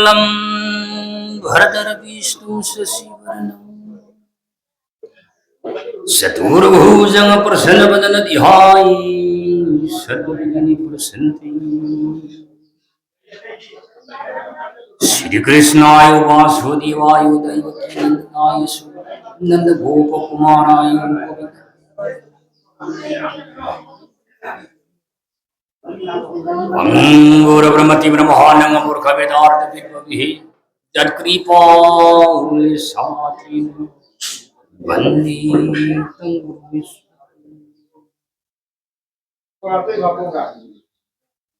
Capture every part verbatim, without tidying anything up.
शुक्लाम्बरधरं विष्णुं शशिवर्णं चतुर्भुजं प्रसन्नवदनं ध्याये सर्वविघ्नोपशान्तये। श्रीकृष्णाय वासुदेवाय देवकी नन्दनाय च नन्दगोपकुमाराय गोपीकान्ताय नमः। अङ्गुरब्रह्मतीव्रमहानङ्गं मूर्खवेदार्थविद्वभिः यत्कृपालुसमात्रेण वन्दे तं गुरुं।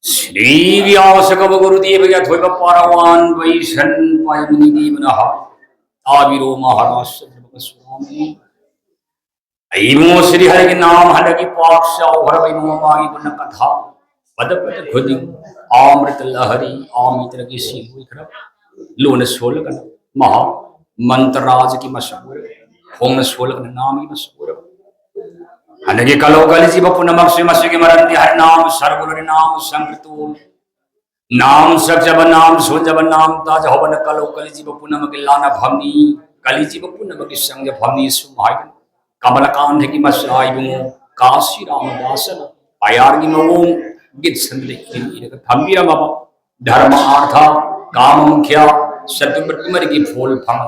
श्री व्यास कव गुरुदेव यथोय पारवान वैशन पायमनि देवनः। ताविरो महाराज स्वामी। ꯑꯩꯕꯨ ꯁ꯭ꯔꯤ ꯍꯔꯤꯒꯤ ꯅꯥꯝ ꯍꯟꯗꯛꯀꯤ ꯄꯥꯛ ꯆꯥꯎꯈ꯭ꯔꯕ ꯏꯕꯨꯡꯉꯣ ꯃꯥꯒꯤ ꯒꯨꯅ ꯀꯊꯥ ꯄꯗ ꯄꯗ ꯈꯨꯗꯤꯡ ꯑꯃ꯭ꯔꯤꯇ ꯂꯍꯔꯤ ꯑꯃ꯭ꯔꯤꯇꯒꯤ ꯁꯤꯜ ꯑꯣꯏꯈ꯭ꯔꯕ ꯂꯣꯟꯅ ꯁꯣꯜꯂꯒꯅ ꯃꯍꯥ ꯃꯟꯇ꯭ꯔ ꯔꯥꯖꯒꯤ ꯃꯁꯛ ꯑꯣꯏꯔꯕ ꯈꯣꯡꯅ ꯁꯣꯜꯂꯒꯅ ꯅꯥꯝꯒꯤ ꯃꯁꯛ ꯑꯣꯏꯔꯕ ꯍꯟꯗꯛꯀꯤ ꯀꯂꯧ ꯀꯂꯤꯖꯤꯕ ꯄꯨꯝꯅꯃꯛꯁꯦ ꯃꯁꯤꯒꯤ ꯃꯔꯝꯗꯤ ꯍꯔꯤꯅꯥꯝ ꯁꯔꯕꯨꯂꯔꯤꯅꯥꯝ ꯁꯪꯀ꯭ꯔꯤꯇꯣꯜ ꯅꯥꯝ ꯁꯛꯆꯕ ꯅꯥꯝ ꯁꯣꯟꯖꯕ ꯅꯥꯝ ꯇꯥꯖꯍꯧꯕꯅ ꯀꯂꯧ ꯀꯂꯤꯖꯤꯕ ꯄꯨꯝꯅꯃꯛꯀꯤ ꯂꯥꯟꯅꯐꯝꯅꯤ ꯀꯂꯤꯖꯤꯕ ꯄꯨꯝꯅꯃꯛꯀꯤ ꯁꯪꯖꯐꯝꯅꯤ ꯁꯨꯝ ꯍꯥꯏꯗꯨꯅ ꯀꯃꯂꯀꯥꯟꯊꯒꯤ ꯃꯆꯥ ꯏꯕꯨꯡꯉꯣ ꯀꯥꯁꯤ ꯔꯥꯃꯗꯥꯁꯅ ꯄꯌꯥꯔꯒꯤ ꯃꯑꯣꯡ ꯒꯤꯠ ꯁꯟꯗ ꯏꯔꯒ ꯊꯝꯕꯤꯔꯝꯃꯕ ꯙꯔꯃ ꯑꯥꯔꯊ ꯀꯥꯃ ꯃꯨꯈ꯭ꯌ ꯁꯇꯨꯄꯇꯤ ꯃꯔꯤꯒꯤ ꯐꯣꯜ ꯐꯪ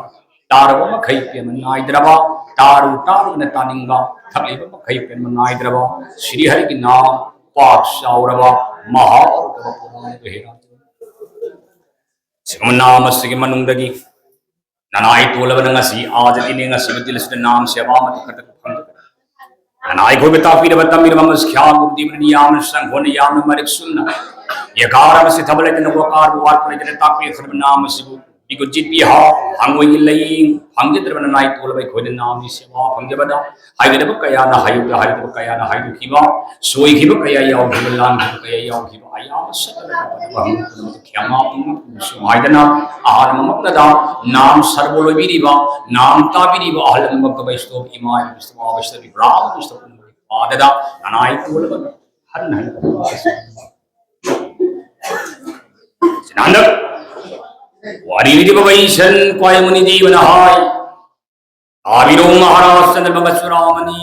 ꯇꯥꯔꯕ ꯃꯈꯩ ꯄꯦꯟꯕ ꯅꯥꯏꯗ꯭ꯔꯕ ꯇꯥꯔꯨ ꯇꯥꯔꯨꯅ ꯇꯥꯅꯤꯡꯕ ꯊꯛꯂꯤꯕ ꯃꯈꯩ ꯄꯦꯟꯕ ꯅꯥꯏꯗ꯭ꯔꯕ ꯁ꯭ꯔꯤ ꯍꯔꯤꯒꯤ ꯅꯥꯝ ꯄꯥꯛ ꯆꯥꯎꯔꯕ ꯃꯍꯥ ꯑꯣꯏꯔꯕ ꯄꯨꯔꯥ ꯁꯤꯒꯨꯝꯕ ꯅꯥꯝ ꯑꯁꯤꯒꯤ ꯃꯅꯨꯡꯗꯒꯤ ꯅꯅꯥꯏ ꯇꯣꯜꯂꯕꯅ ꯉꯁꯤ ꯑꯥꯗꯒꯤꯅꯦ ꯉꯁꯤꯒꯤ ꯗꯤꯜ ꯑꯁꯤꯗ ꯅꯥꯝ ꯁꯦꯕꯥ ꯑꯃꯠꯇ ꯈꯛꯇ ꯐꯪꯗꯕ ꯅꯅꯥꯏ ꯑꯩꯈꯣꯏꯕꯨ ꯇꯥꯛꯄꯤꯔꯕ ꯇꯝꯕꯤꯔꯕ ꯑꯃꯁꯨ ꯈ꯭ꯌꯥꯝ ꯒꯨꯔꯨꯗꯦꯕꯅ ꯌꯥꯝꯅ ꯁꯪꯒꯣꯟꯅ ꯌꯥꯝꯅ ꯃꯔꯤꯛ ꯆꯨꯝꯅ ꯌꯦꯀꯥꯔ ꯑꯃꯁꯤ ꯊꯕꯛ ꯂꯩꯇꯅ ꯋꯥꯀꯥꯔꯕꯨ ꯋꯥꯠꯄ ꯂꯩꯇꯅ ꯇꯥꯛꯄꯤꯈ꯭ꯔꯕ ꯅꯥꯝ ꯑꯁꯤꯕꯨ ꯃꯤꯒꯨꯟ ꯆꯤꯠꯄꯤ ꯍꯥꯎ ꯍꯪꯉꯣꯏꯒꯤ ꯂꯩꯌꯦꯡ ꯐꯪꯖꯗ꯭ꯔꯕ ꯅꯅꯥꯏ ꯇꯣꯜꯂꯕ ꯑꯩꯈꯣꯏꯅ ꯅꯥꯝꯒꯤ ꯁꯦꯕꯥ ꯐꯪꯖꯕꯗ ꯍꯥꯏꯒꯗꯕ ꯀꯌꯥꯅ ꯍꯥꯏꯗꯣꯛꯇ ꯍꯥꯏꯒꯗꯕ ꯀꯌꯥꯅ ꯍꯥꯏꯗꯣꯛꯈꯤꯕ ꯁꯣꯏꯈꯤꯕ ꯀꯌꯥ ꯌꯥꯎꯈꯤꯕ ꯂꯥꯟꯈꯤꯕ ꯀꯌꯥ ꯌꯥꯎꯈꯤꯕ ꯑꯌꯥꯝꯕ ꯁꯀꯂ ꯄꯨꯝꯅꯃꯛꯇ ꯈ꯭ꯌꯥꯃꯥ ꯄꯨꯝꯅꯃꯛ ꯁꯨꯃꯥꯏꯗꯅ ꯑꯍꯜ ꯑꯃꯃꯛꯇꯗ ꯅꯥꯝ ꯁꯔꯕ ꯂꯣꯏꯕꯤꯔꯤꯕ ꯅꯥꯝ ꯇꯥꯕꯤꯔꯤꯕ ꯑꯍꯜ ꯑꯃꯃꯛꯇ ꯋꯩꯁꯅꯕ ꯏꯃꯥ ꯏꯕ ꯋꯩꯁꯅꯕ ꯕ꯭ꯔꯥꯍꯃ ꯋꯩꯁꯅꯕ ꯄꯨꯝꯅꯃꯛꯀꯤ ꯄꯥꯗꯗ ꯅꯅꯥꯏ ꯇꯣꯜꯂꯕ ꯍꯟꯅ ꯍꯟꯅ ꯍꯟꯗꯛ ꯋꯥꯔꯤ ꯂꯤꯔꯤꯕ ꯕꯩꯁꯟ ꯈ꯭ꯋꯥꯏ ꯃꯨꯅꯤꯗꯦꯕꯅ ꯍꯥꯏ, ꯇꯥꯕꯤꯔꯣ ꯃꯍꯥꯔꯥꯖ ꯆꯟꯗ꯭ꯔꯃꯒ ꯆꯨꯔꯥꯃꯅꯤ꯫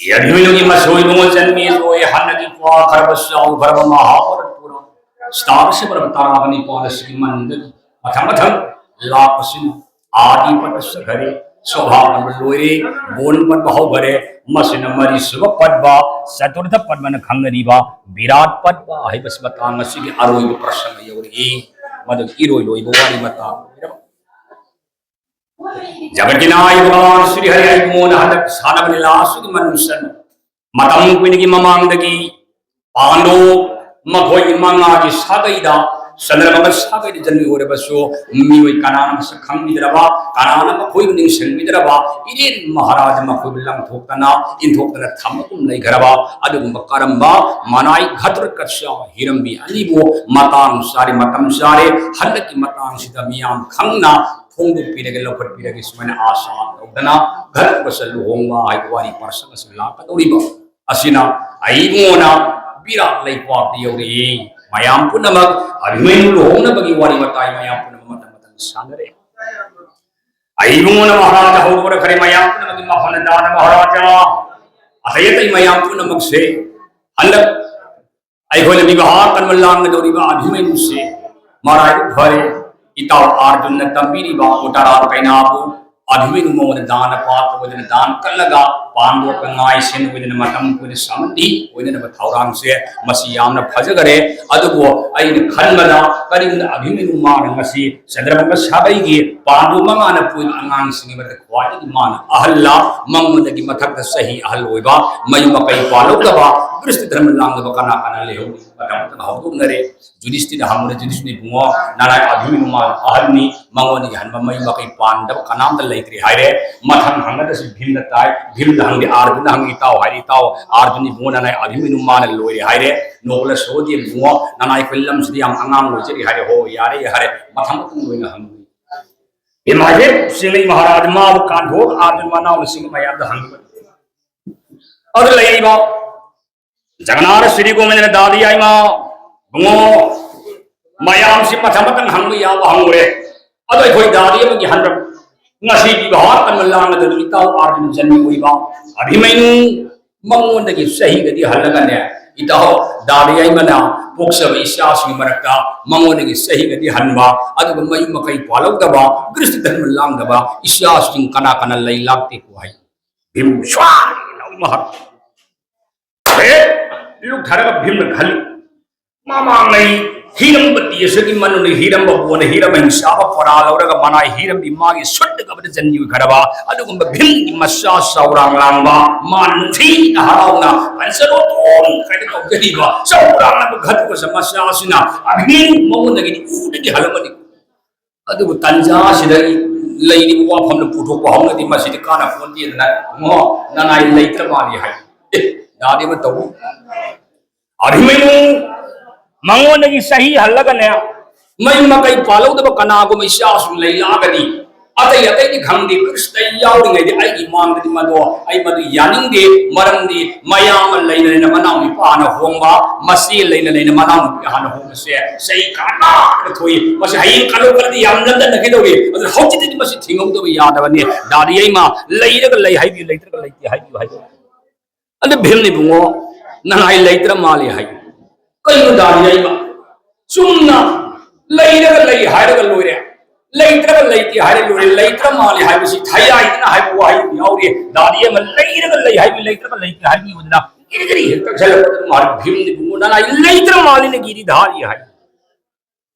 ꯑꯦ ꯑꯚꯤꯃꯟꯌꯨꯒꯤ ꯃꯁꯣꯏ ꯏꯕꯨꯡꯉꯣ ꯖꯟꯃꯦꯖꯣꯏ, ꯍꯥꯟꯅꯒꯤ ꯀ꯭ꯋꯥ ꯈꯔꯕ ꯆꯥꯎ ꯈꯔꯕ ꯃꯍꯥꯚꯥꯔꯠ ꯄꯨꯔꯥ ꯁ꯭ꯇꯥꯔꯁꯤ ꯄꯔꯕ ꯇꯔꯥꯒ ꯅꯤꯄꯥꯜ ꯑꯁꯤꯒꯤ ꯃꯅꯨꯡꯗꯒꯤ ꯃꯊꯪ ꯃꯊꯪ ꯂꯥꯛꯄꯁꯤꯅ ꯑꯥꯗꯤ ꯄꯠꯄ ꯆꯠꯈ꯭ꯔꯦ, ꯁꯣꯚꯥ ꯄꯠꯄ ꯂꯣꯏꯔꯦ, ꯕꯣꯟ ꯄꯠꯄ ꯍꯧꯈꯔꯦ꯫ ꯃꯁꯤꯅ ꯃꯔꯤꯁꯨꯕ ꯄꯠꯄ, ꯆꯇꯨꯔꯊ ꯄꯠꯄꯅ ꯈꯪꯅꯔꯤꯕ ꯕꯤꯔꯥꯠ ꯄꯠꯄ ꯍꯥꯏꯕꯁꯤ ꯃꯇꯥꯡ ꯑꯁꯤꯒꯤ ꯑꯔꯣꯏꯕ ꯄ꯭ꯔꯁꯪꯒ ꯌꯧꯔꯛꯏ꯫ ꯃꯗꯨꯒꯤ ꯏꯔꯣꯏ ꯂꯣꯏꯕ ꯋꯥꯔꯤ ꯃꯇꯥꯡ ꯑꯣꯏꯔꯕ ꯖꯒꯠꯀꯤ ꯅꯥꯌꯕ ꯚꯒꯋꯥꯟ ꯁ꯭ꯔꯤ ꯍꯔꯤ ꯍꯥꯏꯕꯨꯡꯉꯣꯅ ꯍꯟꯗꯛ ꯁꯥꯟꯅꯕ ꯂꯤꯂꯥ ꯑꯁꯤꯒꯤ ꯃꯅꯨꯡ ꯆꯟꯅ ꯃꯇꯝ ꯀꯨꯏꯅꯒꯤ ꯃꯃꯥꯡꯗꯒꯤ ꯄꯥꯟꯗꯣꯞ ꯃꯈꯣꯏꯒꯤ ꯃꯉꯥꯒꯤ ꯁꯥꯒꯩꯗ, ꯆꯟꯗ꯭ꯔꯃꯒ ꯁꯥꯒꯩꯗ ꯖꯟꯃꯤ ꯑꯣꯏꯔꯕꯁꯨ, ꯃꯤꯑꯣꯏ ꯀꯅꯥꯅ ꯃꯁꯛ ꯈꯪꯕꯤꯗ꯭ꯔꯕ, ꯀꯅꯥꯅ ꯃꯈꯣꯏꯕꯨ ꯅꯤꯡꯁꯤꯡꯕꯤꯗ꯭ꯔꯕ, ꯏꯔꯦꯟ ꯃꯍꯥꯔꯥꯖ ꯃꯈꯣꯏꯕꯨ ꯂꯪꯊꯣꯛꯇꯅ ꯏꯟꯊꯣꯛꯇꯅ ꯊꯝꯃꯒꯨꯝ ꯂꯩꯈ꯭ꯔꯕ ꯑꯗꯨꯒꯨꯝꯕ ꯀꯔꯝꯕ ꯃꯅꯥꯏ ꯘꯇ꯭ꯔꯀꯁ ꯍꯤꯔꯝꯕꯤ ꯑꯅꯤꯕꯨ ꯃꯇꯥꯡ ꯆꯥꯔꯦ, ꯃꯇꯝ ꯆꯥꯔꯦ, ꯍꯟꯗꯛꯀꯤ ꯃꯇꯥꯡꯁꯤꯗ ꯃꯤꯌꯥꯝ ꯈꯪꯅ ꯐꯣꯡꯗꯣꯛꯄꯤꯔꯒꯦ, ꯂꯧꯈꯠꯄꯤꯔꯒꯦ, ꯁꯨꯃꯥꯏꯅ ꯑꯥꯁꯥ ꯇꯧꯗꯅ ꯘꯇ꯭ꯔꯀꯁ ꯂꯨꯍꯣꯡꯕ ꯍꯥꯏꯕ ꯋꯥꯔꯤ ꯄ꯭ꯔꯁꯪ ꯑꯁꯤ ꯂꯥꯛꯀꯗꯧꯔꯤꯕ ꯑꯁꯤꯅ ꯑꯏꯕꯨꯡꯉꯣꯅ ꯕꯤꯔꯥꯠ ꯂꯩꯄꯥꯛꯇ ꯌꯧꯔꯛꯏ꯫ ꯃꯌꯥꯝ ꯄꯨꯝꯅꯃꯛ ꯑꯚꯤꯃꯟꯌꯨ ꯂꯨꯍꯣꯡꯅꯕꯒꯤ ꯋꯥꯔꯤ ꯋꯥꯇꯥꯏ ꯃꯌꯥꯝ ꯄꯨꯝꯅꯃꯛ ꯃꯇꯝ ꯃꯇꯝ ꯁꯥꯟꯅꯔꯦ꯫ ꯑꯏꯕꯨꯡꯉꯣꯅ ꯃꯍꯥꯔꯥꯖ ꯍꯧꯗꯣꯔꯛꯈ꯭ꯔꯦ, ꯃꯌꯥꯝ ꯄꯨꯝꯅꯃꯛꯀꯤ ꯃꯐꯝꯗ ꯗꯥꯅ ꯃꯍꯥꯔꯥꯖ, ꯑꯇꯩ ꯑꯇꯩ ꯃꯌꯥꯝ ꯄꯨꯝꯅꯃꯛꯁꯦ ꯍꯟꯗꯛ ꯑꯩꯈꯣꯏꯅ ꯕꯤꯕꯥꯍ ꯀꯔꯃ ꯂꯥꯡꯒꯗꯧꯔꯤꯕ ꯑꯚꯤꯃꯟꯌꯨꯁꯦ ꯃꯔꯥꯏꯕꯛ ꯐꯔꯦ꯫ ꯏꯇꯥꯎ ꯑꯥꯔꯖꯨꯟꯅ ꯇꯝꯕꯤꯔꯤꯕ ꯎꯇꯔꯥ ꯀꯩꯅꯥꯕꯨ ꯑꯚꯤꯃꯟꯌꯨ ꯃꯉꯣꯟꯗ ꯗꯥꯅ ꯄꯥꯊ ꯑꯣꯏꯗꯅ ꯗꯥꯟ ꯀꯠꯂꯒ ꯄꯥꯟꯗꯣꯞꯀ ꯉꯥꯏ ꯁꯦꯟ ꯑꯣꯏꯗꯅ ꯃꯇꯝ ꯀꯨꯏꯅ ꯁꯥꯃꯟꯗꯤ ꯑꯣꯏꯅꯅꯕ ꯊꯧꯔꯥꯡꯁꯦ ꯃꯁꯤ ꯌꯥꯝꯅ ꯐꯖꯈꯔꯦ꯫ ꯑꯗꯨꯕꯨ ꯑꯩꯅ ꯈꯟꯕꯗ ꯀꯔꯤꯒꯨꯝꯕ ꯑꯚꯤꯃꯟꯌꯨ ꯃꯥꯅ ꯉꯁꯤ ꯆꯟꯗ꯭ꯔꯃꯒ ꯁꯥꯒꯩꯒꯤ ꯄꯥꯟꯗꯣꯞ ꯃꯉꯥꯅ ꯄꯨꯔꯤꯕ ꯑꯉꯥꯡꯁꯤꯡꯒꯤ ꯃꯔꯛꯇ ꯈ꯭ꯋꯥꯏꯗꯒꯤ ꯃꯥꯅ ꯑꯍꯜꯂ, ꯃꯉꯣꯟꯗꯒꯤ ꯃꯊꯛꯇ ꯆꯍꯤ ꯑꯍꯜ ꯑꯣꯏꯕ, ꯃꯌꯨꯝ ꯃꯀꯩ ꯄꯥꯜꯍꯧꯗꯕ, ꯒ꯭ꯔꯤꯁꯇꯤ ꯙꯔꯃ ꯂꯥꯡꯗꯕ ꯀꯅꯥ ꯀꯅꯥ ꯂꯩꯍꯧꯔꯤ? ꯃꯇꯝ ꯃꯇꯝ ꯍꯧꯗꯣꯛꯅꯔꯦ꯫ ꯖꯨꯗꯤꯁꯇꯤꯗ ꯍꯪꯕꯗ ꯖꯨꯗꯤꯁꯇꯤꯅ, "ꯏꯕꯨꯡꯉꯣ, ꯅꯅꯥꯏ ꯑꯚꯤꯃꯟꯌꯨ ꯃꯥꯅ ꯑꯍꯜꯅꯤ, ꯃꯉꯣꯟꯗꯒꯤ ꯍꯟꯕ ꯃꯌꯨꯝ ꯃꯀꯩ ꯄꯥꯟꯗꯕ ꯀꯅꯥꯝꯇ ꯂꯩꯇ꯭ꯔꯤ" ꯍꯥꯏꯔꯦ꯫ ꯃꯊꯪ ꯍꯪꯒꯗ꯭ꯔꯁꯨ ꯚꯤꯝꯗ ꯇꯥꯏ꯫ ꯚꯤꯝꯗ ꯍꯪꯗꯦ, ꯑꯥꯔꯖꯨꯟꯗ ꯍꯪꯉꯤ, "ꯏꯇꯥꯎ" ꯍꯥꯏꯔꯦ, "ꯏꯇꯥꯎ ꯑꯥꯔꯖꯨꯟ ꯏꯕꯨꯡꯉꯣ, ꯅꯅꯥꯏ ꯑꯚꯤꯃꯟꯌꯨ ꯃꯥꯅ ꯂꯣꯏꯔꯦ" ꯍꯥꯏꯔꯦ꯫ "ꯅꯣꯕꯂ ꯁꯍꯣꯗꯦꯕ ꯏꯕꯨꯡꯉꯣ, ꯅꯅꯥꯏ ꯑꯩꯈꯣꯏ ꯂꯝꯁꯤꯗ ꯌꯥꯝ ꯑꯉꯥꯡ ꯑꯣꯏꯖꯔꯤ" ꯍꯥꯏꯔꯦ꯫ "ꯍꯣ, ꯌꯥꯔꯦ, ꯌꯥꯔꯦ, ꯃꯊꯪ ꯃꯊꯪ ꯂꯣꯏꯅ ꯍꯪꯉꯨ"꯫ ꯏꯃꯥꯁꯦ ꯆꯤꯡꯂꯩ ꯃꯍꯥꯔꯥꯖ ꯃꯥꯕꯨ ꯀꯥꯟꯊꯣꯛ ꯑꯥꯔꯖꯨꯟ ꯃꯅꯥꯎꯅꯁꯤꯡ ꯃꯌꯥꯝꯗ ꯍꯪꯕ꯫ ꯑꯗꯨ ꯂꯩꯔꯤꯕ ꯖꯒꯅꯥꯊ ꯁ꯭ꯔꯤ ꯒꯣꯕꯤꯟꯗꯅ ꯗꯥꯗꯤ ꯌꯥꯏꯃ, ꯏꯕꯨꯡꯉꯣ, ꯃꯌꯥꯝꯁꯤ ꯃꯊꯪ ꯃꯊꯪ ꯍꯪꯕ ꯌꯥꯕ ꯍꯪꯉꯨꯔꯦ꯫ ꯑꯗꯣ ꯑꯩꯈꯣꯏ ꯗꯥꯗꯤ ꯑꯃꯒꯤ ꯍꯟꯗꯛ ꯉꯁꯤꯒꯤ ꯚꯥꯔꯠ ꯑꯃ ꯂꯥꯡꯂꯗꯨꯅ ꯏꯇꯥꯎ ꯑꯥꯔꯖꯨꯟ ꯖꯟꯃꯤ ꯑꯣꯏꯕ ꯑꯚꯤꯃꯟꯌꯨ ꯃꯉꯣꯟꯗꯒꯤ ꯆꯍꯤꯒꯗꯤ ꯍꯜꯂꯒꯅꯦ, ꯏꯇꯥꯎ ꯗꯥꯗꯤ ꯑꯩꯃꯅ ꯄꯣꯛꯆꯕ ꯏꯆꯥꯁꯤꯡꯒꯤ ꯃꯔꯛꯇ ꯃꯉꯣꯟꯗꯒꯤ ꯆꯍꯤꯒꯗꯤ ꯍꯟꯕ, ꯑꯗꯨꯒ ꯃꯌꯨꯝ ꯃꯀꯩ ꯄꯥꯜꯍꯧꯗꯕ, ꯒ꯭ꯔꯤꯁꯇ ꯙꯔꯃ ꯂꯥꯡꯗꯕ ꯏꯆꯥꯁꯤꯡ ꯀꯅꯥ ꯀꯅꯥ ꯂꯩ ꯂꯥꯛꯇꯦꯀꯣ ꯍꯥꯏ꯫ ꯚꯤꯝ ꯁ꯭ꯋꯥꯏ ꯂꯥꯎ ꯃꯍꯥꯛ ꯍꯦꯛ ꯂꯨꯞꯊꯔꯒ ꯚꯤꯝꯅ ꯈꯜꯂꯤ, ꯃꯃꯥꯡꯉꯩ ꯍꯤꯔꯝꯕ ꯇꯦꯖꯒꯤ ꯃꯅꯨꯡꯗ ꯍꯤꯔꯝꯕ ꯕꯣꯟꯅ ꯍꯤꯔꯝꯕ ꯍꯤꯡꯆꯥꯕ ꯄꯣꯔꯥ ꯂꯧꯔꯒ ꯃꯅꯥꯏ ꯍꯤꯔꯝꯕꯤ ꯃꯥꯒꯤ ꯁꯨꯠꯇꯒꯕꯗ ꯖꯟ ꯑꯣꯏꯈ꯭ꯔꯕ ꯑꯗꯨꯒꯨꯝꯕ ꯚꯤꯝꯒꯤ ꯃꯆꯥ ꯆꯥꯎꯔꯥꯡ ꯂꯥꯡꯕ, ꯃꯥ ꯅꯨꯡꯁꯤꯅ ꯍꯔꯥꯎꯅ ꯄꯟꯆꯔꯣꯇꯣꯟ ꯀꯥꯏꯅ ꯀꯧꯖꯔꯤꯕ ꯆꯥꯎꯔꯥꯡꯂꯕ ꯘꯇꯣꯠꯀꯆ ꯃꯆꯥ ꯑꯁꯤꯅ ꯑꯚꯤꯃꯟꯌꯨ ꯃꯉꯣꯟꯗꯒꯤꯗꯤ ꯎꯗꯒꯤ ꯍꯜꯂꯝꯃꯅꯤ꯫ ꯑꯗꯨꯕꯨ ꯇꯟꯖꯥ ꯑꯁꯤꯗ ꯂꯩꯔꯤꯕ ꯋꯥꯐꯝꯗ ꯄꯨꯊꯣꯛꯄ ꯍꯧꯅꯗꯤ ꯃꯁꯤꯗꯤ ꯀꯥꯟꯅ ꯄꯣꯟꯇꯦꯗꯅ, ꯏꯕꯨꯡꯉꯣ, ꯅꯅꯥꯏ ꯂꯩꯇ꯭ꯔ ꯃꯥꯜꯂꯤ ꯍꯥꯏ꯫ ꯑꯦ, ꯗꯥꯗꯤ ꯑꯃ ꯇꯧ꯫ ꯑꯔꯤꯃꯩꯅꯨ ꯃꯉꯣꯟꯗꯒꯤ ꯆꯍꯤ ꯍꯜꯂꯒꯅꯦ, ꯃꯌꯨꯝ ꯃꯀꯩ ꯄꯥꯜꯍꯧꯗꯕ ꯀꯅꯥꯒꯨꯝꯕ ꯏꯆꯥꯁꯤꯡ ꯂꯩ ꯂꯥꯛꯑꯒꯗꯤ, ꯑꯇꯩ ꯑꯇꯩꯗꯤ ꯈꯪꯗꯦ, ꯀ꯭ꯔꯤꯁꯅ ꯌꯥꯎꯔꯤꯉꯩꯗꯤ ꯑꯩꯒꯤ ꯏꯃꯥꯡꯗꯗꯤ ꯃꯗꯣ, ꯑꯩ ꯃꯗꯨ ꯌꯥꯅꯤꯡꯗꯦ꯫ ꯃꯔꯝꯗꯤ ꯃꯌꯥꯝ ꯑꯃ ꯂꯩꯅ ꯂꯩꯅ ꯃꯅꯥꯎ ꯅꯨꯄꯥ ꯍꯥꯟꯅ ꯍꯣꯡꯕ, ꯃꯆꯦ ꯂꯩꯅ ꯂꯩꯅ ꯃꯅꯥꯎ ꯅꯨꯄꯤ ꯍꯥꯟꯅ ꯍꯣꯡꯕꯁꯦ ꯆꯍꯤ ꯀꯅꯥꯗ ꯊꯣꯛꯏ꯫ ꯃꯁꯤ ꯍꯌꯦꯡ ꯀꯜꯂꯨ ꯈꯜꯂꯗꯤ ꯌꯥꯝ ꯂꯝꯗꯠꯅꯈꯤꯗꯧꯔꯤ꯫ ꯑꯗꯨꯅ ꯍꯧꯖꯤꯛꯇꯤ ꯃꯁꯤ ꯊꯤꯡꯍꯧꯗꯕ ꯌꯥꯗꯕꯅꯤ꯫ ꯗꯥꯗꯤ ꯑꯩꯃ ꯂꯩꯔꯒ ꯂꯩ ꯍꯥꯏꯕꯤꯌꯨ, ꯂꯩꯇ꯭ꯔꯒ ꯂꯩꯇꯦ ꯍꯥꯏꯕꯤꯌꯨ ꯍꯥꯏꯕꯤꯌꯨ꯫ ꯑꯗꯨ ꯚꯤꯝꯅ, ꯏꯕꯨꯡꯉꯣ, ꯅꯅꯥꯏ ꯂꯩꯇ꯭ꯔ ꯃꯥꯜꯂꯦ ꯍꯥꯏ꯫ ꯀꯩꯅꯣ ꯗꯥꯗꯤ ꯑꯩꯃ? ꯆꯨꯝꯅ ꯂꯩꯔꯒ ꯂꯩ ꯍꯥꯏꯔꯒ ꯂꯣꯏꯔꯦ, ꯂꯩꯇ꯭ꯔꯒ ꯂꯩꯇꯦ ꯍꯥꯏꯔꯒ ꯂꯣꯏꯔꯦ꯫ ꯂꯩꯇ꯭ꯔ ꯃꯥꯜꯂꯦ ꯍꯥꯏꯕꯁꯤ ꯊꯌꯥꯏꯗꯅ ꯍꯥꯏꯕ ꯋꯥꯍꯩ ꯑꯃ ꯌꯥꯎꯔꯤ꯫ ꯗꯥꯗꯤ ꯑꯃ ꯂꯩꯔꯒ ꯂꯩ ꯍꯥꯏꯕ, ꯂꯩꯇ꯭ꯔꯒ ꯂꯩꯇꯦ ꯍꯥꯏꯕꯤꯕꯗꯨꯅ ꯒꯤꯔꯤ ꯒꯤꯔꯤ ꯍꯦꯛ ꯇꯛꯁꯜꯂꯛꯄꯗꯨ ꯃꯥꯜꯂꯦ꯫ ꯚꯤꯝꯅ, ꯏꯕꯨꯡꯉꯣ, ꯅꯅꯥꯏ ꯂꯩꯇ꯭ꯔ ꯃꯥꯜꯂꯦꯅ ꯒꯤꯔꯤ ꯙꯥꯔꯤ ꯍꯥꯏ꯫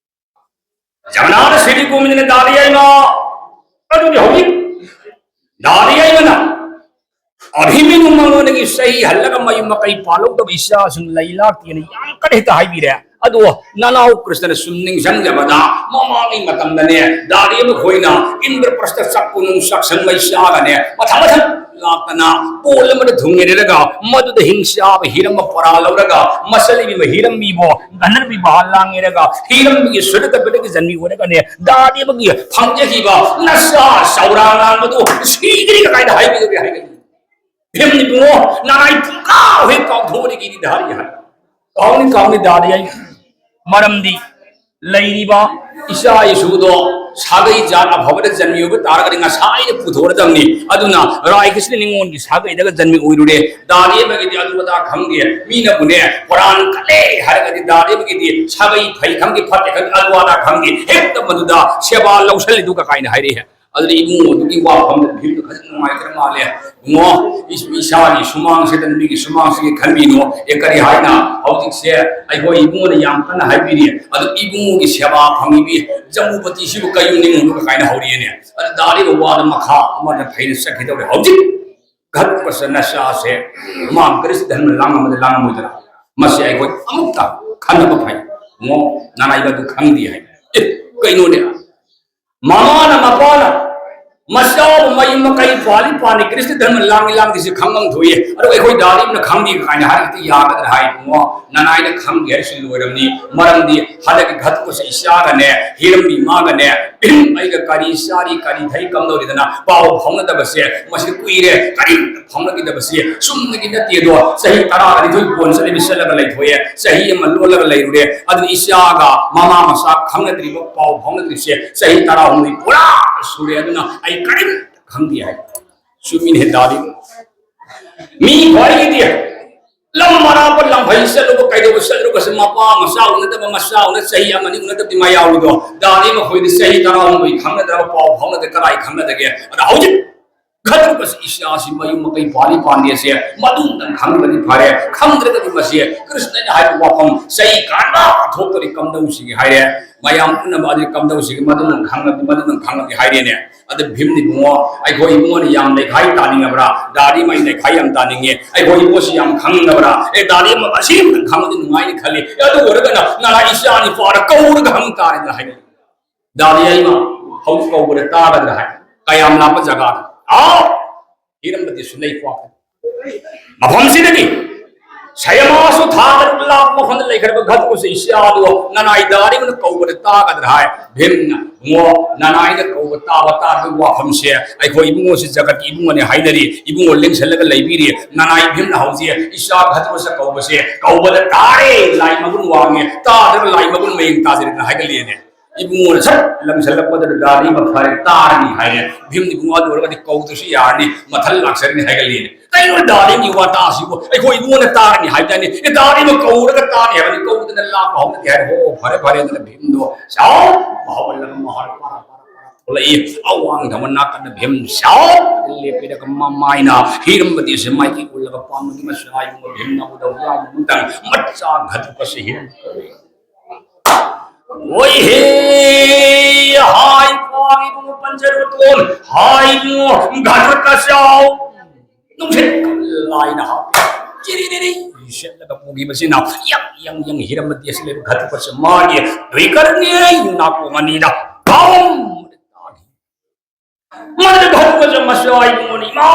ꯖꯒꯅꯥꯊ ꯁ꯭ꯔꯤ ꯒꯣꯕꯤꯟꯗꯅ ꯗꯥꯗꯤ ꯑꯩꯃ, ꯑꯗꯨꯗꯤ ꯍꯧꯖꯤꯛ ꯗꯥꯗꯤ ꯑꯩꯃꯅ ꯑꯚꯤꯃꯟꯌꯨ ꯃꯉꯣꯟꯗꯒꯤ ꯆꯍꯤ ꯍꯜꯂꯒ ꯃꯌꯨꯝ ꯃꯀꯩ ꯄꯥꯜꯍꯧꯗꯕ ꯏꯆꯥꯁꯤꯡ ꯂꯩ ꯂꯥꯛꯇꯦꯅ ꯌꯥꯝ ꯀꯟꯅ ꯍꯦꯛꯇ ꯍꯥꯏꯕꯤꯔꯦ꯫ ꯑꯗꯣ ꯅꯅꯥꯎ ꯀ꯭ꯔꯤꯁꯅꯅ ꯁꯨꯝ ꯅꯤꯡꯁꯤꯡꯖꯕꯗ, ꯃꯃꯥꯡꯒꯤ ꯃꯇꯝꯗꯅꯦ, ꯗꯥꯗꯤ ꯃꯈꯣꯏꯅ ꯏꯟꯗ꯭ꯔꯄ꯭ꯔꯁꯇ ꯆꯥꯛꯀꯨ ꯅꯨꯡ ꯆꯥꯛꯁꯪ ꯃꯩ ꯆꯥꯒꯅꯦ, ꯃꯊꯪ ꯃꯊꯪ ꯂꯥꯛꯇꯅ ꯄꯣꯜ ꯑꯃꯗ ꯊꯨꯡꯉꯦꯔꯒ ꯃꯗꯨꯗ ꯍꯤꯡ ꯆꯥꯕ ꯍꯤꯔꯝꯕ ꯄꯣꯔꯥ ꯂꯧꯔꯒ ꯃꯆꯜ ꯏꯕꯤꯕ ꯍꯤꯔꯝꯕꯤꯕꯨ ꯒꯟꯙꯔꯕꯤ ꯃꯍꯥ ꯂꯥꯡꯉꯦꯔꯒ ꯍꯤꯔꯝꯕꯤꯒꯤ ꯁꯨꯔꯒ ꯕꯤꯔꯒꯤ ꯖꯟꯃꯤ ꯑꯣꯏꯔꯒꯅꯦ, ꯗꯥꯗꯤ ꯑꯃꯒꯤ ꯐꯪꯖꯈꯤꯕ ꯅꯆꯥ ꯆꯥꯎꯔꯥꯡ ꯂꯥꯡꯕꯗꯨ ꯁꯤꯒ꯭ꯔꯤ ꯀꯥꯏꯅ ꯍꯥꯏꯕꯤꯔꯒꯦ ꯍꯥꯏꯒꯅꯤ꯫ ꯚꯤꯝꯅ, ꯏꯕꯨꯡꯉꯣ, ꯅꯅꯥꯏ ꯄꯨꯡꯀꯥꯎ ꯍꯦꯛ ꯀꯥꯎꯊꯣꯛꯑꯗꯤ ꯀꯤꯗꯤ ꯙꯥꯔꯤ ꯍꯥꯏ꯫ ꯀꯥꯎꯅꯤ, ꯀꯥꯎꯅꯤ ꯗꯥꯗꯤ ꯑꯩ꯫ ꯃꯔꯝꯗꯤ ꯂꯩꯔꯤꯕ ꯏꯆꯥ ꯏꯁꯨꯗꯣ ꯁꯥꯒꯩ ꯖꯥꯠ ꯑꯐꯕꯗ ꯖꯟꯃꯤ ꯑꯣꯏꯕ ꯇꯥꯔꯒꯗꯤ ꯉꯁꯥꯏꯅ ꯄꯨꯊꯣꯔꯗꯕꯅꯤ꯫ ꯑꯗꯨꯅ ꯔꯥꯏ ꯀ꯭ꯔꯤꯁꯅ ꯅꯤꯉꯣꯜꯒꯤ ꯁꯥꯒꯩꯗꯒ ꯖꯟꯃꯤ ꯑꯣꯏꯔꯨꯔꯦ, ꯗꯥꯗꯤ ꯑꯃꯒꯤꯗꯤ ꯑꯗꯨ ꯑꯗꯥ ꯈꯪꯗꯦ, ꯃꯤꯅꯕꯨꯅꯦ ꯍꯣꯔꯥꯟ ꯈꯜꯂꯦ ꯍꯥꯏꯔꯒꯗꯤ ꯗꯥꯗꯤ ꯑꯃꯒꯤꯗꯤ ꯁꯥꯒꯩ ꯐꯩ ꯈꯪꯗꯦ ꯐꯠꯇꯦ ꯈꯪꯗꯦ ꯑꯗꯨ ꯑꯗꯥ ꯈꯪꯗꯦ, ꯍꯦꯛꯇ ꯃꯗꯨꯗ ꯁꯦꯕꯥ ꯂꯧꯁꯜꯂꯤꯗꯨ ꯀꯀꯥꯏꯅ ꯍꯥꯏꯔꯛꯏ꯫ ꯑꯗꯨꯅ ꯏꯕꯨꯡꯉꯣꯗꯨꯒꯤ ꯋꯥꯐꯝꯗ ꯚꯤꯝꯗꯣ ꯈꯖꯤꯛ ꯅꯨꯡꯉꯥꯏꯇ꯭ꯔ ꯃꯥꯜꯂꯦ꯫ ꯏꯕꯨꯡꯉꯣ, ꯏꯁ-, ꯏꯁꯥꯒꯤ ꯁꯨꯃꯥꯡꯁꯤꯗ ꯃꯤꯒꯤ ꯁꯨꯃꯥꯡꯁꯤꯒꯤ ꯈꯟꯕꯤꯅꯣ꯫ ꯑꯦ, ꯀꯔꯤ ꯍꯥꯏꯅ ꯍꯧꯖꯤꯛꯁꯦ ꯑꯩꯈꯣꯏ ꯏꯕꯨꯡꯉꯣꯅ ꯌꯥꯝ ꯀꯟꯅ ꯍꯥꯏꯕꯤꯔꯤ꯫ ꯑꯗꯨ ꯏꯕꯨꯡꯉꯣꯒꯤ ꯁꯦꯕꯥ ꯐꯪꯉꯤꯕꯤ ꯖꯝꯕꯨꯄꯇꯤꯁꯤꯕꯨ ꯀꯩꯅꯣ ꯅꯤꯡꯉꯨꯅꯨ ꯀꯥꯏꯅ ꯍꯧꯔꯛꯑꯦꯅꯦ꯫ ꯑꯗꯨ ꯗꯥꯔꯤꯕ ꯋꯥꯗ ꯃꯈꯥ ꯑꯃꯗ ꯐꯩꯅ ꯆꯠꯈꯤꯗꯧꯔꯦ꯫ ꯍꯧꯖꯤꯛ ꯘꯠꯄꯁ ꯅꯆꯥꯁꯦ ꯃꯥ ꯀ꯭ꯔꯤꯁ ꯙꯔꯃ ꯂꯥꯡ ꯑꯃꯗ ꯂꯥꯡꯉꯝꯃꯣꯏꯗꯅ꯫ ꯃꯁꯤ ꯑꯩꯈꯣꯏ ꯑꯃꯨꯛꯇ ꯈꯟꯅꯕ ꯐꯩ꯫ ꯏꯕꯨꯡꯉꯣ, ꯅꯅꯥꯏꯕ ꯑꯗꯨ ꯈꯪꯗꯦ ꯍꯥꯏ꯫ ꯑꯦ, ꯀꯩꯅꯣꯅꯦ? ꯃꯃꯥꯅ ꯃꯄꯥꯅ ꯃꯆꯥꯕꯨ ꯃꯌꯨꯝ ꯃꯀꯩ ꯄꯥꯜꯂꯤ ꯄꯥꯜꯂꯤ ꯀ꯭ꯔꯤꯁꯇ ꯙꯔꯃ ꯂꯥꯡꯉꯤ ꯂꯥꯡꯗꯦꯁꯤ ꯈꯪꯐꯝ ꯊꯣꯛꯏ꯫ ꯑꯗꯣ ꯑꯩꯈꯣꯏ ꯗꯥꯔꯤꯕꯅ ꯈꯪꯗꯦ ꯀꯥꯏꯅ ꯍꯥꯏꯔꯒꯗꯤ ꯌꯥꯒꯗ꯭ꯔꯥ ꯍꯥꯏ? ꯏꯕꯨꯡꯉꯣ, ꯅꯅꯥꯏꯅ ꯈꯪꯗꯦ ꯍꯥꯏꯔꯤꯁꯤ ꯂꯣꯏꯔꯝꯅꯤ꯫ ꯃꯔꯝꯗꯤ ꯍꯟꯗꯛꯀꯤ ꯘꯠꯄꯁꯦ ꯏꯆꯥꯒꯅꯦ, ꯍꯤꯔꯝꯕꯤ ꯃꯥꯒꯅꯦ, ꯚꯤꯝ ꯑꯩꯒ ꯀꯔꯤ ꯆꯥꯔꯤ ꯀꯔꯤ ꯊꯛꯏ ꯀꯝꯗꯧꯔꯤꯗꯅ ꯄꯥꯎ ꯐꯥꯎꯅꯗꯕꯁꯦ ꯃꯁꯤ ꯀꯨꯏꯔꯦ꯫ ꯀꯔꯤ ꯐꯥꯎꯅꯈꯤꯗꯕꯁꯤ ꯆꯨꯝꯅꯒꯤ ꯅꯠꯇꯦ꯫ ꯑꯗꯣ ꯆꯍꯤ ꯇꯔꯥꯅꯤꯊꯣꯏ ꯀꯣꯟ ꯆꯠꯂꯤꯕ ꯆꯠꯂꯒ ꯂꯩꯊꯣꯛꯑꯦ, ꯆꯍꯤ ꯑꯃ ꯂꯣꯜꯂꯒ ꯂꯩꯔꯨꯔꯦ꯫ ꯑꯗꯨꯅ ꯏꯆꯥꯒ ꯃꯃꯥ ꯃꯆꯥ ꯈꯪꯅꯗ꯭ꯔꯤꯕ, ꯄꯥꯎ ꯐꯥꯎꯅꯗ꯭ꯔꯤꯁꯦ ꯆꯍꯤ ꯇꯔꯥꯍꯨꯝꯗꯣꯏ ꯄꯨꯔꯥ ꯁꯨꯔꯦ꯫ ꯑꯗꯨꯅ ꯑꯩ ꯀꯔꯤꯝ ꯈꯪꯗꯦ ꯍꯥꯏ꯫ ꯆꯨꯝꯃꯤꯅꯦ ꯗꯥꯗꯤ꯫ ꯃꯤ ꯈ꯭ꯋꯥꯏꯒꯤꯗꯤ ꯂꯝ ꯑꯔꯥꯞꯄ ꯂꯝꯐꯩ ꯆꯠꯂꯨꯕ ꯀꯩꯗꯧꯕ ꯆꯠꯂꯨꯕꯁꯦ ꯃꯄꯥ ꯃꯆꯥ ꯎꯅꯗꯕ, ꯃꯆꯥ ꯎꯅ ꯆꯍꯤ ꯑꯃꯅꯤ ꯎꯅꯗꯕꯗꯤ ꯃꯥ ꯌꯥꯎꯔꯤꯗꯣ꯫ ꯗꯥꯗꯤ ꯃꯈꯣꯏꯗꯤ ꯆꯍꯤ ꯇꯔꯥꯍꯨꯝꯗꯣꯏ ꯈꯪꯅꯗ꯭ꯔꯕ, ꯄꯥꯎ ꯐꯥꯎꯅꯗꯦ, ꯀꯗꯥꯏ ꯈꯪꯅꯗꯒꯦ? ꯑꯗ ꯍꯧꯖꯤꯛ ꯈꯟꯕꯁꯤ ꯏꯆꯥꯁꯤ ꯃꯌꯨꯝ ꯃꯀꯩ ꯄꯥꯜꯂꯤ ꯄꯥꯟꯗꯦꯁꯦ ꯃꯗꯨꯝꯇꯪ ꯈꯪꯕꯗꯤ ꯐꯔꯦ꯫ ꯈꯪꯗ꯭ꯔꯒꯗꯤ ꯃꯁꯤ ꯀ꯭ꯔꯤꯁꯅꯅ ꯍꯥꯏꯕ ꯋꯥꯐꯝ ꯆꯍꯤ ꯀꯥꯟꯕ ꯊꯣꯛꯇꯣꯔꯤ ꯀꯝꯗꯧꯁꯤꯒꯦ ꯍꯥꯏꯔꯦ꯫ ꯃꯌꯥꯝ ꯄꯨꯝꯅꯃꯛ ꯑꯗꯨ ꯀꯝꯗꯧꯁꯤꯒꯦ ꯃꯗꯨꯝꯇꯪ ꯈꯪꯉꯗꯤ, ꯃꯗꯨꯝꯇꯪ ꯈꯪꯉꯗꯤ ꯍꯥꯏꯔꯦꯅꯦ꯫ ꯑꯗ ꯚꯤꯝꯅ ꯏꯕꯨꯡꯉꯣ, ꯑꯩꯈꯣꯏ ꯏꯕꯨꯡꯉꯣꯅ ꯌꯥꯝ ꯂꯩꯈꯥꯏ ꯇꯥꯅꯤꯡꯉꯕ꯭ꯔꯥ? ꯗꯥꯗꯤ ꯃꯥꯏ ꯂꯩꯈꯥꯏ ꯌꯥꯝ ꯇꯥꯅꯤꯡꯉꯦ꯫ ꯑꯩꯈꯣꯏ ꯏꯕꯨꯡꯉꯣꯁꯤ ꯌꯥꯝ ꯈꯪꯅꯕ꯭ꯔꯥ? ꯑꯦ, ꯗꯥꯗꯤ ꯑꯃ ꯑꯁꯤ ꯑꯃꯇꯪ ꯈꯪꯉꯗꯤ ꯅꯨꯡꯉꯥꯏꯅꯤ ꯈꯜꯂꯤ꯫ ꯑꯦ, ꯑꯗꯨ ꯑꯣꯏꯔꯒꯅ ꯅꯅꯥ ꯏꯆꯥ ꯅꯤꯄꯥꯗ ꯀꯧꯔꯒ ꯍꯪ ꯇꯥꯔꯦꯅ ꯍꯥꯏꯅꯩ꯫ ꯗꯥꯗꯤ ꯑꯩꯃ ꯍꯧꯖꯤꯛ ꯀꯧꯕꯗ ꯇꯥꯒꯗ꯭ꯔꯥ ꯍꯥꯏ꯫ ꯀꯌꯥꯝ ꯂꯥꯞꯄ ꯖꯒꯥꯗ? ꯑꯥꯎ! ꯏꯔꯝꯕꯗꯤ ꯁꯨꯂꯩ ꯀ꯭ꯋꯥꯛ ꯃꯐꯝꯁꯤꯗꯒꯤ ꯁꯌꯃꯥꯁꯨ ꯊꯥ ꯇꯔꯨꯛ ꯂꯥꯞꯄ ꯃꯐꯝꯗ ꯂꯩꯈ꯭ꯔꯕ ꯘꯇꯣꯠꯀꯆ ꯏꯆꯥꯗꯣ ꯅꯅꯥꯏ ꯗꯥꯔꯤꯕꯅ ꯀꯧꯕꯗ ꯇꯥꯒꯗ꯭ꯔꯥ ꯍꯥꯏ꯫ ꯚꯤꯝꯅ, "ꯏꯕꯨꯡꯉꯣ, ꯅꯅꯥꯏꯅ ꯀꯧꯕ ꯇꯥꯕ ꯇꯥꯔꯕꯒꯤ ꯋꯥꯐꯝꯁꯦ ꯑꯩꯈꯣꯏ ꯏꯕꯨꯡꯉꯣꯁꯤ ꯖꯒꯠꯀꯤ ꯏꯕꯨꯡꯉꯣꯅꯦ ꯍꯥꯏꯅꯔꯤ, ꯏꯕꯨꯡꯉꯣ ꯂꯦꯡꯁꯜꯂꯒ ꯂꯩꯕꯤꯔꯤ, ꯅꯅꯥꯏ ꯚꯤꯝꯅ ꯍꯧꯖꯤꯛ ꯏꯆꯥ ꯘꯇꯣꯠꯀꯆ ꯀꯧꯕꯁꯦ ꯀꯧꯕꯗ ꯇꯥꯔꯦ, ꯂꯥꯏ ꯃꯒꯨꯟ ꯋꯥꯡꯉꯦ, ꯇꯥꯗ꯭ꯔꯒ ꯂꯥꯏ ꯃꯒꯨꯟ ꯃꯌꯦꯡ ꯇꯥꯖꯔꯦꯗꯅ" ꯍꯥꯏꯒꯠꯂꯦꯅꯦ꯫ ꯏꯕꯨꯡꯉꯣꯅ ꯁꯠ ꯂꯪꯁꯜꯂꯛꯄꯗ ꯗꯥꯔꯤꯕ ꯐꯔꯦ, ꯇꯥꯔꯅꯤ ꯍꯥꯏꯔꯦ꯫ ꯚꯤꯝꯅ, "ꯏꯕꯨꯡꯉꯣ, ꯑꯗꯨ ꯑꯣꯏꯔꯒꯗꯤ ꯀꯧꯗ꯭ꯔꯁꯨ ꯌꯥꯔꯅꯤ, ꯃꯊꯟ ꯂꯥꯛꯆꯔꯅꯤ" ꯍꯥꯏꯒꯠꯂꯦꯅꯦ꯫ ꯀꯩꯅꯣ ꯗꯥꯔꯤꯕꯒꯤ ꯋꯥꯇꯥꯁꯤꯕꯨ? ꯑꯩꯈꯣꯏ ꯏꯕꯨꯡꯉꯣꯅ ꯇꯥꯔꯅꯤ ꯍꯥꯏꯕꯗꯥꯏꯅꯦ? ꯑꯦ, ꯗꯥꯔꯤꯕ ꯀꯧꯔꯒ ꯇꯥꯔꯅꯤ ꯍꯥꯏꯕꯅꯤ, ꯀꯧꯗꯅ ꯂꯥꯛꯄ ꯍꯧꯅꯗꯦ ꯍꯥꯏꯔꯦ꯫ "ꯍꯣ, ꯐꯔꯦ, ꯐꯔꯦ" ꯑꯗꯨꯅ ꯚꯤꯝꯗꯣ ꯆꯥꯎ ꯍꯧꯒꯠꯂꯒ ꯃꯍꯥꯔ ꯄꯥꯔꯥ ꯄꯥꯔꯥ ꯄꯥꯔꯥ ꯊꯣꯛꯂꯛꯏ꯫ ꯑꯋꯥꯡ ꯊꯪꯕ ꯅꯥꯀꯟꯗ ꯚꯤꯝ ꯆꯥꯎ ꯂꯦꯞꯄꯤꯔꯒ ꯃꯃꯥꯏꯅ ꯍꯤꯔꯝꯕꯗꯤꯁꯦ ꯃꯥꯏꯀꯩ ꯎꯜꯂꯒ ꯄꯥꯝꯕꯒꯤ ꯃꯆꯥ ꯏꯕꯨꯡꯉꯣ ꯚꯤꯝꯅ ꯎꯗꯧ ꯌꯥꯏ꯫ ꯃꯇꯝ ꯃꯆꯥ ꯘꯇꯣꯠꯀꯆꯁꯦ ꯍꯤꯔꯝ ꯑꯣꯏꯍꯦ! ꯍꯥꯏ ꯄꯥꯡ ꯏꯕꯨꯡꯉꯣ ꯄꯟꯖꯔꯣꯇꯣꯟ, ꯍꯥꯏ ꯏꯕꯨꯡꯉꯣ ꯘꯇꯣꯠꯀꯆ ꯆꯥꯎ꯫ ꯅꯨꯡꯁꯤꯠ ꯂꯥꯏꯅ ꯍꯥꯞꯄꯤ꯫ ꯆꯤꯔꯤꯔꯤꯔꯤ ꯁꯦꯠꯂꯒ ꯄꯨꯈꯤꯕꯁꯤꯅ ꯌꯪ ꯌꯪ ꯌꯪ ꯍꯤꯔꯝꯕꯗꯤ ꯑꯁꯤ ꯂꯩꯕ ꯘꯇꯣꯠꯀꯆ ꯃꯥꯒꯤ ꯇ꯭ꯋꯤꯀꯔꯅꯤ ꯅꯥꯀꯣꯡ ꯑꯅꯤꯗ ꯄꯥꯎ ꯇꯥꯈꯤ꯫ ꯃꯗꯨꯗ ꯘꯇꯣꯠꯀꯆ ꯃꯆꯥ ꯏꯕꯨꯡꯉꯣꯅꯤ, "ꯏꯃꯥ,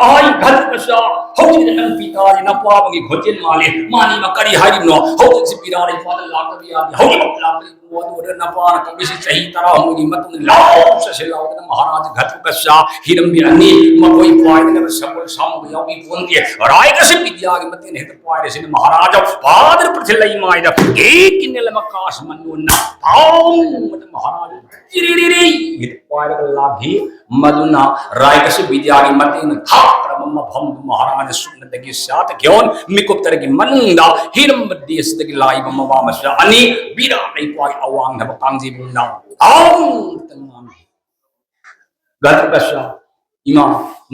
ꯑꯍꯥꯏ ꯘꯇꯣꯠꯀꯆ, ꯍꯧꯖꯤꯛꯇ ꯅꯪ ꯄꯤꯇꯥꯗꯤ ꯅꯄꯥꯕꯒꯤ ꯈꯣꯟꯖꯦꯜ ꯃꯥꯜꯂꯤ꯫ ꯃꯥꯅꯤ, ꯏꯃꯥ, ꯀꯔꯤ ꯍꯥꯏꯔꯤꯕꯅꯣ? ꯍꯧꯖꯤꯛꯁꯤ ꯄꯤꯔꯥ ꯂꯩꯄꯥꯗ ꯂꯥꯛꯇꯕ ꯌꯥꯗꯦ꯫ ꯍꯧꯖꯤꯛꯃꯛ ꯂꯥꯛꯇ꯭ꯔꯤ ꯏꯕꯨꯡꯉꯣ, ꯑꯗꯨ ꯑꯣꯏꯔꯒ ꯅꯄꯥꯅ ꯀꯧꯔꯤꯁꯤ ꯆꯍꯤ ꯇꯔꯥꯍꯨꯝꯗꯣꯏꯒꯤ ꯃꯇꯨꯡꯗ ꯂꯥꯛꯑꯣ ꯆꯠꯁꯤ ꯂꯥꯎꯗꯅ" ꯃꯍꯥꯔꯥꯖ ꯘꯇꯣꯠꯀꯆ ꯍꯤꯔꯝꯕꯤ ꯑꯅꯤ ꯃꯈꯣꯏ ꯄꯥꯏꯗꯅꯕ ꯁꯒꯣꯜ ꯁꯥꯡꯕ ꯌꯥꯎꯕꯤ ꯄꯣꯟꯗꯦ꯫ ꯔꯥꯏꯀꯁꯤ ꯕꯤꯗ꯭ꯌꯥꯒꯤ ꯃꯇꯦꯡ ꯍꯦꯛꯇ ꯄꯥꯏꯔꯁꯤꯅ ꯃꯍꯥꯔꯥꯖ ꯄꯥꯗ꯭ꯔ ꯄ꯭ꯔꯊꯤꯂꯩ ꯃꯥꯏꯗ ꯀꯤ ꯀꯤꯟꯅꯦꯜ ꯑꯃ ꯀꯥꯁ ꯃꯟꯗꯣꯟꯅ ꯄꯥꯎ ꯃꯍꯥꯔꯥꯖ ꯆꯤꯔꯤꯔꯤꯔꯤ ꯄꯥꯏꯔꯒ ꯂꯥꯛꯈꯤ꯫ ꯃꯗꯨꯅ ꯔꯥꯏꯀꯁꯤ ꯕꯤꯗ꯭ꯌꯥꯒꯤ ꯃꯇꯦꯡꯅ ꯊꯥꯛꯈ꯭ꯔꯕ ꯃꯐꯝꯗꯨ ꯃꯍꯥꯔꯥꯖ ꯁꯨꯞꯅꯗꯒꯤ ꯁꯥꯇ ꯀ꯭ꯌꯣꯟ ꯃꯤꯀꯨꯞ ꯇꯔꯦꯠꯀꯤ ꯃꯅꯨꯡꯗ ꯍꯤꯔꯝꯕ ꯗꯦꯁꯇꯒꯤ ꯂꯥꯛꯏꯕ ꯃꯃꯥ ꯃꯆꯥ ꯑꯅꯤ ꯕꯤꯔꯥ ꯂꯩꯄꯥꯛ ꯑꯋꯥꯡꯊꯪꯕ ꯀꯥꯡꯖꯩꯕꯨꯡꯗ ꯑꯃꯇ ꯉꯥꯡꯉꯤ꯫ ꯘꯇꯣꯠꯀꯆ, "ꯏꯃꯥ,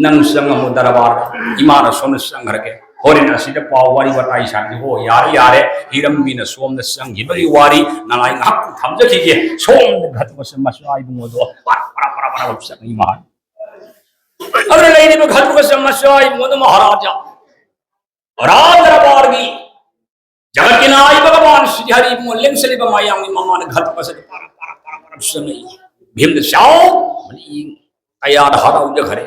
ꯅꯪ ꯆꯪꯉꯝꯃꯣ ꯗꯔꯕꯥꯔꯗ, ꯏꯃꯥꯅ ꯁꯣꯝꯗ ꯆꯪꯈ꯭ꯔꯒꯦ꯫ ꯍꯣꯔꯦꯟ ꯑꯁꯤꯗ ꯄꯥꯎ ꯋꯥꯔꯤ ꯋꯥꯇꯥꯏ ꯁꯥꯟꯅꯁꯤ"꯫ "ꯍꯣ, ꯌꯥꯔꯦ, ꯌꯥꯔꯦ, ꯍꯤꯔꯝꯕꯤꯅ ꯁꯣꯝꯗ ꯆꯪꯈꯤꯕꯒꯤ ꯋꯥꯔꯤ ꯅꯉꯥꯏ ꯉꯥꯏꯍꯥꯛ ꯊꯝꯖꯈꯤꯒꯦ"꯫ ꯁꯣꯝꯗ ꯘꯇꯣꯠꯀꯆ ꯃꯆꯥ ꯏꯕꯨꯡꯉꯣꯗꯣ ꯄꯔꯥ ꯄꯔꯥ ꯄꯔꯥ ꯄꯔꯥ ꯆꯪꯉꯤ ꯃꯥꯜꯂꯦ꯫ ꯑꯗꯨꯅ ꯂꯩꯔꯤꯕ ꯘꯇꯣꯠꯀꯆ ꯃꯆꯥ ꯏꯕꯨꯡꯉꯣꯗꯣ ꯃꯍꯥꯔꯥꯖ ꯔꯥꯖ ꯗꯔꯕꯥꯔꯒꯤ ꯖꯒꯠꯀꯤ ꯅꯥꯏ ꯚꯒꯋꯥꯟ ꯁ꯭ꯔꯤ ꯍꯔꯤ ꯏꯕꯨꯡꯉꯣ ꯂꯦꯡꯁꯜꯂꯤꯕ ꯃꯌꯥꯝꯒꯤ ꯃꯃꯥꯅ ꯘꯇꯣꯠꯀꯆꯗ ꯄꯔꯞ ꯄꯔꯞ ꯄꯔꯞ ꯄꯔꯞ ꯆꯪꯉꯛꯏ꯫ ꯚꯤꯝꯗ ꯆꯥꯎ ꯃꯅꯤ ꯀꯌꯥꯗ ꯍꯔꯥꯎꯖꯈ꯭ꯔꯦ꯫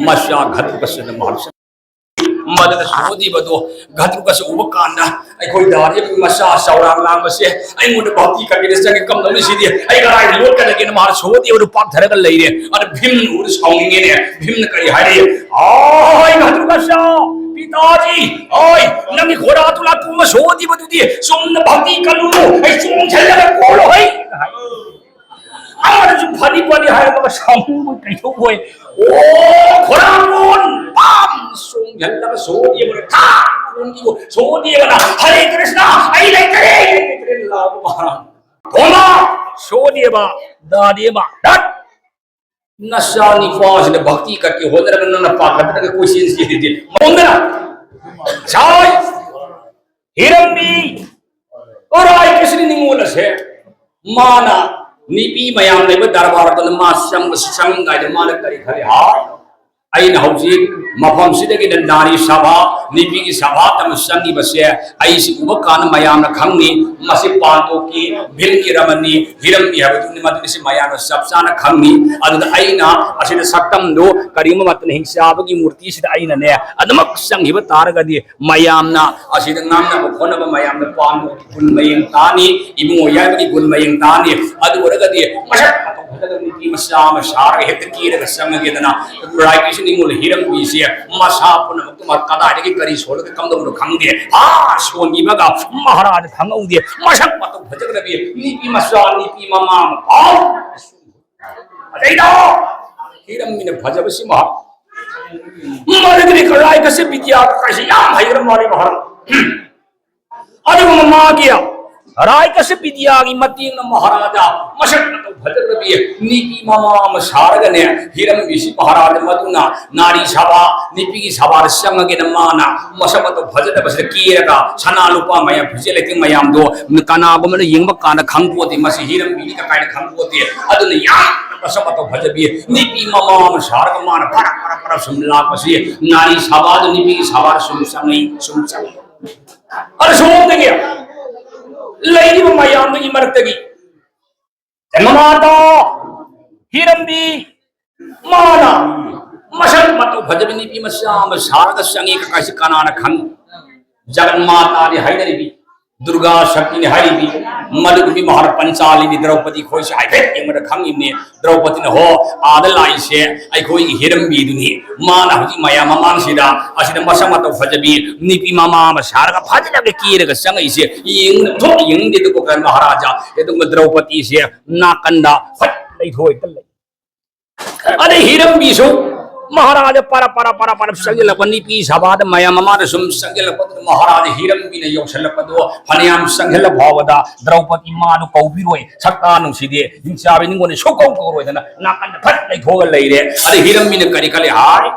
ꯃꯆꯥ ꯘꯇꯣꯠꯀꯆꯗ ꯃꯍꯥꯛ ꯆꯪꯉꯛꯏ꯫ ꯑꯗꯨꯅ ꯁꯣꯍꯗꯦꯕꯗꯣ ꯘꯇꯣꯠꯀꯆ ꯎꯕ ꯀꯥꯟꯗ, "ꯑꯩꯈꯣꯏ ꯗꯥꯔꯤꯕ ꯃꯆꯥ ꯆꯥꯎꯔꯥꯛ ꯂꯥꯡꯕꯁꯦ ꯑꯩꯉꯣꯟꯗ ꯚꯛꯇꯤ ꯀꯕꯤꯔ ꯆꯪꯉꯦ, ꯀꯝꯗꯧꯅꯤ ꯁꯤꯗꯤ? ꯑꯩ ꯀꯗꯥꯏꯗ ꯂꯣꯠꯀꯗꯒꯦꯅ?" ꯃꯍꯥꯔꯥꯖ ꯁꯣꯍꯗꯦꯕꯗꯨ ꯄꯥꯛꯊꯔꯒ ꯂꯩꯔꯦ꯫ ꯑꯗ ꯚꯤꯝꯅ ꯎꯔ ꯁꯥꯎꯅꯤꯡꯉꯦꯅꯦ꯫ ꯚꯤꯝꯅ ꯀꯔꯤ ꯍꯥꯏꯔꯤ? "ꯑꯥꯏ, ꯘꯇꯣꯠꯀꯆ, ꯄꯤꯇꯥꯖꯤ, ꯑꯥꯏ, ꯅꯪꯒꯤ ꯘꯣꯔꯥꯗꯨ ꯂꯥꯛꯇꯣꯛꯑꯒ ꯁꯣꯍꯗꯦꯕꯗꯨꯗꯤ ꯆꯨꯝꯅ ꯚꯛꯇꯤ ꯀꯜꯂꯨꯅꯨ, ꯑꯩ ꯆꯣꯡꯁꯤꯜꯂꯒ ꯀꯣꯜꯂꯣ ꯍꯩ!" ꯑꯃꯅꯁꯨ ꯐꯅꯤ ꯐꯅꯤ ꯍꯥꯏꯔꯝꯃꯒ ꯁꯥꯎꯅꯤꯡꯕꯣꯏ ꯀꯩꯗꯧꯕꯣꯏ, ꯑꯣ, ꯈꯣꯔꯥꯡꯒꯣꯟ ꯄꯥꯝ ꯆꯣꯡꯁꯤꯜꯂꯒ ꯁꯣꯍꯗꯦꯕꯅ ꯊꯥꯛ ꯀꯣꯟꯈꯤꯕ꯫ ꯁꯣꯍꯗꯦꯕꯅ, "ꯍꯔꯦ ꯀ꯭ꯔꯤꯁꯅ, ꯑꯩ ꯂꯩꯇꯔꯦ, ꯑꯩ ꯂꯩꯇꯔꯦ" ꯂꯥꯎꯕ ꯃꯍꯥꯔꯥꯖ꯫ ꯊꯣꯝꯕ, ꯁꯣꯍꯗꯦꯕ, ꯗꯥꯗꯦꯕ, ꯙꯠ! ꯅꯆꯥ ꯅꯤꯄꯥꯁꯤꯗ ꯚꯛꯇꯤ ꯀꯠꯀꯦ ꯍꯣꯠꯅꯔꯒ ꯅꯪꯅ ꯄꯥꯈꯠꯇꯅꯒ ꯀꯣꯏꯆꯦꯟ ꯆꯦꯜꯂꯤꯗꯤ ꯃꯣꯟꯗꯅ ꯁꯥꯏ꯫ ꯍꯤꯔꯝꯕꯤ, ꯔꯥꯏ ꯀ꯭ꯔꯤꯁꯅ ꯅꯤꯉꯣꯜ ꯑꯁꯦ ꯃꯥꯅ ꯅꯨꯄꯤ ꯃꯌꯥꯝ ꯂꯩꯕ ꯗꯔꯕꯥꯔꯗꯨꯅ ꯃꯥ ꯆꯪꯕ, ꯆꯪꯉꯝꯗꯥꯏꯗ ꯃꯥꯅ ꯀꯔꯤ ꯈꯜꯂꯤ? "ꯍꯥ, ꯑꯩꯅ ꯍꯧꯖꯤꯛ ꯃꯐꯝꯁꯤꯗꯒꯤꯅ ꯅꯥꯔꯤ ꯁꯚꯥ, ꯅꯨꯄꯤꯒꯤ ꯁꯚꯥ ꯇꯝꯕ ꯆꯪꯉꯤꯕꯁꯦ ꯑꯩꯁꯤ ꯎꯕ ꯀꯥꯟꯗ ꯃꯌꯥꯝꯅ ꯈꯪꯅꯤ, ꯃꯁꯤ ꯄꯥꯟꯊꯣꯛꯀꯤ ꯚꯤꯝꯒꯤ ꯔꯃꯟꯅꯤ, ꯍꯤꯔꯝꯕꯤ ꯍꯥꯏꯕꯗꯨꯅꯤ, ꯃꯗꯨꯒꯤꯁꯤ ꯃꯌꯥꯝꯅ ꯆꯞ ꯆꯥꯅ ꯈꯪꯅꯤ꯫ ꯑꯗꯨꯅ ꯑꯩꯅ ꯑꯁꯤꯗ ꯁꯛꯇꯝꯗꯨ ꯀꯔꯤꯒꯨꯝꯕ ꯃꯇꯝꯗ ꯍꯤꯡꯆꯥꯕꯒꯤ ꯃꯨꯔꯇꯤꯁꯤꯗ ꯑꯩꯅꯅꯦ ꯑꯗꯨꯃꯛ ꯆꯪꯈꯤꯕ ꯇꯥꯔꯒꯗꯤ ꯃꯌꯥꯝꯅ ꯑꯁꯤꯗ ꯉꯥꯡꯅꯕ ꯈꯣꯠꯅꯕ ꯃꯌꯥꯝꯅ ꯄꯥꯟꯕꯒꯤ ꯒꯨꯟ ꯃꯌꯦꯡ ꯇꯥꯅꯤ, ꯏꯕꯨꯡꯉꯣ ꯌꯥꯏꯃꯒꯤ ꯒꯨꯟ ꯃꯌꯦꯡ ꯇꯥꯅꯤ꯫ ꯑꯗꯨ ꯑꯣꯏꯔꯒꯗꯤ ꯃꯁꯛ ꯃꯇꯧ ꯐꯖꯅ ꯅꯨꯄꯤ ꯃꯆꯥ ꯑꯃ ꯁꯥꯔꯒ ꯍꯦꯛꯇ ꯀꯦꯔꯒ ꯆꯪꯉꯒꯦꯗꯅ ꯔꯥꯏ ꯀ꯭ꯔꯤꯁꯅ ꯅꯤꯉꯣꯜ ꯍꯤꯔꯝꯕꯤꯁꯦ ꯃꯁꯥ ꯄꯨꯝꯅꯃꯛꯇꯨ ꯃꯥ ꯀꯗꯥꯏꯗꯒꯤ ꯀꯔꯤ ꯁꯣꯜꯂꯒ ꯀꯝꯗꯧꯅꯣ ꯈꯪꯗꯦ꯫ ꯑꯥ ꯁꯣꯟꯈꯤꯕꯒ ꯃꯍꯥꯔꯥꯖ ꯈꯪꯍꯧꯗꯦ꯫ ꯃꯁꯛ ꯃꯇꯧ ꯐꯖꯈ꯭ꯔꯕꯤ ꯅꯨꯄꯤ ꯃꯆꯥ, ꯅꯨꯄꯤ ꯃꯃꯥ ꯑꯃ ꯄꯥꯎ ꯑꯗꯩꯗ ꯍꯤꯔꯝꯕꯤꯅ ꯐꯖꯕꯁꯤꯃ ꯃꯗꯨꯗꯤ ꯔꯥꯏ ꯀꯁ꯭ꯌꯞ ꯕꯤꯗ꯭ꯌꯥ ꯀꯥꯏꯁꯤ ꯌꯥꯝ ꯍꯩꯈ꯭ꯔ ꯃꯥꯜꯂꯦ ꯃꯍꯥꯔꯥꯖ꯫ ꯑꯗꯨꯒꯨꯝꯕ ꯃꯥꯒꯤ ꯔꯥꯏ ꯀꯁ꯭ꯌꯞ ꯕꯤꯗ꯭ꯌꯥꯒꯤ ꯃꯇꯦꯡꯅ ꯃꯍꯥꯔꯥꯖꯥ ꯃꯁꯛ ꯃꯇꯧ ꯐꯖꯈ꯭ꯔꯕꯤ ꯅꯨꯄꯤ ꯃꯃꯥ ꯑꯃ ꯁꯥꯔꯒꯅꯦ, ꯍꯤꯔꯝꯕꯤꯁꯤ ꯃꯍꯥꯔꯥꯖꯥ ꯃꯗꯨꯅ ꯅꯥꯔꯤ ꯁꯚꯥ, ꯅꯨꯄꯤꯒꯤ ꯁꯚꯥꯗ ꯆꯪꯉꯒꯦꯅ ꯃꯥꯅ ꯃꯁꯛ ꯃꯇꯧ ꯐꯖꯗꯕꯁꯤꯗ ꯀꯦꯔꯒ ꯁꯅꯥ ꯂꯨꯄꯥ ꯃꯌꯥꯝ, ꯐꯤꯖꯦ ꯂꯩꯇꯦꯡ ꯃꯌꯥꯝꯗꯣ ꯀꯅꯥꯒꯨꯝꯕꯅ ꯌꯦꯡꯕ ꯀꯥꯟꯗ ꯈꯪꯄꯣꯠꯇꯦ, ꯃꯁꯤ ꯍꯤꯔꯝꯕꯤꯅꯤ ꯀꯥꯏꯅ ꯈꯪꯄꯣꯠꯇꯦ꯫ ꯑꯗꯨꯅ ꯌꯥꯝꯅ ꯃꯁꯛ ꯃꯇꯧ ꯐꯖꯕꯤ ꯅꯨꯄꯤ ꯃꯃꯥ ꯑꯃ ꯁꯥꯔꯒ ꯃꯥꯅ ꯐꯔ ꯐꯔ ꯐꯔ ꯁꯨꯝ ꯂꯥꯛꯄꯁꯤ ꯅꯥꯔꯤ ꯁꯚꯥꯗ, ꯅꯨꯄꯤꯒꯤ ꯁꯚꯥꯗ ꯁꯨꯝ ꯆꯪꯉꯤ, ꯁꯨꯝ ꯆꯪꯉꯤ꯫ ꯑꯗ ꯁꯣꯝꯗꯒꯤ ꯂꯩꯔꯤꯕ ꯃꯌꯥꯝꯗꯨꯒꯤ ꯃꯔꯛꯇꯒꯤ ꯃꯃꯥꯇꯥ ꯍꯤꯔꯝꯕꯤ ꯃꯥꯅ ꯃꯁꯛ ꯃꯇꯧ ꯐꯖꯕꯤ ꯅꯨꯄꯤ ꯃꯆꯥ ꯑꯃ ꯁꯥꯔꯒ ꯆꯪꯉꯤ ꯀꯥꯏꯁꯤ ꯀꯅꯥꯅ ꯈꯪ? ꯖꯒꯟ ꯃꯥꯇꯥꯅꯤ ꯍꯥꯏꯅꯔꯤꯕꯤ, ꯗꯨꯔꯒꯥ ꯁꯛꯇꯤꯅꯤ ꯍꯥꯏꯔꯤꯕꯤ, ꯃꯗꯨꯒꯤ ꯃꯍꯥꯔꯥ ꯄꯟꯆꯥꯂꯤꯅꯤ ꯗ꯭ꯔꯧꯄꯗꯤ ꯈꯣꯏꯁꯦ ꯍꯥꯏꯐꯦꯠ ꯌꯦꯡꯕꯗ ꯈꯪꯉꯤꯕꯅꯤ꯫ ꯗ꯭ꯔꯧꯄꯗꯤꯅ ꯍꯣ, ꯑꯥꯗ ꯂꯥꯛꯏꯁꯦ ꯑꯩꯈꯣꯏꯒꯤ ꯍꯤꯔꯝꯕꯤꯗꯨꯅꯤ꯫ ꯃꯥꯅ ꯍꯧꯖꯤꯛ ꯃꯌꯥꯝ ꯃꯃꯥꯡꯁꯤꯗ ꯑꯁꯤꯗ ꯃꯁꯛ ꯃꯇꯧ ꯐꯖꯕꯤ ꯅꯨꯄꯤ ꯃꯃꯥ ꯑꯃ ꯁꯥꯔꯒ ꯐꯖꯅꯒ ꯀꯦꯔꯒ ꯆꯪꯉꯛꯏꯁꯦ ꯌꯦꯡꯅ ꯊꯣꯛ ꯌꯦꯡꯅꯤꯡꯗꯦ꯫ ꯑꯗꯨꯒ ꯃꯍꯥꯔꯥꯖꯥ, ꯑꯗꯨꯒ ꯗ꯭ꯔꯧꯄꯗꯤꯁꯦ ꯅꯥꯀꯟꯗ ꯐꯠ ꯂꯩꯊꯣꯛꯑꯦ ꯂꯩ꯫ ꯑꯗꯩ ꯍꯤꯔꯝꯕꯤꯁꯨ ꯃꯍꯥꯔꯥꯖꯥ ꯄꯔꯞ ꯄꯔꯞ ꯄꯔꯞ ꯄꯔꯞ ꯆꯪꯁꯤꯜꯂꯛꯄ, ꯅꯨꯄꯤ ꯁꯚꯥꯗ ꯃꯌꯥꯝ ꯃꯃꯥꯡꯗ ꯁꯨꯝ ꯆꯪꯁꯤꯜꯂꯛꯄꯗꯨꯗ ꯃꯍꯥꯔꯥꯖꯥ ꯍꯤꯔꯝꯕꯤꯅ ꯌꯧꯁꯤꯜꯂꯛꯄꯗꯣ ꯐꯅꯌꯥꯝ ꯆꯪꯁꯤꯜꯂ ꯐꯥꯎꯕꯗ ꯗ꯭ꯔꯧꯄꯗꯤ ꯃꯥꯗꯣ ꯀꯧꯕꯤꯔꯣꯏ, ꯁꯛꯇꯥ ꯅꯨꯡꯁꯤꯗꯦ, ꯍꯤꯡꯆꯥꯕꯤ ꯅꯤꯉꯣꯟꯗ ꯁꯨꯛꯀꯧ ꯀꯧꯔꯣꯏꯗꯅ ꯅꯥꯀꯟꯗ ꯐꯠ ꯂꯩꯊꯣꯛꯑꯒ ꯂꯩꯔꯦ꯫ ꯑꯗꯩ ꯍꯤꯔꯝꯕꯤꯅ ꯀꯔꯤ ꯈꯜꯂꯤ ꯍꯥꯏ?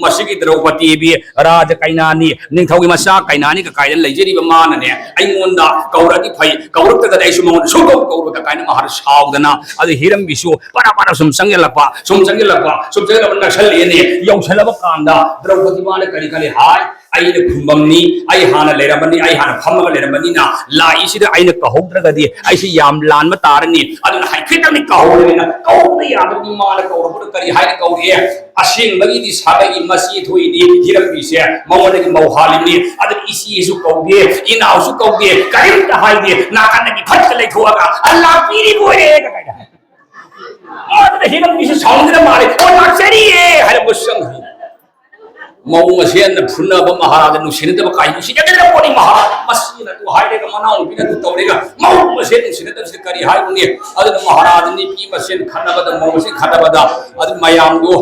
ꯃꯁꯤꯒꯤ ꯗ꯭ꯔꯧꯄꯗꯤꯕꯤ ꯔꯥꯖ ꯀꯩꯅꯥꯅꯤ, ꯅꯤꯡꯊꯧꯒꯤ ꯃꯆꯥ ꯀꯩꯅꯥꯅꯤ ꯀꯥꯏꯅ ꯂꯩꯖꯔꯤꯕ ꯃꯥꯅꯅꯦ, ꯑꯩꯉꯣꯟꯗ ꯀꯧꯔꯗꯤ ꯐꯩ, ꯀꯧꯔꯛꯇ꯭ꯔꯒꯗꯤ ꯑꯩꯁꯨ ꯃꯉꯣꯟꯗ ꯁꯨꯡꯀꯧ ꯀꯧꯔꯣꯏꯗ ꯀꯥꯏꯅ ꯃꯍꯥꯔ ꯁꯥꯎꯗꯅ, ꯑꯗꯨ ꯍꯤꯔꯝꯕꯤꯁꯨ ꯄꯔꯥ ꯄꯔꯥ ꯁꯨꯝ ꯆꯪꯁꯤꯜꯂꯛꯄ, ꯁꯨꯝ ꯆꯪꯁꯤꯜꯂꯛꯄ, ꯁꯨꯝ ꯆꯪꯁꯤꯜꯂꯛꯄ ꯅꯛꯁꯜꯂꯛꯑꯦꯅꯦ꯫ ꯌꯧꯁꯜꯂꯕ ꯀꯥꯟꯗ ꯗ꯭ꯔꯧꯄꯗꯤ ꯃꯥꯅ ꯀꯔꯤ ꯈꯜꯂꯤ ꯍꯥꯏ? ꯑꯩꯅ ꯈꯨꯝꯕꯝꯅꯤ, ꯑꯩ ꯍꯥꯟꯅ ꯂꯩꯔꯝꯕꯅꯤ, ꯑꯩ ꯍꯥꯟꯅ ꯐꯝꯃꯒ ꯂꯩꯔꯝꯕꯅꯤꯅ ꯂꯥꯛꯏꯁꯤꯗ ꯑꯩꯅ ꯀꯧꯍꯧꯗ꯭ꯔꯒꯗꯤ ꯑꯩꯁꯤ ꯌꯥꯝ ꯂꯥꯟꯕ ꯇꯥꯔꯅꯤ꯫ ꯑꯗꯨꯅ ꯍꯥꯏꯐꯦꯠꯇꯪꯗꯤ ꯀꯧꯍꯧꯔꯦꯅ ꯀꯧꯕꯗ ꯌꯥꯗꯕꯒꯤ ꯃꯥꯅ ꯀꯧꯔꯛꯄꯗ ꯀꯔꯤ ꯍꯥꯏꯅ ꯀꯧꯔꯛꯑꯦ? ꯑꯁꯦꯡꯕꯒꯤꯗꯤ ꯁꯥꯒꯩꯒꯤ ꯃꯆꯦ ꯊꯣꯛꯏꯗꯤ ꯍꯤꯔꯝꯕꯤꯁꯦ ꯃꯉꯣꯟꯗꯒꯤ ꯃꯧ ꯍꯥꯜꯂꯤꯅꯤ꯫ ꯑꯗꯨ ꯏꯆꯦꯁꯨ ꯀꯧꯗꯦ, ꯏꯅꯥꯎꯁꯨ ꯀꯧꯗꯦ, ꯀꯔꯤꯝꯇ ꯍꯥꯏꯗꯦ, ꯅꯥꯀꯟꯗꯒꯤ ꯐꯠꯀ ꯂꯩꯊꯣꯛꯑꯒ "ꯑ, ꯂꯥꯛꯄꯤꯔꯤꯕ ꯑꯣꯏꯔꯦ" ꯀꯥꯏꯅ꯫ ꯑꯗꯨꯗ ꯍꯤꯔꯝꯕꯤꯁꯦ ꯁꯥꯎꯅꯤꯡꯗꯅ ꯃꯥꯜꯂꯦ, "ꯑꯣ, ꯂꯥꯛꯆꯔꯤꯌꯦ" ꯍꯥꯏꯔꯛꯄ ꯆꯪꯈ꯭ꯔꯦ꯫ ꯃꯧ ꯃꯁꯦꯟꯅ ꯐꯨꯅꯕ ꯃꯍꯥꯔꯥꯖ ꯅꯨꯡꯁꯤꯅꯗꯕ ꯀꯥꯏ ꯅꯨꯡꯁꯤꯅꯗꯅ ꯄꯣꯠꯅꯤ ꯃꯍꯥꯔꯥꯖ꯫ ꯃꯁꯤꯅ ꯑꯗꯨ ꯍꯥꯏꯔꯦꯒ ꯃꯅꯥꯎꯅꯨꯄꯤꯅ ꯑꯗꯨ ꯇꯧꯔꯦꯒ ꯃꯧ ꯃꯁꯦꯟ ꯅꯨꯡꯁꯤꯅꯗꯕꯁꯤꯗ ꯀꯔꯤ ꯍꯥꯏꯔꯨꯅꯤ? ꯑꯗꯨꯅ ꯃꯍꯥꯔꯥꯖ ꯅꯨꯄꯤ ꯃꯁꯦꯟ ꯈꯠꯅꯕꯗ ꯃꯧ ꯃꯁꯦꯟ ꯈꯠꯅꯕꯗ ꯑꯗꯨ ꯃꯌꯥꯝꯗꯣ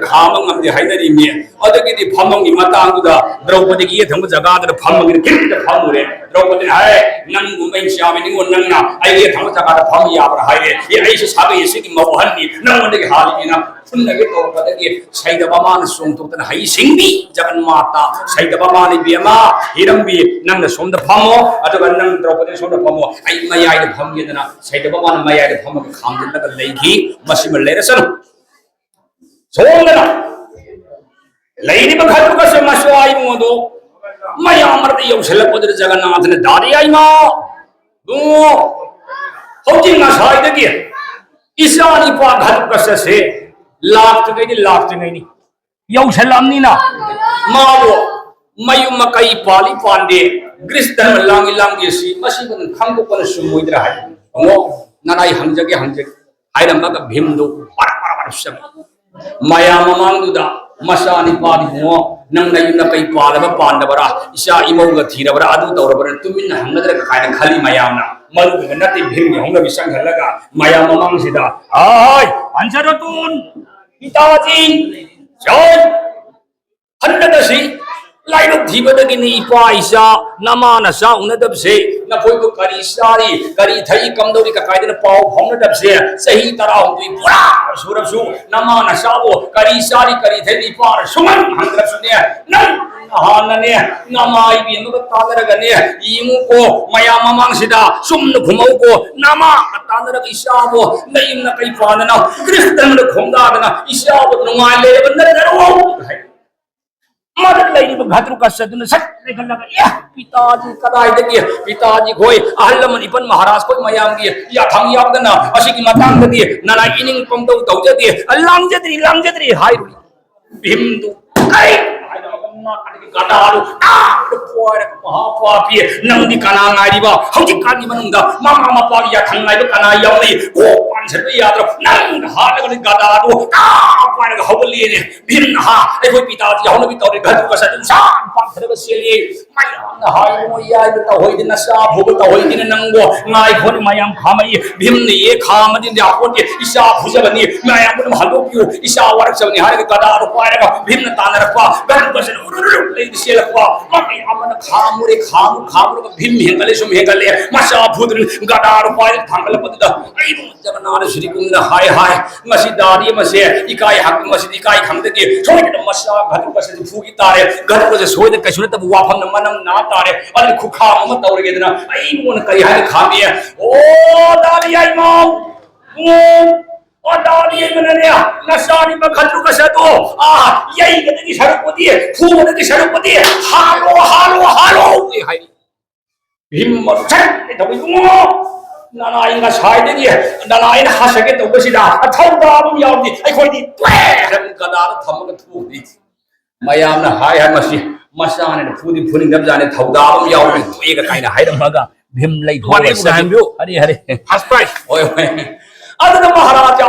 ꯈꯥꯝꯕ ꯉꯝꯗꯦ ꯍꯥꯏꯅꯔꯤꯅꯤ꯫ ꯑꯗꯒꯤꯗꯤ ꯐꯝꯃꯝꯒꯤ ꯃꯇꯥꯡꯗꯨꯗ ꯗ꯭ꯔꯧꯄꯗꯤꯒꯤ ꯌꯦꯠ ꯊꯪꯕ ꯖꯒꯥꯗꯨꯗ ꯐꯝꯃꯒꯤ ꯈꯤꯇꯪꯗ ꯐꯝꯃꯨꯔꯦ꯫ ꯗ꯭ꯔꯧꯄꯗꯤꯅ ꯍꯥꯏ, "ꯅꯪꯒꯨꯝꯕ ꯏꯟꯁꯤꯌꯥꯃꯤ ꯅꯤꯉꯣꯜ ꯅꯪꯅ ꯑꯩꯒꯤ ꯌꯦꯠ ꯊꯪꯕ ꯖꯒꯥꯗ ꯐꯝꯕ ꯌꯥꯕ꯭ꯔꯥ?" ꯍꯥꯏꯔꯦ꯫ "ꯑꯦ, ꯑꯩꯁꯨ ꯁꯥꯒꯩ ꯑꯁꯤꯒꯤ ꯃꯧ ꯑꯍꯟꯅꯤ, ꯅꯪꯉꯣꯟꯗꯒꯤ ꯍꯥꯜꯂꯤꯅꯤꯅ ꯐꯨꯅꯒꯦ ꯇꯧꯔꯛꯄꯗꯒꯤ ꯁꯩꯗꯕ ꯃꯥꯅ ꯆꯣꯡꯊꯣꯛꯇꯅ ꯍꯩ ꯁꯤꯡꯕꯤ ꯖꯒꯟꯃꯥꯇꯥ ꯁꯩꯗꯕ ꯃꯥꯅ ꯏꯕꯦꯝꯃ ꯍꯤꯔꯝꯕꯤ ꯅꯪꯅ ꯁꯣꯝꯗ ꯐꯝꯃꯣ, ꯑꯗꯨꯒ ꯅꯪ ꯗ꯭ꯔꯧꯄꯗꯤ ꯁꯣꯝꯗ ꯐꯝꯃꯣ, ꯑꯩ ꯃꯌꯥꯏꯗ ꯐꯝꯒꯦꯗꯅ ꯁꯩꯗꯕ ꯃꯥꯅ ꯃꯌꯥꯏꯗ ꯐꯝꯃꯒ ꯈꯥꯝꯖꯤꯜꯂꯒ ꯂꯩꯈꯤ꯫ ꯃꯁꯤꯃ ꯂꯩꯔꯁꯅꯨ꯫ ꯁꯣꯝꯗꯅ ꯂꯩꯔꯤꯕ ꯈꯟꯗꯣꯛꯀꯁꯦ ꯃꯆꯥ ꯏꯕꯨꯡ ꯑꯗꯣ ꯃꯌꯥꯝ ꯃꯔꯛꯇ ꯌꯧꯁꯤꯜꯂꯛꯄꯗꯨꯗ ꯖꯒꯟꯅꯥꯊꯅ ꯗꯥꯗꯤ ꯌꯥꯏꯃ ꯏꯕꯨꯡꯉꯣ ꯍꯧꯖꯤꯛ ꯉꯁꯥꯏꯗꯒꯤ ꯏꯆꯥ ꯅꯤꯄꯥ ꯈꯟꯗꯣꯛꯀꯁꯦ ꯂꯥꯛꯇ꯭ꯔꯤꯉꯩꯗꯤ ꯂꯥꯛꯇ꯭ꯔꯤꯉꯩꯅꯤ꯫ ꯌꯧꯁꯜꯂꯛꯑꯕꯅꯤꯅ ꯃꯥꯕꯨ ꯃꯌꯨꯝ ꯃꯀꯩ ꯄꯥꯜꯂꯤ ꯄꯥꯟꯗꯦ, ꯒ꯭ꯔꯤꯁ ꯙꯔꯃ ꯂꯥꯡꯉꯤ ꯂꯥꯡꯗꯦ, ꯁꯤ ꯃꯁꯤꯕꯨ ꯅꯪ ꯈꯪꯗꯣꯛꯄꯅ ꯆꯨꯝꯃꯣꯏꯗ꯭ꯔꯥ ꯍꯥꯏ꯫ ꯑꯃꯨꯛ ꯅꯅꯥꯏ ꯍꯪꯖꯒꯦ ꯍꯪꯖꯒꯦ ꯍꯥꯏꯔꯝꯃꯒ ꯚꯤꯝꯗꯨ ꯄꯔ ꯄꯔ ꯄꯔ ꯆꯪꯉꯤ꯫ ꯃꯌꯥꯝ ꯃꯃꯥꯡꯗꯨꯗ ꯃꯆꯥ ꯅꯤꯄꯥꯗꯤ, "ꯏꯕꯨꯡꯉꯣ, ꯅꯪ ꯅꯌꯨꯝ ꯅꯀꯩ ꯄꯥꯜꯂꯕ ꯄꯥꯟꯗꯕ꯭ꯔꯥ, ꯏꯆꯥ ꯏꯃꯧꯒ ꯊꯤꯔꯕ꯭ꯔꯥ, ꯑꯗꯨ ꯇꯧꯔꯕ꯭ꯔꯥ?" ꯇꯨꯃꯤꯟꯅ ꯍꯪꯒꯗ꯭ꯔꯥ ꯀꯥꯏꯅ ꯈꯜꯂꯤ ꯃꯌꯥꯝꯅ꯫ ꯃꯗꯨꯗ ꯅꯠꯇꯦ, ꯚꯤꯝꯒꯤ ꯍꯧꯅꯕꯤ ꯆꯪꯍꯜꯂꯒ ꯃꯌꯥꯝ ꯃꯃꯥꯡꯁꯤꯗ, "ꯍꯥꯏ, ꯄꯟꯆꯔꯇꯨꯟ, ꯄꯤꯇꯥꯖꯤ, ꯖꯣꯏ, ꯍꯟꯗꯛ ꯑꯁꯤ ꯂꯥꯏꯕꯛ ꯊꯤꯕꯗꯒꯤꯅꯤ ꯏꯄꯥ ꯏꯆꯥ, ꯅꯃꯥ ꯅꯆꯥ ꯎꯅꯗꯕꯁꯦ, ꯅꯈꯣꯏꯕꯨ ꯀꯔꯤ ꯆꯥꯔꯤ, ꯀꯔꯤ ꯊꯛꯏ, ꯀꯝꯗꯧꯔꯤ, ꯀꯀꯥꯏꯗꯅ ꯄꯥꯎ ꯐꯥꯎꯅꯗꯕꯁꯦ ꯆꯍꯤ ꯇꯔꯥꯍꯨꯝꯗꯣꯏ ꯄꯨꯔꯥ ꯁꯨꯔꯕꯁꯨ, ꯅꯃꯥ ꯅꯆꯥꯕꯨ ꯀꯔꯤ ꯆꯥꯔꯤ, ꯀꯔꯤ ꯊꯛꯏ, ꯏꯄꯥꯅ ꯁꯨꯡꯍꯪ ꯍꯪꯗ꯭ꯔꯕꯁꯨꯅꯦ, ꯅꯪ ꯅꯍꯥꯟꯅꯅꯦ, ꯅꯃꯥ ꯏꯕꯦꯝꯃꯒ ꯇꯥꯟꯅꯔꯒꯅꯦ, ꯌꯦꯡꯉꯨꯀꯣ, ꯃꯌꯥꯝ ꯃꯃꯥꯡꯁꯤꯗ ꯆꯨꯝꯅ ꯈꯨꯝꯃꯧꯀꯣ, ꯅꯃꯥꯒ ꯇꯥꯟꯅꯔꯒ ꯏꯆꯥꯕꯨ ꯅꯌꯨꯝ ꯅꯀꯩ ꯄꯥꯟꯗꯅ ꯀ꯭ꯔꯤꯁꯇꯟꯗ ꯈꯣꯡꯗꯥꯗꯅ ꯏꯆꯥꯕꯨ ꯅꯨꯡꯉꯥꯏ ꯂꯩꯔꯕ ꯅꯠꯇꯔꯣ?" ꯍꯥꯏ꯫ ꯃꯗꯨ ꯂꯩꯔꯤꯕ ꯘꯇ꯭ꯔꯨꯀꯁ ꯑꯗꯨꯅ ꯁꯠ ꯂꯩꯈꯠꯂꯒ, "ꯑꯦ, ꯄꯤꯇꯥꯖꯤ ꯀꯗꯥꯏꯗꯒꯤ? ꯄꯤꯇꯥꯖꯤ ꯈꯣꯏ, ꯑꯍꯜ ꯂꯃꯟ ꯏꯄꯟ ꯃꯍꯥꯔꯥꯖ ꯈꯣꯏ ꯃꯌꯥꯝꯒꯤ ꯌꯥꯊꯪ ꯌꯥꯎꯗꯅ ꯑꯁꯤꯒꯤ ꯃꯇꯥꯡꯗꯗꯤ ꯅꯅꯥꯏ ꯏꯅꯤꯡ ꯄꯪꯇꯧ ꯇꯧꯖꯗꯦ, ꯂꯥꯡꯖꯗ꯭ꯔꯤ, ꯂꯥꯡꯖꯗ꯭ꯔꯤ" ꯍꯥꯏꯔꯨꯏ꯫ ꯚꯤꯝꯗꯨ ꯀꯔꯤ ꯍꯥꯏꯅ ꯒꯗꯥꯗꯨ ꯇꯥꯛ ꯄꯣꯏꯔꯒ, "ꯃꯍꯥꯄꯥꯄꯤ, ꯅꯪꯗꯤ ꯀꯅꯥ ꯉꯥꯏꯔꯤꯕ? ꯍꯧꯖꯤꯛꯀꯥꯟꯒꯤ ꯃꯅꯨꯡꯗ ꯃꯃꯥ ꯃꯄꯥꯒꯤ ꯌꯥꯊꯪ ꯉꯥꯏꯕ ꯀꯅꯥ ꯌꯥꯎꯔꯤ? ꯀꯣꯛ ꯄꯥꯟꯁꯤꯟꯕ ꯌꯥꯗ꯭ꯔꯣ?" ꯅꯪ ꯍꯥꯠꯂꯒꯗꯤ ꯒꯗꯥꯗꯨ ꯇꯥꯛ ꯄꯥꯏꯔꯒ ꯍꯧꯒꯠꯂꯦꯅꯦ꯫ ꯚꯤꯝꯅ ꯍꯥ ꯑꯩꯈꯣꯏ ꯄꯤꯇꯥꯁꯤ ꯍꯧꯅꯕꯤ ꯇꯧꯔꯦ, ꯘꯇꯨꯀꯁ ꯑꯗꯨꯝ ꯁꯥ ꯄꯥꯛꯊꯔꯒ ꯆꯦꯜꯂꯤ꯫ ꯃꯌꯥꯝꯅ ꯍꯥꯏ, "ꯃꯣꯏ ꯌꯥꯏꯕ ꯇꯧꯍꯩꯗꯦ, ꯅꯆꯥ ꯐꯨꯕ ꯇꯧꯍꯩꯗꯦꯅ ꯅꯪꯕꯨ ꯉꯥꯏꯈꯣꯅꯦ, ꯃꯌꯥꯝ ꯈꯥꯝꯃꯛꯏ꯫" ꯚꯤꯝꯅ ꯌꯦ ꯈꯥꯝꯃꯗꯤ ꯌꯥꯄꯣꯠꯇꯦ, "ꯏꯆꯥ ꯐꯨꯖꯕꯅꯤ, ꯃꯌꯥꯝ ꯑꯗꯨꯝ ꯍꯟꯗꯣꯛꯄꯤꯌꯨ, ꯏꯆꯥ ꯋꯥꯔꯛꯆꯕꯅꯤ" ꯍꯥꯏꯔꯒ ꯒꯗꯥꯗꯣ ꯄꯥꯏꯔꯒ ꯚꯤꯝꯅ ꯇꯥꯟꯅꯔꯛꯄ, ꯘꯇꯨꯀꯁꯅ ꯎꯔꯨ ꯎꯔꯨ ꯂꯩꯗꯤ ꯆꯦꯜꯂꯛꯄ꯫ ꯃꯃꯤ ꯑꯃꯅ ꯈꯥꯝꯃꯨꯔꯦ, ꯈꯥꯝꯃꯨ ꯈꯥꯝꯃꯨꯔꯒ ꯚꯤꯝ ꯍꯦꯟꯒꯠꯂꯦ, ꯁꯨꯝ ꯍꯦꯟꯒꯠꯂꯦ, ꯃꯆꯥ ꯐꯨꯗ꯭ꯔꯤ꯫ ꯒꯗꯥꯗꯣ ꯄꯥꯏꯔꯒ ꯊꯥꯡꯒꯠꯂꯛꯄꯗꯨꯗ ꯑꯩꯕꯨ ꯖꯒꯟꯅꯥꯊ ꯁ꯭ꯔꯤ ꯀꯨꯟꯗ ꯍꯥꯏ ꯍꯥꯏ, ꯃꯁꯤ ꯗꯥꯗꯤ ꯑꯃꯁꯦ ꯏꯀꯥꯏ ꯍꯪ-, ꯃꯁꯤꯗꯤ ꯏꯀꯥꯏ ꯈꯪꯗꯒꯦ, ꯁꯣꯏꯗꯅ ꯃꯆꯥ ꯘꯇꯨꯀꯁꯁꯤ ꯐꯨꯈꯤ ꯇꯥꯔꯦ꯫ ꯘꯇꯨꯀꯁꯁꯤ ꯁꯣꯏꯗꯅ ꯀꯩꯁꯨ ꯅꯠꯇꯕ ꯋꯥꯐꯝꯅ ꯃꯅꯝ ꯅꯥ ꯇꯥꯔꯦ꯫ ꯑꯗꯨꯅ ꯈꯨꯈꯥꯝ ꯑꯃ ꯇꯧꯔꯒꯦꯗꯅ ꯑꯩꯉꯣꯟꯗ ꯀꯔꯤ ꯍꯥꯏꯅ ꯈꯥꯝꯃꯤ? "ꯑꯣ ꯗꯥꯗꯤ ꯌꯥꯏꯃꯧ, ꯎꯝ, ꯑꯣ ꯗꯥꯗꯤ ꯌꯥꯏꯃꯅꯅꯦ, ꯅꯆꯥꯅꯤꯕ ꯘꯇꯨꯀꯁꯗꯣ, ꯑꯥ, ꯌꯩꯒꯗꯒꯤ ꯁꯔꯨꯛꯄꯨꯗꯤ, ꯐꯨꯒꯗꯒꯤ ꯁꯔꯨꯛꯄꯨꯗꯤ, ꯍꯥꯠꯂꯣ, ꯍꯥꯠꯂꯣ, ꯍꯥꯠꯂꯣ" ꯍꯥꯏ꯫ ꯚꯤꯝ ꯃꯊꯛ ꯂꯩꯊꯧꯕ, "ꯏꯕꯨꯡꯉꯣ, ꯅꯅꯥꯏ ꯉꯁꯥꯏꯗꯒꯤ ꯅꯅꯥꯏꯅ ꯍꯥꯠꯆꯒꯦ ꯇꯧꯕꯁꯤꯗ ꯊꯧꯗꯥꯕ ꯑꯃ ꯌꯥꯎꯗꯦ꯫ ꯑꯩꯈꯣꯏꯗꯤ ꯇ꯭ꯋꯦꯛ ꯍꯥꯏꯅ ꯒꯗꯥꯗ ꯊꯝꯃꯒ ꯊꯣꯛꯈ꯭ꯔꯦ꯫ ꯃꯌꯥꯝꯅ ꯍꯥꯏ ꯍꯥꯏ, "ꯃꯁꯤ ꯃꯆꯥꯅꯤꯅ ꯐꯨꯗꯤ ꯐꯨꯅꯤꯡꯗꯕꯖꯥꯠꯅꯤ, ꯊꯧꯗꯥꯕ ꯑꯃ ꯌꯥꯎꯗꯦ, ꯇꯣꯛꯑꯦꯒ" ꯀꯥꯏꯅ ꯍꯥꯏꯔꯝꯃꯒ ꯚꯤꯝ ꯂꯩꯊꯣꯛꯑꯒ ꯋꯥꯔꯤꯕꯨ ꯆꯠꯈꯤ꯫ ꯍꯥꯏꯕꯤꯌꯨ꯫ ꯍꯔꯦ, ꯍꯔꯦ꯫ First prize꯫ ꯍꯣꯏ, ꯍꯣꯏ꯫ ꯑꯗꯨꯅ ꯃꯍꯥꯔꯥꯖꯥ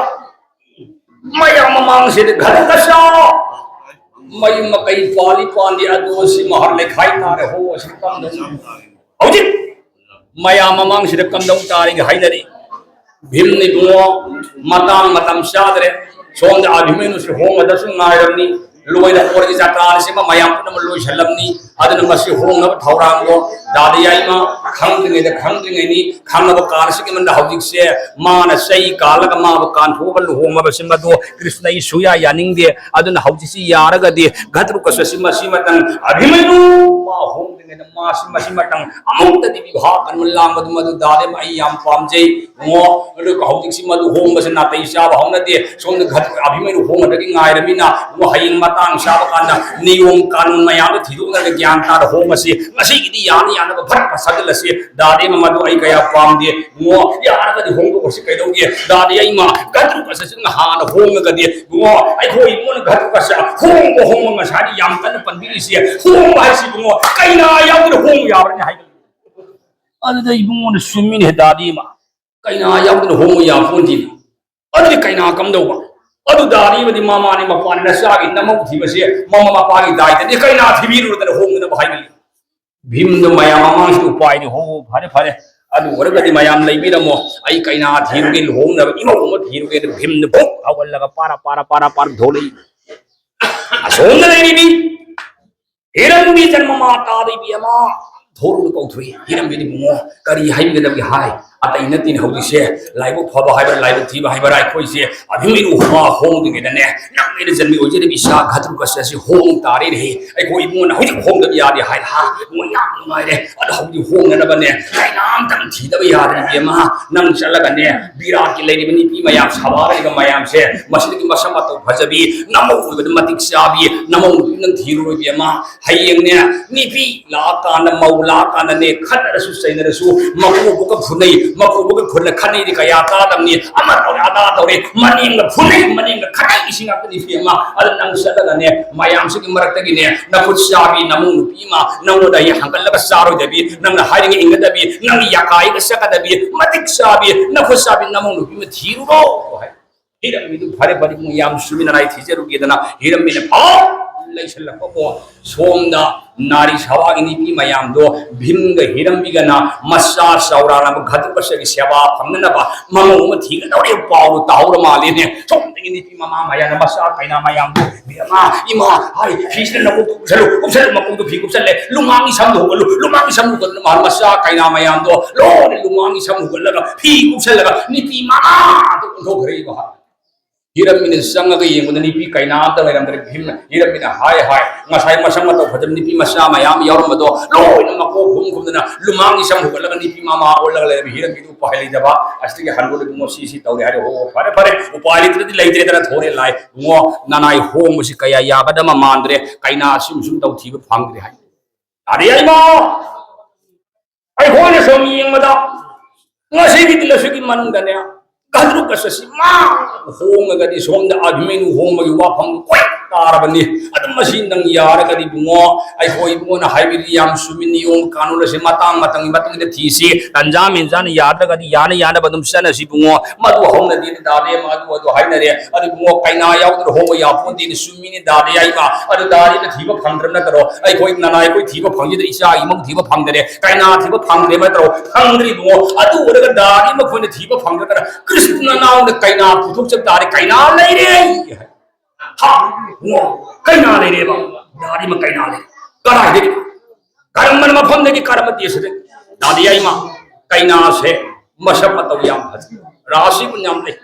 ꯃꯌꯥꯝ ꯃꯃꯥꯡꯁꯤꯗ ꯘꯇꯣꯠꯀꯆ ꯃꯌꯨꯝ ꯃꯀꯩ ꯄꯥꯜꯂꯤ ꯄꯥꯟꯗꯦ ꯑꯗꯨ ꯁꯤ ꯃꯍꯥꯔ ꯂꯩꯈꯥꯏ ꯇꯥꯔꯦ꯫ ꯍꯣ, ꯑꯁꯤ ꯀꯝꯗꯧꯅꯤ? ꯍꯧꯖꯤꯛ ꯃꯌꯥꯝ ꯃꯃꯥꯡꯁꯤꯗ ꯀꯝꯗꯧ ꯇꯥꯔꯤꯒꯦ ꯍꯥꯏꯅꯔꯤ꯫ ꯚꯤꯝꯅ ꯏꯕꯨꯡꯉꯣ ꯃꯇꯥꯡ ꯃꯇꯝ ꯆꯥꯗ꯭ꯔꯦ꯫ ꯁꯣꯝꯗ ꯑꯚꯤꯃꯟꯌꯨꯁꯨ ꯍꯣꯡꯒꯗꯕꯁꯨ ꯉꯥꯏꯔꯕꯅꯤ꯫ ꯂꯣꯏꯅ ꯄꯣꯔꯒꯤ ꯖꯇ꯭ꯔꯥꯁꯤꯃ ꯃꯌꯥꯝ ꯄꯨꯝꯅꯃꯛ ꯂꯣꯏꯁꯤꯜꯂꯝꯅꯤ꯫ ꯑꯗꯨꯅ ꯃꯁꯤ ꯍꯣꯡꯅꯕ ꯊꯧꯔꯥꯡꯗꯣ ꯗꯥꯗꯤ ꯌꯥꯏꯃ ꯈꯪꯗ꯭ꯔꯤꯉꯩꯗ ꯈꯪꯗ꯭ꯔꯤꯉꯩꯅꯤ꯫ ꯈꯪꯉꯕ ꯀꯥꯟꯁꯤꯒꯤ ꯃꯅꯨꯡꯗ ꯍꯧꯖꯤꯛꯁꯦ ꯃꯥꯅ ꯆꯩ ꯀꯥꯜꯂꯒ ꯃꯥꯕꯨ ꯀꯥꯟꯊꯣꯛꯑꯒ ꯂꯨꯍꯣꯡꯉꯕꯁꯤ ꯃꯗꯨ ꯀ꯭ꯔꯤꯁꯅ ꯑꯩ ꯁꯨꯌꯥ ꯌꯥꯅꯤꯡꯗꯦ꯫ ꯑꯗꯨꯅ ꯍꯧꯖꯤꯛꯁꯤ ꯌꯥꯔꯒꯗꯤ ꯘꯇꯣꯠꯀꯆꯁꯤ ꯃꯁꯤ ꯃꯇꯪ ꯑꯚꯤꯃꯟꯌꯨ ꯃꯥ ꯍꯣꯡꯗ꯭ꯔꯤꯉꯩꯗ ꯃꯥꯁꯤ ꯃꯁꯤ ꯃꯇꯪ ꯑꯃꯨꯛꯇꯗꯤ ꯕꯤꯕꯥꯍ ꯀꯟꯕ ꯂꯥꯡꯕꯗꯨ ꯃꯗꯨ ꯗꯥꯗꯤ ꯌꯥꯏꯃ ꯑꯩ ꯌꯥꯝ ꯄꯥꯝꯖꯩ꯫ ꯏꯕꯨꯡꯉꯣ, ꯑꯗꯨꯒ ꯍꯧꯖꯤꯛꯁꯤ ꯃꯗꯨ ꯍꯣꯡꯕꯁꯤ ꯅꯥꯇꯩ ꯆꯥꯕ ꯍꯧꯅꯗꯦ꯫ ꯁꯣꯝꯗ ꯘꯠ-, ꯑꯚꯤꯃꯟꯌꯨ ꯍꯣꯡꯒꯗꯕꯒꯤ ꯉꯥꯏꯔꯕꯅꯤꯅ, ꯏꯕꯨꯡꯉꯣ, ꯍꯌꯦꯡ ꯃꯇꯥꯡ ꯆꯥꯕ ꯀꯥꯟꯗ ꯅꯤꯌꯣꯝ ꯀꯥꯅꯨꯟ ꯃꯌꯥꯝꯗꯣ ꯊꯤꯗꯣꯛꯅꯔꯒ ꯒ꯭ꯌꯥꯟ ꯇꯥꯅ ꯍꯣꯡꯉꯁꯤ꯫ ꯉꯁꯤꯒꯤꯗꯤ ꯌꯥꯅ ꯌꯥꯅꯕ ꯐꯠ ꯐꯠ ꯁꯥꯖꯤꯜꯂꯁꯤ꯫ ꯗꯥꯗꯤ ꯌꯥꯏꯃ, ꯃꯗꯨ ꯑꯩ ꯀꯌꯥ ꯄꯥꯝꯗꯦ꯫ ꯏꯕꯨꯡꯉꯣ, ꯌꯥꯔꯒꯗꯤ ꯍꯣꯡꯗꯣꯛꯑꯁꯤ ꯀꯩꯗꯧꯒꯦ? ꯗꯥꯗꯤ ꯌꯥꯏꯃ, ꯘꯇꯣꯠꯀꯆꯁꯤꯅ ꯍꯥꯟꯅ ꯍꯣꯡꯉꯒꯗꯤ, ꯏꯕꯨꯡꯉꯣ, ꯑꯩꯈꯣꯏ ꯏꯕꯨꯡꯉꯣꯅ ꯘꯇꯣꯠꯀꯆ ꯍꯣꯡꯕ ꯍꯣꯡꯕ ꯉꯁꯥꯏꯗꯤ ꯌꯥꯝ ꯀꯟꯅ ꯄꯟꯕꯤꯔꯤꯁꯦ꯫ ꯍꯣꯡꯕ ꯍꯥꯏꯁꯤ, ꯏꯕꯨꯡꯉꯣ, ꯀꯩꯅꯥ ꯌꯥꯎꯗꯅ ꯍꯣꯡꯕ ꯌꯥꯕ꯭ꯔꯅꯦ ꯍꯥꯏꯒꯠꯂꯛꯏ꯫ ꯑꯗꯨꯗ ꯏꯕꯨꯡꯉꯣꯅ ꯆꯨꯝꯃꯤꯅꯦ ꯗꯥꯗꯤ ꯌꯥꯏꯃ꯫ ꯀꯩꯅꯥ ꯌꯥꯎꯗꯅ ꯍꯣꯡꯕ ꯌꯥꯄꯣꯟꯇꯦ꯫ ꯑꯗꯨꯗꯤ ꯀꯩꯅꯥ ꯀꯝꯗꯧꯕ? ꯑꯗꯨ ꯗꯥꯗꯤ ꯌꯥꯏꯃꯗꯤ ꯃꯃꯥꯅꯤ ꯃꯄꯥꯅꯤ ꯅꯆꯥꯒꯤ ꯅꯃꯧ ꯊꯤꯕꯁꯦ ꯃꯃꯥ ꯃꯄꯥꯒꯤ ꯗꯥꯏꯇꯅꯤ꯫ ꯀꯩꯅꯥ ꯊꯤꯕꯤꯔꯨꯔꯗꯅ ꯍꯣꯡꯗꯅꯕ ꯍꯥꯏꯒꯅꯤ꯫ ꯚꯤꯝꯗꯣ ꯃꯌꯥꯝ ꯃꯃꯥꯡꯁꯤꯗ ꯎꯄꯥꯏꯗꯤ, "ꯍꯣ, ꯍꯣ, ꯐꯔꯦ, ꯐꯔꯦ꯫ ꯑꯗꯨ ꯑꯣꯏꯔꯒꯗꯤ ꯃꯌꯥꯝ ꯂꯩꯕꯤꯔꯝꯃꯣ꯫ ꯑꯩ ꯀꯩꯅꯥ ꯊꯤꯔꯨꯒꯦ, ꯂꯨꯍꯣꯡꯅꯕ ꯏꯃꯧ ꯑꯃ ꯊꯤꯔꯨꯒꯦ"꯫ ꯑꯗꯨ ꯚꯤꯝꯅ ꯐꯨꯛ ꯍꯧꯒꯠꯂꯒ ꯄꯥꯔꯥ, ꯄꯥꯔꯥ, ꯄꯥꯔꯥ, ꯄꯥꯔꯥ ꯊꯣꯛꯂꯛꯏ꯫ ꯑꯁꯣꯝꯗ ꯂꯩꯔꯤꯕꯤ ꯍꯤꯔꯝꯕꯤ ꯖꯟꯃ ꯃꯥꯇꯥꯗ ꯏꯕꯦꯝꯃ ꯊꯣꯔꯛꯎ ꯀꯧꯊꯣꯛꯏ꯫ ꯍꯤꯔꯝꯕꯤꯗꯤ ꯏꯕꯨꯡꯉꯣ ꯀꯔꯤ ꯍꯥꯏꯕꯤꯒꯗꯕꯒꯦ ꯍꯥꯏ꯫ ꯑꯇꯩ ꯅꯠꯇꯦꯅꯦ ꯍꯧꯖꯤꯛꯁꯦ ꯂꯥꯏꯕꯛ ꯐꯕ ꯍꯥꯏꯕ꯭ꯔꯥ, ꯂꯥꯏꯕꯛ ꯊꯤꯕ ꯍꯥꯏꯕ꯭ꯔꯥ, ꯑꯩꯈꯣꯏꯁꯦ ꯑꯚꯤꯃꯟꯌꯨ ꯍꯣꯡꯗ꯭ꯔꯤꯉꯩꯗꯅꯦ ꯅꯪ ꯑꯩꯅ ꯖꯟꯃꯤ ꯑꯣꯏꯖꯔꯤꯕ ꯏꯆꯥ ꯘꯇꯣꯠꯀꯆꯁꯤ ꯍꯣꯡ ꯇꯥꯔꯦꯅꯦꯍꯦ꯫ ꯑꯩꯈꯣꯏ ꯏꯕꯨꯡꯉꯣꯅ ꯍꯧꯖꯤꯛ ꯍꯣꯡꯗꯕ ꯌꯥꯗꯦ ꯍꯥꯏ꯫ ꯍꯥ, ꯏꯕꯨꯡꯉꯣ ꯌꯥꯝ ꯅꯨꯡꯉꯥꯏꯔꯦ꯫ ꯑꯗꯣ ꯍꯧꯖꯤꯛ ꯍꯣꯡꯅꯅꯕꯅꯦ ꯀꯩꯅꯥ ꯑꯝꯇꯪ ꯊꯤꯗꯕ ꯌꯥꯗ꯭ꯔꯦ ꯏꯕꯦꯝꯃ꯫ ꯅꯪ ꯆꯠꯂꯒꯅꯦ ꯕꯤꯔꯥꯠꯀꯤ ꯂꯩꯔꯤꯕ ꯅꯨꯄꯤ ꯃꯌꯥꯝ, ꯁꯚꯥꯗ ꯂꯩꯔꯤꯕ ꯃꯌꯥꯝꯁꯦ, ꯃꯁꯤꯗꯒꯤ ꯃꯁꯛ ꯃꯇꯧ ꯐꯖꯕꯤ, ꯅꯃꯧ ꯑꯣꯏꯕꯗ ꯃꯇꯤꯛ ꯆꯥꯕꯤ ꯅꯃꯧ ꯅꯨꯄꯤ ꯅꯪ ꯊꯤꯔꯨꯔꯣ ꯏꯕꯦꯝꯃ꯫ ꯍꯌꯦꯡꯅꯦ ꯅꯨꯄꯤ ꯂꯥꯛꯑꯀꯥꯟꯗ ꯃꯧ ꯂꯥꯛꯑꯀꯥꯟꯗꯅꯦ, ꯈꯠꯅꯔꯁꯨ ꯆꯩꯅꯔꯁꯨ ꯃꯀꯣꯛ ꯐꯥꯎꯕ ꯐꯨꯅꯩ, ꯃꯀꯣꯛ ꯐꯥꯎꯕ ꯐꯨꯜꯂ ꯈꯠꯅꯩꯗꯤ ꯀꯌꯥ ꯇꯥꯗꯕꯅꯤ꯫ ꯑꯃ ꯇꯧꯔꯦ, ꯑꯗꯥ ꯇꯧꯔꯦ, ꯃꯅꯦꯝꯒ ꯐꯨꯅꯩ, ꯃꯅꯦꯝꯒ ꯈꯠꯅꯩ, ꯏꯁꯤꯡ ꯉꯥꯛꯇꯅꯤ ꯏꯕꯦꯝꯃ꯫ ꯑꯗ ꯅꯪ ꯆꯠꯂꯒꯅꯦ, ꯃꯌꯥꯝꯁꯤꯒꯤ ꯃꯔꯛꯇꯒꯤꯅꯦ, ꯅꯈꯨꯠ ꯆꯥꯕꯤ ꯅꯃꯧ ꯅꯨꯄꯤ ꯑꯃ, ꯅꯪꯉꯣꯟꯗ ꯑꯩ ꯍꯪꯒꯠꯂꯒ ꯆꯥꯔꯣꯏꯗꯕꯤ, ꯅꯪꯅ ꯍꯥꯏꯔꯤꯉꯩ ꯏꯟꯒꯗꯕꯤ, ꯅꯪꯒꯤ ꯌꯥꯀꯥꯏꯒ ꯆꯠꯀꯗꯕꯤ, ꯃꯇꯤꯛ ꯆꯥꯕꯤ, ꯅꯈꯨꯠ ꯆꯥꯕꯤ ꯅꯃꯧ ꯅꯨꯄꯤ ꯑꯃ ꯊꯤꯔꯨꯔꯣ ꯍꯥꯏ꯫ ꯍꯤꯔꯝꯃꯤꯗꯨ ꯐꯔꯦ ꯐꯔꯦ, ꯏꯕꯨꯡ ꯌꯥꯝ ꯆꯨꯝꯃꯤ, ꯅꯅꯥꯏ ꯊꯤꯖꯔꯨꯒꯦꯗꯅ ꯍꯤꯔꯝꯃꯤꯅ ꯐꯥꯎ ꯂꯩꯁꯜꯂꯛꯄꯕꯨ꯫ ꯁꯣꯝꯗ ꯅꯥꯔꯤ ꯁꯥꯋꯥꯒꯤ ꯅꯨꯄꯤ ꯃꯌꯥꯝꯗꯣ ꯚꯤꯝꯒ ꯍꯤꯔꯝꯕꯤꯒꯅ ꯃꯆꯥ ꯆꯥꯎꯔꯥꯛꯅꯕ ꯘꯇꯣꯠꯀꯆꯒꯤ ꯁꯦꯕꯥ ꯐꯪꯅꯅꯕ ꯃꯃꯧ ꯑꯃ ꯊꯤꯒꯗꯧꯔꯦ ꯄꯥꯎꯗꯨ ꯇꯥꯍꯧꯔ ꯃꯥꯜꯂꯦꯅꯦ꯫ ꯁꯣꯝꯗꯒꯤ ꯅꯨꯄꯤ ꯃꯃꯥ ꯃꯌꯥꯝꯅ ꯃꯆꯥ ꯀꯩꯅꯥ ꯃꯌꯥꯝꯗꯣ, "ꯏꯃꯥ, ꯏꯃꯥ, ꯍꯥꯏ, ꯐꯤꯁꯤꯅ ꯅꯀꯣꯛꯇꯨ ꯀꯨꯞꯁꯜꯂꯨ, ꯀꯨꯞꯁꯜꯂꯨ, ꯃꯀꯣꯛꯇꯨ ꯐꯤ ꯀꯨꯞꯁꯜꯂꯦ, ꯂꯨꯃꯥꯡꯒꯤ ꯁꯝꯗꯨ ꯍꯨꯒꯠꯂꯨ, ꯂꯨꯃꯥꯡꯒꯤ ꯁꯝꯗꯨ ꯍꯨꯒꯠꯂꯨ", ꯃꯥ ꯃꯆꯥ ꯀꯩꯅꯥ ꯃꯌꯥꯝꯗꯣ ꯂꯣꯏꯅ ꯂꯨꯃꯥꯡꯒꯤ ꯁꯝ ꯍꯨꯒꯠꯂꯒ ꯐꯤ ꯀꯨꯞꯁꯜꯂꯒ ꯅꯨꯄꯤ ꯃꯃꯥꯗꯣ ꯑꯣꯟꯊꯣꯛꯈ꯭ꯔꯦ ꯏꯃꯥ꯫ ꯍꯤꯔꯝꯃꯤꯅ ꯆꯪꯉꯒ ꯌꯦꯡꯕꯗ ꯅꯨꯄꯤ ꯀꯩꯅꯥ ꯑꯝꯇ ꯂꯩꯔꯝꯗ꯭ꯔꯦ꯫ ꯚꯤꯝꯅ, ꯍꯤꯔꯝꯃꯤꯅ ꯍꯥꯏ ꯍꯥꯏ, ꯉꯁꯥꯏ ꯃꯁꯛ ꯃꯇꯧ ꯐꯖꯕ ꯅꯨꯄꯤ ꯃꯆꯥ ꯃꯌꯥꯝ ꯌꯥꯎꯔꯝꯕꯗꯣ ꯂꯣꯏꯅ ꯃꯀꯣꯛ ꯍꯨꯝ ꯈꯨꯝꯗꯅ ꯂꯨꯃꯥꯡꯒꯤ ꯁꯝ ꯍꯨꯒꯠꯂꯒ ꯅꯨꯄꯤ ꯃꯃꯥ ꯑꯣꯜꯂꯒ ꯂꯩꯔꯝꯃꯤ꯫ ꯍꯤꯔꯝꯃꯤꯗꯨ ꯎꯄꯥꯏ ꯂꯩꯇꯕ, ꯑꯁꯤꯗꯒꯤ ꯍꯜꯂꯨꯔꯦ ꯏꯕꯨꯡꯉꯣ, ꯁꯤ ꯁꯤ ꯇꯧꯔꯦ ꯍꯥꯏꯔꯦ꯫ "ꯑꯣ, ꯐꯔꯦ ꯐꯔꯦ, ꯎꯄꯥꯏ ꯂꯩꯇ꯭ꯔꯗꯤ ꯂꯩꯇ꯭ꯔꯦꯗꯅ ꯊꯣꯔꯦ ꯂꯥꯏ꯫ ꯏꯕꯨꯡꯉꯣ, ꯅꯅꯥꯏ ꯍꯣꯡꯕꯁꯤ ꯀꯌꯥ ꯌꯥꯒꯗꯕ ꯃꯥꯟꯗ꯭ꯔꯦ, ꯀꯩꯅꯥ ꯁꯨꯝ ꯁꯨꯝ ꯇꯧ ꯊꯤꯕ ꯐꯪꯗ꯭ꯔꯦ" ꯍꯥꯏ꯫ ꯌꯥꯔꯦ ꯏꯃꯥ, ꯑꯩꯈꯣꯏꯅ ꯁꯨꯝ ꯌꯦꯡꯕꯗ ꯉꯁꯤꯒꯤ ꯗꯤꯜ ꯑꯁꯤꯒꯤ ꯃꯅꯨꯡꯗꯅꯦ, ꯘꯇꯣꯠꯀꯆꯁꯤ ꯃꯥ ꯍꯣꯡꯉꯒꯗꯤ ꯁꯣꯝꯗ ꯑꯚꯤꯃꯅ꯭ꯌꯨ ꯍꯣꯡꯕꯒꯤ ꯋꯥꯐꯝ ꯀꯣꯏ ꯇꯥꯔꯕꯅꯤ꯫ ꯑꯗꯨꯝ ꯃꯁꯤ ꯅꯪ ꯌꯥꯔꯒꯗꯤ ꯏꯕꯨꯡꯉꯣ, ꯑꯩꯈꯣꯏ ꯏꯕꯨꯡꯉꯣꯅ ꯍꯥꯏꯕꯤꯔꯤ ꯌꯥꯝ ꯆꯨꯝꯃꯤ, ꯅꯤꯌꯣꯝ ꯀꯥꯅꯨꯟ ꯑꯁꯤ ꯃꯇꯥꯡ ꯃꯇꯝꯒꯤ ꯃꯇꯨꯡ ꯏꯟꯅ ꯊꯤꯁꯤ꯫ ꯇꯟꯖꯥ ꯃꯦꯟꯖꯥꯅ ꯌꯥꯗ꯭ꯔꯒꯗꯤ ꯌꯥꯅ ꯌꯥꯅꯕ ꯑꯗꯨꯝ ꯆꯠꯅꯁꯤ ꯏꯕꯨꯡꯉꯣ꯫ ꯃꯗꯨ ꯍꯧꯅꯗꯦ ꯗꯥꯗꯦ, ꯃꯗꯨ ꯑꯗꯨ ꯍꯥꯏꯅꯔꯦ꯫ ꯑꯗꯨ ꯏꯕꯨꯡꯉꯣ, ꯀꯩꯅꯥ ꯌꯥꯎꯗꯅ ꯍꯣꯡꯕ ꯌꯥꯄꯣꯟꯇꯦꯅ ꯆꯨꯝꯃꯤꯅꯤ ꯗꯥꯗꯤ ꯌꯥꯏꯃ꯫ ꯑꯗꯨ ꯗꯥꯗꯤꯅ ꯊꯤꯕ ꯐꯪꯗ꯭ꯔꯕ ꯅꯠꯇ꯭ꯔꯣ? ꯑꯩꯈꯣꯏ ꯅꯅꯥꯏ ꯑꯩꯈꯣꯏ ꯊꯤꯕ ꯐꯪꯈꯤꯗ꯭ꯔꯦ, ꯏꯆꯥꯒꯤ ꯏꯃꯧ ꯊꯤꯕ ꯐꯪꯗꯔꯦ, ꯀꯩꯅꯥ ꯊꯤꯕ ꯐꯪꯗ꯭ꯔꯦ ꯅꯠꯇ꯭ꯔꯣ? ꯐꯪꯗ꯭ꯔꯤ ꯏꯕꯨꯡꯉꯣ꯫ ꯑꯗꯨ ꯑꯣꯏꯔꯒ ꯗꯥꯗꯤ ꯃꯈꯣꯏꯅ ꯊꯤꯕ ꯐꯪꯗ꯭ꯔꯒꯅ ꯀ꯭ꯔꯤꯁꯅ ꯅꯅꯥꯎꯅ ꯀꯩꯅꯥ ꯄꯨꯊꯣꯛꯆꯕ ꯇꯥꯔꯦ, ꯀꯩꯅꯥ ꯂꯩꯔꯦ꯫ ꯍꯥ? ꯏꯕꯨꯡꯉꯣ, ꯀꯩꯅꯥ ꯂꯩꯔꯦꯕ? ꯗꯥꯗꯤꯃ ꯀꯩꯅꯥ ꯂꯩꯔꯦ꯫ ꯀꯗꯥꯏꯗꯒꯤ? ꯀꯔꯝꯕ ꯃꯐꯝꯗꯒꯤ, ꯀꯔꯝꯕ ꯗꯦꯁꯇꯒꯤ? ꯗꯥꯗꯤ ꯌꯥꯏꯃ, ꯀꯩꯅꯥꯁꯦ ꯃꯁꯛ ꯃꯇꯧ ꯌꯥꯝ ꯐꯖꯩ, ꯔꯥꯁꯤ ꯒꯨꯟ ꯌꯥꯝ ꯂꯩ꯫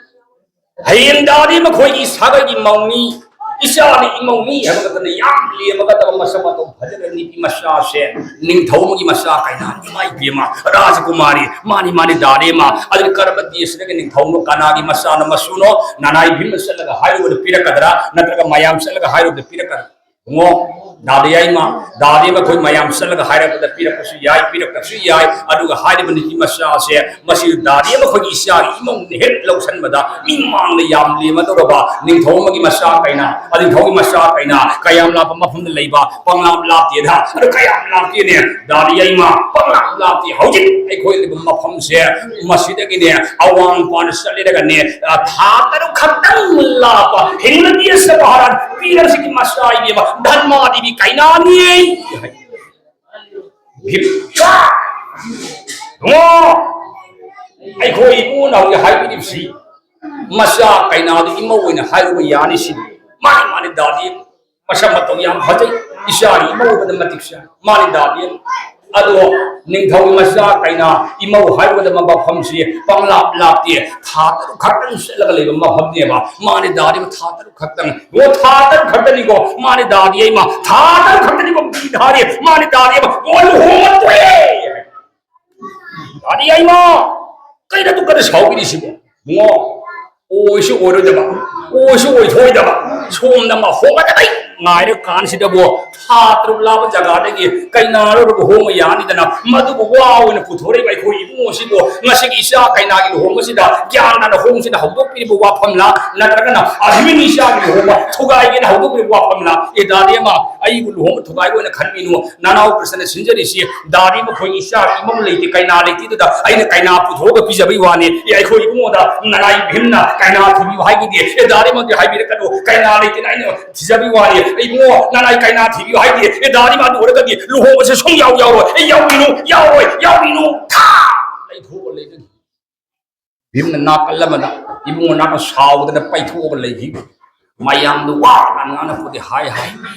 ꯍꯌꯦꯡ ꯗꯥꯗꯤ ꯃꯈꯣꯏꯒꯤ ꯁꯥꯒꯩꯒꯤ ꯃꯧꯅꯤ, ꯏꯆꯥꯅꯤ ꯏꯃꯧꯅꯤ ꯍꯥꯏꯕ ꯈꯛꯇꯅ ꯌꯥꯝ ꯂꯦꯝꯃꯒꯗꯕ ꯃꯁꯛ ꯃꯇꯧ ꯐꯖꯅ ꯅꯨꯄꯤ ꯃꯆꯥꯁꯦ ꯅꯤꯡꯊꯧ ꯑꯃꯒꯤ ꯃꯆꯥ ꯀꯩꯅꯥ, ꯏꯃꯥ ꯏꯕꯦꯝꯃ, ꯔꯥꯖꯀꯨꯃꯥꯔꯤ, ꯃꯥꯅꯤ, ꯃꯥꯅꯤ, ꯗꯥꯗꯤ ꯏꯃꯥ꯫ ꯑꯗꯨꯅ ꯀꯔꯝꯕ ꯗꯦꯁꯇꯒꯤ ꯅꯤꯡꯊꯧꯅꯣ, ꯀꯅꯥꯒꯤ ꯃꯆꯥꯅꯣ, ꯃꯁꯨꯅꯣ? ꯅꯅꯥꯏ ꯚꯤꯝꯅ ꯆꯠꯂꯒ ꯍꯥꯏꯔꯨꯕꯗ ꯄꯤꯔꯛꯀꯗ꯭ꯔꯥ, ꯅꯠꯇ꯭ꯔꯒ ꯃꯌꯥꯝ ꯆꯠꯂꯒ ꯍꯥꯏꯔꯨꯕꯗ ꯄꯤꯔꯛꯀꯗ꯭ꯔꯥ? ꯏꯕꯨꯡꯉꯣ, ꯗꯥꯗꯤ ꯌꯥꯏꯃ, ꯗꯥꯗꯤ ꯃꯈꯣꯏ ꯃꯌꯥꯝ ꯆꯠꯂꯒ ꯍꯥꯏꯔꯛꯄꯗ ꯄꯤꯔꯛꯄꯁꯨ ꯌꯥꯏ, ꯄꯤꯔꯛꯇꯕꯁꯨ ꯌꯥꯏ꯫ ꯑꯗꯨꯒ ꯍꯥꯏꯔꯤꯕ ꯅꯨꯄꯤ ꯃꯆꯥꯁꯦ, ꯃꯁꯤ ꯗꯥꯗꯤ ꯃꯈꯣꯏꯒꯤ ꯏꯆꯥꯒꯤ ꯏꯃꯧꯅ ꯍꯦꯛ ꯂꯧꯁꯟꯕꯗ, ꯃꯤ ꯃꯥꯡꯗ ꯌꯥꯝ ꯂꯦꯝꯃꯗꯧꯔꯕ ꯅꯤꯡꯊꯧ ꯑꯃꯒꯤ ꯃꯆꯥ ꯀꯩꯅꯥ, ꯑ, ꯅꯤꯡꯊꯧꯒꯤ ꯃꯆꯥ ꯀꯩꯅꯥ ꯀꯌꯥꯝ ꯂꯥꯞꯄ ꯃꯐꯝꯗ ꯂꯩꯕ, ꯄꯪꯂꯥꯞ ꯂꯥꯞꯇꯦꯗ꯫ ꯑꯗꯨ ꯀꯌꯥꯝ ꯂꯥꯞꯇꯦꯅꯦ, ꯗꯥꯗꯤ ꯌꯥꯏꯃ, ꯄꯪꯂꯥꯞ ꯂꯥꯞꯇꯦ꯫ ꯍꯧꯖꯤꯛ ꯑꯩꯈꯣꯏ ꯂꯩꯕ ꯃꯐꯝꯁꯦ, ꯃꯁꯤꯗꯒꯤꯅꯦ ꯑꯋꯥꯡ ꯄꯥꯅ ꯆꯠꯂꯦꯔꯒꯅꯦ, ꯑ, ꯊꯥ ꯇꯔꯨꯛ ꯈꯛꯇꯪ ꯂꯥꯞꯄ ꯍꯤꯡꯅꯗꯤ ꯁꯚꯥꯔꯥꯟ ꯄꯤꯔꯁꯤꯒꯤ ꯃꯆꯥ ꯏꯕꯦꯝꯃ ꯙꯔꯃꯥꯗꯦꯕꯤ ꯀꯩꯅꯥꯅꯤ ꯍꯥꯏ꯫ ꯏꯕꯨꯡꯉꯣ, ꯑꯩꯈꯣꯏ ꯏꯕꯨꯡꯉꯣꯅ ꯍꯧꯖꯤꯛ ꯍꯥꯏꯕꯤꯔꯤꯕꯁꯤ ꯃꯆꯥ ꯀꯩꯅꯥꯗꯨ ꯏꯃꯧ ꯑꯣꯏꯅ ꯍꯥꯏꯔꯨꯕ ꯌꯥꯅꯤ ꯁꯤꯅꯤ꯫ ꯃꯥꯅꯤ, ꯃꯥꯅꯤ, ꯗꯥꯗꯤ꯫ ꯃꯁꯛ ꯃꯇꯧ ꯌꯥꯝ ꯐꯖꯩ, ꯏꯆꯥꯅꯤ ꯏꯃꯧ ꯑꯣꯏꯕꯗ ꯃꯇꯤꯛ ꯆꯥꯏ꯫ ꯃꯥꯅꯤ ꯗꯥꯗꯤ꯫ ꯑꯗꯣ ꯅꯤꯡꯊꯧꯒꯤ ꯃꯆꯥ ꯀꯩꯅꯥ ꯏꯃꯧ ꯍꯥꯏꯕꯗ ꯃꯐꯝꯁꯤ ꯄꯪꯂꯥꯞ ꯂꯥꯞꯇꯦ, ꯊꯥ ꯇꯔꯨꯛ ꯈꯛꯇꯪ ꯆꯠꯂꯒ ꯂꯩꯕ ꯃꯐꯝꯅꯦꯕ꯫ ꯃꯥꯅꯤ ꯗꯥꯗꯤ, ꯊꯥ ꯇꯔꯨꯛ ꯈꯛꯇꯪ꯫ ꯑꯣ, ꯊꯥ ꯇꯔꯨꯛ ꯈꯛꯇꯅꯤꯀꯣ꯫ ꯃꯥꯅꯤ ꯗꯥꯗꯤ, ꯑꯩꯃ ꯊꯥ ꯇꯔꯨꯛ ꯈꯛꯇꯅꯤꯀꯣ ꯗꯥꯗꯤ꯫ ꯃꯥꯅꯤ ꯗꯥꯗꯤ, ꯑꯩꯃ ꯑꯣ ꯂꯨꯍꯣꯡꯕ ꯇꯣꯛꯑꯦ꯫ ꯗꯥꯗꯤ ꯑꯩꯃ, ꯀꯩꯅꯣ ꯑꯗꯨꯛ ꯀꯟꯅ ꯁꯥꯎꯕꯤꯔꯤꯁꯤꯕꯣ? ꯏꯕꯨꯡꯉꯣ, ꯑꯣꯏꯁꯨ ꯑꯣꯏꯔꯣꯏꯗꯕ, ꯑꯣꯏꯁꯨ ꯑꯣꯏꯊꯣꯛꯑꯣꯏꯗꯕ, ꯁꯣꯝꯗ ꯑꯃ ꯍꯣꯡꯒꯗꯕꯩ ꯉꯥꯏꯔ ꯀꯥꯟꯁꯤꯗꯕꯨ ꯊꯥ ꯇꯔꯨꯛ ꯂꯥꯞꯄ ꯖꯒꯥꯗꯒꯤ ꯀꯩꯅꯥ ꯂꯧꯔꯒ ꯍꯣꯡꯕ ꯌꯥꯅꯤꯗꯅ ꯃꯗꯨꯕꯨ ꯋꯥ ꯑꯣꯏꯅ ꯄꯨꯊꯣꯔꯛꯏꯕ ꯑꯩꯈꯣꯏ ꯏꯕꯨꯡꯉꯣꯁꯤꯕꯨ ꯉꯁꯤꯒꯤ ꯏꯆꯥ ꯀꯩꯅꯥꯒꯤ ꯂꯨꯍꯣꯡꯕꯁꯤꯗ ꯒ꯭ꯌꯥꯟ ꯇꯥꯅ ꯍꯣꯡꯁꯤꯅ ꯍꯧꯗꯣꯛꯄꯤꯔꯤꯕ ꯋꯥꯐꯝꯂꯥ, ꯅꯠꯇ꯭ꯔꯒꯅ ꯑꯗꯨꯃꯤꯅꯤ ꯏꯆꯥꯒꯤ ꯂꯨꯍꯣꯡꯕ ꯊꯨꯒꯥꯏꯒꯦꯅ ꯍꯧꯗꯣꯛꯄꯤꯔꯤꯕ ꯋꯥꯐꯝꯂꯥ? ꯑꯦ ꯗꯥꯗꯤ ꯑꯃ, ꯑꯩꯕꯨ ꯂꯨꯍꯣꯡꯕ ꯊꯨꯒꯥꯏꯕ ꯑꯣꯏꯅ ꯈꯟꯕꯤꯅꯨ꯫ ꯅꯅꯥꯎ ꯀ꯭ꯔꯤꯁꯅ ꯁꯤꯟꯖꯔꯤꯁꯤ ꯗꯥꯗꯤ ꯃꯈꯣꯏ ꯏꯆꯥ ꯏꯃꯧ ꯂꯩꯇꯦ, ꯀꯩꯅꯥ ꯂꯩꯇꯦ, ꯑꯗꯨꯗ ꯑꯩꯅ ꯀꯩꯅꯥ ꯄꯨꯊꯣꯛꯑꯒ ꯄꯤꯖꯕꯩ ꯋꯥꯅꯤ꯫ ꯑꯦ, ꯑꯩꯈꯣꯏ ꯏꯕꯨꯡꯉꯣꯗ ꯅꯅꯥꯏ ꯚꯤꯝꯅ ꯀꯩꯅꯥ ꯊꯤꯕꯤꯌꯨ ꯍꯥꯏꯈꯤꯗꯦ꯫ ꯑꯦ, ꯗꯥꯗꯤ ꯃꯗꯨ ꯍꯥꯏꯕꯤꯔꯛꯀꯅꯨ, ꯀꯩꯅꯥ ꯂꯩꯇꯦꯅ ꯑꯩꯅ ꯊꯤꯖꯕꯩ ꯋꯥꯅꯤ꯫ ꯑꯩ ꯏꯕꯨꯡꯉꯣ, ꯅꯅꯥꯏ ꯀꯩꯅꯥ ꯊꯤꯕꯤꯌꯨ ꯍꯥꯏꯗꯦ꯫ ꯑꯦ, ꯗꯥꯗꯤ ꯃꯗꯨ ꯑꯣꯏꯔꯒꯗꯤ ꯂꯨꯍꯣꯡꯕꯁꯦ ꯁꯨꯡ ꯌꯥꯎ ꯌꯥꯎꯔꯣꯏ꯫ ꯑꯦ, ꯌꯥꯎꯕꯤꯅꯨ, ꯌꯥꯎꯔꯣꯏ, ꯌꯥꯎꯕꯤꯅꯨ꯫ ꯊꯥ ꯂꯩꯊꯣꯛꯑ ꯂꯩꯒꯅꯤ꯫ ꯚꯤꯝꯅ ꯅꯥꯀꯜ ꯑꯃꯗ ꯏꯕꯨꯡꯉꯣ ꯅꯥꯀꯜ ꯁꯥꯎꯗꯅ ꯄꯩꯊꯣꯛꯑꯒ ꯂꯩꯈꯤ꯫ ꯃꯌꯥꯝꯗꯨ ꯋꯥ ꯉꯥꯡꯅ ꯄꯣꯠꯇꯤ ꯍꯥꯏ ꯍꯥꯏ꯫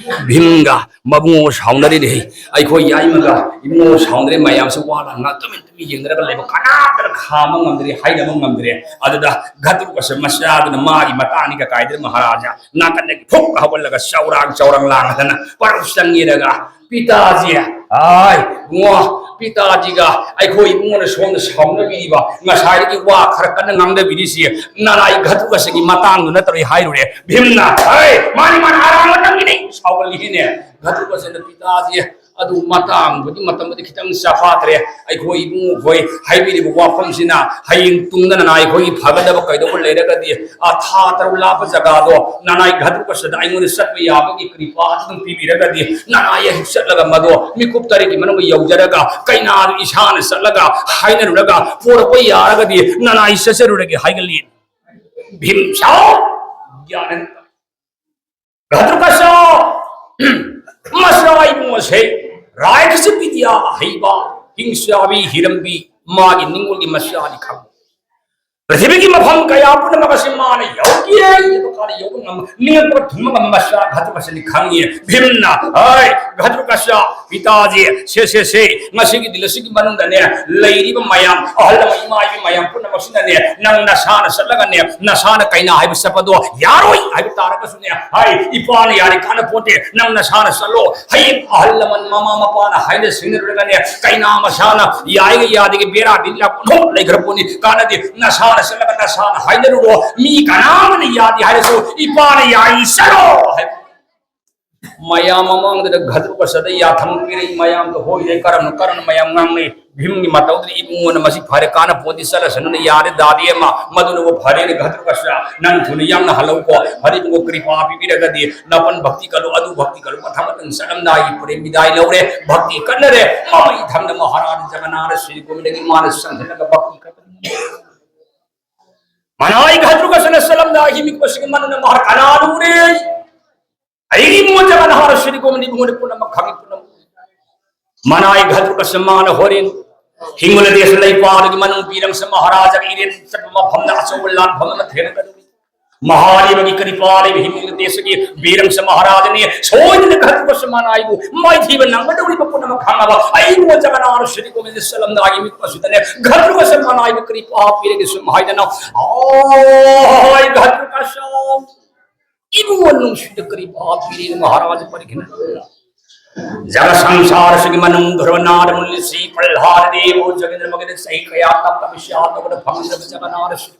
ꯚꯤꯝꯒ ꯃꯕꯨꯡꯉꯣ ꯁꯥꯎꯅꯔꯤꯅꯦ꯫ ꯑꯩꯈꯣꯏ ꯌꯥꯏꯃꯒ ꯏꯕꯨꯡꯉꯣ ꯁꯥꯎꯅꯔꯦ꯫ ꯃꯌꯥꯝꯁꯦ ꯋꯥ ꯉꯥꯡ ꯇꯨꯃꯤꯟ ꯇꯨꯃꯤꯟ ꯌꯦꯡꯅꯔꯒ ꯂꯩꯕ, ꯀꯅꯥꯝꯇꯅ ꯈꯥꯝꯕ ꯉꯝꯗ꯭ꯔꯦ, ꯍꯥꯏꯅꯕ ꯉꯝꯗ꯭ꯔꯦ꯫ ꯑꯗꯨꯗ ꯘꯇꯨꯀꯁ ꯃꯆꯥꯗꯨꯅ ꯃꯥꯒꯤ ꯃꯇꯥꯅꯤ ꯀꯀꯥꯏꯗꯨꯅ ꯃꯍꯥꯔꯥꯖꯥ ꯅꯥꯀꯟꯗꯒꯤ ꯐꯨꯛ ꯍꯧꯒꯠꯂꯒ ꯆꯧꯔꯥꯡ ꯆꯧꯔꯥꯡ ꯂꯥꯡꯗꯅ ꯄꯔꯧ ꯆꯪꯉꯦꯔꯒ ꯄꯤꯇꯥꯖꯤ, ꯑꯥꯏ, ꯏꯕꯨꯡꯉꯣ, ꯄꯤꯇꯥꯖꯤꯒ ꯑꯩꯈꯣꯏ ꯏꯕꯨꯡꯉꯣꯅ ꯁꯣꯝꯗ ꯁꯥꯎꯅꯕꯤꯔꯤꯕ, ꯉꯁꯥꯏꯗꯒꯤ ꯋꯥ ꯈꯔ ꯀꯟꯅ ꯉꯥꯡꯅꯕꯤꯔꯤꯁꯤ ꯅꯅꯥꯏ ꯘꯇꯨꯀꯁꯒꯤ ꯃꯇꯥꯡꯗꯨ ꯅꯠꯇ꯭ꯔꯣ ꯑꯩ ꯍꯥꯏꯔꯨꯔꯦ? ꯚꯤꯝꯅ, "ꯍꯩ, ꯃꯥꯅꯤ, ꯃꯥꯅꯤ, ꯑꯔꯥꯟꯕ ꯅꯪꯒꯤꯅꯤ!" ꯁꯥꯎꯒꯠꯂꯤꯅꯦ꯫ ꯘꯇꯨꯀꯁꯅ ꯄꯤꯇꯥꯖꯤ, ꯑꯗꯨ ꯃꯇꯥꯡꯗꯨꯗꯤ ꯃꯇꯝꯗꯨꯗꯤ ꯈꯤꯇꯪ ꯆꯐꯥꯠꯇ꯭ꯔꯦ꯫ ꯑꯩꯈꯣꯏ ꯏꯕꯨꯡꯉꯣꯈꯣꯏ ꯍꯥꯏꯕꯤꯔꯤꯕ ꯋꯥꯐꯝꯁꯤꯅ ꯍꯌꯦꯡ ꯇꯨꯡꯗ ꯅꯅꯥꯏ ꯑꯩꯈꯣꯏꯒꯤ ꯐꯒꯗꯕ ꯀꯩꯗꯧꯕ ꯂꯩꯔꯒꯗꯤ, ꯑ, ꯊꯥ ꯇꯔꯨꯛ ꯂꯥꯞꯄ ꯖꯒꯥꯗꯣ ꯅꯅꯥꯏ ꯘꯇꯨꯀꯁꯗ ꯑꯩꯉꯣꯟꯗ ꯆꯠꯄ ꯌꯥꯕꯒꯤ ꯀ꯭ꯔꯤꯄꯥ ꯑꯗꯨꯝ ꯄꯤꯕꯤꯔꯒꯗꯤ, ꯅꯅꯥꯏ ꯍꯦꯛ ꯆꯠꯂꯒ ꯃꯗꯣ ꯃꯤꯀꯨꯞ ꯇꯔꯦꯠꯀꯤ ꯃꯅꯨꯡꯗ ꯌꯧꯖꯔꯒ ꯀꯩꯅꯥꯗꯨ ꯏꯁꯥꯅ ꯆꯠꯂꯒ ꯍꯥꯏꯅꯔꯨꯔꯒ ꯄꯣꯔꯛꯄ ꯌꯥꯔꯒꯗꯤ ꯅꯅꯥꯏ ꯆꯠꯆꯔꯨꯔꯒꯦ ꯍꯥꯏꯒꯜꯂꯤ꯫ ꯚꯤꯝ ꯁꯥꯎ! ꯒ꯭ꯌꯥꯟ ꯘꯇꯨꯀꯁ! ꯃꯁꯥ ꯏꯕꯨꯡꯉꯣꯁꯦ ꯔꯥꯏꯈꯁꯤ ꯕꯤꯗ꯭ꯌꯥ ꯍꯩꯕ, ꯍꯤꯡꯆꯥꯕꯤ ꯍꯤꯔꯝꯕꯤ, ꯃꯥꯒꯤ ꯅꯤꯡꯉꯣꯜꯒꯤ ꯃꯆꯥꯅꯤ ꯈꯪꯉꯤ꯫ ꯄ꯭ꯔꯤꯊꯤꯕꯤꯒꯤ ꯃꯐꯝ ꯀꯌꯥ ꯄꯨꯝꯅꯃꯛ ꯑꯁꯤ ꯃꯥꯅ ꯌꯧꯒꯦ ꯌꯧꯕ ꯀꯥꯟꯗ ꯌꯧꯕ ꯉꯝꯕ, ꯅꯤꯡꯉꯛꯄ ꯊꯨꯡꯕ ꯉꯝꯕ ꯃꯆꯥ ꯘꯇꯨꯀꯁꯅꯤ ꯈꯪꯉꯤ꯫ ꯚꯤꯝꯅ, "ꯍꯩ, ꯘꯇꯨꯀꯁ, ꯄꯤꯇꯥꯖꯤ, ꯁꯦ, ꯁꯦ, ꯁꯦ, ꯉꯁꯤꯒꯤ ꯗꯤꯜ ꯑꯁꯤꯒꯤ ꯃꯅꯨꯡꯗꯅꯦ, ꯂꯩꯔꯤꯕ ꯃꯌꯥꯝ, ꯑꯍꯜ ꯂꯃꯟ, ꯏꯃꯥ ꯏꯕꯤ ꯃꯌꯥꯝ ꯄꯨꯝꯅꯃꯛꯁꯤꯅꯅꯦ, ꯅꯪ ꯅꯁꯥꯅ ꯆꯠꯂꯒꯅꯦ, ꯅꯁꯥꯅ ꯀꯩꯅꯥ ꯍꯥꯏꯕ ꯆꯠꯄꯗꯣ ꯌꯥꯔꯣꯏ ꯍꯥꯏꯕ ꯇꯥꯔꯒꯁꯨꯅꯦ, ꯍꯥꯏ, ꯏꯄꯥꯅ ꯌꯥꯔꯤ ꯀꯥꯟꯅ ꯄꯣꯠꯇꯦ, ꯅꯪ ꯅꯁꯥꯅ ꯆꯠꯂꯣ꯫ ꯍꯌꯦꯡ ꯑꯍꯜ ꯂꯃꯟ ꯃꯃꯥ ꯃꯄꯥꯅ ꯍꯥꯏꯅ ꯁꯤꯡꯅꯔꯨꯔꯒꯅꯦ, ꯀꯩꯅꯥ ꯃꯁꯥꯅ ꯌꯥꯏꯒ ꯌꯥꯗꯦꯒ ꯕꯦꯔꯥ ꯕꯤꯔꯥ ꯄꯨꯝꯊꯣꯛ ꯂꯩꯈ꯭ꯔ ꯄꯣꯠꯅꯤ꯫ ꯀꯥꯟꯅꯗꯦ, ꯅꯁꯥꯅ ꯆꯠꯂꯒ ꯅꯁꯥꯅ ꯍꯥꯏꯅꯔꯨꯔꯣ꯫ ꯃꯤ ꯀꯅꯥ ꯑꯃꯅ ꯌꯥꯗꯦ ꯍꯥꯏꯔꯁꯨ ꯏꯄꯥꯅ ꯌꯥꯏ, ꯆꯠꯂꯣ" ꯍꯥꯏꯕ꯫ ꯃꯌꯥꯝ ꯃꯃꯥꯡꯗꯨꯗ ꯘꯇꯨꯀꯁꯗ ꯌꯥꯊꯪ ꯄꯤꯔꯛꯏ꯫ ꯃꯌꯥꯝꯗꯣ ꯍꯣꯏꯔꯦ, ꯀꯔꯝꯅ ꯀꯔꯝꯅ ꯃꯌꯥꯝ ꯉꯥꯡꯅꯩ꯫ ꯚꯤꯝꯒꯤ ꯃꯇꯧꯗꯨꯗ ꯏꯕꯨꯡꯉꯣꯅ ꯃꯁꯤ ꯐꯔꯦ, ꯀꯥꯟꯅ ꯄꯣꯠꯇꯤ, ꯆꯠꯂꯁꯅꯨꯅ ꯌꯥꯔꯦ, ꯗꯥꯗꯤ ꯑꯃ, ꯃꯗꯨꯅꯕꯨ ꯐꯔꯦꯅ, ꯘꯇꯨꯀꯁ, ꯅꯪ ꯊꯨꯅ ꯌꯥꯡꯅ ꯍꯜꯂꯛꯎꯀꯣ꯫ ꯐꯔꯦ ꯏꯕꯨꯡꯉꯣ, ꯀ꯭ꯔꯤꯄꯥ ꯄꯤꯕꯤꯔꯒꯗꯤ ꯅꯥꯄꯟ ꯚꯛꯇꯤ ꯀꯜꯂꯨ, ꯑꯗꯨ ꯚꯛꯇꯤ ꯀꯜꯂꯨ, ꯃꯊꯪ ꯃꯊꯪ ꯆꯠꯂꯝꯗꯥꯏꯒꯤ ꯄ꯭ꯔꯦꯝ ꯕꯤꯗꯥꯏ ꯂꯧꯔꯦ, ꯚꯛꯇꯤ ꯀꯠꯅꯔꯦ꯫ ꯃꯃꯩ ꯊꯪꯅ ꯃꯍꯥꯔꯥꯖ ꯖꯒꯅꯥꯊ ꯁ꯭ꯔꯤ ꯒꯣꯕꯤꯟꯗꯒꯤ ꯃꯥꯅ ꯆꯪꯁꯤꯜꯂꯒ ꯚꯛꯇꯤ ꯀꯠꯄ꯫ ꯃꯅꯥꯏ ꯘꯇꯨꯀꯁꯅ ꯆꯠꯂꯝꯗꯥꯏꯒꯤ ꯃꯤꯀꯨꯞ ꯑꯁꯤꯒꯤ ꯃꯅꯨꯡꯗ ꯃꯍꯥꯔꯥꯖ ꯀꯅꯥꯅ ꯎꯔꯦ? ꯑꯩꯒꯤ ꯏꯕꯨꯡꯉꯣ ꯖꯒꯅꯥꯊ ꯁ꯭ꯔꯤ ꯒꯣꯕꯤꯟꯗ ꯏꯕꯨꯡꯉꯣꯅ ꯄꯨꯝꯅꯃꯛ ꯈꯪꯉꯤ, ꯄꯨꯝꯅꯃꯛ꯫ ꯃꯅꯥꯏ ꯘꯇꯨꯀꯁ ꯃꯥꯅ ꯍꯣꯔꯦꯟ ꯍꯤꯡꯒꯣꯂ ꯗꯦꯁ ꯂꯩꯄꯥꯛ ꯑꯗꯨꯒꯤ ꯃꯅꯨꯡ ꯕꯤꯔꯝꯁ ꯃꯍꯥꯔꯥꯖꯒꯤ ꯏꯔꯦꯟ ꯆꯠꯄ ꯃꯐꯝꯗ ꯑꯆꯧꯕ ꯂꯥꯟꯐꯝ ꯑꯃ ꯊꯦꯡꯅꯒꯗꯧꯔꯤ꯫ ꯃꯍꯥꯗꯦꯕꯒꯤ ꯀ꯭ꯔꯤꯄꯥ ꯂꯩꯕ ꯍꯤꯡꯒꯣꯂ ꯗꯦꯁꯒꯤ ꯕꯤꯔꯝꯁ ꯃꯍꯥꯔꯥꯖꯅꯤ꯫ ꯁꯣꯏꯗꯅ ꯘꯇꯨꯀꯁ ꯃꯅꯥꯏꯕꯨ ꯃꯥꯏꯊꯤꯕ ꯅꯪꯒꯗꯧꯔꯤꯕ ꯄꯨꯝꯅꯃꯛ ꯈꯪꯉꯕ ꯑꯩꯕꯨ ꯖꯒꯅꯥꯊ ꯁ꯭ꯔꯤ ꯒꯣꯕꯤꯟꯗ ꯆꯠꯂꯝꯗꯥꯏꯒꯤ ꯃꯤꯀꯨꯞ ꯑꯁꯤꯗꯅꯦ ꯘꯇꯨꯀꯁ ꯃꯅꯥꯏꯕꯨ ꯀ꯭ꯔꯤꯄꯥ ꯄꯤꯔꯒꯦ ꯁꯨꯝ ꯍꯥꯏꯗꯅ, "ꯑꯣꯏ ꯘꯇꯨꯀꯁ, ꯏꯕꯨꯡꯉꯣ ꯅꯨꯡꯁꯤꯗ ꯀ꯭ꯔꯤꯄꯥ ꯄꯤꯔꯒꯦ ꯃꯍꯥꯔꯥꯖ ꯄꯔꯤꯈꯤꯅ"꯫ ꯖꯒ ꯁꯪꯁꯥꯔꯁꯤꯒꯤ ꯃꯅꯨꯡ ꯙ꯭ꯔꯨꯕ ꯅꯥꯔ ꯃꯨꯜꯂꯤꯁꯤ ꯄ꯭ꯔꯍ꯭ꯂꯥꯗ ꯗꯦꯕ ꯖꯒꯦꯟꯗ꯭ꯔ ꯃꯒꯦꯟꯗ꯭ꯔ ꯆꯍꯤ ꯀꯌꯥ ꯇꯞꯇꯕ ꯁ꯭ꯌꯥ ꯇꯧꯕꯗ ꯐꯪꯗꯕ ꯖꯒ ꯅꯥꯔꯁꯤ꯫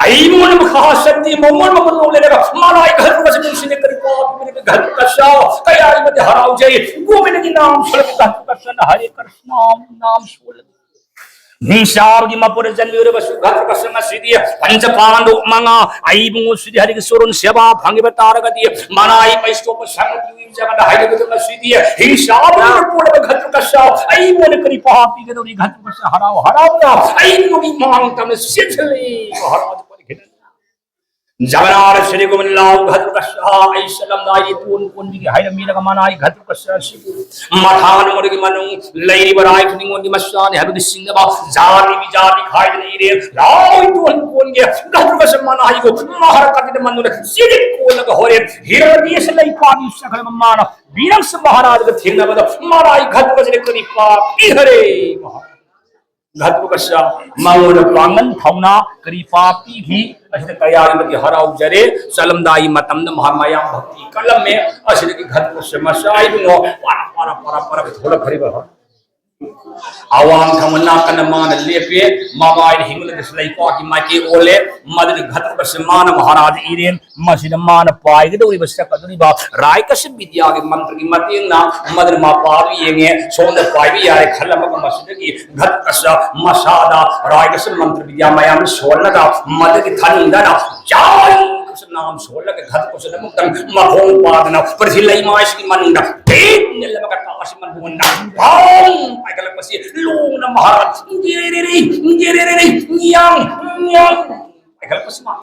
ꯑꯩꯕꯨ ꯃꯈꯥ ꯁꯛꯇꯤ ꯃꯉꯣꯟ ꯃꯉꯣꯟ ꯂꯣꯛ ꯂꯩꯔꯒ ꯃꯂꯥꯏ ꯘꯇ꯭ꯔꯨꯀꯁ ꯅꯨꯡꯁꯤꯅ ꯀꯔꯤ ꯄꯥꯄꯤ ꯃꯤꯅ ꯘꯇ꯭ꯔꯨꯀꯁ ꯀꯌꯥ ꯑꯃꯗꯤ ꯍꯔꯥꯎꯖꯩ꯫ ꯒꯣꯕꯤꯟꯗꯒꯤ ꯅꯥꯝ ꯁꯣꯜꯂꯒ ꯘꯇ꯭ꯔꯨꯀꯁꯅ ꯍꯔꯦ ꯀ꯭ꯔꯤꯁꯅ ꯅꯥꯝ ꯁꯣꯜꯂꯒ ꯍꯤꯡꯁꯥꯕꯒꯤ ꯃꯄꯨꯗ ꯆꯟꯕꯤꯔꯕꯁꯨ ꯘꯇ꯭ꯔꯨꯀꯁ ꯉꯁꯤꯗꯤ ꯄꯟꯆ ꯄꯥꯟꯗꯣ ꯃꯉꯥ ꯑꯩꯕꯨ ꯉꯁꯤꯗꯤ ꯍꯔꯤꯒꯤ ꯁꯣꯔꯣꯟ ꯁꯦꯕꯥ ꯐꯪꯉꯤꯕ ꯇꯥꯔꯒꯗꯤ ꯃꯅꯥꯏ ꯄꯩꯁꯇꯣꯞꯄ ꯁꯪꯒ ꯖꯒꯗ ꯍꯥꯏꯔꯤꯕꯗꯨ ꯉꯁꯤꯗꯤ ꯍꯤꯡꯁꯥꯕꯅ ꯄꯣꯛꯂꯕ ꯘꯇ꯭ꯔꯨꯀꯁ ꯑꯩꯉꯣꯟꯗ ꯀꯔꯤ ꯄꯥꯞ ꯄꯤꯒꯗꯧꯔꯤ? ꯘꯇ꯭ꯔꯨꯀꯁ ꯍꯔꯥꯎ ꯍꯔꯥꯎꯅ ꯑꯩꯉꯣꯟꯒꯤ ꯃꯥꯡ ꯇꯝꯅ ꯆꯦꯟꯁꯤꯜꯂꯤ꯫ ꯃꯍꯥꯔꯥꯖ ꯄꯟꯈꯤꯗꯅ ꯖꯒꯅꯥꯊ ꯁ꯭ꯔꯤ ꯒꯣꯕꯤꯟꯗ ꯂꯥꯎ ꯘꯇ꯭ꯔꯨꯀꯁ ꯑꯩ ꯆꯠꯂꯝꯗꯥꯏꯒꯤ ꯇꯣꯟ ꯀꯣꯟꯕꯤꯒꯦ ꯍꯥꯏꯔꯝꯃꯤꯔꯒ ꯃꯅꯥꯏ ꯘꯇ꯭ꯔꯨꯀꯁ ꯑꯁꯤꯕꯨ ꯃꯊꯥꯅ ꯃꯗꯨꯒꯤ ꯃꯅꯨꯡ ꯂꯩꯔꯤꯕ ꯔꯥꯏ ꯈꯨꯗꯤꯡꯃꯛꯀꯤ ꯃꯆꯥꯅꯤ ꯍꯥꯏꯕꯒꯤ ꯆꯤꯡꯅꯕ ꯖꯥꯇꯤ ꯕꯤꯖꯥꯇꯤ ꯈꯥꯏꯗꯅ ꯏꯔꯦ ꯂꯥꯎ ꯇꯣꯟ ꯀꯣꯟꯒꯦ ꯘꯇ꯭ꯔꯨꯀꯁ ꯃꯅꯥꯏꯕꯨ ꯃꯍꯥꯔꯥꯖ ꯀꯥꯇꯤꯗ ꯃꯟꯗꯨꯅ ꯆꯤꯔꯤꯛ ꯀꯣꯜꯂꯒ ꯍꯣꯔꯦꯟ ꯍꯤꯔꯗꯤꯁ ꯂꯩꯄꯥꯛꯀꯤ ꯆꯠꯈ꯭ꯔꯕ ꯃꯥꯅ ꯕꯤꯔꯛꯁ ꯃꯍꯥꯔꯥꯖꯒ ꯊꯦꯡꯅꯕꯗ ꯃꯔꯥꯏ ꯘꯇ꯭ꯔꯨꯀꯁꯤꯅ ꯀꯔꯤ ꯄꯥꯞ ꯄꯤꯈꯔꯦ? ꯃꯍꯥꯔꯥꯖ ꯘꯇ꯭ꯔꯨꯀꯁ ꯃꯉꯣꯟꯗ ꯄꯥꯡꯒꯜ ꯊꯧꯅꯥ ꯀꯔꯤ ꯄꯥꯞ ꯄꯤꯈꯤ? ꯑꯁꯤꯗ ꯀꯌꯥꯒꯤ ꯃꯇꯤꯛ ꯍꯔꯥꯎꯖꯔꯦ꯫ ꯆꯠꯂꯝꯗꯥꯏꯒꯤ ꯃꯇꯝꯗ ꯃꯍꯥ ꯃꯌꯥꯝ ꯚꯛꯇꯤ ꯀꯜꯂꯝꯃꯦ꯫ ꯑꯁꯤꯗꯒꯤ ꯘꯇ꯭ꯔꯨꯀꯁ ꯃꯆꯥ ꯏꯕꯨꯡꯉꯣ ꯄꯔꯥ ꯄꯔꯥ ꯄꯔꯥ ꯄꯔꯥ ꯊꯣꯛꯂꯛꯈ꯭ꯔꯤꯕ ꯑꯋꯥꯡ ꯊꯪꯕ ꯅꯥꯀꯟꯗ ꯃꯥꯅ ꯂꯦꯞꯄꯦ꯫ ꯃꯃꯥꯏꯅ ꯍꯤꯡꯂꯒꯁꯨ ꯂꯩꯄꯥꯛꯀꯤ ꯃꯥꯏꯀꯩ ꯑꯣꯜꯂꯦ꯫ ꯃꯗꯨꯗ ꯘꯇ꯭ꯔꯨꯀꯁ ꯃꯥꯅ ꯃꯍꯥꯔꯥꯖ ꯏꯔꯦꯟ ꯃꯁꯤꯗ ꯃꯥꯅ ꯄꯥꯏꯒꯗꯧꯔꯤꯕ ꯁꯛꯀꯗꯧꯔꯤꯕ ꯔꯥꯏꯀꯁ ꯕꯤꯗ꯭ꯌꯥꯒꯤ ꯃꯟꯇ꯭ꯔꯒꯤ ꯃꯇꯦꯡꯅ ꯃꯗꯨꯅ ꯃꯄꯥꯗꯨ ꯌꯦꯡꯉꯦ꯫ ꯁꯣꯝꯗ ꯄꯥꯏꯕ ꯌꯥꯔꯦ ꯈꯜꯂꯝꯃꯒ ꯃꯁꯤꯗꯒꯤ ꯘꯇ꯭ꯔꯨꯀꯁ ꯃꯁꯥꯗ ꯔꯥꯏꯀꯁ ꯃꯟꯇ꯭ꯔ ꯕꯤꯗ꯭ꯌꯥ ꯃꯌꯥꯝ ꯁꯣꯜꯂꯒ ꯃꯗꯨꯒꯤ ꯊꯅꯨꯡꯗꯅ ꯖꯥꯏ ꯀꯁ ꯅꯥꯝ ꯁꯣꯜꯂꯒ ꯘꯇ꯭ꯔꯨꯀꯁꯅ ꯑꯃꯨꯛꯇꯪ ꯃꯈꯣꯡ ꯄꯥꯗꯅ ꯄ꯭ꯔꯤꯊꯤ ꯂꯩꯃꯥꯏꯁꯤꯒꯤ ꯃꯅꯨꯡꯗ ꯇꯦꯛ ꯅꯤꯜꯂꯝꯃꯒ ꯇꯥꯁꯤ ꯃꯟꯗꯨꯅ ꯄꯥꯡ ꯄꯥꯏꯈꯠꯂꯛꯄꯁꯤ ꯂꯣꯡꯅ ꯃꯍꯥꯔꯥꯖ ꯒꯦꯔꯦꯔꯦ ꯒꯦꯔꯦꯔꯦ ꯌꯥꯡ ꯌꯥꯡ ꯄꯥꯏꯈꯠꯂꯛꯄꯁꯤꯃ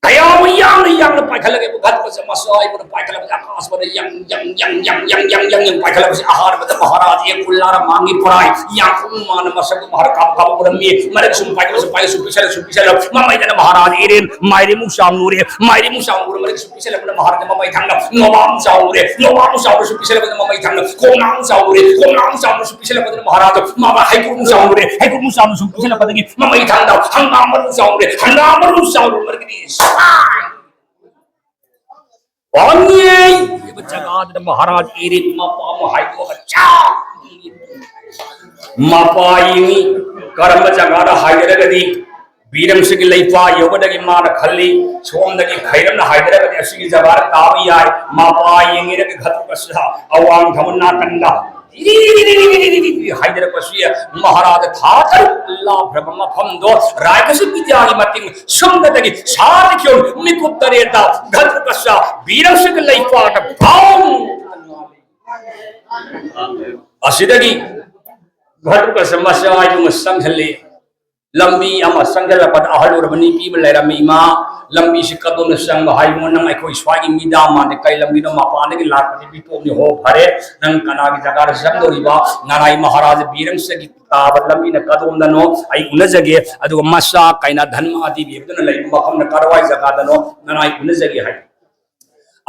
ꯀꯌꯥꯕꯨ ꯌꯥꯡꯅ ꯌꯥꯡꯅ ꯄꯥꯏꯈꯠꯂꯒꯦꯕꯨ ꯘꯇ꯭ꯔꯨꯀꯁ ꯃꯁꯥ ꯏꯕꯨꯅ ꯄꯥꯏꯈꯠꯂꯒ ꯑꯀꯥꯁ ꯄꯗ ꯌꯥꯡ ꯌꯥꯡ ꯌꯥꯡ ꯌꯥꯡ ꯌꯥꯡ ꯌꯥꯡ ꯌꯥꯡ ꯄꯥꯏꯈꯠꯂꯛꯄꯁꯤ ꯑꯍꯥꯟꯕꯗ ꯃꯍꯥꯔꯥꯖ ꯑꯦ ꯀꯨꯜꯂꯥꯔ ꯃꯥꯡꯒꯤ ꯄꯨꯔꯥꯏ ꯌꯥꯡꯈꯨꯝ ꯃꯥꯅ ꯃꯁꯛꯇꯨ ꯃꯍꯥꯔꯥꯖ ꯀꯥꯞ ꯀꯥꯞ ꯎꯔꯝꯃꯤ꯫ ꯃꯔꯛ ꯁꯨꯝ ꯄꯥꯏꯈꯠꯂꯁꯨ ꯄꯥꯏꯈꯠꯂꯁꯨ ꯄꯤꯁꯜꯂꯁꯨ ꯄꯤꯁꯜꯂ ꯃꯃꯩꯗꯅ ꯃꯍꯥꯔꯥꯖ ꯏꯔꯦꯟ ꯃꯥꯏꯔꯦꯃꯨꯛ ꯆꯥꯎꯅ ꯎꯔꯦ꯫ ꯃꯥꯏꯔꯦꯃꯨꯛ ꯆꯥꯎꯅ ꯎꯔ ꯃꯔꯛ ꯁꯨꯝ ꯄꯤꯁꯜꯂꯛꯄꯗ ꯃꯍꯥꯔꯥꯖ ꯃꯃꯩ ꯊꯪꯅ ꯅꯣꯕꯥꯃꯨꯛ ꯆꯥꯎꯅ ꯎꯔꯦ꯫ ꯅꯣꯕꯥꯃꯨꯛ ꯆꯥꯎꯅꯁꯨ ꯄꯤꯁꯜꯂꯛꯄꯗ ꯃꯃꯩ ꯊꯪꯅ ꯀꯣꯝꯂꯥꯃꯨꯛ ꯆꯥꯎꯅ ꯎꯔꯦ꯫ ꯀꯣꯝꯂꯥꯃꯨꯛ ꯆꯥꯎꯅꯁꯨ ꯄꯤꯁꯜꯂꯛꯄꯗ ꯃꯍꯥꯔꯥꯖ ꯃꯃꯥ ꯍꯩꯀ꯭ꯔꯨꯃꯨꯛ ꯆꯥꯎꯅ ꯎꯔꯦ꯫ ꯍꯩꯀ꯭ꯔꯨꯃꯨꯛ ꯆꯥꯎꯅ ꯁꯨꯝ ꯄꯤꯁꯜꯂꯛꯄꯗꯒꯤ ꯃꯃꯩ ꯊꯪꯅ ꯍꯪꯒꯥꯝ ꯃꯔꯨ ꯆꯥꯎꯅ ꯎꯔꯦ꯫ ꯍꯪꯒꯥꯝ ꯃꯔꯨ ꯆꯥꯎꯅ ꯎꯔ ꯃꯔꯛꯇꯗꯤ ꯁꯥꯏ ꯄꯥꯟꯌꯦ ꯍꯥꯏꯕ ꯖꯒꯥꯗꯨꯗ ꯃꯍꯥꯔꯥꯖ ꯏꯔꯤꯠ ꯃꯄꯥ ꯑꯃ ꯍꯥꯏꯗꯣꯛꯑꯒ ꯆꯥ ꯃꯄꯥ ꯌꯦꯡꯉꯤ꯫ ꯀꯔꯝꯕ ꯖꯒꯥꯗ ꯍꯥꯏꯗꯔꯒꯗꯤ ꯕꯤꯔꯝꯁꯤꯒꯤ ꯂꯩꯄꯥꯛ ꯌꯧꯒꯗꯒꯦ ꯃꯥꯅ ꯈꯜꯂꯤ꯫ ꯁꯣꯝꯗꯒꯤ ꯈꯩꯔꯝꯅ ꯍꯥꯏꯗꯔꯒꯗꯤ ꯑꯁꯤꯒꯤ ꯖꯒꯥꯗ ꯇꯥꯕ ꯌꯥꯏ꯫ ꯃꯄꯥ ꯌꯦꯡꯉꯤꯔꯒ ꯘꯇꯨꯀꯁ ꯑꯋꯥꯡ ꯊꯪꯕ ꯅꯥꯀꯟꯗ ꯍꯥꯏꯗꯔꯛꯄꯁꯨ ꯌꯥꯏ꯫ ꯃꯍꯥꯔꯥꯖ ꯊꯥ ꯇꯔꯨꯛ ꯂꯥꯞꯈ꯭ꯔꯕ ꯃꯐꯝꯗꯣ ꯔꯥꯏꯀꯁꯤ ꯕꯤꯗ꯭ꯌꯥꯒꯤ ꯃꯇꯤꯡ ꯁꯨꯝꯅꯗꯒꯤ ꯁꯥꯗ ꯈꯤꯌꯣꯟ ꯃꯤꯀꯨꯞ ꯇꯔꯦꯠꯇ ꯘꯇꯨꯀꯁ ꯕꯤꯔꯝꯁꯤꯒꯤ ꯂꯩꯄꯥꯛꯇ ꯐꯥꯎ ꯑꯁꯤꯗꯒꯤ ꯘꯇꯨꯀꯁ ꯃꯆꯥ ꯍꯥꯏꯗꯨꯃ ꯆꯪꯁꯤꯜꯂꯤ꯫ ꯂꯝꯕꯤ ꯑꯃ ꯆꯪꯁꯤꯜꯂꯛꯄꯗ ꯑꯍꯜ ꯑꯣꯏꯔꯕ ꯅꯨꯄꯤ ꯑꯃ ꯂꯩꯔꯝꯃꯤ꯫ "ꯏꯃꯥ, ꯂꯝꯕꯤꯁꯤ ꯀꯗꯣꯝꯗ ꯆꯪꯕ ꯍꯥꯏꯕꯅꯣ? ꯅꯪ ꯑꯩꯈꯣꯏ ꯁ꯭ꯋꯥꯏꯒꯤ ꯃꯤꯗꯥ ꯃꯥꯟꯗꯦ, ꯀꯩ ꯂꯝꯒꯤꯅꯣ? ꯃꯄꯥꯟꯗꯒꯤ ꯂꯥꯛꯄꯅꯤ, ꯃꯤꯇꯣꯞꯅꯤ꯫ ꯍꯣ, ꯐꯔꯦ, ꯅꯪ ꯀꯅꯥꯒꯤ ꯖꯒꯥꯗ ꯆꯪꯗꯧꯔꯤꯕ? ꯅꯔꯥꯏ ꯃꯍꯥꯔꯥꯖ ꯕꯤꯔꯝꯁꯤꯒꯤ ꯇꯥꯕ ꯂꯝꯕꯤꯅ ꯀꯗꯣꯝꯗꯅꯣ? ꯑꯩ ꯎꯅꯖꯒꯦ꯫ ꯑꯗꯨꯒ ꯃꯆꯥ ꯀꯩꯅꯥ ꯙꯟꯃꯥꯗꯦꯕꯤ ꯍꯥꯏꯕꯗꯨꯅ ꯂꯩꯕ ꯃꯐꯝꯅ ꯀꯗꯥꯏꯋꯥꯏ ꯖꯒꯥꯗꯅꯣ? ꯅꯔꯥꯏ ꯎꯅꯖꯒꯦ" ꯍꯥꯏ꯫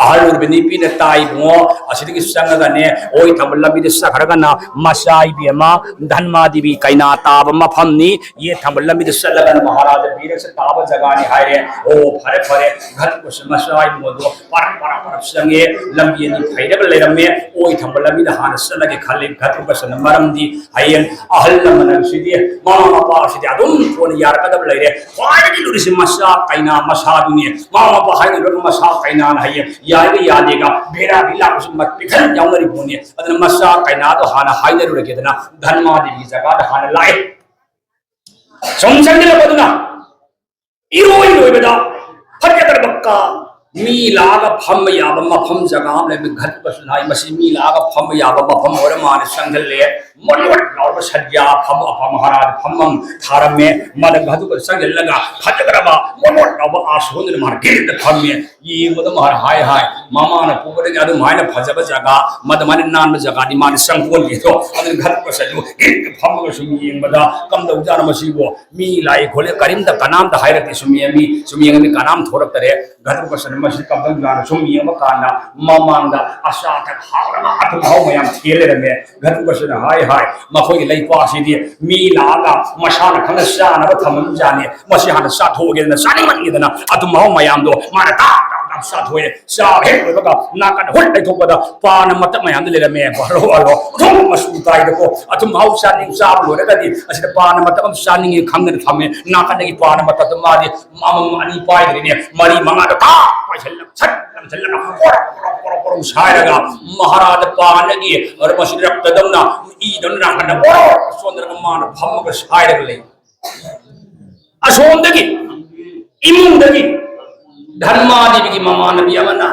ꯑꯍꯜ ꯑꯣꯏꯔꯤꯕ ꯅꯨꯄꯤꯅ, "ꯇꯥꯏ ꯏꯕꯨꯡꯉꯣ, ꯑꯁꯤꯗꯒꯤ ꯆꯪꯉꯒꯅꯦ, ꯑꯣꯏ ꯊꯪꯕ ꯂꯝꯕꯤꯗ ꯆꯠꯈ꯭ꯔꯒꯅ ꯃꯆꯥ ꯏꯕꯦꯝꯃ ꯙꯟꯃꯥꯗꯦꯕꯤ ꯀꯩꯅꯥ ꯇꯥꯕ ꯃꯐꯝꯅꯤ꯫ ꯌꯦꯠ ꯊꯪꯕ ꯂꯝꯕꯤꯗ ꯆꯠꯂꯒꯅ ꯃꯍꯥꯔꯥꯖ ꯕꯤꯔꯝꯁꯤ ꯇꯥꯕ ꯖꯒꯥꯅꯤ" ꯍꯥꯏꯔꯦ꯫ ꯑꯣ, ꯐꯔꯦ, ꯐꯔꯦ꯫ ꯘꯇꯨꯀꯁ ꯃꯆꯥ ꯏꯕꯨꯡꯉꯣꯗꯣ ꯄꯔꯞ, ꯄꯔꯞ, ꯄꯔꯞ ꯆꯪꯉꯦ꯫ ꯂꯝꯕꯤ ꯑꯅꯤ ꯐꯩꯔꯒ ꯂꯩꯔꯝꯃꯦ꯫ ꯑꯣꯏ ꯊꯪꯕ ꯂꯝꯕꯤꯗ ꯍꯥꯟꯅ ꯆꯠꯂꯒꯦ ꯈꯜꯂꯦ ꯘꯇꯨꯀꯁꯅ꯫ ꯃꯔꯝꯗꯤ ꯍꯌꯦꯡ ꯑꯍꯜ ꯂꯃꯟ ꯍꯥꯏꯕꯁꯤꯗꯤ, ꯃꯃꯥ ꯃꯄꯥ ꯑꯁꯤꯗꯤ ꯑꯗꯨꯝ ꯀꯣꯟꯅ ꯌꯥꯔꯛꯀꯗꯕ ꯂꯩꯔꯦ꯫ ꯈ꯭ꯋꯥꯏꯗꯒꯤ ꯂꯨꯔꯤꯁꯤ ꯃꯆꯥ ꯀꯩꯅꯥ ꯃꯆꯥꯗꯨꯅꯤ꯫ ꯃꯃꯥ ꯃꯄꯥ ꯍꯥꯏꯅꯔꯒ ꯃꯆꯥ ꯀꯩꯅꯥꯅ ꯍꯌꯦꯡ ꯌꯥꯏꯒ ꯌꯥꯗꯦꯒ ꯕꯦꯔꯥ ꯕꯤꯔꯥ ꯂꯥꯛꯄꯁꯨ ꯃ-, ꯄꯤꯛꯊꯟ ꯌꯥꯎꯅꯔꯤꯕꯅꯤ꯫ ꯑꯗꯨꯅ ꯃꯆꯥ ꯀꯩꯅꯥꯗꯣ ꯍꯥꯟꯅ ꯍꯥꯏꯅꯔꯨꯔꯒꯦꯗꯅ ꯙꯟꯃꯥꯗꯦꯕꯤꯒꯤ ꯖꯒꯥꯗ ꯍꯥꯟꯅ ꯂꯥꯛꯑꯦ꯫ ꯁꯨꯝ ꯆꯪꯁꯤꯜꯂꯛꯄꯗꯨꯅ ꯏꯔꯣꯏ ꯂꯣꯏꯕꯗ ꯐꯖꯈ꯭ꯔꯕ ꯀꯥ, ꯃꯤ ꯂꯥꯛꯑꯒ ꯐꯝꯕ ꯌꯥꯕ ꯃꯐꯝ ꯖꯒꯥ ꯑꯃ ꯂꯩꯕ ꯘꯇꯨꯀꯁꯅ ꯍꯥꯏ, "ꯃꯁꯤ ꯃꯤ ꯂꯥꯛꯑꯒ ꯐꯝꯕ ꯌꯥꯕ ꯃꯐꯝ ꯑꯣꯏꯔ ꯃꯥꯜꯂꯦ", ꯆꯪꯁꯤꯜꯂꯦ꯫ ꯃꯣꯠ ꯃꯣꯠ ꯂꯥꯎꯔꯕ ꯁꯖ꯭ꯌꯥ ꯐꯝ, ꯑꯐ ꯃꯍꯥꯔꯥꯖ ꯐꯝꯐꯝ ꯊꯥꯔꯝꯃꯦ꯫ ꯃꯗ ꯘꯇꯨꯀꯁ ꯆꯪꯁꯤꯜꯂꯒ ꯐꯖꯈ꯭ꯔꯕ ꯃꯣꯠ ꯃꯣꯠ ꯂꯥꯎꯕ ꯑꯥꯁꯣꯟꯗꯨꯅ ꯃꯥꯅ ꯒꯤꯔꯤꯗ ꯐꯝꯃꯦ꯫ ꯌꯦꯡꯕꯗ ꯃꯥꯅ ꯍꯥꯏ ꯍꯥꯏ, ꯃꯃꯥꯅ ꯄꯣꯛꯄꯗꯒꯤ ꯑꯗꯨꯃꯥꯏꯅ ꯐꯖꯕ ꯖꯒꯥ, ꯃꯗꯨꯃꯥꯏꯅ ꯅꯥꯟꯕ ꯖꯒꯥꯗꯤ ꯃꯥꯅ ꯆꯪꯄꯣꯟꯇꯦꯗꯣ꯫ ꯑꯗꯨꯅ ꯘꯇꯨꯀꯁ ꯑꯗꯨ ꯒꯤꯔꯤꯗ ꯐꯝꯃꯒ ꯁꯨꯝ ꯌꯦꯡꯕꯗ, "ꯀꯝꯗꯧꯖꯥꯠꯅꯣ ꯃꯁꯤꯕꯨ? ꯃꯤ ꯂꯥꯛꯏ ꯈꯣꯠꯂꯤ, ꯀꯔꯤꯝꯇ ꯀꯅꯥꯝꯇ ꯍꯥꯏꯔꯛꯇꯦ"꯫ ꯁꯨꯝ ꯌꯦꯡꯉꯤ, ꯁꯨꯝ ꯌꯦꯡꯉꯤ, ꯀꯅꯥꯝ ꯊꯣꯔꯛꯇꯔꯦ꯫ ꯘꯇꯨꯀꯁꯅ ꯃꯁꯤ ꯀꯝꯗꯧꯖꯥꯠꯅꯣ ꯁꯨꯝ ꯌꯦꯡꯕ ꯀꯥꯟꯗ ꯃꯃꯥꯡꯗ ꯑꯆꯥ ꯑꯊꯛ ꯍꯥꯎꯔꯕ ꯑꯊꯨꯝ ꯑꯍꯥꯎ ꯃꯌꯥꯝ ꯊꯦꯜ ꯂꯩꯔꯝꯃꯦ꯫ ꯘꯇꯨꯀꯁꯅ ꯍꯥꯏ ꯍꯥꯏ, "ꯃꯈꯣꯏꯒꯤ ꯂꯩꯄꯥꯛꯁꯤꯗꯤ ꯃꯤ ꯂꯥꯛꯑꯒ ꯃꯁꯥꯅ ꯈꯪꯅ ꯆꯥꯅꯕ ꯊꯝꯃꯝꯖꯥꯠꯅꯤ꯫ ꯃꯁꯤ ꯍꯥꯟꯅ ꯆꯥꯊꯣꯛꯑꯒꯦꯗꯅ", ꯆꯥꯅꯤꯡꯃꯟꯒꯤꯗꯅ ꯑꯊꯨꯝ ꯑꯍꯥꯎ ꯃꯌꯥꯝꯗꯣ ꯃꯥꯅ ꯇꯥꯞ ꯇꯥꯞ ꯌꯥꯝ ꯆꯥꯊꯣꯛꯑꯦ꯫ ꯆꯥꯕ ꯍꯦꯛ ꯂꯣꯏꯕꯒ ꯅꯥꯀꯟꯗ ꯍꯨꯠ ꯂꯩꯊꯣꯛꯄꯗ ꯄꯥꯟ ꯑꯃ ꯃꯇꯞ ꯃꯌꯥꯝꯗ ꯂꯩꯔꯝꯃꯦ꯫ ꯕꯥꯔꯣ ꯕꯥꯔꯣ ꯑꯊꯨꯝ ꯃꯆꯨ ꯇꯥꯏꯗꯀꯣ꯫ ꯑꯊꯨꯝ ꯑꯍꯥꯎ ꯆꯥꯅꯤꯡ ꯆꯥꯕ ꯂꯣꯏꯔꯒꯗꯤ ꯑꯁꯤꯗ ꯄꯥꯟ ꯑꯃ ꯃꯇꯞ ꯑꯃ ꯆꯥꯅꯤꯡꯉꯤ ꯈꯪꯗꯅ ꯊꯝꯃꯦ꯫ ꯅꯥꯀꯟꯗꯒꯤ ꯄꯥꯟ ꯑꯃ ꯃꯇꯞꯇ ꯃꯥꯗꯤ ꯑꯃꯃꯝ ꯑꯅꯤ ꯄꯥꯏꯗ꯭ꯔꯤꯅꯦ꯫ ꯃꯔꯤ ꯃꯉꯥꯗ ꯇꯥ ꯄꯥꯏꯁꯜꯂꯒ ꯁꯠ ꯂꯪꯁꯤꯜꯂꯒ ꯀꯣꯔꯣ ꯀꯣꯔꯣ ꯀꯣꯔꯣ ꯀꯣꯔꯣ ꯁꯥꯏꯔꯒ ꯃꯍꯥꯔꯥꯖ ꯄꯥꯟꯗꯒꯤ ꯃꯁꯤ ꯔꯛꯇꯗꯧꯅ ꯏꯗꯧꯅ ꯅꯥꯀꯟꯗ ꯀꯣꯔꯣ ꯆꯣꯟꯗꯅ ꯃꯥꯅ ꯐꯝꯃꯒ ꯁꯥꯏꯔꯒ ꯂꯩ꯫ ꯑꯁꯣꯝꯗꯒꯤ ꯏꯃꯨꯡꯗꯒꯤ ꯙꯔꯃꯥꯗꯦꯕꯤꯒꯤ ꯃꯃꯥꯟꯅꯕꯤ ꯑꯃꯅ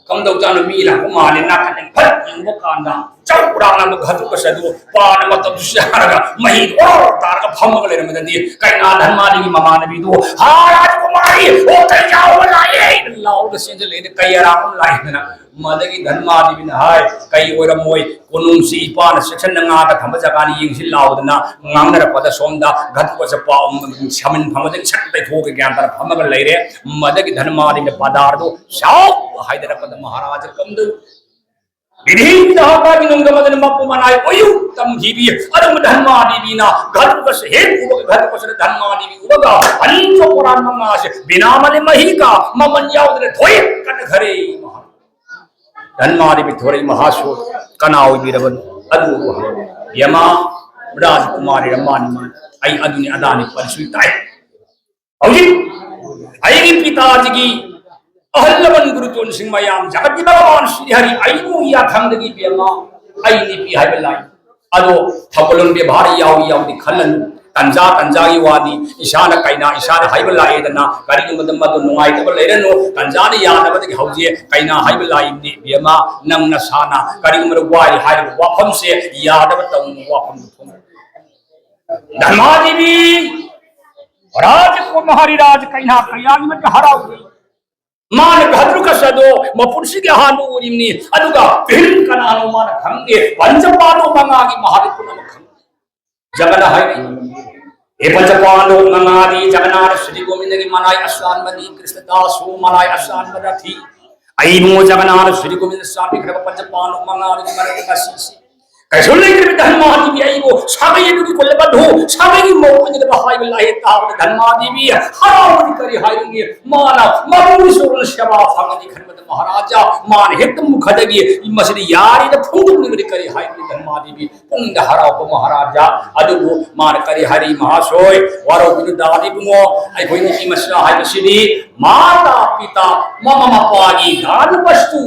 ꯀꯝꯗꯧꯖꯥꯠꯅꯣ ꯃꯤ ꯂꯥꯛꯄ ꯃꯥꯜꯂꯦ ꯅꯥꯀꯟꯗ ꯐꯠ ꯌꯦꯡꯕ ꯀꯥꯟꯗ ꯆꯧ ꯍꯨꯔꯥꯟꯅꯕ ꯘꯇꯣꯠꯀꯆ ꯑꯗꯨ ꯄꯥꯟ ꯑꯃ ꯃꯇꯞꯁꯨ ꯆꯥꯔꯒ ꯃꯍꯤ ꯑꯣꯔꯣ ꯇꯥꯔꯒ ꯐꯝꯃꯒ ꯂꯩꯔꯝꯕꯗꯗꯤ ꯀꯩꯅꯥ ꯙꯔꯃꯥꯗꯦꯕꯤꯒꯤ ꯃꯃꯥꯟꯅꯕꯤꯗꯨ "ꯍꯥ ꯔꯥꯖꯀꯨꯃꯥꯔꯤ, ꯑꯣ ꯀꯩ ꯆꯥꯎꯕ ꯂꯥꯛꯑꯦ" ꯂꯥꯎꯔꯒ ꯆꯦꯟꯁꯤꯜꯂꯛꯑꯦ꯫ ꯀꯩ ꯑꯔꯥꯡꯕ ꯂꯥꯛꯑꯦꯅ ꯃꯗꯒꯤ ꯙꯔꯃꯥꯗꯦꯕꯤꯅ ꯍꯥꯏ, "ꯀꯩ ꯑꯣꯏꯔꯝꯃꯣꯏ, ꯀꯣꯅꯨꯡꯁꯤ ꯏꯄꯥꯅ ꯆꯦꯛꯁꯤꯟꯅ ꯉꯥꯛꯑꯒ ꯊꯝꯕ ꯖꯒꯥꯅꯤ, ꯌꯦꯡꯁꯤ ꯂꯥꯎꯗꯅ" ꯉꯥꯡꯅꯔꯛꯄꯗ ꯁꯣꯝꯗ ꯘꯇꯣꯠꯀꯆ ꯄꯥꯎ ꯁꯃꯤꯟ ꯐꯪꯕꯗꯒꯤ ꯁꯠ ꯇꯩꯊꯣꯛꯑꯒ ꯒ꯭ꯌꯥꯟ ꯇꯥꯅ ꯐꯝꯃꯒ ꯂꯩꯔꯦ꯫ ꯃꯗꯒꯤ ꯙꯔꯃꯥꯗꯦꯕꯤꯅ ꯄꯥꯗꯥꯔꯗꯨ ꯁꯥꯎ ꯍꯥꯏꯗꯔꯛꯄꯗ ꯃꯍꯥꯔꯥꯖ ꯀꯝꯗꯧ ꯕꯤꯙꯤ ꯕꯤꯙꯥꯇꯥꯒꯤ ꯅꯨꯡꯗꯝ ꯑꯗꯨꯅ ꯃꯄꯨ ꯃꯅꯥꯏ ꯑꯣꯏꯌꯨ ꯇꯝꯈꯤꯕꯤ ꯑꯗꯨꯒꯨꯝꯕ ꯙꯔꯃꯥꯗꯦꯕꯤꯅ ꯘꯇꯣꯠꯀꯆ ꯍꯦꯛ ꯎꯕꯒ ꯘꯇꯣꯠꯀꯆꯅ ꯙꯔꯃꯥꯗꯦꯕꯤ ꯎꯕꯒ ꯑꯅꯤꯡꯕ ꯄꯣꯔꯥꯟ ꯃꯉꯥꯁꯦ ꯕꯤꯅꯥ ꯃꯅꯤ ꯃꯍꯤꯀꯥ ꯃꯃꯜ ꯌꯥꯎꯗꯅ ꯊꯣꯏ ꯀꯟꯈꯔꯦ꯫ ꯃꯍꯥ ꯙꯔꯃꯥꯗꯦꯕꯤ ꯊꯣꯔꯛꯏ ꯃꯍꯥꯁꯨ ꯀꯅꯥ ꯑꯣꯏꯕꯤꯔꯕꯅꯣ? ꯑꯗꯨꯕꯨ ꯍꯪꯉꯤ꯫ ꯌꯃꯥ ꯔꯥꯖꯀꯨꯃꯥꯔꯤꯔ ꯃꯥꯅꯤ ꯃꯥꯅꯤ꯫ ꯑꯩ ꯑꯗꯨꯅꯤ ꯑꯗꯥꯅꯤ ꯄꯟꯁꯨ ꯇꯥꯏ꯫ ꯍꯧꯖꯤꯛ ꯑꯩꯒꯤ ꯄꯤꯇꯥꯖꯤꯒꯤ ꯑꯍꯜ ꯂꯃꯟ ꯒꯨꯔꯨꯖꯣꯟꯁꯤꯡ ꯃꯌꯥꯝ ꯖꯒꯠꯀꯤ ꯚꯒꯋꯥꯟ ꯁ꯭ꯔꯤ ꯍꯔꯤ ꯑꯩꯕꯨ ꯌꯥꯊꯪꯗꯒꯤ ꯏꯕꯦꯝꯃ ꯑꯩ ꯅꯨꯄꯤ ꯍꯥꯏꯕ ꯂꯥꯏ꯫ ꯑꯗꯣ ꯊꯧꯒꯜꯂꯣꯟ ꯕꯦꯕꯥꯔ ꯌꯥꯎꯏ ꯌꯥꯎꯗꯦ ꯈꯜꯂꯅꯨ꯫ ꯇꯟꯖꯥ ꯇꯟꯖꯥꯒꯤ ꯋꯥꯅꯤ꯫ ꯏꯁꯥꯅ ꯀꯩꯅꯥ ꯏꯁꯥꯅ ꯍꯥꯏꯕ ꯂꯥꯛꯑꯦꯗꯅ ꯀꯔꯤꯒꯨꯝꯕꯗ ꯃꯗꯨ ꯅꯨꯡꯉꯥꯏꯇꯕ ꯂꯩꯔꯅꯨ꯫ ꯇꯟꯖꯥꯅ ꯌꯥꯗꯕꯗꯒꯤ ꯍꯧꯖꯤꯛ ꯀꯩꯅꯥ ꯍꯥꯏꯕ ꯂꯥꯛꯏꯕꯅꯤ ꯏꯕꯦꯝꯃ꯫ ꯅꯪ ꯅꯁꯥꯅ ꯀꯔꯤꯒꯨꯝꯕꯗ ꯋꯥꯔꯤ ꯍꯥꯏꯔꯤꯕ ꯋꯥꯐꯝꯁꯦ ꯌꯥꯗꯕ ꯇꯧꯅꯨ꯫ ꯋꯥꯐꯝꯗꯨ ꯐꯣꯡꯗꯣꯛ꯫ ꯙꯔꯃꯥꯗꯦꯕꯤ ꯔꯥꯖꯀꯨꯃꯥꯔꯤ ꯔꯥꯖ ꯀꯩꯅꯥ ꯀꯌꯥꯒꯤ ꯃꯇꯤꯛ ꯍꯔꯥꯎꯏ꯫ ꯃꯥꯅ ꯘꯇꯣꯠꯀꯆ ꯑꯗꯣ ꯃꯄꯨꯟꯁꯤꯒꯤ ꯑꯍꯥꯟꯕ ꯎꯔꯤꯕꯅꯤ꯫ ꯑꯗꯨꯒ ꯚꯤꯝ ꯀꯅꯥꯅꯣ ꯃꯥꯅ ꯈꯪꯗꯦ꯫ ꯄꯟꯆ ꯄꯥꯟꯗꯕ ꯃꯉꯥꯒꯤ ꯃꯍꯥꯔꯤꯄꯨꯟ ꯑꯃ ꯈꯪꯗꯦ꯫ ꯖꯒꯅ ꯍꯥꯏꯔꯤ, "ꯍꯦ ꯄꯟꯆ ꯄꯥꯟꯗꯕ ꯃꯉꯥꯗꯤ ꯖꯒꯅꯥꯊ ꯁ꯭ꯔꯤ ꯒꯣꯕꯤꯟꯗꯒꯤ ꯃꯅꯥꯏ ꯑꯁꯥꯟꯕꯅꯤ, ꯀ꯭ꯔꯤꯁꯅꯗꯥꯁꯁꯨ ꯃꯅꯥꯏ ꯑꯁꯥꯟꯕ ꯅꯠꯇꯦ꯫ ꯑꯩꯕꯨ ꯖꯒꯅꯥꯊ ꯁ꯭ꯔꯤ ꯒꯣꯕꯤꯟꯗ ꯆꯥꯟꯕꯤꯈ꯭ꯔꯕ ꯄꯟꯆ ꯄꯥꯟꯗꯕ ꯃꯉꯥꯗꯨꯒꯤ ꯃꯔꯛꯇ ꯉꯁꯤꯁꯤ ꯀꯩꯁꯨ ꯂꯩꯇ꯭ꯔꯕ ꯙꯔꯃꯥꯗꯦꯕꯤ ꯑꯩꯕꯨ ꯁꯥꯒꯩ ꯑꯗꯨꯒꯤ ꯀꯨꯜꯂꯕ ꯙꯨ ꯁꯥꯒꯩꯒꯤ ꯃꯧ ꯑꯣꯏꯒꯗꯕ ꯍꯥꯏꯕ ꯂꯥꯏꯍꯦꯛ ꯇꯥꯕꯗ ꯙꯔꯃꯥꯗꯦꯕꯤ ꯍꯔꯥꯎꯕꯗꯤ ꯀꯔꯤ ꯍꯥꯏꯔꯨꯅꯤ? ꯃꯥꯅ ꯃꯄꯨ ꯁꯣꯔꯅ ꯁꯦꯕꯥ ꯐꯪꯒꯅꯤ ꯈꯟꯕꯗ ꯃꯍꯥꯔꯥꯖꯥ ꯃꯥꯅ ꯍꯦꯛꯇ ꯃꯨꯈꯗꯒꯤ ꯃꯁꯤꯗꯤ ꯌꯥꯔꯦꯅ ꯐꯣꯡꯗꯣꯛꯂꯤꯕꯗꯤ ꯀꯔꯤ ꯍꯥꯏꯔꯨꯅꯤ? ꯙꯔꯃꯥꯗꯦꯕꯤ ꯄꯨꯛꯅꯤꯡꯗ ꯍꯔꯥꯎꯕ ꯃꯍꯥꯔꯥꯖꯥ ꯑꯗꯨꯕꯨ ꯃꯥꯅ ꯀꯔꯤ ꯍꯥꯏꯔꯤ? ꯃꯍꯥꯁꯣꯏ, ꯋꯥꯔꯧꯕꯤꯅꯨ ꯗꯥ ꯏꯕꯨꯡꯉꯣ, ꯑꯩꯈꯣꯏ ꯅꯨꯄꯤ ꯃꯆꯥ ꯍꯥꯏꯕꯁꯤꯗꯤ ꯃꯥꯇꯥ ꯄꯤꯇꯥ, ꯃꯃꯥ ꯃꯄꯥꯒꯤ ꯗꯥꯅ ꯕꯁꯇꯨ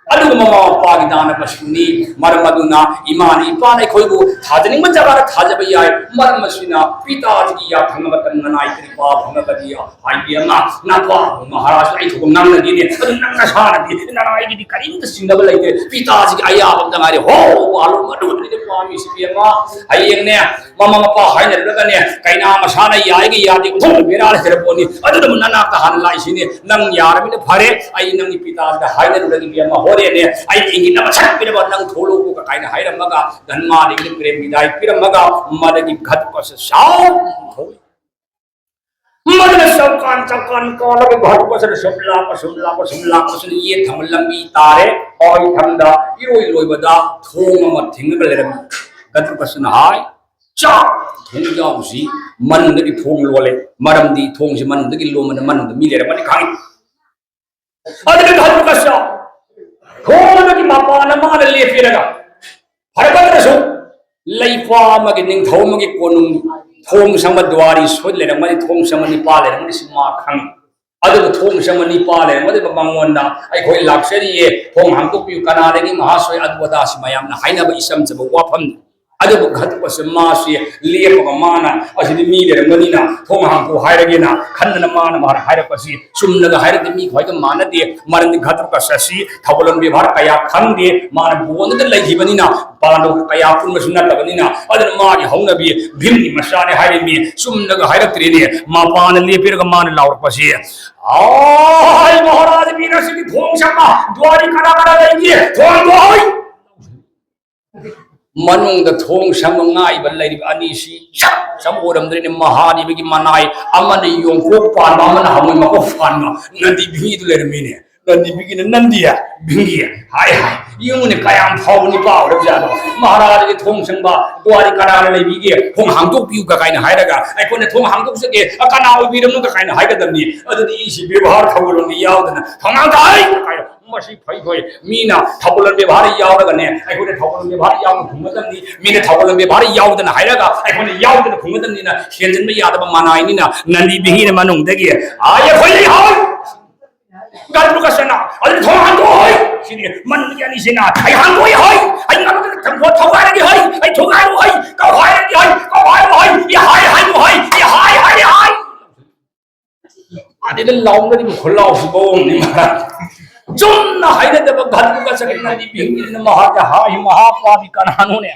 ꯑꯗꯨꯒ ꯃꯃꯥ ꯃꯄꯥꯒꯤ ꯗꯥꯅ ꯕꯁꯇꯨꯅꯤ꯫ ꯃꯔꯝ ꯑꯗꯨꯅ ꯏꯃꯥꯅ ꯏꯄꯥꯅ ꯑꯩꯈꯣꯏꯕꯨ ꯊꯥꯖꯅꯤꯡꯕ ꯖꯒꯥꯗ ꯊꯥꯖꯕ ꯌꯥꯏ꯫ ꯃꯔꯝ ꯑꯁꯤꯅ ꯄꯤꯇꯥꯁꯤꯒꯤ ꯌꯥꯊꯪ ꯑꯃꯇ ꯅꯅꯥꯏ ꯀꯔꯤ ꯄꯥ ꯐꯪꯂꯒꯗꯤ ꯍꯥꯏꯕꯤ ꯑꯃ ꯅꯄꯥ ꯃꯍꯥꯔꯥꯖ ꯑꯩ ꯊꯣꯛꯄ ꯉꯥꯡꯅꯈꯤꯅꯦ꯫ ꯑꯗꯨ ꯅꯪ ꯅꯁꯥꯅꯗꯤ ꯅꯅꯥꯏꯒꯤꯗꯤ ꯀꯔꯤꯝꯇ ꯆꯤꯡꯅꯕ ꯂꯩꯇꯦ꯫ ꯄꯤꯇꯥꯁꯤꯒꯤ ꯑꯌꯥꯕ ꯑꯝꯇ ꯉꯥꯏꯔꯦ꯫ ꯍꯣ, ꯄꯥꯜꯂꯣ, ꯃꯗꯨ ꯑꯗꯨꯗꯤ ꯄꯥꯝꯃꯤꯁꯤ ꯏꯕꯦꯝꯃ꯫ ꯍꯌꯦꯡꯅꯦ ꯃꯃꯥ ꯃꯄꯥ ꯍꯥꯏꯅꯔꯨꯔꯒꯅꯦ ꯀꯩꯅꯥ ꯃꯁꯥꯅ ꯌꯥꯏꯒ ꯌꯥꯗꯦ ꯎꯊꯣꯛꯅ ꯕꯦꯔꯥ ꯂꯩꯔꯄꯣꯠꯅꯤ꯫ ꯑꯗꯨꯅꯕꯨ ꯅꯅꯥꯛꯇ ꯍꯥꯟꯅ ꯂꯥꯛꯏꯁꯤꯅꯤ꯫ ꯅꯪ ꯌꯥꯔꯕꯅꯤꯅ ꯐꯔꯦ, ꯑꯩ ꯅꯪꯒꯤ ꯄꯤꯇꯥꯁꯤꯗ ꯍꯥꯏꯅꯔꯨꯔꯒ ꯏꯕꯦꯝꯃ ꯍꯣꯔꯦꯟꯅꯦ ꯑꯩ ꯏꯪꯒꯤꯠ ꯑꯃ ꯁꯠ ꯄꯤꯔꯕ ꯅꯪ ꯊꯣꯛꯂꯛꯎꯀꯣ ꯀꯥꯏꯅ ꯍꯥꯏꯔꯝꯃꯒ ꯙꯟꯃꯥꯗꯒꯤ ꯄ꯭ꯔꯦꯝ ꯕꯤꯗꯥꯏ ꯄꯤꯔꯝꯃꯒ ꯃꯗꯒꯤ ꯘꯠꯀꯁꯦ ꯁꯥꯎ ꯍꯧꯏ꯫ ꯃꯗꯨꯅ ꯆꯧꯀꯥꯟ ꯆꯧꯀꯥꯟ ꯀꯥꯜꯂꯒ ꯘꯠꯀꯁꯤꯅ ꯁꯨꯝ ꯂꯥꯛꯄ, ꯁꯨꯝ ꯂꯥꯛꯄ, ꯁꯨꯝ ꯂꯥꯛꯄꯁꯤꯅ ꯌꯦꯠ ꯊꯪꯕ ꯂꯝꯕꯤ ꯇꯥꯔꯦ꯫ ꯍꯣꯏ ꯊꯪꯗ ꯏꯔꯣꯏ ꯂꯣꯏꯕꯗ ꯊꯣꯡ ꯑꯃ ꯊꯤꯡꯉꯒ ꯂꯩꯔꯝꯃꯤ꯫ ꯘꯠꯀꯁꯤꯅ ꯍꯥꯏ, "ꯆꯥ! ꯊꯣꯡꯖꯥꯎꯁꯤ ꯃꯅꯨꯡꯗꯒꯤ ꯊꯣꯡ ꯂꯣꯜꯂꯦ, ꯃꯔꯝꯗꯤ ꯊꯣꯡꯁꯤ ꯃꯅꯨꯡꯗꯒꯤ ꯂꯣꯟꯕꯅ ꯃꯅꯨꯡꯗ ꯃꯤ ꯂꯩꯔꯝꯒꯅꯤ ꯈꯪꯉꯤ꯫" ꯑꯗꯨꯅ ꯘꯠꯀꯁ ꯊꯣꯡ ꯑꯗꯨꯒꯤ ꯃꯄꯥꯟꯗ ꯃꯥꯅ ꯂꯦꯞꯄꯤꯔꯒ, ꯐꯔꯦ ꯐꯠꯇ꯭ꯔꯁꯨ ꯂꯩꯄꯥ ꯑꯃꯒꯤ ꯅꯤꯡꯊꯧ ꯑꯃꯒꯤ ꯀꯣꯅꯨꯡ ꯊꯣꯡ ꯁꯪꯕ ꯗ꯭ꯋꯥꯔꯤ ꯁꯣꯏ ꯂꯩꯔꯝꯒꯅꯤ, ꯊꯣꯡ ꯁꯪꯕ ꯅꯤꯄꯥ ꯂꯩꯔꯝꯒꯅꯤ, ꯁꯤ ꯃꯥ ꯈꯪꯉꯤ꯫ ꯑꯗꯨꯕꯨ ꯊꯣꯡ ꯁꯪꯕ ꯅꯤꯄꯥ ꯂꯩꯔꯝꯒꯅꯤ ꯃꯉꯣꯟꯗ ꯑꯩꯈꯣꯏ ꯂꯥꯛꯆꯔꯤꯌꯦ, ꯊꯣꯡ ꯍꯥꯡꯗꯣꯛꯄꯤꯌꯨ, ꯀꯅꯥꯗꯒꯤ ꯃꯍꯥꯁꯣꯏ ꯑꯗꯨ ꯑꯗꯥ ꯁꯤ ꯃꯌꯥꯝꯅ ꯍꯥꯏꯅꯕ ꯏꯆꯝ ꯆꯝꯕ ꯋꯥꯐꯝꯅꯤ꯫ ꯑꯗꯨꯕꯨ ꯘꯠꯀꯁ ꯃꯥꯁꯤ ꯂꯦꯞꯄꯒ ꯃꯥꯅ ꯑꯁꯤꯗꯤ ꯃꯤ ꯂꯩꯔꯝꯒꯅꯤꯅ ꯊꯣꯡ ꯍꯥꯡꯇꯣꯛ ꯍꯥꯏꯔꯒꯦꯅ ꯈꯟꯗꯅ ꯃꯥꯅ ꯃꯥꯅ ꯍꯥꯏꯔꯛꯄꯁꯤ ꯆꯨꯝꯅꯒ ꯍꯥꯏꯔꯛꯇꯦ, ꯃꯤ ꯈ꯭ꯋꯥꯏꯒ ꯃꯥꯟꯅꯗꯦ꯫ ꯃꯔꯝꯗꯤ ꯘꯠꯀꯁ ꯑꯁꯤ ꯊꯧꯒꯜꯂꯣꯟ ꯕꯦꯕꯥꯔ ꯀꯌꯥ ꯈꯪꯗꯦ, ꯃꯥꯅ ꯕꯣꯟꯗꯨꯗ ꯂꯩꯈꯤꯕꯅꯤꯅ ꯄꯥꯟꯗꯕ ꯀꯌꯥ ꯄꯨꯟꯕꯁꯨ ꯅꯠꯇꯕꯅꯤꯅ꯫ ꯑꯗꯨꯅ ꯃꯥꯒꯤ ꯍꯧꯅꯕꯤ ꯚꯤꯝꯒꯤ ꯃꯆꯥꯅꯤ ꯍꯥꯏꯔꯤꯕꯅꯤ, ꯆꯨꯝꯅꯒ ꯍꯥꯏꯔꯛꯇ꯭ꯔꯦꯅꯦ꯫ ꯃꯄꯥꯟꯗ ꯂꯦꯞꯄꯤꯔꯒ ꯃꯥꯅ ꯂꯥꯎꯔꯛꯄꯁꯤ, "ꯑꯥꯏ ꯃꯍꯥꯔꯥꯖ ꯕꯤꯔꯁꯤꯒꯤ ꯊꯣꯡ ꯁꯪꯕ ꯗ꯭ꯋꯥꯔꯤ ꯀꯅꯥ ꯀꯅꯥ ꯂꯩꯒꯦ? ꯊꯣꯡ ꯍꯥꯡꯗꯣꯛ ꯍꯣꯏ!" ꯃꯅꯨꯡꯗ ꯊꯣꯡ ꯁꯪꯕ ꯉꯥꯏꯕ ꯂꯩꯔꯤꯕ ꯑꯅꯤꯁꯤ ꯏꯆꯝ ꯆꯝ ꯑꯣꯏꯔꯝꯗ꯭ꯔꯦꯅꯦ꯫ ꯃꯍꯥꯗꯦꯕꯒꯤ ꯃꯅꯥꯏ, ꯑꯃꯅ ꯌꯣꯡꯀꯣꯛ ꯄꯥꯟꯕ, ꯑꯃꯅ ꯍꯪꯉꯣꯏ ꯃꯀꯣꯛ ꯄꯥꯟꯕ ꯅꯟꯗꯤ ꯚꯤꯗꯨ ꯂꯩꯔꯝꯃꯤꯅꯦ꯫ ꯅꯟꯗꯤ ꯕꯤꯡꯒꯤꯅ, "ꯅꯟꯗꯤ ꯕꯤꯡꯒꯤ, ꯍꯥꯏ ꯍꯥꯏ, ꯌꯦꯡꯉꯨꯅꯦ, ꯀꯌꯥꯝ ꯐꯥꯎꯕ ꯅꯨꯄꯥ ꯑꯣꯏꯔꯕꯖꯥꯠꯅꯣ꯫ ꯃꯍꯥꯔꯥꯖꯒꯤ ꯊꯣꯡ ꯁꯪꯕ ꯗ꯭ꯋꯥꯔꯤ ꯀꯅꯥꯅ ꯂꯩꯕꯤꯒꯦ? ꯊꯣꯡ ꯍꯥꯡꯗꯣꯛꯄꯤꯌꯨꯒ" ꯀꯥꯏꯅ ꯍꯥꯏꯔꯒ ꯑꯩꯈꯣꯏꯅ "ꯊꯣꯡ ꯍꯥꯡꯗꯣꯛꯆꯒꯦ, ꯑ, ꯀꯅꯥ ꯑꯣꯏꯕꯤꯔꯕꯅꯣ?" ꯀꯥꯏꯅ ꯍꯥꯏꯒꯗꯕꯅꯤ꯫ ꯑꯗꯨꯗꯤ ꯏꯁꯤ ꯕꯦꯕꯥꯔ ꯊꯧꯒꯜꯂꯣꯟꯗꯤ ꯌꯥꯎꯗꯅ "ꯊꯣꯡ ꯍꯥꯡꯗꯣꯛ" ꯍꯥꯏ ꯀꯥꯏꯅ, ꯃꯁꯤ ꯐꯩ ꯐꯩ꯫ ꯃꯤꯅ ꯊꯧꯒꯜꯂꯣꯟ ꯕꯦꯕꯥꯔ ꯌꯥꯎꯔꯒꯅꯦ, ꯑꯩꯈꯣꯏꯅ ꯊꯧꯒꯜꯂꯣꯟ ꯕꯦꯕꯥꯔ ꯌꯥꯎꯅ ꯈꯨꯝꯒꯗꯕꯅꯤ꯫ ꯃꯤꯅ ꯊꯧꯒꯜꯂꯣꯟ ꯕꯦꯕꯥꯔ ꯌꯥꯎꯗꯅ ꯍꯥꯏꯔꯒ ꯑꯩꯈꯣꯏꯅ ꯌꯥꯎꯗꯅ ꯈꯨꯝꯒꯗꯕꯅꯤꯅ ꯍꯦꯟꯖꯤꯟꯕ ꯌꯥꯗꯕ ꯃꯅꯥꯏꯅꯤꯅ ꯅꯟꯗꯤ ꯕꯤꯡꯒꯤꯅ ꯃꯅꯨꯡꯗꯒꯤ, "ꯑꯥ, ꯑꯩꯈꯣꯏ ꯍꯣꯏ, ꯒꯟꯗ꯭ꯔꯨ ꯀꯁꯅ ꯑꯗꯨ ꯊꯣꯡ ꯍꯥꯡꯗꯣꯛꯑꯣ ꯍꯣꯏ"꯫ ꯁꯤꯅꯤ ꯃꯟꯗꯤ ꯑꯅꯤꯁꯤꯅ, "ꯑꯩ ꯍꯥꯡꯗꯣꯛꯑꯣꯏ ꯍꯣꯏ, ꯑꯩ ꯉꯝꯗꯅ ꯊꯝꯃꯣ, ꯊꯧꯒꯥꯏꯔꯒꯦ ꯍꯣꯏ, ꯑꯩ ꯊꯨꯒꯥꯏꯔꯣ ꯍꯣꯏ, ꯀꯧꯈꯥꯏꯔꯒꯦ ꯍꯣꯏ, ꯀꯧꯈꯥꯏꯔꯣ ꯍꯣꯏ, ꯏ ꯍꯥꯏ ꯍꯥꯏꯅꯨ ꯍꯣꯏ, ꯏ ꯍꯥꯏ ꯍꯥꯏ ꯍꯥꯏ"꯫ ꯑꯗꯨꯗ ꯂꯥꯎꯅꯔꯤꯕ ꯈꯨꯜꯂꯥꯎꯁꯤꯕꯨ ꯃꯍꯥꯔꯥꯖ꯫ ꯆꯨꯝꯅ ꯍꯥꯏꯅꯗꯕ ꯒꯟꯗ꯭ꯔꯨ ꯀꯁꯅ ꯅꯟꯗꯤ ꯕꯤꯡꯒꯤꯅ ꯃꯍꯥꯔꯥꯖ ꯍꯥꯏ, "ꯃꯍꯥꯄꯥꯄꯤ ꯀꯅꯥꯅꯣꯅꯦ?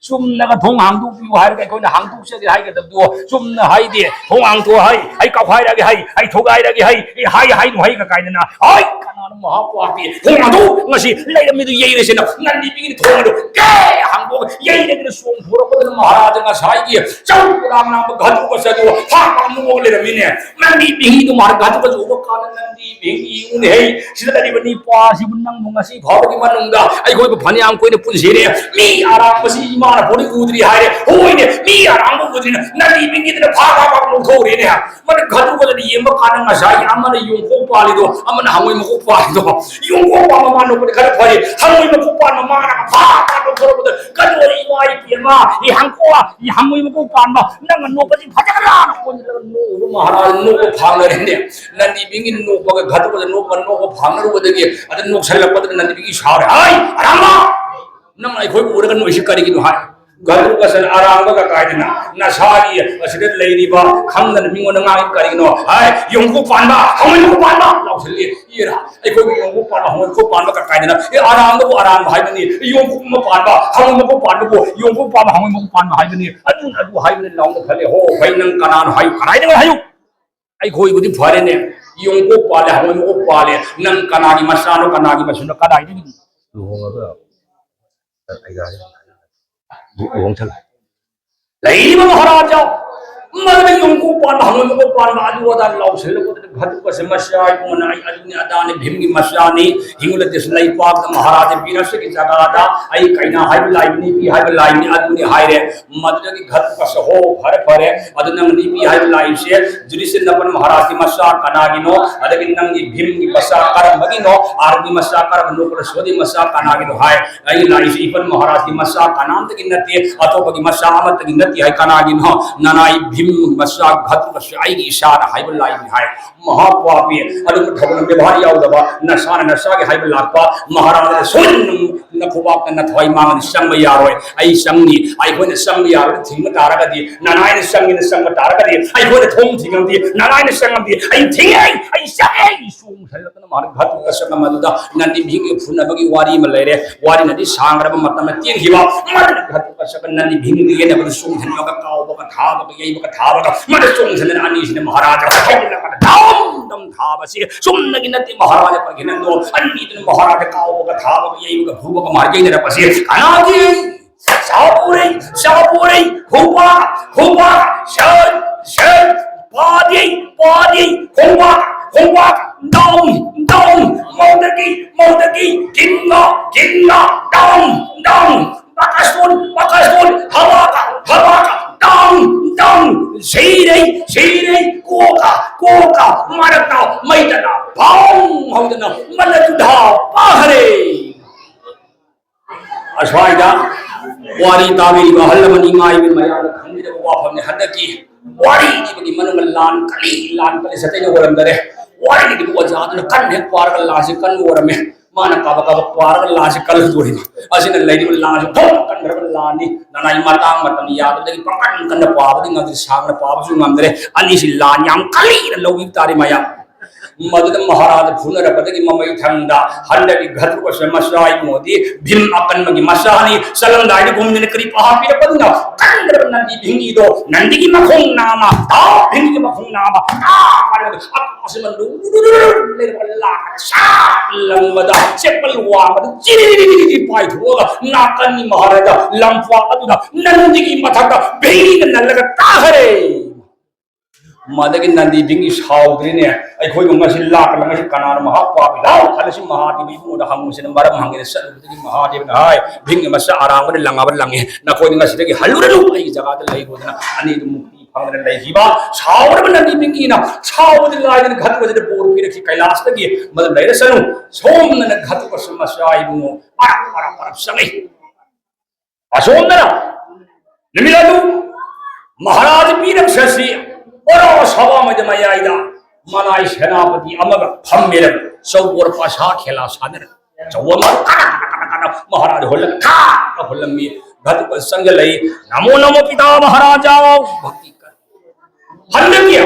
ꯆꯨꯝꯅꯒ ꯊꯣꯡ ꯍꯥꯡꯗꯣꯛꯄꯤꯌꯨ ꯍꯥꯏꯔꯒ ꯑꯩꯈꯣꯏꯅ ꯍꯥꯡꯗꯣꯛꯆꯒꯦ ꯍꯥꯏꯒꯗꯕꯗꯣ ꯆꯨꯝꯅ ꯍꯥꯏꯗꯦ꯫ ꯊꯣꯡ ꯍꯥꯡꯗꯣꯛꯑꯣ ꯍꯥꯏ, ꯑꯩ ꯀꯧꯈꯥꯏꯔꯒꯦ ꯍꯥꯏ, ꯑꯩ ꯊꯨꯒꯥꯏꯔꯒꯦ ꯍꯥꯏ, ꯑꯦ, ꯍꯥꯏ ꯍꯥꯏꯅꯨ ꯍꯥꯏꯒ ꯀꯥꯏꯗꯅ ꯍꯥꯏ꯫ ꯀꯅꯥꯅꯣ ꯃꯍꯥꯄꯥꯄꯤ? ꯊꯣꯡ ꯍꯥꯡꯗꯣꯛ, ꯉꯁꯤ ꯂꯩꯔꯝꯃꯤꯗꯨ ꯌꯩꯔꯁꯤꯅ ꯅꯟꯗꯤ ꯕꯤꯡꯒꯤꯅ ꯊꯣꯡ ꯑꯗꯨ ꯀꯦ ꯍꯥꯡꯗꯣꯛꯑꯒ ꯌꯩꯔꯒꯅ ꯆꯣꯡꯊꯣꯔꯛꯄꯗꯨꯅ ꯃꯍꯥꯔꯥꯖ ꯉꯁꯥꯏꯒꯤ ꯆꯧ ꯂꯥꯡ ꯂꯥꯡꯕ ꯒꯟꯗ꯭ꯔꯨ ꯀꯁꯅꯗꯨ ꯐꯥꯛ ꯐꯥꯛ ꯅꯣꯛꯑꯒ ꯂꯩꯔꯝꯃꯤꯅꯦ꯫ ꯅꯟꯗꯤ ꯕꯤꯡꯒꯤꯗꯨ ꯃꯍꯥꯔꯥꯖ ꯒꯟꯗ꯭ꯔꯨ ꯀꯁꯅ ꯎꯕ ꯀꯥꯟꯗ ꯅꯟꯗꯤ ꯕꯤꯡꯒꯤ ꯎꯅꯦ ꯍꯦ꯫ ꯁꯤꯗ ꯂꯩꯔꯤꯕ ꯅꯤꯄꯥꯁꯤꯕꯨ ꯅꯪꯕꯨ ꯉꯁꯤ ꯐꯥꯎꯕꯒꯤ ꯃꯅꯨꯡꯗ ꯑꯩꯈꯣꯏꯕꯨ ꯐꯅꯌꯥꯝ ꯀꯨꯏꯅ ꯄꯨꯟꯁꯤꯔꯦ꯫ ꯃꯤ ꯑꯔꯥꯡꯕꯁꯤ ꯏꯃꯥꯅ ꯐꯥꯎꯗꯤ ꯎꯗ꯭ꯔꯤ ꯍꯥꯏꯔꯦ꯫ ꯍꯣꯏꯅꯦ, ꯃꯤ ꯑꯔꯥꯡꯕ ꯎꯗ꯭ꯔꯤꯅ ꯅꯟꯗꯤ ꯕꯤꯡꯒꯤꯗꯨꯅ ꯐꯥꯛ ꯐꯥꯛ ꯐꯥꯛ ꯂꯧꯊꯣꯛꯎꯔꯦꯅꯦ꯫ ꯃꯗꯨ ꯒꯟꯗ꯭ꯔꯨ ꯀꯁꯅ ꯌꯦꯡꯕ ꯀꯥꯟꯗ ꯉꯁꯥꯏꯒꯤ ꯑꯃꯅ ꯌꯣꯡꯀꯣꯛ ꯄꯥꯜꯂꯤꯗꯣ, ꯑꯃꯅ ꯍꯪꯉꯣꯏ ꯃꯀꯣꯛ ꯄꯥꯜꯂꯤꯗꯣ꯫ ꯌꯣꯡꯀꯣꯛ ꯄꯥꯟꯕ ꯃꯥ ꯅꯣꯛꯄꯗꯤ ꯈꯔ ꯐꯔꯦ, ꯍꯪꯉꯣꯏ ꯃꯀꯣꯛ ꯄꯥꯟꯕ ꯃꯥꯅ ꯐꯥꯛ ꯐꯥꯛ ꯂꯧꯊꯣꯔꯛꯄꯗ ꯒꯟꯗ꯭ꯔꯨ ꯀꯁꯅ, "ꯏꯃꯥ ꯏꯕꯦꯝꯃ, ꯏ ꯍꯪꯀꯣꯛ, ꯏ ꯍꯪꯉꯣꯏ ꯃꯀꯣꯛ ꯄꯥꯟꯕ, ꯅꯪꯅ ꯅꯣꯛꯄꯁꯤ ꯐꯖꯒꯗ꯭ꯔꯥꯅ" ꯀꯣꯟꯁꯤꯜꯂꯒ ꯅꯣꯛꯎꯕ ꯃꯍꯥꯔꯥꯖ ꯅꯣꯛꯄ ꯐꯥꯡꯅꯔꯦꯅꯦ꯫ ꯅꯟꯗꯤ ꯕꯤꯡꯒꯤ ꯅꯣꯛꯄꯒ ꯒꯟꯗ꯭ꯔꯨ ꯀꯁꯅ ꯅꯣꯛꯄ, ꯅꯣꯛꯄ ꯐꯥꯡꯅꯔꯨꯕꯗꯒꯤ ꯑꯗ ꯅꯣꯛꯁꯜꯂꯛꯄꯗ ꯅꯟꯗꯤ ꯕꯤꯡꯒꯤ ꯁꯥꯎꯔꯦ, "ꯍꯩ, ꯑꯔꯥꯡꯕ! ꯅꯪ ꯑꯩꯈꯣꯏ ꯎꯔꯒ ꯅꯣꯛꯏꯁꯤ ꯀꯔꯤꯒꯤꯅꯣ?" ꯍꯥꯏ꯫ ꯒꯟꯗ꯭ꯔꯨ ꯀꯁꯅ ꯑꯔꯥꯡꯕꯒ ꯀꯥꯏꯗꯅ ꯅꯁꯥꯒꯤ ꯑꯁꯤꯗ ꯂꯩꯔꯤꯕ ꯈꯪꯗꯅ ꯃꯤꯉꯣꯟꯗ ꯉꯥꯡꯉꯤ ꯀꯔꯤꯒꯤꯅꯣ? "ꯍꯥꯏ, ꯌꯣꯡꯀꯣꯛ ꯄꯥꯟꯕ, ꯍꯪꯉꯣꯏ ꯃꯀꯣꯛ ꯄꯥꯟꯕ!" ꯂꯥꯎꯁꯜꯂꯤ꯫ ꯏꯔꯥ, ꯑꯩꯈꯣꯏꯕꯨ ꯌꯣꯡꯀꯣꯛ ꯄꯥꯟꯕ, ꯍꯪꯉꯣꯏ ꯃꯀꯣꯛ ꯄꯥꯟꯕ ꯀ-, ꯀꯥꯏꯗꯅ, ꯑꯦ, ꯑꯔꯥꯡꯕꯕꯨ ꯑꯔꯥꯡꯕ ꯍꯥꯏꯕꯅꯤ, ꯌꯣꯡꯀꯣꯛ ꯑꯃ ꯄꯥꯟꯕ, ꯍꯪꯉꯣꯏ ꯃꯀꯣꯛ ꯄꯥꯟꯕꯕꯨ ꯌꯣꯡꯀꯣꯛ ꯄꯥꯟꯕ, ꯍꯪꯉꯣꯏ ꯃꯀꯣꯛ ꯄꯥꯟꯕ ꯍꯥꯏꯕꯅꯤ, ꯑꯗꯨꯅ ꯑꯗꯨ ꯍꯥꯏꯕꯅꯤ ꯂꯥꯎꯅ ꯈꯜꯂꯦ꯫ ꯍꯣ, ꯐꯩ, ꯅꯪ ꯀꯅꯥꯅꯣ ꯍꯥꯏꯌꯨ, ꯀꯗꯥꯏꯗꯒꯤ ꯍꯥꯏꯌꯨ? ꯑꯩꯈꯣꯏꯕꯨꯗꯤ ꯐꯔꯦꯅꯦ, ꯌꯣꯡꯀꯣꯛ ꯄꯥꯜꯂꯦ, ꯍꯪꯉꯣꯏ ꯃꯀꯣꯛ ꯄꯥꯜꯂꯦ, ꯅꯪ ꯀꯅꯥꯒꯤ ꯃꯆꯥꯅꯣ, ꯀꯅꯥꯒꯤ ꯃꯆꯨꯅꯣ, ꯀꯗꯥꯏꯗꯒꯤ? ꯂꯨꯍꯣꯡꯉꯒ ꯑꯩꯒ ꯂꯨꯍꯣꯡꯊꯪ꯫ ꯂꯩꯔꯤꯕ ꯃꯍꯥꯔꯥꯖꯥ, ꯃꯗꯨꯗ ꯌꯣꯡꯀꯣꯛ ꯄꯥꯟꯕ, ꯍꯪꯉꯣꯏ ꯃꯀꯣꯛ ꯄꯥꯟꯕ, ꯑꯗꯨ ꯑꯗꯥ ꯂꯥꯎꯁꯜꯂꯛꯄꯗꯨꯗ ꯘꯇꯣꯠꯀꯆ ꯃꯆꯥ ꯏꯕꯨꯡꯉꯣꯅ ꯑꯩ ꯑꯗꯨꯅꯤ ꯑꯗꯥꯅꯤ, ꯚꯤꯝꯒꯤ ꯃꯆꯥꯅꯤ, ꯍꯤꯡꯒꯣꯜꯗꯁꯨ ꯂꯩꯄꯥꯛꯇ ꯃꯍꯥꯔꯥꯖ ꯕꯤꯔꯁꯒꯤ ꯖꯒꯥꯗ ꯑꯩ ꯀꯩꯅꯥ ꯍꯥꯏꯕ ꯂꯥꯏꯕꯅꯤ, ꯅꯨꯄꯤ ꯍꯥꯏꯕ ꯂꯥꯏꯕꯅꯤ, ꯑꯗꯨꯅꯤ ꯍꯥꯏꯔꯦ꯫ ꯃꯗꯨꯗꯒꯤ ꯘꯇꯣꯠꯀꯆ, ꯍꯣ, ꯐꯔꯦ, ꯐꯔꯦ, ꯑꯗꯨ ꯅꯪ ꯅꯨꯄꯤ ꯍꯥꯏꯕ ꯂꯥꯏꯁꯦ ꯖꯨꯔꯤꯁ ꯅꯄꯟ ꯃꯍꯥꯔꯥꯖꯀꯤ ꯃꯆꯥ ꯀꯅꯥꯒꯤꯅꯣ? ꯑꯗꯒꯤ ꯅꯪꯒꯤ ꯚꯤꯝꯒꯤ ꯃꯆꯥ ꯀꯔꯝꯕꯒꯤꯅꯣ? ꯑꯥꯔꯒꯤ ꯃꯆꯥ ꯀꯔꯝꯕꯅꯣ? ꯀꯨꯂꯁꯣꯗꯤ ꯃꯆꯥ ꯀꯅꯥꯒꯤꯅꯣ ꯍꯥꯏ꯫ ꯑꯩ ꯂꯥꯏꯁꯤ ꯏꯄꯟ ꯃꯍꯥꯔꯥꯖꯀꯤ ꯃꯆꯥ ꯀꯅꯥꯝꯇꯒꯤ ꯅꯠꯇꯦ, ꯑꯇꯣꯞꯄꯒꯤ ꯃꯆꯥ ꯑꯃꯠꯇꯒꯤ ꯅꯠꯇꯦ ꯍꯥꯏ꯫ ꯀꯅꯥꯒꯤꯅꯣ? ꯅꯅꯥꯏ ꯚꯤꯝ ꯃꯆꯥ ꯘꯇꯣꯠꯀꯆ ꯑꯩꯒꯤ ꯏꯆꯥꯅ ꯍꯥꯏꯕ ꯂꯥꯏꯅꯤ ꯍꯥꯏ꯫ ꯃꯍꯥꯄꯥꯄꯤ, ꯑꯗꯨꯒꯨꯝꯕ ꯊꯧꯒꯜ ꯕꯦꯕꯥꯔ ꯌꯥꯎꯗꯕ, ꯅꯁꯥꯅ ꯅꯁꯥꯒꯤ ꯍꯥꯏꯕ ꯂꯥꯛꯄ, ꯃꯍꯥꯔꯥꯖꯥꯗ ꯁꯣꯏꯗꯅ ꯅꯈꯨꯕꯥꯛꯇ ꯅꯊ꯭ꯋꯥꯏ ꯃꯥꯡꯉꯅꯤ, ꯆꯪꯕ ꯌꯥꯔꯣꯏ, ꯑꯩ ꯆꯪꯅꯤ, ꯑꯩꯈꯣꯏꯅ ꯆꯪꯕ ꯌꯥꯔꯣꯏ, ꯊꯤꯡꯕ ꯇꯥꯔꯒꯗꯤ, ꯅꯅꯥꯏꯅ ꯆꯪꯉꯦꯅ ꯆꯪꯕ ꯇꯥꯔꯒꯗꯤ, ꯑꯩꯈꯣꯏꯅ ꯊꯣꯡ ꯊꯤꯡꯉꯝꯗꯤ, ꯅꯅꯥꯏꯅ ꯆꯪꯉꯝꯗꯤ, ꯑꯩ ꯊꯤꯡꯉꯦ, ꯑꯩ ꯆꯪꯉꯦ, ꯑꯩ ꯆꯣꯡꯊꯔꯛꯇꯅ ꯃꯍꯥꯔꯥꯖ ꯘꯇꯣꯠꯀꯆꯒ ꯃꯗꯨꯗ ꯅꯟꯗꯤ ꯚꯤꯝꯒꯤ ꯐꯨꯅꯕꯒꯤ ꯋꯥꯔꯤ ꯑꯃ ꯂꯩꯔꯦ꯫ ꯋꯥꯔꯤꯅꯗꯤ ꯁꯥꯡꯈ꯭ꯔꯕ, ꯃꯇꯝꯅ ꯇꯦꯟꯈꯤꯕ꯫ ꯃꯗꯨꯗ ꯘꯇꯣꯠꯀꯆꯒ ꯅꯟꯗꯤ ꯚꯤꯝꯒꯤ ꯌꯦꯠꯅꯕꯗ ꯆꯣꯡꯁꯤꯟꯕꯒ, ꯀꯥꯎꯕꯒ, ꯊꯥꯕꯒ, ꯌꯩꯕꯒ, ꯊꯥꯕꯒ, ꯃꯗꯨ ꯆꯣꯡꯁꯤꯟꯗꯅ ꯑꯅꯤꯁꯤꯅ ꯃꯍꯥꯔꯥꯖꯥ ꯍꯥꯏꯖꯤꯜꯂꯛꯄꯗ ꯗꯝ ꯗꯝ ꯊꯥꯕꯁꯤ ꯆꯨꯝꯅꯒꯤ ꯅꯠꯇꯦ꯫ ꯃꯍꯥꯔꯥꯖꯥ ꯄꯔꯒꯤꯅꯟꯗꯣ ꯑꯅꯤꯗꯨꯅ ꯃꯍꯥꯔꯥꯖꯥ ꯀꯥꯎꯕꯒ, ꯊꯥꯕꯒ, ꯌꯩꯕꯒ, ꯐꯨꯕꯒ, ꯃꯍꯥꯔꯥꯖ ꯌꯩꯅꯔꯛꯄꯁꯤ ꯀꯅꯥꯒꯤ? ꯆꯥꯕꯣꯔꯩ, ꯆꯥꯕꯣꯔꯩ, ꯈꯣꯡꯕꯥꯛ, ꯈꯣꯡꯕꯥꯛ, ꯁꯠ, ꯁꯠ, ꯄꯥꯗꯤ, ꯄꯥꯗꯤ, ꯈꯣꯡꯕꯥꯛ, ꯈꯣꯡꯕꯥꯛ, ꯗꯝ, ꯗꯝ, ꯃꯧꯗꯒꯤ, ꯃꯧꯗꯒꯤ, ꯀꯤꯟꯒ, ꯀꯤꯟꯒ, ꯗꯝ, ꯗꯝ, ꯄꯥꯀꯁꯇꯣꯟ, ꯄꯥꯀꯁꯇꯣꯟ, ꯍꯕꯥꯀ, ꯍꯕꯥꯀ, ꯗꯝ, ꯗꯝ, ꯁꯤꯔꯩ, ꯁꯤꯔꯩ, ꯀꯣꯀ, ꯀꯣꯀ, ꯃꯔꯛꯇ ꯃꯩꯇꯅ ꯐꯥꯎ ꯍꯧꯗꯅ ꯃꯂꯗꯨꯗ ꯄꯥꯈꯔꯦ꯫ ꯑꯁ꯭ꯋꯥꯏꯗ ꯋꯥꯔꯤ ꯇꯥꯕꯤꯔꯤꯕ ꯑꯍꯜ ꯂꯃꯟ ꯏꯃꯥ ꯏꯕꯦꯟ ꯃꯌꯥꯝꯅ ꯈꯪꯕꯤꯔꯕ ꯋꯥꯐꯝꯅꯤ꯫ ꯍꯟꯗꯛꯀꯤ ꯋꯥꯔꯤ ꯏꯕꯒꯤ ꯃꯅꯨꯡꯗ ꯂꯥꯟ ꯀꯜꯂꯤ, ꯂꯥꯟ ꯀꯜꯂꯤ ꯁꯇꯩꯅ ꯑꯣꯏꯔꯝꯗꯔꯦ꯫ ꯋꯥꯔꯤ ꯏꯕ ꯑꯣꯖꯥꯗꯨꯅ ꯀꯟꯅ ꯍꯦꯛ ꯄꯥꯔꯒ ꯂꯥꯟꯁꯤ ꯀꯟꯕ ꯑꯣꯏꯔꯝꯃꯦ꯫ ꯃꯥꯅ ꯀꯥꯕꯛ ꯀꯥꯕꯛ ꯄꯥꯔꯒ ꯂꯥꯟꯁꯤ ꯀꯜꯂꯗꯣꯔꯤꯕ꯫ ꯑꯁꯤꯅ ꯂꯩꯔꯤꯕ ꯂꯥꯟꯁꯤ ꯐꯖꯅ ꯀꯟꯈ꯭ꯔꯕ ꯂꯥꯟꯅꯤ꯫ ꯅꯅꯥꯏ ꯃꯇꯥꯡ ꯃꯇꯝ ꯌꯥꯗꯕꯗꯒꯤ ꯄꯪꯀꯟ ꯀꯟꯅ ꯄꯥꯕꯗꯤ ꯉꯝꯗ꯭ꯔꯦ, ꯁꯥꯡꯅ ꯄꯥꯕꯁꯨ ꯉꯝꯗ꯭ꯔꯦ꯫ ꯑꯅꯤꯁꯤ ꯂꯥꯟ ꯌꯥꯝ ꯀꯜꯂꯤꯅ ꯂꯧꯕꯤꯕ ꯇꯥꯔꯦ ꯃꯌꯥꯝ꯫ ꯃꯗꯨꯗ ꯃꯍꯥꯔꯥꯖ ꯐꯨꯅꯔꯛꯄꯗꯒꯤ ꯃꯃꯩ ꯊꯪꯗ ꯍꯟꯗꯛꯀꯤ ꯘꯇꯣꯠꯀꯆ ꯃꯆꯥ ꯏꯕꯨꯡꯉꯣꯗꯤ ꯚꯤꯝ ꯑꯀꯟꯕꯒꯤ ꯃꯆꯥꯅꯤ꯫ ꯆꯠꯂꯝꯗꯥꯏꯗ ꯒꯨꯝꯗꯅ ꯀꯔꯤ ꯄꯥꯍꯥꯞꯄꯤꯔꯛꯄꯗꯨꯅ ꯀꯟꯒ꯭ꯔꯕ ꯅꯟꯗꯤ ꯚꯤꯝꯒꯤꯗꯣ, ꯅꯟꯗꯤꯒꯤ ꯃꯈꯣꯡ ꯅꯥꯝꯃ, ꯇꯥꯎ ꯚꯤꯝꯒꯤ ꯃꯈꯣꯡ ꯅꯥꯝꯃ, ꯇꯥ ꯄꯥꯏꯔꯒ ꯑꯀꯥꯁ ꯃꯅꯨꯡ ꯂꯩꯔꯒ ꯂꯥꯛꯑꯒ ꯁꯥꯠ ꯂꯪꯕꯗ ꯆꯦꯞꯄꯜ ꯋꯥꯡꯕꯗ ꯆꯤꯔꯤꯔꯤꯔꯤꯔꯤ ꯄꯥꯏꯊꯣꯛꯑꯒ ꯅꯥꯀꯟꯒꯤ ꯃꯍꯥꯔꯥꯖ ꯂꯝꯄꯥꯛ ꯑꯗꯨꯗ ꯅꯟꯗꯤꯒꯤ ꯃꯊꯛꯇ ꯚꯤꯝꯅ ꯅꯜꯂꯒ ꯇꯥꯈꯔꯦ꯫ ꯃꯗꯒꯤ ꯅꯟꯗꯤ ꯚꯤꯡꯒꯤ ꯁꯥꯎꯗ꯭ꯔꯤꯅꯦ꯫ ꯑꯩꯈꯣꯏꯕꯨ ꯉꯁꯤ ꯂꯥꯛꯀꯅ ꯉꯁꯤ ꯀꯅꯥꯅ ꯃꯍꯥꯛ ꯄꯥꯄꯤ ꯂꯥꯎ ꯈꯜꯂꯁꯤ ꯃꯍꯥꯗꯦꯕ ꯏꯕꯨꯡꯉꯣꯗ ꯍꯪꯉꯨꯁꯤꯅ ꯃꯔꯝ ꯍꯪꯒꯦꯅ ꯆꯠꯂꯨꯕꯗꯒꯤ ꯃꯍꯥꯗꯦꯕꯅ ꯍꯥꯏ, "ꯚꯤꯡꯒꯤ ꯃꯆꯥ ꯑꯔꯥꯡꯕꯗ ꯂꯪꯉꯕ ꯂꯪꯉꯦ, ꯅꯈꯣꯏꯗꯤ ꯉꯁꯤꯗꯒꯤ ꯍꯜꯂꯨꯔꯅꯨ, ꯑꯩꯒꯤ ꯖꯒꯥꯗ ꯂꯩꯔꯨꯗꯅ ꯑꯅꯤꯗꯨ ꯃꯨꯛꯇꯤ ꯐꯪꯗꯅ ꯂꯩꯈꯤꯕ ꯁꯥꯎꯔꯕ ꯅꯟꯗꯤ ꯚꯤꯡꯒꯤꯅ ꯁꯥꯎꯕꯗꯤ ꯂꯥꯏꯗꯅ ꯘꯇꯨꯀꯁꯤꯗ ꯕꯣꯔ ꯄꯤꯔꯛꯈꯤ ꯀꯩꯂꯥꯁꯇꯒꯤ, "ꯃꯗꯨ ꯂꯩꯔꯁꯅꯨ, ꯁꯣꯝꯗꯅ ꯘꯇꯨꯀꯁ ꯃꯆꯥ ꯏꯕꯨꯡꯉꯣ ꯄꯔꯞ ꯄꯔꯞ ꯄꯔꯞ ꯆꯪꯉꯛꯏ꯫ ꯑꯁꯣꯝꯗꯅ ꯅꯨꯃꯤꯠ ꯑꯗꯨ ꯃꯍꯥꯔꯥꯖ ꯄꯤꯔꯝ ꯁꯁꯤ ꯑꯣꯔꯣ ꯁꯚꯥꯃꯩꯗ ꯃꯌꯥꯏꯗ ꯃꯅꯥꯏ ꯁꯦꯅꯥꯄꯇꯤ ꯑꯃꯒ ꯐꯝꯃꯦꯔꯝ ꯆꯧꯀꯣꯔ ꯄꯥꯁꯥ ꯈꯦꯂꯥ ꯁꯥꯟꯅꯔꯝ ꯆꯧꯕꯣꯟ ꯃꯔꯨ ꯀꯥ ꯀꯥ ꯀꯥ ꯀꯥ ꯀꯥ ꯃꯍꯥꯔꯥꯖ ꯍꯣꯜꯂꯒ ꯀꯥ ꯀꯥ ꯍꯣꯜꯂꯝꯃꯤ꯫ ꯘꯇꯨꯀ ꯆꯪꯁꯤꯜꯂꯛꯏ꯫ "ꯅꯃꯣ ꯅꯃꯣ ꯄꯤꯇꯥ ꯃꯍꯥꯔꯥꯖꯥ, ꯚꯛꯇꯤ ꯀꯟ ꯍꯟꯗꯛꯀꯤ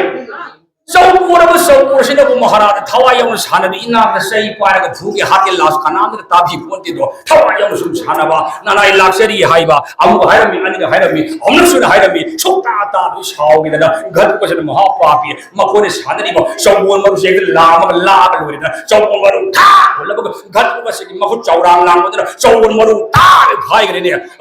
ꯆꯧꯀꯣꯔ ꯑꯃ ꯆꯧꯀꯣꯔꯁꯤꯅꯕꯨ ꯃꯍꯥꯔꯥꯖ ꯊꯋꯥꯏ ꯌꯥꯎꯅ ꯁꯥꯟꯅꯕꯤ ꯏꯅꯥꯛꯇ ꯆꯩ ꯄꯥꯏꯔꯒ ꯐꯨꯒꯦ ꯍꯥꯠꯀꯦ ꯂꯥꯁ ꯀꯅꯥꯝꯇꯅ ꯇꯥꯕꯤ ꯄꯣꯟꯇꯦꯗꯣ꯫ ꯊꯋꯥꯏ ꯌꯥꯎꯅ ꯁꯨꯝ ꯁꯥꯟꯅꯕ ꯅꯅꯥꯏ ꯂꯥꯛꯆꯔꯤ ꯍꯥꯏꯕ ꯑꯃꯨꯛ ꯍꯥꯏꯔꯝꯃꯤ, ꯑꯅꯤꯒ ꯍꯥꯏꯔꯝꯃꯤ, ꯑꯍꯨꯝꯂꯛ ꯁꯨꯅ ꯍꯥꯏꯔꯝꯃꯤ꯫ ꯁꯨꯛꯇꯥ ꯇꯥꯗꯕꯤ ꯁꯥꯎꯈꯤꯗꯅ ꯘꯇꯨꯀꯁꯤꯅ ꯃꯍꯥ ꯄꯥꯄꯤ ꯃꯈꯣꯏꯅ ꯁꯥꯟꯅꯔꯤꯕ ꯆꯧꯕꯣꯟ ꯃꯔꯨꯁꯦ ꯍꯦꯛꯇ ꯂꯥꯝꯃꯒ ꯂꯥꯛꯑꯒ ꯂꯣꯏꯔꯦꯗꯅ ꯆꯧꯕꯣꯟ ꯃꯔꯨ ꯊꯥ ꯍꯨꯜꯂꯕꯒ ꯘꯇꯨꯀꯁꯤꯒꯤ ꯃꯈꯨꯠ ꯆꯥꯎꯔꯥꯡ ꯂꯥꯡꯕꯗꯨꯅ ꯆꯧꯕꯣꯟ ꯃꯔꯨ ꯊꯥ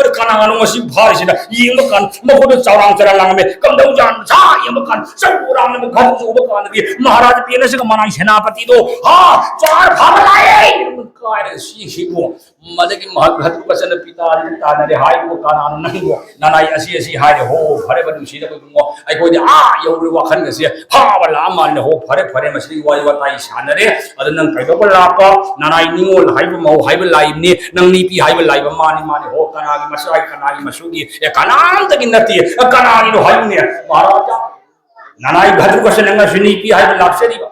ꯑꯗꯨ ꯀꯅꯥꯅꯣ ꯉꯁꯤ ꯐꯥꯔꯤꯁꯤꯅ ꯌꯦꯡꯕ ꯀꯥꯟ ꯃꯈꯣꯏꯗ ꯆꯥꯎꯔꯥꯡ ꯆꯔꯥꯡ ꯂꯥꯡꯉꯝꯃꯦ꯫ ꯀꯝꯗꯧꯖꯥꯠꯅꯣ? ꯁꯥ ꯌꯦꯡꯕ ꯀꯥꯟ ꯆꯧꯕꯣꯟ ꯃꯔꯨ ꯎꯕ ꯀꯥꯟꯗꯗꯤ ꯃꯍꯥꯔꯥꯖ ꯄꯦꯟꯅꯁꯤꯒ ꯃꯅꯥꯏ ꯁꯦꯅꯥꯄꯇꯤꯗꯣ ꯍꯥ ꯆꯥꯔ ꯐꯥꯕ ꯂꯥꯛꯑꯦ ꯀꯥꯏꯔꯒ ꯁꯤꯈꯤꯕꯣ꯫ ꯃꯗꯒꯤ ꯃꯍꯥꯛ ꯘꯇꯨꯀꯁꯅ ꯄꯤꯇꯥꯁꯤꯗ ꯇꯥꯟꯅꯔꯦ꯫ "ꯍꯥꯏꯔꯤꯕ ꯀꯅꯥꯅꯣ ꯅꯪꯕꯨ? ꯅꯅꯥꯏ ꯑꯁꯤ ꯑꯁꯤ ꯍꯥꯏꯔꯦ꯫ ꯍꯣ, ꯐꯔꯦ ꯐꯔꯦ, ꯅꯨꯡꯁꯤꯗꯕ ꯏꯕꯨꯡꯉꯣ, ꯑꯩꯈꯣꯏꯗꯤ ꯑꯥ ꯌꯧꯔꯦ ꯋꯥꯈꯜꯒꯁꯦ ꯐꯥꯕ ꯂꯥꯛꯑ ꯃꯥꯜꯂꯦ꯫ ꯍꯣ, ꯐꯔꯦ ꯐꯔꯦ, ꯃꯁꯤꯗꯤ ꯋꯥꯔꯤ ꯋꯥꯇꯥꯏ ꯁꯥꯟꯅꯔꯦ꯫ ꯑꯗꯣ ꯅꯪ ꯀꯩꯗꯧꯕ ꯂꯥꯛꯄ? ꯅꯅꯥꯏ ꯅꯤꯉꯣꯜ ꯍꯥꯏꯕ ꯃꯧ ꯍꯥꯏꯕ ꯂꯥꯛꯏꯕꯅꯤ, ꯅꯪ ꯅꯤꯄꯤ ꯍꯥꯏꯕ ꯂꯥꯛꯏꯕ ꯃꯥꯅꯤ ꯃꯥꯅꯤ꯫ ꯍꯣ, ꯀꯅꯥꯒꯤ ꯃꯆꯥꯒꯤ ꯀꯅꯥꯒꯤ ꯃꯁꯨꯒꯤ? ꯑꯦ, ꯀꯅꯥꯝꯇꯒꯤ ꯅꯠꯇꯦ꯫ ꯑꯦ, ꯀꯅꯥꯒꯤꯅꯣ ꯍꯥꯏꯕꯅꯦ ꯃꯍꯥꯔꯥꯖꯥ? ꯅꯅꯥꯏ ꯘꯇꯨꯀꯁꯅ ꯉꯁꯤ ꯅꯤꯄꯤ ꯍꯥꯏꯕ ꯂꯥꯛꯆꯔꯤꯕ,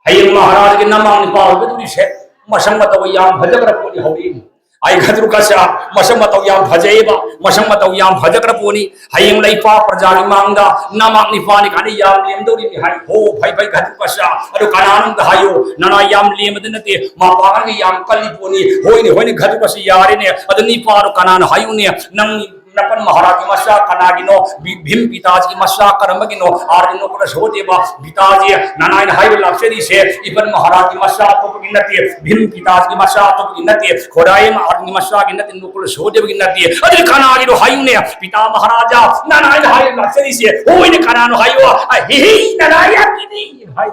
ꯍꯌꯦꯡ ꯃꯍꯥꯔꯥꯖꯒꯤ ꯅꯃꯥꯡ ꯅꯤꯄꯥ ꯑꯣꯏꯒꯗꯧꯔꯤꯁꯦ ꯃꯁꯛ ꯃꯇꯧ ꯌꯥꯝ ꯐꯖꯈ꯭ꯔ ꯄꯣꯠꯅꯤ ꯍꯧꯔꯛꯏꯅꯤ꯫ ꯑꯩ ꯘꯇꯨꯀꯁ ꯃꯁꯛ ꯃꯇꯧ ꯌꯥꯝ ꯐꯖꯩꯕ, ꯃꯁꯛ ꯃꯇꯧ ꯌꯥꯝ ꯐꯖꯈ꯭ꯔ ꯄꯣꯠꯅꯤ꯫ ꯍꯌꯦꯡ ꯂꯩꯄꯥꯛ ꯄ꯭ꯔꯖꯥꯒꯤ ꯃꯥꯡꯗ ꯅꯃꯥꯡ ꯅꯤꯄꯥꯅꯤ ꯀꯥꯏꯅ ꯌꯥꯝ ꯂꯦꯝꯗꯧꯔꯤꯅꯤ ꯍꯥꯏ꯫ ꯍꯣ, ꯐꯩ ꯐꯩ ꯘꯇꯨꯀꯁ, ꯑꯗꯨ ꯀꯅꯥꯅꯣꯝꯗ ꯍꯥꯏꯌꯨ, ꯅꯅꯥꯏ ꯌꯥꯝ ꯂꯦꯝꯕꯗ ꯅꯠꯇꯦ, ꯃꯄꯥꯒꯤ ꯌꯥꯝ ꯀꯜꯂꯤ ꯄꯣꯠꯅꯤ꯫ ꯍꯣꯏꯅꯦ ꯍꯣꯏꯅꯦ ꯘꯇꯨꯀꯁ, ꯌꯥꯔꯦꯅꯦ꯫ ꯑꯗꯨ ꯅꯤꯄꯥꯗꯣ ꯀꯅꯥꯅꯣ ꯍꯥꯏꯌꯨꯅꯦ? ꯅꯪ ꯅꯄꯟ ꯃꯍꯥꯔꯥꯖꯀꯤ ꯃꯆꯥ ꯀꯅꯥꯒꯤꯅꯣ? ꯚꯤ-, ꯚꯤꯝ ꯄꯤꯇꯥꯖꯤꯒꯤ ꯃꯆꯥ ꯀꯔꯝꯕꯒꯤꯅꯣ? ꯑꯥꯔꯖꯨꯟ ꯅꯀꯨꯂ ꯁꯍꯗꯦꯕ ꯄꯤꯇꯥꯖꯤ ꯅꯅꯥꯏꯅ ꯍꯥꯏꯕ ꯂꯥꯛꯆꯔꯤꯁꯦ ꯏꯄꯟ ꯃꯍꯥꯔꯥꯖꯀꯤ ꯃꯆꯥ ꯑꯇꯣꯞꯄꯒꯤ ꯅꯠꯇꯦ, ꯚꯤꯝ ꯄꯤꯇꯥꯖꯤꯒꯤ ꯃꯆꯥ ꯑꯇꯣꯞꯄꯒꯤ ꯅꯠꯇꯦ, ꯈꯣꯗꯥꯏ ꯑꯥꯔꯖꯨꯟꯒꯤ ꯃꯆꯥꯒꯤ ꯅꯠꯇꯦ, ꯅꯀꯨꯂ ꯁꯍꯗꯦꯕꯒꯤ ꯅꯠꯇꯦ꯫ ꯑꯗꯨꯗꯤ ꯀꯅꯥꯒꯤꯅꯣ ꯍꯥꯏꯌꯨꯅꯦ? ꯄꯤꯇꯥ ꯃꯍꯥꯔꯥꯖꯥ ꯅꯅꯥꯏꯅ ꯍꯥꯏꯕ ꯂꯥꯛꯆꯔꯤꯁꯦ ꯍꯣꯏꯅꯦ, ꯀꯅꯥꯅꯣ ꯍꯥꯏꯌꯣ? ꯑ, ꯍꯤ ꯍꯤ ꯅꯅꯥꯏ ꯌꯥꯀꯤꯅꯤ ꯍꯥꯏ꯫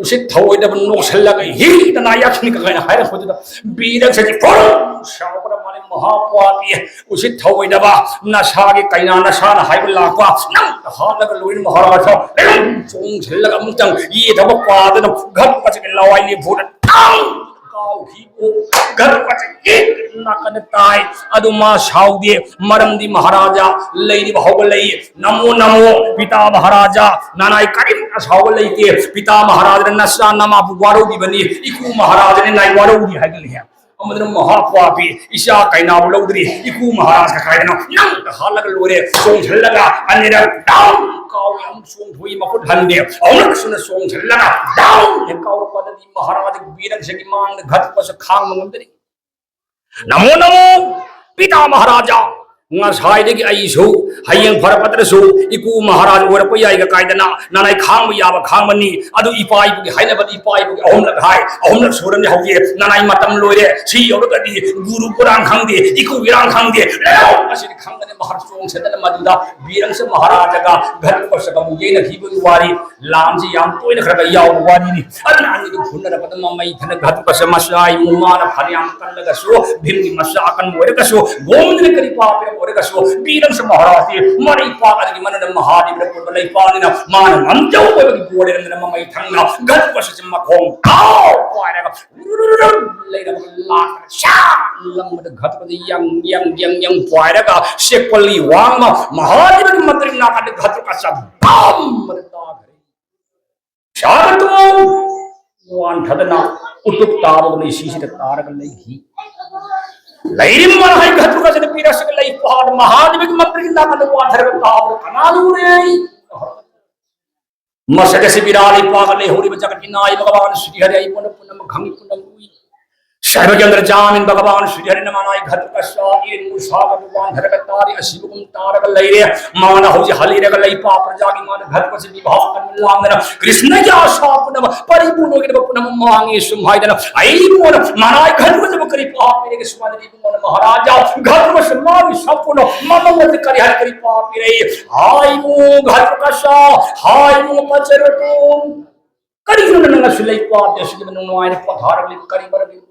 ꯎꯁꯤꯠ ꯊꯑꯣꯏꯗꯕ ꯅꯣꯛꯁꯜꯂꯒ ꯍꯤ ꯅꯅꯥꯏ ꯌꯥꯀꯤꯅꯤ ꯀꯥꯏꯅ ꯍꯥꯏꯔꯛꯄꯗꯨꯗ ꯕꯤꯔꯛꯁꯦ ꯐꯣꯔ ꯁꯥꯎꯕꯅ ꯃꯥꯅ ꯃꯍꯥꯄꯥꯄꯤ ꯎꯁꯤꯠ ꯊꯑꯣꯏꯗꯕ ꯅꯁꯥꯒꯤ ꯀꯩꯅꯥ ꯅꯁꯥꯅ ꯍꯥꯏꯕ ꯂꯥꯛꯄ ꯅꯪ ꯍꯥꯠꯂꯒ ꯂꯣꯏꯅ ꯃꯍꯥꯔꯥꯖ ꯂꯩꯔꯝ ꯆꯣꯡꯁꯤꯜꯂꯒ ꯑꯃꯨꯛꯇꯪ ꯌꯦꯠꯊꯕ ꯄꯥꯗꯅ ꯘꯠꯀꯁꯤꯒꯤ ꯂꯋꯥꯏ ꯂꯦꯝꯐꯨꯗ ꯇꯥꯡ ꯀꯥꯎꯈꯤꯕꯨ ꯘꯠꯀꯁꯤ ꯌꯦꯠ ꯅꯥꯀꯟꯗ ꯇꯥꯏ꯫ ꯑꯗꯨ ꯃꯥ ꯁꯥꯎꯗꯦ, ꯃꯔꯝꯗꯤ ꯃꯍꯥꯔꯥꯖꯥ ꯂꯩꯔꯤꯕ ꯍꯧꯒꯠꯂꯛꯏ꯫ ꯅꯃꯣ ꯅꯃꯣ ꯄꯤꯇꯥ ꯃꯍꯥꯔꯥꯖꯥ, ꯅꯅꯥꯏ ꯀꯔꯤꯝꯇ ꯁꯥꯎꯕ ꯂꯩꯇꯦ꯫ ꯄꯤꯇꯥ ꯃꯍꯥꯔꯥꯖꯅ ꯅꯆꯥ ꯅꯃꯥꯕꯨ ꯋꯥꯔꯧꯔꯤꯕꯅꯤ, ꯏꯀꯨ ꯃꯍꯥꯔꯥꯖꯅ ꯅꯥꯏ ꯋꯥꯔꯧꯔꯤ ꯍꯥꯏꯒꯠꯂꯤ꯫ ꯑꯃꯗꯨꯅ ꯃꯍꯥꯄꯥꯄꯤ ꯏꯆꯥ ꯀꯩꯅꯥꯕꯨ ꯂꯧꯗ꯭ꯔꯤ, ꯏꯀꯨ ꯃꯍꯥꯔꯥꯖ ꯀꯀꯥꯏꯗꯅꯣ ꯅꯪꯗ ꯍꯥꯠꯂꯒ ꯂꯣꯏꯔꯦ꯫ ꯆꯣꯡꯁꯤꯜꯂꯒ ꯑꯅꯤꯔꯛ ꯗꯥꯎꯟ ꯀꯥꯎꯏ, ꯑꯃꯨꯛ ꯆꯣꯡꯊꯣꯛꯏ ꯃꯈꯨꯠ ꯍꯟꯗꯦ꯫ ꯑꯃꯨꯛꯁꯨꯅ ꯆꯣꯡꯁꯤꯜꯂꯒ ꯗꯥꯎꯟ ꯍꯦꯛ ꯀꯥꯎꯔꯛꯄꯗꯗꯤ ꯃꯍꯥꯔꯥꯖ ꯕꯤꯔꯛꯁꯤꯒꯤ ꯃꯥꯡꯗ ꯘꯠꯀꯁ ꯈꯥꯡꯕ ꯉꯝꯗ꯭ꯔꯤ꯫ ꯅꯃꯣ ꯅꯃꯣ ꯄꯤꯇꯥ ꯃꯍꯥꯔꯥꯖꯥ, ꯉꯁꯥꯏꯗꯒꯤ ꯑꯩꯁꯨ ꯍꯌꯦꯡ ꯐꯔꯛꯄꯗꯁꯨ ꯏꯀꯨ ꯃꯍꯥꯔꯥꯖ ꯑꯣꯏꯔꯛꯄ ꯌꯥꯏꯒ ꯀꯥꯏꯗꯅ ꯅꯅꯥꯏ ꯈꯥꯡꯕ ꯌꯥꯕ ꯈꯥꯡꯕꯅꯤ꯫ ꯑꯗꯨ ꯏꯄꯥ ꯏꯄꯨꯒꯤ ꯍꯥꯏꯅꯕꯗꯤ ꯏꯄꯥ ꯏꯄꯨꯒꯤ ꯑꯍꯨꯝꯂꯛ ꯍꯥꯏ, ꯑꯍꯨꯝꯂꯛ ꯁꯨꯔꯅꯤ ꯍꯧꯖꯤꯛ꯫ ꯅꯅꯥꯏ ꯃꯇꯝ ꯂꯣꯏꯔꯦ꯫ ꯁꯤ ꯌꯧꯔꯒꯗꯤ ꯒꯨꯔꯨ ꯏꯔꯥꯡ ꯈꯪꯗꯦ, ꯏꯀꯨ ꯏꯔꯥꯡ ꯈꯪꯗꯦ, ꯂꯩꯔꯥꯎ ꯑꯁꯤꯗꯤ ꯈꯪꯒꯅꯤ꯫ ꯃꯍꯥꯔꯥꯖ ꯆꯣꯡꯁꯤꯟꯗꯅ ꯃꯗꯨꯗ ꯕꯤꯔꯪꯁ ꯃꯍꯥꯔꯥꯖꯒ ꯘꯠꯀꯁꯒ ꯑꯃꯨꯛ ꯌꯩꯅꯈꯤꯕꯒꯤ ꯋꯥꯔꯤ꯫ ꯂꯥꯟꯁꯤ ꯌꯥꯝ ꯇꯣꯏꯅ ꯈꯔ ꯈꯔ ꯌꯥꯎꯕ ꯋꯥꯔꯤꯅꯤ꯫ ꯑꯗꯨꯅ ꯑꯅꯤꯗꯨ ꯐꯨꯅꯔꯕꯗ ꯃꯃꯩ ꯊꯅ ꯘꯠꯀꯁ ꯃꯆꯥ ꯏꯃꯨꯡ ꯃꯥꯅ ꯐꯅꯌꯥꯝ ꯀꯜꯂꯒꯁꯨ, ꯚꯤꯝꯒꯤ ꯃꯆꯥ ꯑꯀꯟꯕ ꯑꯣꯏꯔꯒꯁꯨ, ꯒꯣꯃꯤꯟꯗꯅ ꯀꯔꯤ ꯄꯥ ꯄꯤꯔꯛꯄ ꯑꯣꯏꯔꯒꯁꯨ, ꯕꯤꯔꯪꯁ ꯃꯍꯥꯔꯥꯖꯇꯤ ꯃꯔꯩ ꯄꯥꯛ ꯑꯗꯒꯤ ꯃꯅꯨꯡꯗ ꯃꯍꯥꯗꯦꯕꯅ ꯄꯨꯟꯕ ꯂꯩꯄꯥꯛꯅꯤꯅ ꯃꯥꯅ ꯉꯝꯖꯧ ꯑꯣꯏꯕꯒꯤ ꯕꯣꯔ ꯂꯩꯔꯝꯗꯅ ꯃꯃꯩ ꯊꯪꯅ ꯘꯠꯀꯁꯁꯤ ꯃꯈꯣꯡ ꯀꯥꯎ ꯄꯥꯏꯔꯒ ꯂꯩꯔꯕ ꯂꯥꯛꯇꯅ ꯁꯥ ꯂꯪꯕꯗ ꯘꯠꯀꯁꯤ ꯌꯪ ꯌꯪ ꯌꯪ ꯌꯪ ꯄꯥꯏꯔꯒ ꯁꯦꯛꯄꯜꯒꯤ ꯋꯥꯡꯃ ꯃꯍꯥꯗꯦꯕꯒꯤ ꯃꯟꯗꯤꯔ ꯅꯥꯀꯟꯗ ꯘꯠꯀꯁ ꯕꯝ ꯑꯅ ꯇꯥꯈ꯭ꯔꯦ꯫ ꯁꯥꯒꯠꯇꯨ ꯋꯥꯟꯊꯗꯅ ꯎꯇꯨꯞ ꯇꯥꯕꯒꯨꯝꯅ ꯏꯁꯤꯡꯁꯤꯗ ꯇꯥꯔꯒ ꯂꯩꯈꯤ꯫ ꯂꯩꯔꯤꯕ ꯃꯔꯥꯏ ꯘꯠꯀꯁꯤꯅ ꯄꯤꯔꯛꯁꯤꯒ ꯂꯩ ꯄꯥꯗ ꯃꯍꯥꯗꯦꯕꯒꯤ ꯃꯟꯗꯤꯔꯒꯤ ꯅꯥꯀꯟꯗ ꯋꯥꯟꯊꯔꯒ ꯇꯥꯕꯗ ꯀꯅꯥꯅ ꯎꯔꯦ? ꯃꯁꯛ ꯑꯁꯤ ꯕꯤꯔꯥ ꯂꯩꯄꯥꯛꯒ ꯂꯩꯍꯧꯔꯤꯕ ꯖꯒꯠꯀꯤ ꯅꯥꯏꯕ ꯕꯕꯥꯅ ꯁ꯭ꯔꯤ ꯍꯔꯤ ꯑꯩꯉꯣꯟꯗ ꯄꯨꯝꯅꯃꯛ ꯈꯪꯉꯤ, ꯄꯨꯝꯅꯃꯛ ꯎꯏ꯫ ꯁꯔꯕꯒꯤ ꯑꯟꯗꯔꯖꯥꯃꯤꯟ ꯚꯒꯋꯥꯟ ꯁ꯭ꯔꯤ ꯍꯔꯤꯅ ꯃꯅꯥꯏ ꯘꯇꯣꯠꯀꯆꯥ ꯏꯔꯤꯟ ꯃꯨꯁꯥꯒ ꯋꯥꯟꯊꯔꯒ ꯇꯥꯔꯤ, ꯑꯁꯤꯕꯒꯨꯝ ꯇꯥꯔꯒ ꯂꯩꯔꯦ꯫ ꯃꯥꯅ ꯍꯧꯖꯤꯛ ꯍꯜꯂꯤꯔꯒ ꯂꯩꯄꯥꯛ ꯄ꯭ꯔꯖꯥꯒꯤ ꯃꯥꯅ ꯘꯇꯣꯠꯀꯆꯥ ꯕꯤꯚꯥꯒ ꯂꯥꯡꯗꯅ ꯀ꯭ꯔꯤꯁꯅꯒꯤ ꯑꯁꯥ ꯄꯨꯝꯅꯃꯛ ꯄꯔꯤꯄꯨꯔꯟ ꯑꯣꯏꯒꯗꯕ ꯄꯨꯝꯅꯃꯛ ꯃꯥꯡꯉꯤ ꯁꯨꯝ ꯍꯥꯏꯗꯅ ꯑꯩꯕꯨ ꯃꯅꯥꯏ ꯘꯇꯣꯠꯀꯆꯥꯕꯨ ꯀꯔꯤ ꯄꯥꯞ ꯄꯤꯔꯒꯦ ꯁꯨꯃꯥꯏꯅ ꯏꯕꯨꯡꯉꯣꯅ ꯃꯍꯥꯔꯥꯖꯥ ꯘꯇꯣꯠꯀꯆꯥ ꯃꯥꯒꯤ ꯁꯛꯄꯨꯅ ꯃꯃꯉꯣꯟꯗ ꯀꯔꯤ ꯍꯥꯏ ꯀꯔꯤ ꯄꯥꯞ ꯄꯤꯔꯛꯏ? ꯍꯥꯏꯕꯨ ꯘꯇꯣꯠꯀꯆꯥ, ꯍꯥꯏꯕꯨ ꯄꯟꯆꯔꯇꯨ꯫ ꯀꯔꯤꯒꯤꯅꯣ ꯅꯪ ꯉꯁꯤ ꯂꯩꯄꯥꯛ ꯑꯁꯤꯒꯤ ꯃꯅꯨꯡ ꯅꯨꯡꯉꯥꯏꯅ ꯄꯣꯊꯥꯔꯒ ꯂꯩꯕ ꯀꯔꯤ ꯃꯔꯝꯒꯤꯅꯣ?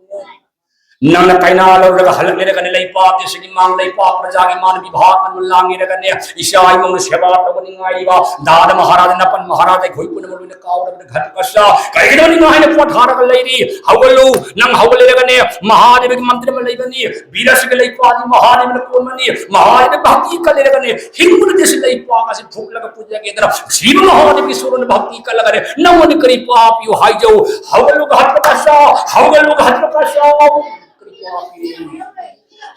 ꯅꯪꯅ ꯀꯩꯅꯥ ꯂꯧꯔꯒ ꯍꯜꯂꯛꯂꯤꯔꯒꯅꯦ, ꯂꯩꯄꯥꯛ ꯑꯁꯤꯒꯤ ꯃꯥꯡ ꯂꯩꯄꯥꯛ ꯄ꯭ꯔꯖꯥꯒꯤ ꯃꯥꯡ ꯕꯤꯚꯥ ꯀꯟꯕ ꯂꯥꯡꯉꯤꯔꯒꯅꯦ, ꯏꯆꯥ ꯏꯃꯨꯡꯅ ꯁꯦꯕꯥ ꯇꯧꯕ ꯅꯤꯡꯉꯥꯏꯔꯤꯕ ꯗꯥꯗ ꯃꯍꯥꯔꯥꯖ, ꯅꯄꯟ ꯃꯍꯥꯔꯥꯖ, ꯑꯩꯈꯣꯏ ꯄꯨꯝꯅꯃꯛ ꯂꯣꯏꯅ ꯀꯥꯎꯔꯕꯅ ꯘꯇꯣꯠꯀꯆꯥ ꯀꯔꯤꯒꯤꯅꯣ ꯅꯤꯡꯉꯥꯏꯅ ꯄꯣꯊꯥꯔꯒ ꯂꯩꯔꯤ? ꯍꯧꯒꯠꯂꯨ, ꯅꯪ ꯍꯧꯒꯠꯂꯤꯔꯒꯅꯦ ꯃꯍꯥꯗꯦꯕꯒꯤ ꯃꯟꯗꯤꯔ ꯑꯃ ꯂꯩꯕꯅꯤ, ꯕꯤꯔꯁꯤꯒ ꯂꯩꯄꯥꯛ ꯑꯗꯨ ꯃꯍꯥꯗꯦꯕꯅ ꯀꯣꯟꯕꯅꯤ, ꯃꯍꯥꯗꯦꯕ ꯚꯛꯇꯤ ꯀꯜꯂꯤꯔꯒꯅꯦ ꯍꯤꯡꯕꯗ ꯁꯤ ꯂꯩꯄꯥꯛ ꯑꯁꯤ ꯐꯨꯛꯂꯒ ꯄꯨꯖꯒꯦꯗꯅ ꯁꯤꯕ ꯃꯍꯥꯗꯦꯕꯒꯤ ꯁꯣꯔꯅ ꯚꯛꯇꯤ ꯀꯜꯂꯒꯅꯦ ꯅꯪꯉꯣꯟꯗ ꯀꯔꯤ ꯄꯥꯞ ꯄꯤꯌꯨ ꯍꯥꯏꯖꯧ? ꯍꯧꯒꯠꯂꯨ ꯘꯇꯣꯠꯀꯆꯥ, ꯍꯧꯒꯠꯂꯨ ꯘꯇꯣꯠꯀꯆꯥ꯫ ꯀꯔꯤ ꯄꯥꯞ ꯄꯤꯌꯨ?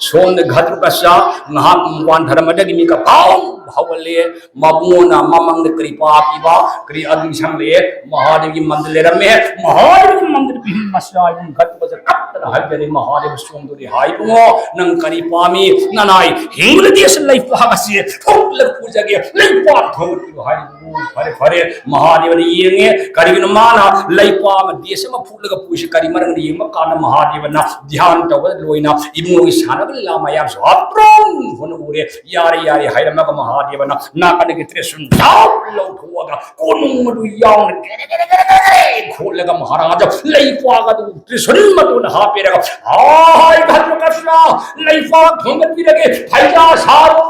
ꯁꯣꯝꯗ ꯘꯇꯣꯠꯀꯆꯥ ꯉꯥꯏꯍꯥꯛ ꯋꯥꯟꯊꯔꯝꯕꯗꯒꯤ ꯃꯤꯀꯞ ꯐꯥꯎ ꯍꯧꯒꯠꯂꯦ꯫ ꯃꯕꯨꯡꯉꯣꯅ ꯃꯃꯪꯗ ꯀꯔꯤ ꯄꯥꯞ ꯄꯤꯕ, ꯀꯔꯤ ꯑꯗꯨ ꯁꯪꯂꯛꯑꯦ? ꯃꯍꯥꯗꯦꯕꯒꯤ ꯃꯟꯗꯤꯔ ꯂꯩꯔꯝꯃꯦ꯫ ꯃꯍꯥꯗꯦꯕꯒꯤ ꯃꯟꯗꯤꯔ ꯄꯤꯕꯤ ꯃꯆꯥ ꯏꯕꯨꯡ ꯘꯇꯣꯠꯀꯆꯥ ꯀꯞꯇꯅ ꯍꯥꯏꯖꯔꯦ, ꯃꯍꯥꯗꯦꯕ ꯁꯣꯝꯗ ꯍꯥꯏꯕꯨꯡꯉꯣ, ꯅꯪ ꯀꯔꯤ ꯄꯥꯝꯃꯤ? ꯅꯅꯥꯏ ꯍꯤꯡꯂꯗꯤ ꯑꯁꯤ ꯂꯩꯄꯥꯛ ꯑꯁꯤ ꯐꯨꯛꯂꯒ ꯄꯨꯖꯒꯦ, ꯂꯩꯄꯥꯛ ꯊꯣꯡꯕꯤꯌꯨ ꯍꯥꯏꯔꯤꯕꯨ꯫ ꯐꯔꯦ, ꯐꯔꯦ, ꯃꯍꯥꯗꯦꯕꯅ ꯌꯦꯡꯉꯦ, ꯀꯔꯤꯒꯤꯅꯣ ꯃꯥꯅ ꯂꯩꯄꯥꯛ ꯑꯃ ꯗꯦꯁ ꯑꯃ ꯐꯨꯛꯂꯒ ꯄꯨꯏꯁꯤ ꯀꯔꯤ ꯃꯔꯝꯒꯤꯅꯣ ꯌꯦꯡꯕ ꯀꯥꯟꯗ ꯃꯍꯥꯗꯦꯕꯅ ꯙ꯭ꯌꯥꯟ ꯇꯧꯕꯗ ꯂꯣꯏꯅ ꯏꯕꯨꯡꯉꯣꯒꯤ ꯁꯥꯟꯅꯕ ꯂꯤꯂꯥ ꯃꯌꯥꯝꯁꯨ ꯑꯇ꯭ꯔꯣꯝ ꯍꯣꯅ ꯎꯔꯦ꯫ ꯌꯥꯔꯦ, ꯌꯥꯔꯦ ꯍꯥꯏꯔꯝꯃꯒ ꯃꯍꯥꯗꯦꯕꯅ ꯅꯥꯀꯟꯗꯒꯤ ꯇ꯭ꯔꯤꯁꯨꯟ ꯖꯥꯎ ꯂꯧꯊꯣꯛꯑꯒ ꯀꯣꯅꯨꯡ ꯑꯗꯨ ꯌꯥꯎꯅ ꯒꯦꯔꯦ ꯒꯦꯔꯦ ꯒꯦꯔꯦ ꯒꯦꯔꯦ ꯈꯣꯠꯂꯒ ꯃꯍꯥꯔꯥꯖ ꯂꯩꯄꯥꯛ ꯑꯗꯨ ꯇ꯭ꯔꯤꯁꯨꯟ ꯃꯇꯣꯟꯗ ꯍꯥꯞꯄꯤꯔꯒ, "ꯑꯥꯏ ꯘꯇꯣꯠꯀꯆꯥ, ꯂꯩꯄꯥꯛ ꯊꯣꯡꯒꯠꯄꯤꯔꯒꯦ, ꯐꯩꯖꯥ ꯁꯥꯔꯣ!"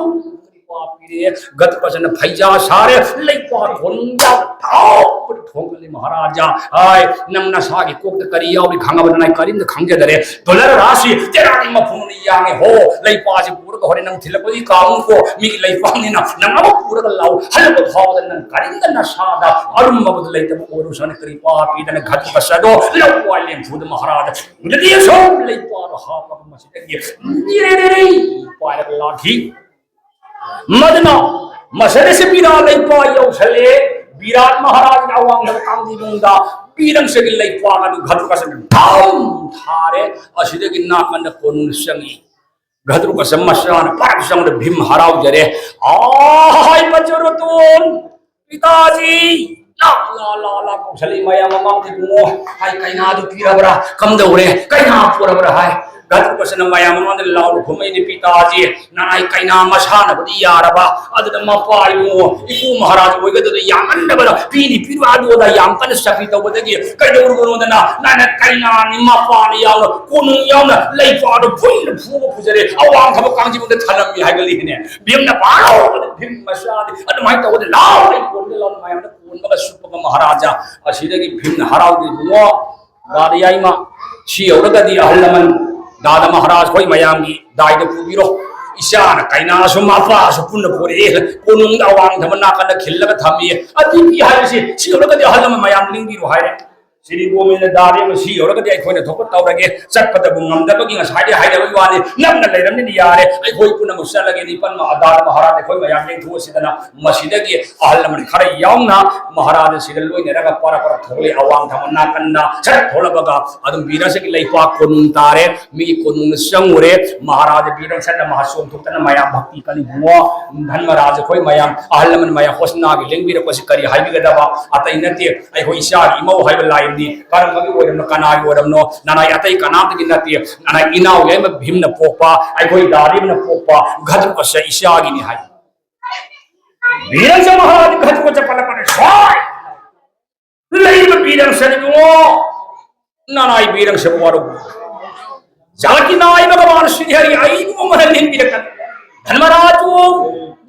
ꯂꯩꯄꯥꯛ ꯄꯤꯔꯦ꯫ ꯘꯇꯣꯠꯀꯆꯥꯅ ꯐꯩꯖꯥ ꯁꯥꯔꯦ, ꯂꯩꯄꯥꯛ ꯈꯣꯟꯖꯥ ꯊꯥꯎ ꯊꯣꯡꯒꯠꯂꯦ꯫ "ꯃꯍꯥꯔꯥꯖꯥ, ꯑꯥꯏ, ꯅꯪ ꯅꯁꯥꯒꯤ ꯀꯣꯛꯇ ꯀꯔꯤ ꯌꯥꯎꯔꯤ ꯈꯪꯉꯕ? ꯅꯅꯥꯏ ꯀꯔꯤꯝꯇ ꯈꯪꯖꯗꯔꯦ꯫ ꯗꯣꯂꯔ ꯔꯥꯁꯤ ꯇꯦꯔꯥꯒꯤ ꯃꯐꯝꯅ ꯌꯥꯡꯉꯦ꯫ ꯍꯣ, ꯂꯩꯄꯥꯛꯁꯤ ꯄꯨꯔꯒ ꯍꯣꯔꯦꯟ ꯅꯪ ꯊꯤꯜꯂꯛꯄꯗꯤ ꯀꯥꯎꯅꯨꯀꯣ꯫ ꯃꯤꯒꯤ ꯂꯩꯄꯥꯛꯅꯤꯅ ꯅꯪ ꯑꯃ ꯄꯨꯔꯒ ꯂꯥꯛꯎ꯫ ꯍꯜꯂꯛꯄ ꯐꯥꯎꯕꯗ ꯅꯪ ꯀꯔꯤꯝꯇ ꯅꯁꯥꯗ ꯑꯔꯨꯝꯕꯗꯨ ꯂꯩꯇꯕ ꯑꯣꯏꯔꯨꯁꯅ ꯀꯔꯤ ꯄꯥ ꯄꯤꯗꯅ ꯘꯇꯣꯠꯀꯆꯥꯗꯣ ꯂꯧ ꯋꯥꯏ ꯂꯦꯝꯐꯨꯗ ꯃꯍꯥꯔꯥꯖ ꯃꯗꯨꯗꯤ ꯑꯁꯣꯝ ꯂꯩꯄꯥꯛꯗ ꯍꯥꯞꯄꯒ ꯃꯁꯤꯗꯒꯤ ꯄꯥꯏꯔꯒ ꯂꯥꯛꯈꯤ꯫ ꯃꯗꯨꯅ ꯃꯁꯤꯗꯁꯨ ꯕꯤꯔꯥꯠ ꯂꯩꯄꯥꯛ ꯌꯧꯁꯜꯂꯦ꯫ ꯕꯤꯔꯥꯠ ꯃꯍꯥꯔꯥꯖꯅ ꯑꯋꯥꯡꯕ ꯀꯥꯡꯖꯩꯕꯨꯡꯗ ꯄꯤꯔꯪꯁꯒꯤ ꯂꯩꯄꯥꯛ ꯑꯗꯨ ꯘꯇꯣꯠꯀꯆꯅ ꯙꯝ ꯊꯥꯔꯦ꯫ ꯑꯁꯤꯗꯒꯤ ꯅꯥꯀꯟꯗ ꯀꯣꯅꯨꯡ ꯆꯪꯉꯤ꯫ ꯘꯇꯣꯠꯀꯆ ꯃꯆꯥꯅ ꯄꯥꯔꯞ ꯆꯪꯕꯗ ꯚꯤꯝ ꯍꯔꯥꯎꯖꯔꯦ꯫ "ꯑꯥ, ꯍꯥꯏ ꯄꯟꯆꯔꯇꯣꯟ, ꯄꯤꯇꯥꯖꯤ, ꯂꯥ, ꯂꯥ, ꯂꯥ, ꯂꯥ" ꯀꯧꯁꯜꯂꯤ ꯃꯌꯥꯝ ꯃꯃꯥꯡꯗ꯫ "ꯏꯕꯨꯡꯉꯣ, ꯍꯥꯏ ꯀꯩꯅꯥꯗꯨ ꯄꯤꯔꯕ꯭ꯔꯥ? ꯀꯝꯗꯧꯔꯦ? ꯀꯩꯅꯥ ꯄꯨꯔꯕ꯭ꯔꯥ?" ꯍꯥꯏ꯫ ꯘꯇꯣꯠꯀꯆꯅ ꯃꯌꯥꯝ ꯃꯃꯥꯡꯗ ꯂꯥꯎꯅ ꯈꯨꯝꯃꯛꯏꯅꯤ, "ꯄꯤꯇꯥꯖꯤ, ꯅꯅꯥꯏ ꯀꯩꯅꯥ ꯃꯁꯥꯟꯅꯕꯗꯤ ꯌꯥꯔꯕ? ꯑꯗꯨꯗ ꯃꯄꯥ ꯏꯕꯨꯡꯉꯣ, ꯏꯄꯨ ꯃꯍꯥꯔꯥꯖ ꯑꯣꯏꯒꯗꯕꯗ ꯌꯥꯝꯃꯟꯗꯕꯅ ꯄꯤꯅꯤ ꯄꯤꯔꯨ ꯑꯗꯨ ꯑꯗꯥ ꯌꯥꯝ ꯀꯟꯅ ꯆꯥꯛꯄꯤ ꯇꯧꯕꯗꯒꯤ ꯀꯩꯗꯧꯔꯨꯕꯅꯣꯗꯅ ꯅꯅ ꯀꯩꯅꯥꯅꯤ ꯃꯄꯥꯅꯤ ꯌꯥꯎꯅ ꯀꯣꯅꯨꯡ ꯌꯥꯎꯅ ꯂꯩꯄꯥꯗꯣ ꯐꯨꯏꯅ ꯐꯨꯕ ꯐꯨꯖꯔꯦ, ꯑꯋꯥꯡ ꯊꯕꯛ ꯀꯥꯡꯖꯩꯕꯨꯡꯗ ꯊꯅꯝꯃꯤ" ꯍꯥꯏꯒꯠꯂꯤꯅꯦ꯫ ꯚꯤꯝꯅ ꯄꯥꯔꯣ! ꯚꯤꯝ ꯃꯆꯥꯗꯤ ꯑꯗꯨꯃꯥꯏꯅ ꯇꯧꯕꯗ ꯂꯥꯎ, ꯑꯩ ꯀꯣꯟꯒꯦ ꯂꯥꯎ, ꯃꯌꯥꯝꯅ ꯀꯣꯟꯕꯒ ꯁꯨꯞꯄꯒ ꯃꯍꯥꯔꯥꯖꯥ ꯑꯁꯤꯗꯒꯤ ꯚꯤꯝꯅ ꯍꯔꯥꯎꯗꯦ, "ꯏꯕꯨꯡꯉꯣ, ꯗꯥꯗ ꯌꯥꯏꯃ, ꯁꯤ ꯌꯧꯔꯒꯗꯤ ꯑꯍꯜ ꯂꯃꯟ ꯗꯥꯗ ꯃꯍꯥꯔꯥꯖ ꯍꯣꯏ ꯃꯌꯥꯝꯒꯤ ꯗꯥꯏꯗ ꯄꯨꯕꯤꯔꯣ꯫ ꯏꯆꯥꯅ ꯀꯩꯅꯥꯁꯨ ꯃꯄꯥꯁꯨ ꯄꯨꯟꯅ ꯄꯨꯔꯛꯑꯦ, ꯀꯣꯅꯨꯡꯗ ꯑꯋꯥꯡ ꯊꯪꯕ ꯅꯥꯀꯟꯗ ꯈꯤꯜꯂꯒ ꯊꯝꯃꯤ꯫ ꯑꯗꯨꯒꯤ ꯍꯥꯏꯕꯁꯤ ꯁꯤ ꯌꯧꯔꯒꯗꯤ ꯑꯍꯜ ꯂꯃꯟ ꯃꯌꯥꯝ ꯂꯦꯡꯕꯤꯔꯣ" ꯍꯥꯏꯔꯦ꯫ ꯁꯤꯔꯤ ꯒꯣꯕꯤꯟꯗ ꯗꯥꯗ ꯌꯥꯏꯃ, ꯁꯤ ꯌꯧꯔꯒꯗꯤ ꯑꯩꯈꯣꯏꯅ ꯊꯣꯛꯄ ꯇꯧꯔꯒꯦ, ꯆꯠꯄꯗꯕꯨ ꯉꯝꯗꯕꯒꯤ ꯉꯁꯥꯏꯗꯩ ꯍꯥꯏꯅꯕꯒꯤ ꯋꯥꯅꯤ, ꯅꯛꯅ ꯂꯩꯔꯕꯅꯤꯅ ꯌꯥꯔꯦ, ꯑꯩꯈꯣꯏ ꯄꯨꯝꯅꯃꯛ ꯆꯠꯂꯒꯦ, ꯏꯄꯟ ꯗꯥꯗ ꯃꯍꯥꯔꯥꯖ ꯑꯩꯈꯣꯏ ꯃꯌꯥꯝ ꯂꯦꯡꯊꯣꯛꯑꯁꯤꯗꯅ꯫ ꯃꯁꯤꯗꯒꯤ ꯑꯍꯜ ꯂꯃꯟ ꯈꯔ ꯌꯥꯎꯅ ꯃꯍꯥꯔꯥꯖ ꯁꯤꯗ ꯂꯣꯏꯅꯔꯒ ꯄꯔ ꯄꯔ ꯊꯣꯛꯂꯛꯏ꯫ ꯑꯋꯥꯡ ꯊꯪꯕ ꯅꯥꯀꯟꯗ ꯁꯠ ꯊꯣꯛꯂꯛꯄꯒ ꯑꯗꯨꯝ ꯕꯤꯔꯁꯤꯒꯤ ꯂꯩꯄꯥꯛ ꯀꯣꯅꯨꯡ ꯇꯥꯔꯦ꯫ ꯃꯤꯒꯤ ꯀꯣꯅꯨꯡꯗ ꯆꯪꯉꯨꯔꯦ꯫ ꯃꯍꯥꯔꯥꯖ ꯕꯤꯔꯁꯅ ꯃꯍꯥ ꯆꯣꯡꯊꯣꯛꯇꯅ ꯃꯌꯥꯝ ꯚꯛꯇꯤ ꯀꯜꯂꯤ꯫ ꯏꯕꯨꯡꯉꯣ, ꯙꯔꯃꯔꯥꯖ ꯑꯩꯈꯣꯏ ꯃꯌꯥꯝ, ꯑꯍꯜ ꯂꯃꯟ ꯃꯌꯥꯝ ꯍꯣꯁꯅꯥꯒꯤ ꯂꯦꯡꯕꯤꯔꯛꯄꯁꯤ ꯀꯔꯤ ꯍꯥꯏꯕꯤꯒꯗꯕ? ꯑꯇꯩ ꯅꯠꯇꯦ, ꯑꯩꯈꯣꯏ ꯏꯆꯥꯒꯤ ꯏꯃꯧ ꯍꯥꯏꯕ ꯂꯥꯏꯅꯤ꯫ ꯀꯔꯝꯕꯒꯤ ꯑꯣꯏꯔꯝꯅꯣ, ꯀꯅꯥꯒꯤ ꯑꯣꯏꯔꯝꯅꯣ? ꯅꯅꯥꯏ ꯑꯇꯩ ꯀꯅꯥꯝꯇꯒꯤ ꯅꯠꯇꯦ꯫ ꯅꯅꯥꯏ ꯏꯅꯥꯎ ꯌꯥꯏꯃ ꯚꯤꯝꯅ ꯄꯣꯛꯄ, ꯑꯩꯈꯣꯏ ꯗꯥꯗꯤꯕꯅ ꯄꯣꯛꯄ ꯘꯇꯣꯠꯀꯆ ꯏꯆꯥꯒꯤꯅꯤ ꯍꯥꯏ꯫ ꯕꯤꯔꯁ ꯃꯍꯥꯔꯥꯖ ꯘꯇꯣꯠꯀꯆ ꯄꯜꯂꯛꯄꯅ ꯁ꯭ꯋꯥꯏ ꯂꯩꯕ ꯕꯤꯔꯪꯁꯅ, ꯏꯕꯨꯡꯉꯣ, ꯅꯅꯥꯏ ꯕꯤꯔꯪꯁꯕꯨ ꯋꯥꯔꯧ꯫ ꯖꯒꯠꯀꯤ ꯅꯥꯏꯕ ꯒꯕꯥꯟ ꯁ꯭ꯔꯤ ꯍꯔꯤ ꯑꯩꯕꯨ ꯃꯔꯟ ꯍꯦꯟꯕꯤꯔꯛꯀꯅꯤ꯫ ꯙꯔꯃꯔꯥꯖꯕꯨ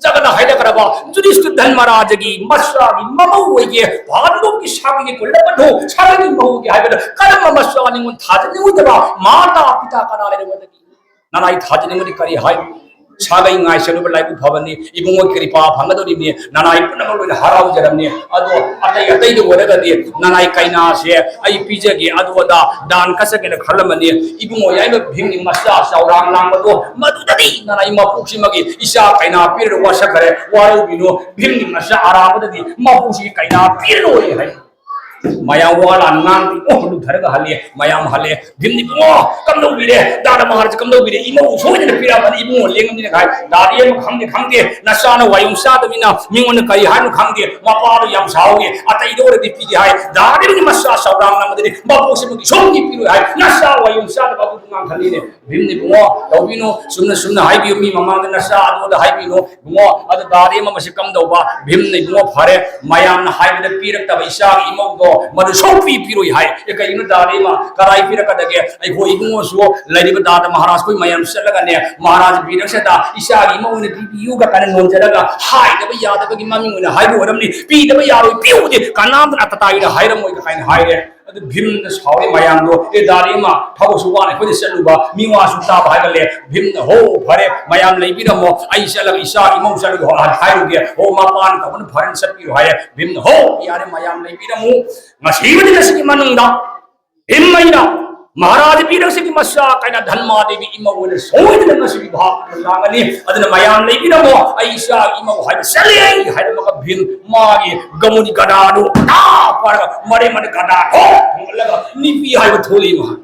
ꯖꯒꯠꯅ ꯍꯥꯏꯔꯛꯈ꯭ꯔꯕ ꯖꯨꯙꯤꯁꯇꯤꯔ ꯙꯔꯃꯔꯥꯖꯒꯤ ꯃꯆꯥꯒꯤ ꯃꯃꯧ ꯑꯣꯏꯒꯦ, ꯚꯥꯅꯨꯂꯣꯛꯀꯤ ꯁꯥꯒꯩꯒꯤ ꯀꯨꯂꯗ ꯃꯙꯨ ꯁꯥꯒꯩꯒꯤ ꯃꯧ ꯑꯣꯏꯒꯦ ꯍꯥꯏꯕꯗ ꯀꯔꯝꯕ ꯃꯆꯥ ꯅꯤꯉꯣꯜ ꯊꯥꯖꯅꯤꯡꯉꯣꯏꯗꯕ ꯃꯥꯇꯥ ꯄꯤꯇꯥ ꯀꯅꯥ ꯂꯩꯔꯝꯒꯗꯒꯦ? ꯅꯅꯥꯏ ꯊꯥꯖꯅꯤꯡꯕꯗꯤ ꯀꯔꯤ ꯍꯥꯏ? ꯁꯥꯒꯩ ꯉꯥꯏꯁꯜꯂꯨꯕ ꯂꯥꯏꯕꯛ ꯐꯕꯅꯤ, ꯏꯕꯨꯡꯉꯣ ꯀ꯭ꯔꯤꯄꯥ ꯐꯪꯒꯗꯧꯔꯤꯕꯅꯤ, ꯅꯅꯥꯏ ꯄꯨꯝꯅꯃꯛ ꯂꯣꯏꯅ ꯍꯔꯥꯎꯖꯔꯝꯅꯤ꯫ ꯑꯗꯣ ꯑꯇꯩ ꯑꯇꯩꯗ ꯑꯣꯏꯔꯒꯗꯤ ꯅꯅꯥꯏ ꯀꯩꯅꯥꯁꯦ ꯑꯩ ꯄꯤꯖꯒꯦ, ꯑꯗꯨ ꯑꯗꯥ ꯗꯥꯟ ꯀꯠꯆꯒꯦꯅ ꯈꯜꯂꯝꯃꯅꯤ꯫ ꯏꯕꯨꯡꯉꯣ ꯌꯥꯏꯃ ꯚꯤꯝꯒꯤ ꯃꯆꯥ ꯆꯥꯎꯔꯥꯡ ꯂꯥꯡꯕꯗꯣ ꯃꯗꯨꯗꯗꯤ ꯅꯅꯥꯏ ꯃꯄꯣꯛꯁꯤꯃꯒꯤ ꯏꯆꯥ ꯀꯩꯅꯥ ꯄꯤꯔꯒ ꯋꯥꯁꯛꯈ꯭ꯔꯦ, ꯋꯥꯔꯧꯕꯤꯅꯨ, ꯚꯤꯝꯒꯤ ꯃꯆꯥ ꯑꯔꯥꯕꯗꯗꯤ ꯃꯄꯣꯛꯁꯤꯒꯤ ꯀꯩꯅꯥ ꯄꯤꯔꯔꯣꯏ ꯍꯥꯏ꯫ ꯃꯌꯥꯝ ꯋꯥ ꯂꯥꯟ ꯉꯥꯡꯗꯦ꯫ ꯑꯣ, ꯂꯨꯊꯔꯒ ꯍꯜꯂꯦ꯫ ꯃꯌꯥꯝ ꯍꯜꯂꯦ꯫ ꯚꯤꯝꯅ, "ꯏꯕꯨꯡꯉꯣ, ꯀꯝꯗꯧꯕꯤꯔꯦ? ꯗꯥꯗꯥ ꯃꯍꯥꯔꯥꯖ ꯀꯝꯗꯧꯕꯤꯔꯦ? ꯏꯃꯧ ꯁꯣꯏꯗꯅ ꯄꯤꯔꯛꯑꯕꯅꯤ, ꯏꯕꯨꯡꯉꯣ ꯂꯦꯡꯉꯝꯅꯤꯅ ꯍꯥꯏ꯫ ꯗꯥꯗꯤ ꯑꯃ ꯈꯪꯗꯦ, ꯈꯪꯗꯦ꯫ ꯅꯆꯥꯅ ꯋꯥꯌꯣꯡ ꯆꯥꯗꯕꯅꯤꯅ ꯃꯤꯉꯣꯟꯗ ꯀꯔꯤ ꯍꯥꯏꯅꯣ ꯈꯪꯗꯦ꯫ ꯃꯄꯥꯗꯣ ꯌꯥꯝ ꯁꯥꯎꯏ꯫ ꯑꯇꯩꯗ ꯑꯣꯏꯔꯗꯤ ꯄꯤꯒꯦ ꯍꯥꯏ꯫ ꯗꯥꯗꯤꯒꯤ ꯃꯆꯥ ꯆꯥꯎꯔꯥꯛꯅ ꯑꯃꯗꯗꯤ ꯃꯄꯣꯛꯁꯤꯃꯒꯤ ꯁꯣꯝꯒꯤ ꯄꯤꯔꯣꯏ ꯍꯥꯏ꯫ ꯅꯆꯥ ꯋꯥꯌꯣꯡ ꯆꯥꯗꯕ ꯑꯗꯨ ꯉꯥꯡꯍꯜꯂꯤꯅꯦ꯫" ꯚꯤꯝꯅ, "ꯏꯕꯨꯡꯉꯣ, ꯇꯧꯕꯤꯅꯨ, ꯆꯨꯝꯅ ꯆꯨꯝꯅ ꯍꯥꯏꯕꯤꯌꯨ, ꯃꯤ ꯃꯃꯥꯡꯗ ꯅꯆꯥ ꯑꯗꯨꯗ ꯍꯥꯏꯕꯤꯅꯨ, ꯏꯕꯨꯡꯉꯣ꯫ ꯑꯗꯨ ꯗꯥꯗꯤ ꯑꯃ ꯃꯁꯤ ꯀꯝꯗꯧꯕ?" ꯚꯤꯝꯅ, "ꯏꯕꯨꯡꯉꯣ, ꯐꯔꯦ, ꯃꯌꯥꯝꯅ ꯍꯥꯏꯕꯗ ꯄꯤꯔꯛꯇꯕ ꯏꯆꯥꯒꯤ ꯏꯃꯧꯗꯣ ꯃꯗꯨ ꯁꯣꯛꯄꯤ ꯄꯤꯔꯣꯏ ꯍꯥꯏ꯫" "ꯑꯦ, ꯀꯩꯅꯣ ꯗꯥꯗꯤ ꯑꯃ, ꯀꯗꯥꯏ ꯄꯤꯔꯛꯀꯗꯒꯦ? ꯑꯩꯈꯣꯏ ꯏꯕꯨꯡꯉꯣꯁꯨ ꯂꯩꯔꯤꯕ ꯗꯥꯗꯥ ꯃꯍꯥꯔꯥꯖ, ꯑꯩꯈꯣꯏ ꯃꯌꯥꯝ ꯆꯠꯂꯒꯅꯦ, ꯃꯍꯥꯔꯥꯖ ꯕꯤꯔꯛꯁꯦꯗ ꯏꯆꯥꯒꯤ ꯏꯃꯧ ꯑꯣꯏꯅ ꯄꯤꯕꯤꯌꯨꯒ ꯀꯥꯏꯅ ꯅꯣꯟꯖꯔꯒ ꯍꯥꯏꯗꯕ ꯌꯥꯗꯕꯒꯤ ꯃꯃꯤꯡ ꯑꯣꯏꯅ ꯍꯥꯏꯕ ꯑꯣꯏꯔꯝꯅꯤ꯫ ꯄꯤꯗꯕ ꯌꯥꯔꯣꯏ, ꯄꯤꯌꯨꯗꯤ ꯀꯅꯥꯝꯇꯅ ꯑꯇꯇꯥꯏꯗ ꯍꯥꯏꯔꯝꯃꯣꯏꯒ ꯀꯥꯏꯅ ꯍꯥꯏꯔꯦ꯫" ꯑꯗꯨ ꯚꯤꯝꯅ ꯁꯥꯎꯔꯦ꯫ "ꯃꯌꯥꯝꯗꯣ, ꯑꯦ, ꯗꯥꯗꯤ ꯑꯃ, ꯊꯕꯛꯁꯨ ꯋꯥꯅ ꯑꯩꯈꯣꯏꯗ ꯆꯠꯂꯨꯕ, ꯃꯤ ꯋꯥꯁꯨ ꯇꯥꯕ ꯍꯥꯏꯒꯠꯂꯦ꯫" ꯚꯤꯝꯅ, "ꯍꯣ, ꯐꯔꯦ, ꯃꯌꯥꯝ ꯂꯩꯕꯤꯔꯝꯃꯣ, ꯑꯩ ꯆꯠꯂꯒ ꯏꯆꯥ ꯏꯃꯧ ꯆꯠꯂꯒ ꯍꯥꯏꯔꯨꯒꯦ꯫ ꯍꯣ, ꯃꯄꯥꯅ ꯇꯧꯕꯅ ꯐꯔꯦꯅ ꯆꯠꯄꯤꯔꯣ" ꯍꯥꯏꯌꯦ꯫ ꯚꯤꯝꯅ, "ꯍꯣ, ꯌꯥꯔꯦ, ꯃꯌꯥꯝ ꯂꯩꯕꯤꯔꯝꯃꯨ, ꯉꯁꯤꯕꯨꯗꯤ ꯉꯁꯤꯒꯤ ꯃꯅꯨꯡꯗ ꯚꯤꯝ ꯑꯩꯅ ꯃꯍꯥꯔꯥꯖ ꯕꯤꯔꯛꯁꯤꯒꯤ ꯃꯆꯥ ꯀꯥꯏꯅ ꯙꯟꯃꯥꯗꯦꯕꯤ ꯏꯃꯧ ꯑꯣꯏꯅ ꯁꯣꯏꯗꯅ ꯉꯁꯤꯒꯤ ꯚꯥꯞ ꯑꯃ ꯂꯥꯡꯒꯅꯤ꯫ ꯑꯗꯨꯅ ꯃꯌꯥꯝ ꯂꯩꯕꯤꯔꯝꯃꯣ, ꯑꯩ ꯏꯆꯥ ꯏꯃꯧ ꯍꯥꯏꯕ ꯆꯠꯂꯦ" ꯍꯥꯏꯔꯝꯃꯒ ꯚꯤꯝ ꯃꯥꯒꯤ ꯒꯃꯨꯅꯤ ꯒꯗꯥꯗꯨ ꯇꯥ ꯄꯥꯏꯔꯒ ꯃꯔꯦ ꯃꯔꯦ ꯒꯗꯥ ꯊꯣꯛ ꯊꯣꯡꯍꯜꯂꯒ ꯅꯨꯄꯤ ꯍꯥꯏꯕ ꯊꯣꯛꯂꯛꯏ꯫ ꯃꯍꯥꯛ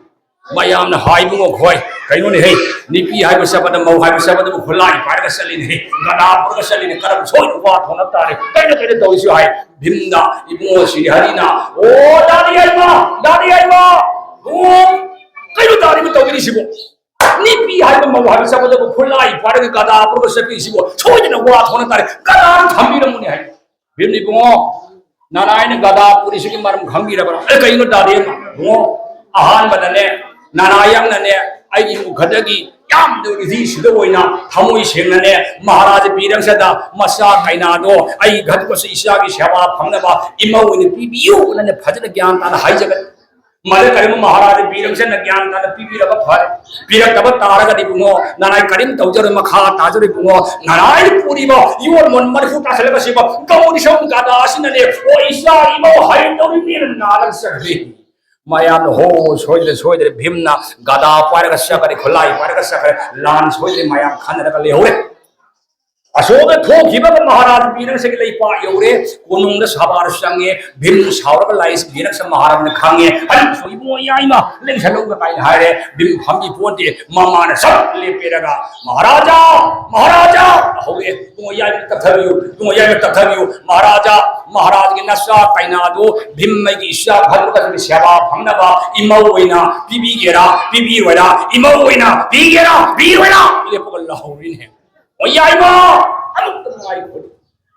ꯃꯌꯥꯝꯅ ꯍꯥꯏꯕ ꯉꯝꯈꯣꯏ꯫ "ꯀꯩꯅꯣꯅꯦ ꯍꯦ, ꯅꯨꯄꯤ ꯍꯥꯏꯕ ꯆꯠꯄꯗ, ꯃꯧ ꯍꯥꯏꯕ ꯆꯠꯄꯗꯕꯨ ꯈꯨꯠꯂꯥꯏ ꯄꯥꯏꯔꯒ ꯆꯠꯂꯤꯅꯦ ꯍꯦ, ꯒꯗꯥ ꯄꯨꯔꯒ ꯆꯠꯂꯤꯅꯦ, ꯀꯔꯝ ꯁꯣꯏꯅ ꯋꯥ ꯊꯣꯛꯅ ꯇꯥꯔꯦ, ꯀꯩꯅꯣ ꯀꯩꯅꯣ ꯇꯧꯔꯤꯁꯤ" ꯍꯥꯏ꯫ ꯚꯤꯝꯅ, ꯏꯕꯨꯡꯉꯣ ꯁ꯭ꯔꯤ ꯍꯔꯤꯅ, "ꯑꯣ, ꯗꯥꯗꯤ ꯍꯥꯏꯃ, ꯗꯥꯗꯤ ꯍꯥꯏꯃ, ꯑꯣ, ꯀꯩꯅꯣ ꯗꯥꯗꯤꯕꯨ ꯇꯧꯕꯤꯔꯤꯁꯤꯕꯣ? ꯅꯨꯄꯤ ꯍꯥꯏꯕ, ꯃꯧ ꯍꯥꯏꯕ ꯆꯠꯄꯗꯕꯨ ꯈꯨꯠꯂꯥꯏ ꯄꯥꯏꯔꯒ ꯒꯗꯥ ꯄꯨꯔꯒ ꯆꯠꯄꯤꯔꯤꯁꯤꯕꯣ? ꯁꯣꯏꯗꯅ ꯋꯥ ꯊꯣꯛꯅ ꯇꯥꯔꯦ, ꯒꯗꯥꯗꯨ ꯊꯝꯕꯤꯔꯝꯃꯨꯅꯦ" ꯍꯥꯏ꯫ ꯚꯤꯝꯅ, "ꯏꯕꯨꯡꯉꯣ, ꯅꯅꯥꯏꯅ ꯒꯗꯥ ꯄꯨꯔꯤꯁꯤꯒꯤ ꯃꯔꯝ ꯈꯪꯕꯤꯔꯕ꯭ꯔꯥ?" "ꯑꯦ, ꯀꯩꯅꯣ ꯗꯥꯗꯤ?" "ꯏꯕꯨꯡꯉꯣ, ꯑꯍꯥꯟꯕꯗꯅꯦ, ꯅꯅꯥꯏ ꯌꯥꯝꯅꯅꯦ, ꯑꯩꯒꯤ ꯏꯃꯨꯡ ꯈꯛꯇꯒꯤ ꯌꯥꯝꯅ ꯔꯤꯗꯤ ꯁꯤꯗ ꯑꯣꯏꯅ ꯊꯃꯣꯏ ꯁꯦꯡꯅꯅꯦ, ꯃꯍꯥꯔꯥꯖ ꯕꯤꯔꯛꯁꯗ ꯃꯆꯥ ꯀꯩꯅꯥꯗꯣ ꯑꯩ ꯘꯇꯣꯠꯀꯆ ꯏꯆꯥꯒꯤ ꯁꯦꯕꯥ ꯐꯪꯅꯕ ꯏꯃꯧ ꯑꯣꯏꯅ ꯄꯤꯕꯤꯌꯨꯅꯅꯦ ꯐꯖꯅ ꯒ꯭ꯌꯥꯟ ꯇꯥꯅ ꯍꯥꯏꯖꯕꯅꯤ꯫ ꯃꯗꯨ ꯀꯔꯤꯒꯨꯝꯕ ꯃꯍꯥꯔꯥꯖ ꯕꯤꯔꯛꯁꯗꯅ ꯒ꯭ꯌꯥꯟ ꯇꯥꯅ ꯄꯤꯕꯤꯔꯕ ꯐꯔꯦ, ꯄꯤꯔꯛꯇꯕ ꯇꯥꯔꯒꯗꯤ ꯏꯕꯨꯡꯉꯣ, ꯅꯅꯥꯏ ꯀꯔꯤꯝ ꯇꯧꯖꯔꯣꯏ, ꯃꯈꯥ ꯇꯥꯖꯔꯣꯏ ꯏꯕꯨꯡꯉꯣ, ꯅꯅꯥꯏꯅ ꯄꯨꯔꯤꯕ ꯌꯣꯠ ꯃꯣꯟ ꯃꯔꯤꯐꯨ ꯇꯥꯁꯤꯜꯂꯒ ꯁꯤꯕ ꯒꯃꯨꯅꯤ ꯁꯝ ꯒꯗꯥ ꯑꯁꯤꯅꯅꯦ, ꯑꯣ ꯏꯆꯥ ꯏꯃꯧ ꯍꯥꯏꯔꯗꯧꯔꯤꯕꯅꯦꯅ ꯅꯥꯜꯂꯒ ꯆꯠꯈ꯭ꯔꯦ꯫ ꯃꯌꯥꯝꯅ ꯍꯣ, ꯁꯣꯏꯗ꯭ꯔꯦ, ꯁꯣꯏꯗ꯭ꯔꯦ, ꯚꯤꯝꯅ ꯒꯗꯥ ꯄꯥꯏꯔꯒ ꯆꯠꯈ꯭ꯔꯦ, ꯈꯨꯠꯂꯥꯏ ꯄꯥꯏꯔꯒ ꯆꯠꯈ꯭ꯔꯦ, ꯂꯥꯟ ꯁꯣꯏꯗ꯭ꯔꯦ, ꯃꯌꯥꯝ ꯈꯟꯅꯔꯒ ꯂꯩꯍꯧꯔꯦ꯫ ꯑꯁꯣꯝꯗ ꯊꯣꯛꯈꯤꯕꯒ ꯃꯍꯥꯔꯥꯖ ꯕꯤꯔꯛꯁꯤꯒꯤ ꯂꯩꯄꯥꯛ ꯌꯧꯔꯦ꯫ ꯀꯣꯅꯨꯡꯗ ꯁꯥꯕꯥꯔ ꯆꯪꯉꯦ꯫ ꯚꯤꯝ ꯁꯥꯎꯔꯒ ꯂꯥꯛꯏꯁꯤ ꯕꯤꯔꯛꯁ ꯃꯍꯥꯔꯥꯖꯅ ꯈꯪꯉꯦ꯫ "ꯑꯩꯁꯨ ꯏꯕꯨꯡꯉꯣ ꯌꯥꯏꯃ ꯂꯦꯡꯁꯜꯂꯧꯅ" ꯀꯥꯏꯅ ꯍꯥꯏꯔꯦ꯫ ꯚꯤꯝ ꯐꯝꯕꯤ ꯄꯣꯟꯗꯦ, ꯃꯃꯥꯅ ꯁꯠ ꯂꯦꯞꯄꯤꯔꯒ, "ꯃꯍꯥꯔꯥꯖꯥ! ꯃꯍꯥꯔꯥꯖꯥ!" ꯍꯧꯔꯦ꯫ "ꯏꯕꯨꯡꯉꯣ ꯌꯥꯏꯃ ꯇꯞꯊꯕꯤꯌꯨ, ꯏꯕꯨꯡꯉꯣ ꯌꯥꯏꯃ ꯇꯞꯊꯕꯤꯌꯨ꯫ ꯃꯍꯥꯔꯥꯖꯥ, ꯃꯍꯥꯔꯥꯖꯒꯤ ꯅꯆꯥ ꯀꯩꯅꯥꯗꯨ ꯚꯤꯝꯃꯒꯤ ꯏꯆꯥ ꯚꯗ꯭ꯔꯀꯁꯒꯤ ꯁꯦꯕꯥ ꯐꯪꯅꯕ ꯏꯃꯧ ꯑꯣꯏꯅ ꯄꯤꯕꯤꯒꯦꯔꯥ, ꯄꯤꯕꯤꯔꯣꯏꯔꯥ? ꯏꯃꯧ ꯑꯣꯏꯅ ꯄꯤꯒꯦꯔꯥ, ꯄꯤꯔꯣꯏꯔꯥ?" ꯂꯦꯞꯄꯒ ꯂꯥꯎꯍꯧꯔꯤꯅꯦ꯫ "ꯑꯣ ꯌꯥꯏꯃ, ꯑꯃꯨꯛꯇ ꯉꯥꯏꯈꯣ꯫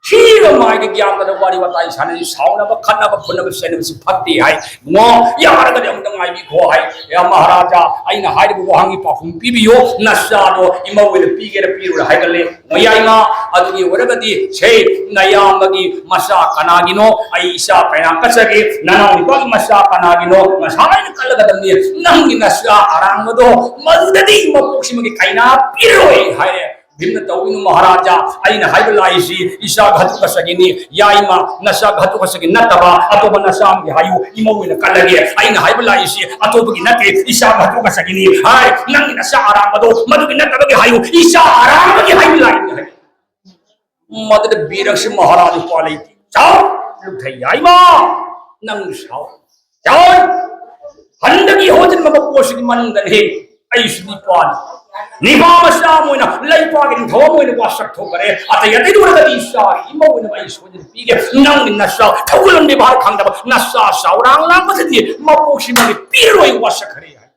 ꯁꯤꯒ ꯃꯥꯏꯒ ꯒ꯭ꯌꯥꯟ ꯇꯥꯗꯕ ꯋꯥꯔꯤ ꯋꯥꯇꯥꯏ ꯁꯥꯟꯅꯔꯤ, ꯁꯥꯎꯅꯕ, ꯈꯠꯅꯕ, ꯐꯨꯅꯕ, ꯆꯩꯅꯕꯁꯤ ꯐꯠꯇꯦ" ꯍꯥꯏ꯫ "ꯏꯕꯨꯡꯉꯣ, ꯌꯥꯔꯒꯗꯤ ꯑꯃꯨꯛꯇ ꯉꯥꯏꯕꯤꯈꯣ" ꯍꯥꯏ꯫ "ꯌꯥ ꯃꯍꯥꯔꯥꯖꯥ, ꯑꯩꯅ ꯍꯥꯏꯔꯤꯕ ꯋꯥꯍꯪꯒꯤ ꯄꯥꯎꯈꯨꯝ ꯄꯤꯕꯤꯌꯨ, ꯅꯆꯥꯗꯣ ꯏꯃꯧ ꯑꯣꯏꯅ ꯄꯤꯒꯦꯔꯥ ꯄꯤꯔꯣꯏꯔꯥ?" ꯍꯥꯏꯒꯠꯂꯦ꯫ "ꯑꯣ ꯌꯥꯏꯃ, ꯑꯗꯨꯒꯤ ꯑꯣꯏꯔꯒꯗꯤ ꯁꯦ, ꯅꯌꯥꯝꯕꯒꯤ ꯃꯆꯥ ꯀꯅꯥꯒꯤꯅꯣ? ꯑꯩ ꯏꯆꯥ ꯀꯩꯅꯥ ꯀꯠꯆꯒꯦ, ꯅꯅꯥꯎ ꯅꯨꯄꯥꯒꯤ ꯃꯆꯥ ꯀꯅꯥꯒꯤꯅꯣ? ꯉꯁꯥꯏꯅ ꯀꯠꯂꯒꯗꯕꯅꯤ, ꯅꯪꯒꯤ ꯅꯆꯥ ꯑꯔꯥꯡꯕꯗꯣ ꯃꯗꯨꯗꯗꯤ ꯃꯄꯣꯛꯁꯤꯃꯒꯤ ꯀꯩꯅꯥ ꯄꯤꯔꯣꯏ" ꯍꯥꯏꯔꯦ꯫ ꯚꯤꯝꯅ ꯇꯧꯒꯅꯨ ꯃꯍꯥꯔꯥꯖꯥ, ꯑꯩꯅ ꯍꯥꯏꯕ ꯂꯥꯛꯏꯁꯤ ꯏꯆꯥ ꯘꯇꯣꯠꯀꯆꯒꯤꯅꯤ꯫ ꯌꯥꯏꯃ, ꯅꯆꯥ ꯘꯇꯣꯠꯀꯆꯒꯤ ꯅꯠꯇꯕ ꯑꯇꯣꯞꯄ ꯅꯆꯥ ꯑꯃꯒꯤ ꯍꯥꯏꯌꯨ, ꯏꯃꯧ ꯑꯣꯏꯅ ꯀꯠꯂꯒꯦ꯫ ꯑꯩꯅ ꯍꯥꯏꯕ ꯂꯥꯛꯏꯁꯤ ꯑꯇꯣꯞꯄꯒꯤ ꯅꯠꯇꯦ, ꯏꯆꯥ ꯘꯇꯣꯠꯀꯆꯒꯤꯅꯤ ꯍꯥꯏ꯫ "ꯅꯪꯒꯤ ꯅꯆꯥ ꯑꯔꯥꯡꯕꯗꯣ ꯃꯗꯨꯒꯤ ꯅꯠꯇꯕꯒꯤ ꯍꯥꯏꯌꯨ, ꯏꯆꯥ ꯑꯔꯥꯡꯕꯒꯤ ꯍꯥꯏꯕ ꯂꯥꯛꯏꯅꯤ" ꯍꯥꯏ꯫ ꯃꯗꯨꯗ ꯕꯤꯔꯛꯁꯤ ꯃꯍꯥꯔꯥꯖ ꯎꯄꯥ ꯂꯩꯇꯦ꯫ "ꯆꯥꯎ, ꯂꯨꯞꯊꯩ ꯌꯥꯏꯃ, ꯅꯪ ꯁꯥꯎ꯫ ꯆꯥꯎ, ꯍꯟꯗꯒꯤ ꯍꯧꯖꯤꯟꯕ ꯄꯣꯠꯁꯤꯒꯤ ꯃꯅꯨꯡꯗꯅꯤ ꯑꯩꯁꯨ ꯅꯤꯄꯥꯅꯤ꯫ ꯅꯤꯄꯥ ꯃꯆꯥ ꯑꯃ ꯑꯣꯏꯅ, ꯂꯩꯄꯥꯛꯀꯤ ꯅꯤꯡꯊꯧ ꯑꯃ ꯑꯣꯏꯅ ꯋꯥꯁꯛ ꯊꯣꯛꯈ꯭ꯔꯦ꯫ ꯑꯇꯩ ꯑꯇꯩꯗ ꯑꯣꯏꯔꯒꯗꯤ ꯏꯆꯥꯒꯤ ꯏꯃꯧ ꯑꯣꯏꯅ ꯑꯩ ꯁꯣꯏꯗꯅ ꯄꯤꯒꯦ꯫ ꯅꯪꯒꯤ ꯅꯆꯥ ꯊꯧꯒꯜꯂꯣꯟ ꯕꯦꯕꯥꯔ ꯈꯪꯗꯕ ꯅꯆꯥ ꯆꯥꯎꯔꯥꯡ ꯂꯥꯡꯕꯗꯗꯤ ꯃꯄꯣꯛꯁꯤꯃꯗꯤ ꯄꯤꯔꯣꯏ" ꯋꯥꯁꯛꯈ꯭ꯔꯦ ꯍꯥꯏ꯫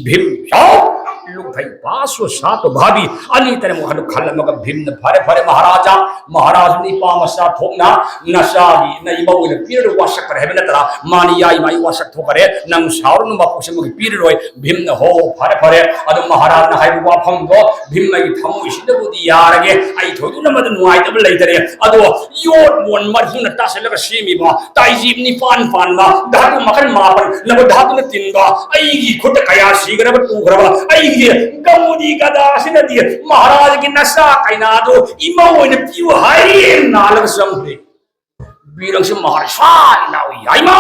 ꯚꯤꯝ, ꯆꯥꯎ! ꯂꯨꯞꯊꯩ ꯄꯥꯁꯨ ꯁꯥꯇꯣ ꯚꯥꯕꯤ꯫ ꯑꯅꯤ ꯇꯔꯦꯠ ꯋꯥꯈꯜꯗꯨ ꯈꯜꯂꯝꯃꯒ ꯚꯤꯝꯅ, "ꯐꯔꯦ, ꯐꯔꯦ, ꯃꯍꯥꯔꯥꯖꯥ, ꯃꯍꯥꯔꯥꯖ ꯅꯤꯄꯥ ꯃꯆꯥ ꯊꯣꯛꯅ ꯅꯆꯥꯒꯤ ꯅ ꯏꯃꯧ ꯑꯣꯏꯅ ꯄꯤꯔꯒ ꯋꯥꯁꯛꯈ꯭ꯔꯦ ꯍꯥꯏꯕ ꯅꯠꯇ꯭ꯔꯥ? ꯃꯥꯅꯤ ꯌꯥꯏ, ꯃꯥꯏ ꯋꯥꯁꯛ ꯊꯣꯛꯈ꯭ꯔꯦ, ꯅꯪ ꯁꯥꯎꯔꯅꯨ, ꯃꯄꯣꯛꯁꯤꯃꯒꯤ ꯄꯤꯔꯔꯣꯏ"꯫ ꯚꯤꯝꯅ, "ꯍꯣ, ꯐꯔꯦ, ꯐꯔꯦ, ꯑꯗꯣ ꯃꯍꯥꯔꯥꯖꯅ ꯍꯥꯏꯕ ꯋꯥꯐꯝꯗꯣ ꯚꯤꯝ ꯑꯩꯒꯤ ꯊꯃꯣꯏꯁꯤꯗꯕꯨꯗꯤ ꯌꯥꯔꯒꯦ, ꯑꯩ ꯊꯣꯏꯗꯣꯛꯅ ꯃꯗꯨ ꯅꯨꯡꯉꯥꯏꯇꯕ ꯂꯩꯇꯔꯦ, ꯑꯗꯣ ꯌꯣꯠ ꯃꯣꯟ ꯃꯔꯐꯨꯅ ꯇꯥꯁꯤꯜꯂꯒ ꯁꯦꯝꯃꯤꯕ ꯇꯥꯏꯖꯤꯞ ꯅꯤꯄꯥꯟ ꯄꯥꯟꯕ ꯙꯥꯇꯨ ꯃꯈꯜ ꯃꯥꯄꯟ ꯅꯕ ꯙꯥꯇꯨꯅ ꯇꯤꯟꯕ ꯑꯩꯒꯤ ꯈꯨꯠꯇ ꯀꯌꯥ ꯁꯤꯈ꯭ꯔꯕ ꯇꯨꯈ꯭ꯔꯕ ꯑꯩꯒꯤ ꯒꯝꯕꯨꯗꯤ ꯒꯗꯥ ꯑꯁꯤꯅꯗꯤ ꯃꯍꯥꯔꯥꯖꯒꯤ ꯅꯆꯥ ꯀꯩꯅꯥꯗꯨ ꯏꯃꯧ ꯑꯣꯏꯅ ꯄꯤꯌꯨ ꯍꯥꯏꯔꯤ" ꯅꯥꯜꯂꯒ ꯆꯪꯈ꯭ꯔꯦ꯫ ꯕꯤꯔꯛꯁꯤ ꯃꯍꯥꯔꯥꯖ ꯁꯥꯏ ꯂꯥꯎꯏ, "ꯌꯥꯏꯃ,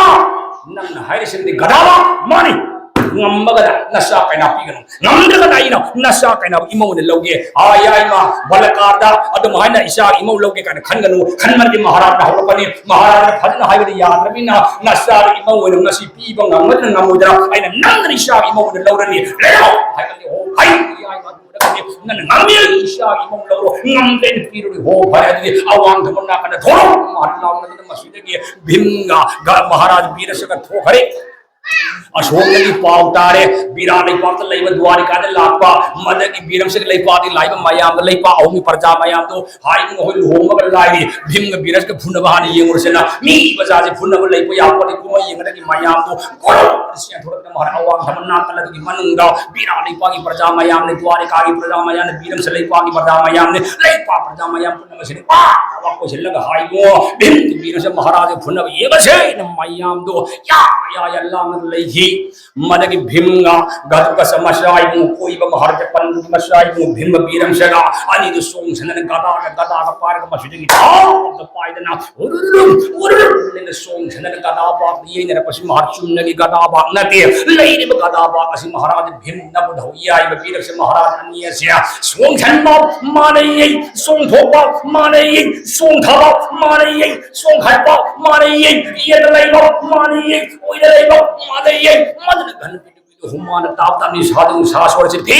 ꯅꯪꯅ ꯍꯥꯏꯔꯤꯁꯤꯗꯤ ꯒꯗꯥꯕ ꯃꯥꯅꯤ"꯫ ꯉꯝꯃꯒꯅ ꯅꯆꯥ ꯀꯩꯅꯥ ꯄꯤꯒꯅꯨ, ꯉꯝꯗ꯭ꯔꯒꯅ ꯑꯩꯅ ꯅꯆꯥ ꯀꯩꯅꯥ ꯏꯃꯧ ꯑꯣꯏꯅ ꯂꯧꯒꯦ꯫ ꯑꯥ, ꯌꯥꯏꯃ, ꯕꯂꯀꯥꯔꯗ ꯑꯗꯨꯝ ꯍꯥꯏꯅ ꯏꯆꯥ ꯏꯃꯧ ꯂꯧꯒꯦ ꯀꯥꯏꯅ ꯈꯟꯒꯅꯨ꯫ ꯈꯟꯕꯗꯤ ꯃꯍꯥꯔꯥꯖꯅ ꯍꯧꯔꯛꯄꯅꯤ꯫ ꯃꯍꯥꯔꯥꯖꯅ ꯐꯖꯅ ꯍꯥꯏꯕꯗꯤ ꯌꯥꯗ꯭ꯔꯕꯅꯤꯅ ꯅꯆꯥꯗ ꯏꯃꯧ ꯑꯣꯏꯅ ꯉꯁꯤ ꯄꯤꯕ ꯉꯝꯒꯗ꯭ꯔꯥ ꯉꯝꯃꯣꯏꯗ꯭ꯔꯥ, ꯑꯩꯅ ꯅꯝꯗꯅ ꯏꯆꯥ ꯏꯃꯧ ꯑꯣꯏꯅ ꯂꯧꯔꯅꯤ꯫ ꯂꯩꯔꯣ ꯍꯥꯏꯕꯗꯤ, ꯑꯣ, ꯍꯩ, ꯌꯥꯏꯃ, ꯑꯗꯨ ꯑꯣꯏꯔꯒꯗꯤ ꯅꯪꯅ ꯉꯝꯃꯤ, ꯏꯆꯥ ꯏꯃꯧ ꯂꯧꯔꯣ, ꯉꯝꯗꯦ, ꯑꯩꯅ ꯄꯤꯔꯨꯔꯤ꯫ ꯍꯣ, ꯐꯔꯦ, ꯑꯗꯨꯗꯤ ꯑꯋꯥꯡ ꯊꯪꯕ ꯅꯥꯀꯟꯗ ꯊꯣꯔꯛꯑꯣ꯫ ꯃꯍꯥꯔꯥꯖ ꯂꯥꯎꯅꯗꯅ ꯃꯁꯤꯗꯒꯤ ꯚꯤꯝꯒ ꯒ-, ꯃꯍꯥꯔꯥꯖ ꯕꯤꯔꯁꯒ ꯊꯣꯛꯈ꯭ꯔꯦ꯫ ꯑꯁꯣꯝꯗꯒꯤ ꯄꯥꯎ ꯇꯥꯔꯦ, ꯕꯤꯔꯥ ꯂꯩꯄꯥꯛꯇ ꯂꯩꯕ ꯗ꯭ꯋꯥꯔꯤꯀꯥꯗ ꯂꯥꯛꯄ, ꯃꯗꯒꯤ ꯕꯤꯔꯝꯁꯒ ꯂꯩꯄꯥꯛꯇꯒꯤ ꯂꯥꯛꯏꯕ ꯃꯌꯥꯝꯗ, ꯂꯩꯄꯥꯛ ꯑꯍꯨꯝꯒꯤ ꯄ꯭ꯔꯖꯥ ꯃꯌꯥꯝꯗꯣ, ꯍꯥꯏ ꯏꯕꯨꯡꯉꯣ, ꯍꯣꯏ ꯂꯨꯍꯣꯡꯕꯒ ꯂꯥꯏꯔꯤ, ꯚꯤꯝꯒ ꯕꯤꯔꯁꯀ ꯐꯨꯅꯕ ꯍꯥꯟꯅ ꯌꯦꯡꯉꯨꯔꯁꯦꯅ ꯃꯤ ꯄ꯭ꯔꯖꯥꯁꯦ ꯐꯨꯅꯕ ꯂꯩꯕ ꯌꯥꯄꯣꯠꯇꯦ꯫ ꯀꯨꯝꯍꯩ ꯌꯦꯡꯒꯗꯕꯒꯤ ꯃꯌꯥꯝꯗꯣ ꯒꯣꯔꯣ ꯆꯦꯟꯊꯣꯔꯛꯇꯅ ꯃꯍꯥꯔꯥꯖ ꯑꯋꯥꯡ ꯊꯪꯕ ꯅꯥꯀꯜ ꯑꯗꯨꯒꯤ ꯃꯅꯨꯡꯗ ꯕꯤꯔꯥ ꯂꯩꯄꯥꯛꯀꯤ ꯄ꯭ꯔꯖꯥ ꯃꯌꯥꯝꯅ, ꯗ꯭ꯋꯥꯔꯤꯀꯥꯒꯤ ꯄ꯭ꯔꯖꯥ ꯃꯌꯥꯝꯅ, ꯕꯤꯔꯝꯁ ꯂꯩꯄꯥꯛꯀꯤ ꯄ꯭ꯔꯖꯥ ꯃꯌꯥꯝꯅ, ꯂꯩꯄꯥꯛ ꯄ꯭ꯔꯖꯥ ꯃꯌꯥꯝ ꯄꯨꯝꯅꯃꯛꯁꯤꯅ ꯄꯥ ꯄꯥ ꯀꯣꯏꯁꯤꯜꯂꯒ ꯍꯥꯏꯕꯣ, ꯚꯤꯝ ꯕꯤꯔꯝꯁ ꯃꯍꯥꯔꯥꯖ ꯐꯨꯅꯕ ꯌꯦꯡꯉꯁꯦꯅ ꯃꯌꯥꯝꯗꯣ ꯌꯥ ꯌꯥ ꯌꯥ ꯂꯥꯡꯅ ꯂꯩꯈꯤ꯫ ꯃꯗꯒꯤ ꯚꯤꯝꯒ ꯘꯇꯣꯠꯀꯆ ꯃꯆꯥ ꯏꯕꯨꯡꯉꯣ ꯀꯣꯏꯕ ꯃꯍꯥꯔꯥꯖ ꯄꯟꯗꯨꯒꯤ ꯃꯆꯥ ꯏꯕꯨꯡꯉꯣ ꯚꯤꯝꯒ ꯕꯤꯔꯝꯁꯒ ꯑꯅꯤꯗꯨ ꯆꯣꯡꯁꯟꯅꯅ ꯒꯗꯥꯒ ꯒꯗꯥꯒ ꯄꯥꯏꯔꯒ ꯃꯁꯤꯗꯒꯤ ꯊꯥꯞꯅ ꯄꯥꯏꯗꯅ ꯎꯔꯨꯔꯨ ꯎꯔꯨꯔꯨ ꯂꯦꯟꯅ ꯆꯣꯡꯁꯟꯅꯅ ꯒꯗꯥ ꯄꯥꯛ ꯌꯩꯅꯔꯛꯄꯁꯤ ꯃꯍꯥꯔꯥꯖ ꯆꯨꯝꯅꯒꯤ ꯒꯗꯥ ꯄꯥꯛ ꯅꯠꯇꯦ꯫ ꯂꯩꯔꯤꯕ ꯒꯗꯥ ꯄꯥꯛ ꯑꯁꯤ ꯃꯍꯥꯔꯥꯖ ꯚꯤꯝ ꯅꯕꯨꯙꯧ ꯌꯥꯏꯕ ꯕꯤꯔꯝꯁ ꯃꯍꯥꯔꯥꯖ ꯑꯅꯤ ꯑꯁꯦ ꯆꯣꯡꯁꯟꯕ ꯃꯥꯟꯅꯩꯌꯦ, ꯆꯣꯡꯊꯣꯛꯄ ꯃꯥꯟꯅꯩꯌꯦ, ꯆꯣꯡꯊꯕ ꯃꯥꯟꯅꯩꯌꯦ, ꯆꯣꯡꯈꯠꯄ ꯃꯥꯟꯅꯩꯌꯦ, ꯌꯦꯠꯇ ꯂꯩꯕ ꯃꯥꯟꯅꯩꯌꯦ, ꯑꯣꯏꯗ ꯂꯩꯕ ꯃꯥꯟꯅꯩꯌꯦ꯫ ꯃꯗꯨꯅ ꯘꯟ ꯍꯨꯃꯥꯅ ꯇꯥꯞ ꯇꯥꯞ ꯅꯤꯁꯥꯗꯨ ꯅꯤꯁꯥ ꯁꯣꯔꯁꯤ ꯐꯤ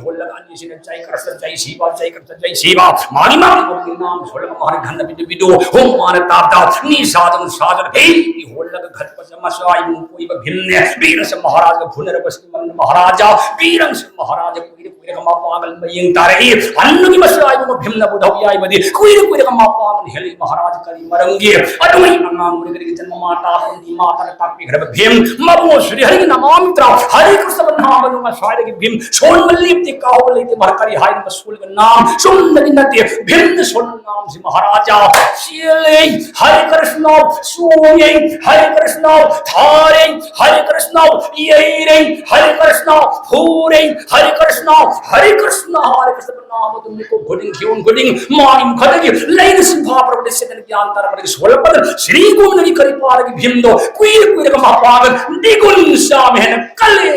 ꯍꯣꯜꯂꯒ ꯑꯅꯤꯁꯤꯅ ꯆꯩ ꯀꯔꯁ ꯆꯩ ꯁꯤꯕ, ꯆꯩ ꯀꯔꯁ ꯆꯩ ꯁꯤꯕ꯫ ꯃꯥꯒꯤ ꯃꯥꯒꯤ ꯃꯥꯒꯤ ꯅꯥꯝ ꯁꯣꯜꯂꯒ ꯃꯥꯒꯤ ꯘꯟꯅ ꯄꯤꯗꯨ ꯄꯤꯗꯨ ꯍꯨꯃꯥꯅ ꯇꯥꯞ ꯇꯥꯞ ꯅꯤꯁꯥꯗꯨ ꯅꯤꯁꯥꯗꯨꯅ ꯐꯤ ꯍꯣꯜꯂꯒ ꯘꯟ ꯄꯖ ꯃꯆꯥ ꯏꯕꯨꯡ ꯀꯣꯏꯕ ꯚꯤꯝꯅꯦ꯫ ꯕꯤꯔꯁ ꯃꯍꯥꯔꯥꯖꯒ ꯐꯨꯅꯔꯕꯁꯤ ꯃꯍꯥꯔꯥꯖ ꯕꯤꯔꯁ ꯃꯍꯥꯔꯥꯖ ꯀꯨꯏꯔ ꯀꯨꯏꯔꯒ ꯃꯄꯥꯒ ꯃꯌꯦꯡ ꯇꯥꯔꯛꯏ꯫ ꯍꯟꯅꯨꯒꯤ ꯃꯆꯥ ꯏꯕꯨꯡ ꯚꯤꯝꯅ ꯕꯨꯙꯧ ꯌꯥꯏꯕꯗꯤ ꯀꯨꯏꯔ ꯀꯨꯏꯔꯒ ꯃꯄꯥꯒ ꯍꯦꯜꯂꯤ꯫ ꯃꯍꯥꯔꯥꯖ ꯀꯔꯤ ꯃꯔꯝꯒꯤ ꯑꯗꯨꯃꯥꯏ ꯑꯉꯥꯡ ꯑꯣꯏꯔꯤꯉꯩꯗꯒꯤ ꯃꯃꯥ ꯇꯥꯛꯄꯗꯤ ꯃꯥ ꯇꯥꯛ ꯇꯥꯛꯄꯤꯈ꯭ꯔꯕ ꯚꯤꯝ ꯃꯕꯨꯡ ꯁ꯭ꯔꯤ ꯍꯔꯤ ꯅꯃꯥꯃꯤꯇ꯭ꯔ ꯍꯔꯤ ꯀ꯭ꯔꯤꯁꯅ ꯅꯥꯃ ꯃꯅꯨꯡ ꯉꯁꯥꯏꯗꯒꯤ ꯚꯤꯝ ꯁꯣꯟꯕ ꯂꯦꯞꯇꯦ ꯀꯥꯎꯕ ꯂꯩꯇꯦ꯫ ꯃꯍꯥ ꯀꯔꯤ ꯍꯥꯏꯅ ꯁꯣꯜꯂꯒ ꯅꯥꯝ ꯆꯨꯝꯅꯗꯤ ꯅꯠꯇꯦ꯫ ꯚꯤꯝꯅ ꯁꯣꯟꯕ ꯅꯥꯝꯁꯤ ꯃꯍꯥꯔꯥꯖꯥ ꯆꯦꯜꯂꯦ꯫ ꯍꯔꯤ ꯀ꯭ꯔꯤꯁꯅ ꯆꯣꯡꯉꯦ꯫ ꯍꯔꯤ ꯀ꯭ꯔꯤꯁꯅ ꯊꯥꯔꯦ꯫ ꯍꯔꯤ ꯀ꯭ꯔꯤꯁꯅ ꯌꯩꯔꯦ, ꯍꯔꯦ ꯀ꯭ꯔꯤꯁꯅ, ꯐꯨꯔꯦ, ꯍꯔꯦ ꯀ꯭ꯔꯤꯁꯅ, ꯍꯔꯦ ꯀ꯭ꯔꯤꯁꯅ, ꯍꯔꯦ ꯀ꯭ꯔꯤꯁꯅ꯫ ꯃꯅꯥ ꯃꯇꯨꯝ ꯃꯤꯀꯨꯞ ꯈꯨꯗꯤꯡ, ꯈꯤꯌꯣꯟ ꯈꯨꯗꯤꯡ ꯃꯥꯒꯤ ꯃꯈꯨꯠꯇꯒꯤ ꯂꯩꯅ ꯁꯤꯟꯐꯥ ꯄꯨꯔꯛꯄꯗ ꯁꯦꯠꯇꯅ ꯒ꯭ꯌꯥꯟ ꯇꯥꯔꯛꯄꯗꯒꯤ ꯁꯣꯜꯂꯛꯄꯗ ꯁ꯭ꯔꯤ ꯒꯣꯕꯤꯟꯗꯒꯤ ꯀꯔꯤ ꯄꯥꯔꯒ ꯚꯤꯝꯗꯣ ꯀꯨꯏꯔ ꯀꯨꯏꯔꯒ ꯃꯄꯥꯒ ꯗꯤꯒꯨꯟ ꯆꯥꯝꯃ ꯍꯦꯟꯅ ꯀꯜꯂꯦ꯫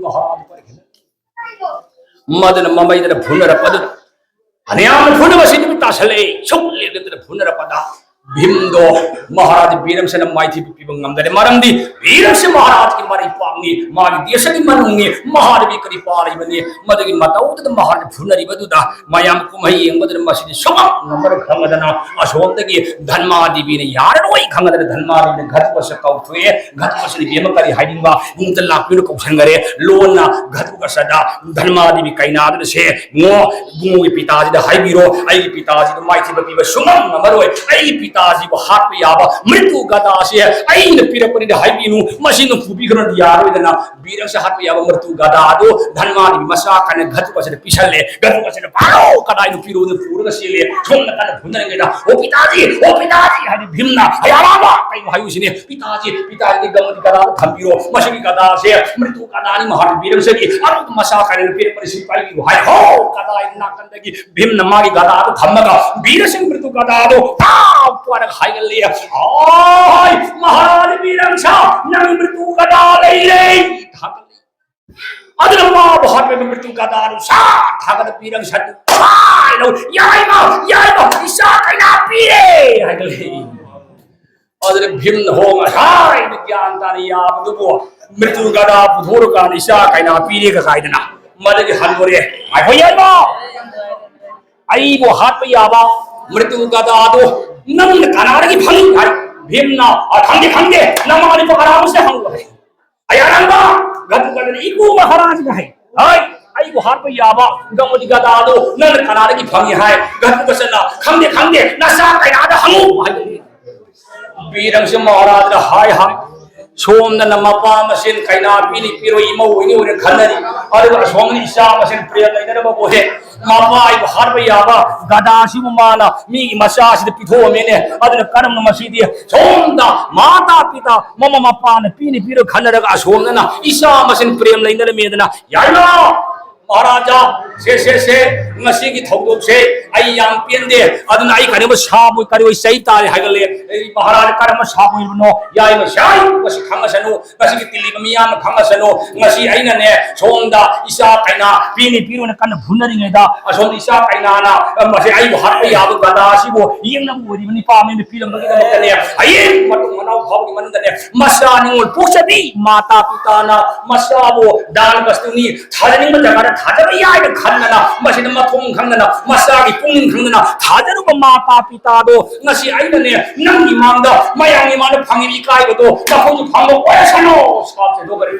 ꯃꯍꯥꯔꯥꯖ ꯃꯗꯨꯅ ꯃꯃꯩꯗꯅ ꯐꯨꯅꯔꯛꯄꯗꯨ ꯐꯅꯌꯥꯝꯅ ꯐꯨꯅꯕꯁꯤ ꯅꯨꯃꯤꯠ ꯇꯥꯁꯜꯂꯛꯏ꯫ ꯁꯨꯛ ꯂꯦꯞꯇꯅ ꯐꯨꯅꯔꯛꯄꯗ ꯚꯤꯝꯗꯣ ꯃꯍꯥꯔꯥꯖ ꯕꯤꯔꯝꯁꯦꯅ ꯃꯥꯏꯊꯤꯕ ꯄꯤꯕ ꯉꯝꯗꯔꯦ꯫ ꯃꯔꯝꯗꯤ ꯕꯤꯔꯝꯁꯦ ꯃꯍꯥꯔꯥꯖꯀꯤ ꯃꯔꯩꯄꯥꯛꯅꯤ, ꯃꯥꯒꯤ ꯗꯦꯁꯒꯤ ꯃꯅꯨꯡꯅꯤ, ꯃꯍꯥꯔꯥꯖꯒꯤ ꯀꯔꯤ ꯄꯥꯜꯂꯤꯕꯅꯤ꯫ ꯃꯗꯨꯒꯤ ꯃꯇꯧꯗꯨꯗ ꯃꯍꯥꯔꯥꯖ ꯐꯨꯅꯔꯤꯕꯗꯨꯗ ꯃꯌꯥꯝ ꯀꯨꯝꯍꯩ ꯌꯦꯡꯕꯗꯨꯅ ꯃꯁꯤꯗꯤ ꯁꯨꯡꯉꯝ ꯉꯝꯃꯔꯣꯏ ꯈꯪꯉꯗꯅ ꯑꯁꯣꯝꯗꯒꯤ ꯙꯟꯃꯥꯗꯦꯕꯤꯅ ꯌꯥꯔꯔꯣꯏ ꯈꯪꯉꯗꯅ ꯙꯟꯃꯥꯗꯦꯕꯤꯅ ꯘꯇꯣꯠꯀꯆ ꯀꯧꯊꯣꯛꯑꯦ꯫ ꯘꯇꯣꯠꯀꯆꯅ ꯏꯕꯦꯝꯃ ꯀꯔꯤ ꯍꯥꯏꯅꯤꯡꯕ? ꯏꯃꯨꯡꯗ ꯂꯥꯛꯄꯤꯔꯣ ꯀꯧꯁꯟꯈꯔꯦ꯫ ꯂꯣꯟꯅ ꯘꯇꯣꯠꯀꯆꯗ ꯙꯟꯃꯥꯗꯦꯕꯤ ꯀꯩꯅꯥꯗꯨꯅ ꯁꯦ ꯉꯣ ꯏꯕꯨꯡꯉꯣꯒꯤ ꯄꯤꯇꯥꯁꯤꯗ ꯍꯥꯏꯕꯤꯔꯣ, ꯑꯩꯒꯤ ꯄꯤꯇꯥꯁꯤꯗ ꯃꯥꯏꯊꯤꯕ ꯄꯤꯕ ꯁꯨꯡꯉꯝ ꯉꯝꯃꯔꯣꯏ꯫ ꯑꯩꯒꯤ ꯄꯤꯇꯥꯁꯤꯕꯨ ꯍꯥꯠꯄ ꯌꯥꯕ ꯃ꯭ꯔꯤꯇꯨ ꯒꯗꯥꯁꯦ ꯑꯩꯅ ꯄꯤꯔꯛꯄꯅꯤꯗ ꯍꯥꯏꯕꯤꯅꯨ, ꯃꯁꯤ ꯅꯪ ꯄꯨꯕꯤꯈ꯭ꯔꯗꯤ ꯌꯥꯔꯣꯏꯗꯅ꯫ ꯕꯤꯔꯝꯁꯦ ꯍꯥꯠꯄ ꯌꯥꯕ ꯃ꯭ꯔꯤꯇꯨ ꯒꯗꯥ ꯑꯗꯨ ꯙꯟꯃꯥꯗꯦꯕꯤ ꯃꯆꯥ ꯀꯟꯅ ꯘꯇꯣꯠꯀꯆꯗ ꯄꯤꯁꯜꯂꯦ꯫ ꯘꯇꯣꯠꯀꯆꯅ ꯐꯥꯔꯣ ꯀꯗꯥꯏꯅꯣ ꯄꯤꯔꯣꯅ ꯄꯨꯔꯒ ꯆꯦꯜꯂꯦ꯫ ꯁꯣꯝ ꯅꯥꯀꯟꯗ ꯐꯨꯅꯔꯤꯉꯩꯗ "ꯑꯣ ꯄꯤꯇꯥꯖꯤ, ꯑꯣ ꯄꯤꯇꯥꯖꯤ" ꯍꯥꯏꯗꯤ ꯚꯤꯝꯅ "ꯍꯌꯥꯔꯥꯕ ꯀꯩꯅꯣ ꯍꯥꯏꯌꯨꯁꯤꯅꯦ, ꯄꯤꯇꯥꯖꯤ, ꯄꯤꯇꯥꯖꯤ ꯒꯝꯒꯤ ꯒꯗꯥꯗ ꯊꯝꯕꯤꯔꯣ, ꯃꯁꯤꯒꯤ ꯒꯗꯥꯁꯦ ꯃ꯭ꯔꯤꯇꯨ ꯒꯗꯥꯅꯤ, ꯃꯍꯥꯔꯥꯖ ꯕꯤꯔꯝꯁꯦꯒꯤ ꯑꯔꯣꯏꯕ ꯃꯆꯥ ꯀꯟꯅ ꯄꯤꯔꯛꯄꯅꯤ, ꯁꯤ ꯄꯥꯏꯕꯤꯔꯣ" ꯍꯥꯏ꯫ ꯍꯣ ꯀꯗꯥꯏ ꯅꯥꯀꯟꯗꯒꯤ ꯚꯤꯝꯅ ꯃꯥꯒꯤ ꯒꯗꯥꯗꯨ ꯊꯝꯃꯒ ꯕꯤꯔꯁꯤꯡ ꯃ꯭ꯔꯤꯇꯨ ꯒꯗꯥꯗꯨ ꯇꯥꯎ ꯄꯥꯏꯔꯒ ꯍꯥꯏꯒꯠꯂꯦ꯫ "ꯍꯣꯏ ꯃꯍꯥꯔꯥꯖ ꯕꯤꯔꯝꯁ, ꯅꯪ ꯃ꯭ꯔꯤꯇꯨ ꯒꯗꯥ ꯂꯩꯔꯦ" ꯊꯥꯒꯠꯂꯦ꯫ ꯑꯗꯨꯅ ꯃꯥꯕꯨ ꯍꯥꯠꯄꯒꯤ ꯃ꯭ꯔꯤꯇꯨ ꯒꯗꯥꯗꯨ ꯁꯥꯠ ꯊꯥꯒꯠꯂ ꯕꯤꯔꯝꯁ ꯍꯥꯏꯗꯨ ꯄꯥꯏ ꯂꯧ꯫ "ꯌꯥꯏꯃ, ꯌꯥꯏꯃ, ꯏꯆꯥ ꯀꯩꯅꯥ ꯄꯤꯔꯦ" ꯍꯥꯏꯒꯠꯂꯦ꯫ ꯑꯗꯨꯗ ꯚꯤꯝꯅ ꯍꯣ ꯉꯁꯥꯏꯅ ꯒ꯭ꯌꯥꯟ ꯇꯥꯅ ꯌꯥꯕꯗꯨꯕꯨ ꯃ꯭ꯔꯤꯇꯨ ꯒꯗꯥ ꯄꯨꯊꯣꯔꯀꯥꯟꯗ ꯏꯆꯥ ꯀꯩꯅꯥ ꯄꯤꯔꯦꯒ ꯀꯥꯏꯗꯅ ꯃꯗꯒꯤ ꯍꯟꯗꯣꯔꯦ꯫ "ꯉꯥꯏꯈꯣ ꯌꯥꯏꯃ, ꯑꯩꯕꯨ ꯍꯥꯠꯄ ꯌꯥꯕ ꯃ꯭ꯔꯤꯇꯨ ꯒꯗꯥꯗꯣ ꯅꯪꯅ ꯀꯅꯥꯗꯒꯤ ꯐꯪꯏ?" ꯍꯥꯏ꯫ ꯚꯤꯝꯅ "ꯑ, ꯈꯪꯗꯦ, ꯈꯪꯗꯦ, ꯅꯃꯥꯟꯅꯕ ꯀꯅꯥ ꯑꯃꯁꯤꯗ ꯍꯪꯉꯨ" ꯍꯥꯏ꯫ "ꯑꯌꯥꯔꯪꯕ ꯘꯇꯣꯠꯀꯆꯅ ꯏꯀꯨ ꯃꯍꯥꯔꯥꯖꯅ ꯍꯥꯏ, ꯍꯥꯏ, ꯑꯩꯕꯨ ꯍꯥꯠꯄ ꯌꯥꯕ ꯒꯝꯒꯤ ꯒꯗꯥꯗꯣ ꯅꯪꯅ ꯀꯅꯥꯗꯒꯤ ꯐꯪꯏ?" ꯍꯥꯏ꯫ ꯘꯇꯣꯠꯀꯆꯅ "ꯈꯪꯗꯦ, ꯈꯪꯗꯦ, ꯅꯆꯥ ꯀꯩꯅꯥꯗ ꯍꯪꯉꯨ" ꯍꯥꯏ꯫ ꯕꯤꯔꯝꯁ ꯃꯍꯥꯔꯥꯖꯅ ꯍꯥꯏ ꯍꯥꯏ꯫ ꯁꯣꯝꯗꯅ ꯃꯄꯥ ꯃꯁꯦꯟ ꯀꯩꯅꯥ ꯄꯤꯅꯤ ꯄꯤꯔꯣꯏ, ꯏꯃꯧ ꯑꯣꯏꯅꯤ ꯑꯣꯏꯔꯣꯏ ꯈꯟꯅꯔꯤ꯫ ꯑꯗꯨꯒ ꯑꯁꯣꯝꯗꯅ ꯏꯆꯥ ꯃꯁꯦꯟ ꯄ꯭ꯔꯦꯝ ꯂꯩꯅꯅꯕꯕꯨ ꯍꯦꯛ ꯃꯄꯥ ꯑꯩꯕꯨ ꯍꯥꯠꯄ ꯌꯥꯕ ꯒꯗꯥꯁꯤꯕꯨ ꯃꯥꯅ ꯃꯤꯒꯤ ꯃꯆꯥꯁꯤꯗ ꯄꯤꯊꯣꯛꯑꯝꯃꯦꯅꯦ꯫ ꯑꯗꯨꯅ ꯀꯔꯝꯅ ꯃꯁꯤꯗꯤ ꯁꯣꯝꯗ ꯃꯥꯇꯥ ꯄꯤꯇꯥ ꯃꯃꯥ ꯃꯄꯥꯅ ꯄꯤꯅꯤ ꯄꯤꯔꯣꯏ ꯈꯟꯅꯔꯒ ꯑꯁꯣꯝꯗꯅ ꯏꯆꯥ ꯃꯁꯦꯟ ꯄ꯭ꯔꯦꯝ ꯂꯩꯅꯔꯝꯃꯦꯗꯅ ꯌꯥꯏꯃ ꯃꯍꯥꯔꯥꯖꯥ, ꯁꯦ, ꯁꯦ, ꯁꯦ, ꯉꯁꯤꯒꯤ ꯊꯧꯗꯣꯛꯁꯦ ꯑꯩ ꯌꯥꯝ ꯄꯦꯟꯗꯦ꯫ ꯑꯗꯨꯅ ꯑꯩ ꯀꯔꯤꯒꯨꯝꯕ ꯁꯥꯕꯣꯏ ꯀꯔꯤꯑꯣꯏ ꯆꯩ ꯇꯥꯔꯦ ꯍꯥꯏꯒꯠꯂꯦ꯫ ꯑꯩ ꯃꯍꯥꯔꯥꯖꯥ ꯀꯔꯝꯕ ꯁꯥꯕꯣꯏꯕꯅꯣ? ꯌꯥꯏꯃ, ꯁꯥꯏ, ꯃꯁꯤ ꯈꯪꯉꯁꯅꯨ, ꯉꯁꯤꯒꯤ ꯇꯤꯜꯂꯤꯕ ꯃꯤꯌꯥꯝꯅ ꯈꯪꯉꯁꯅꯨ꯫ ꯉꯁꯤ ꯑꯩꯅꯅꯦ, ꯁꯣꯝꯗ ꯏꯆꯥ ꯀꯩꯅꯥ ꯄꯤꯅꯤ ꯄꯤꯔꯣꯏꯅ ꯀꯟꯅ ꯐꯨꯅꯔꯤꯉꯩꯗ, ꯑꯁꯣꯝꯗ ꯏꯆꯥ ꯀꯩꯅꯥꯅ, ꯑ, ꯃꯁꯤ ꯑꯩꯕꯨ ꯍꯥꯠꯄ ꯌꯥꯕ ꯒꯗꯥ ꯑꯁꯤꯕꯨ ꯌꯦꯡꯅꯕ ꯑꯣꯏꯔꯤꯕ ꯅꯤꯄꯥ ꯃꯌꯨꯝꯗ ꯄꯤꯔꯝꯕꯒꯤꯗꯃꯛꯇꯅꯦ, ꯍꯌꯦꯡ ꯃꯇꯨꯡ ꯃꯅꯥꯎ ꯐꯥꯎꯕꯒꯤ ꯃꯅꯨꯡꯗꯅꯦ, ꯃꯆꯥ ꯅꯤꯉꯣꯜ ꯄꯣꯛꯆꯕꯤ ꯃꯥꯇꯥ ꯄꯤꯇꯥꯅ ꯃꯆꯥꯕꯨ ꯗꯥꯟ ꯕꯁꯇꯨꯅꯤ ꯊꯥꯖꯅꯤꯡꯕ ꯖꯒꯥꯗ ꯊꯥꯖꯕ ꯌꯥꯏꯅ ꯈꯟꯗꯅ, ꯃꯁꯤꯗ ꯃꯊꯣꯡ ꯈꯪꯗꯅ, ꯃꯆꯥꯒꯤ ꯄꯨꯛꯅꯤꯡ ꯈꯪꯗꯅ ꯊꯥꯖꯔꯨꯕ ꯃꯥꯇꯥ ꯄꯤꯇꯥꯗꯣ ꯉꯁꯤ ꯑꯩꯅꯅꯦ, ꯅꯪꯒꯤ ꯃꯥꯡꯗ, ꯃꯌꯥꯝꯒꯤ ꯃꯥꯡꯗ ꯐꯪꯉꯤꯕ ꯏꯀꯥꯏꯕꯗꯣ ꯅꯈꯣꯏꯁꯨ ꯐꯪꯕ ꯑꯣꯏꯔꯁꯅꯣ꯫ ꯁꯥꯞ ꯆꯦꯟꯊꯣꯛꯈ꯭ꯔꯦ꯫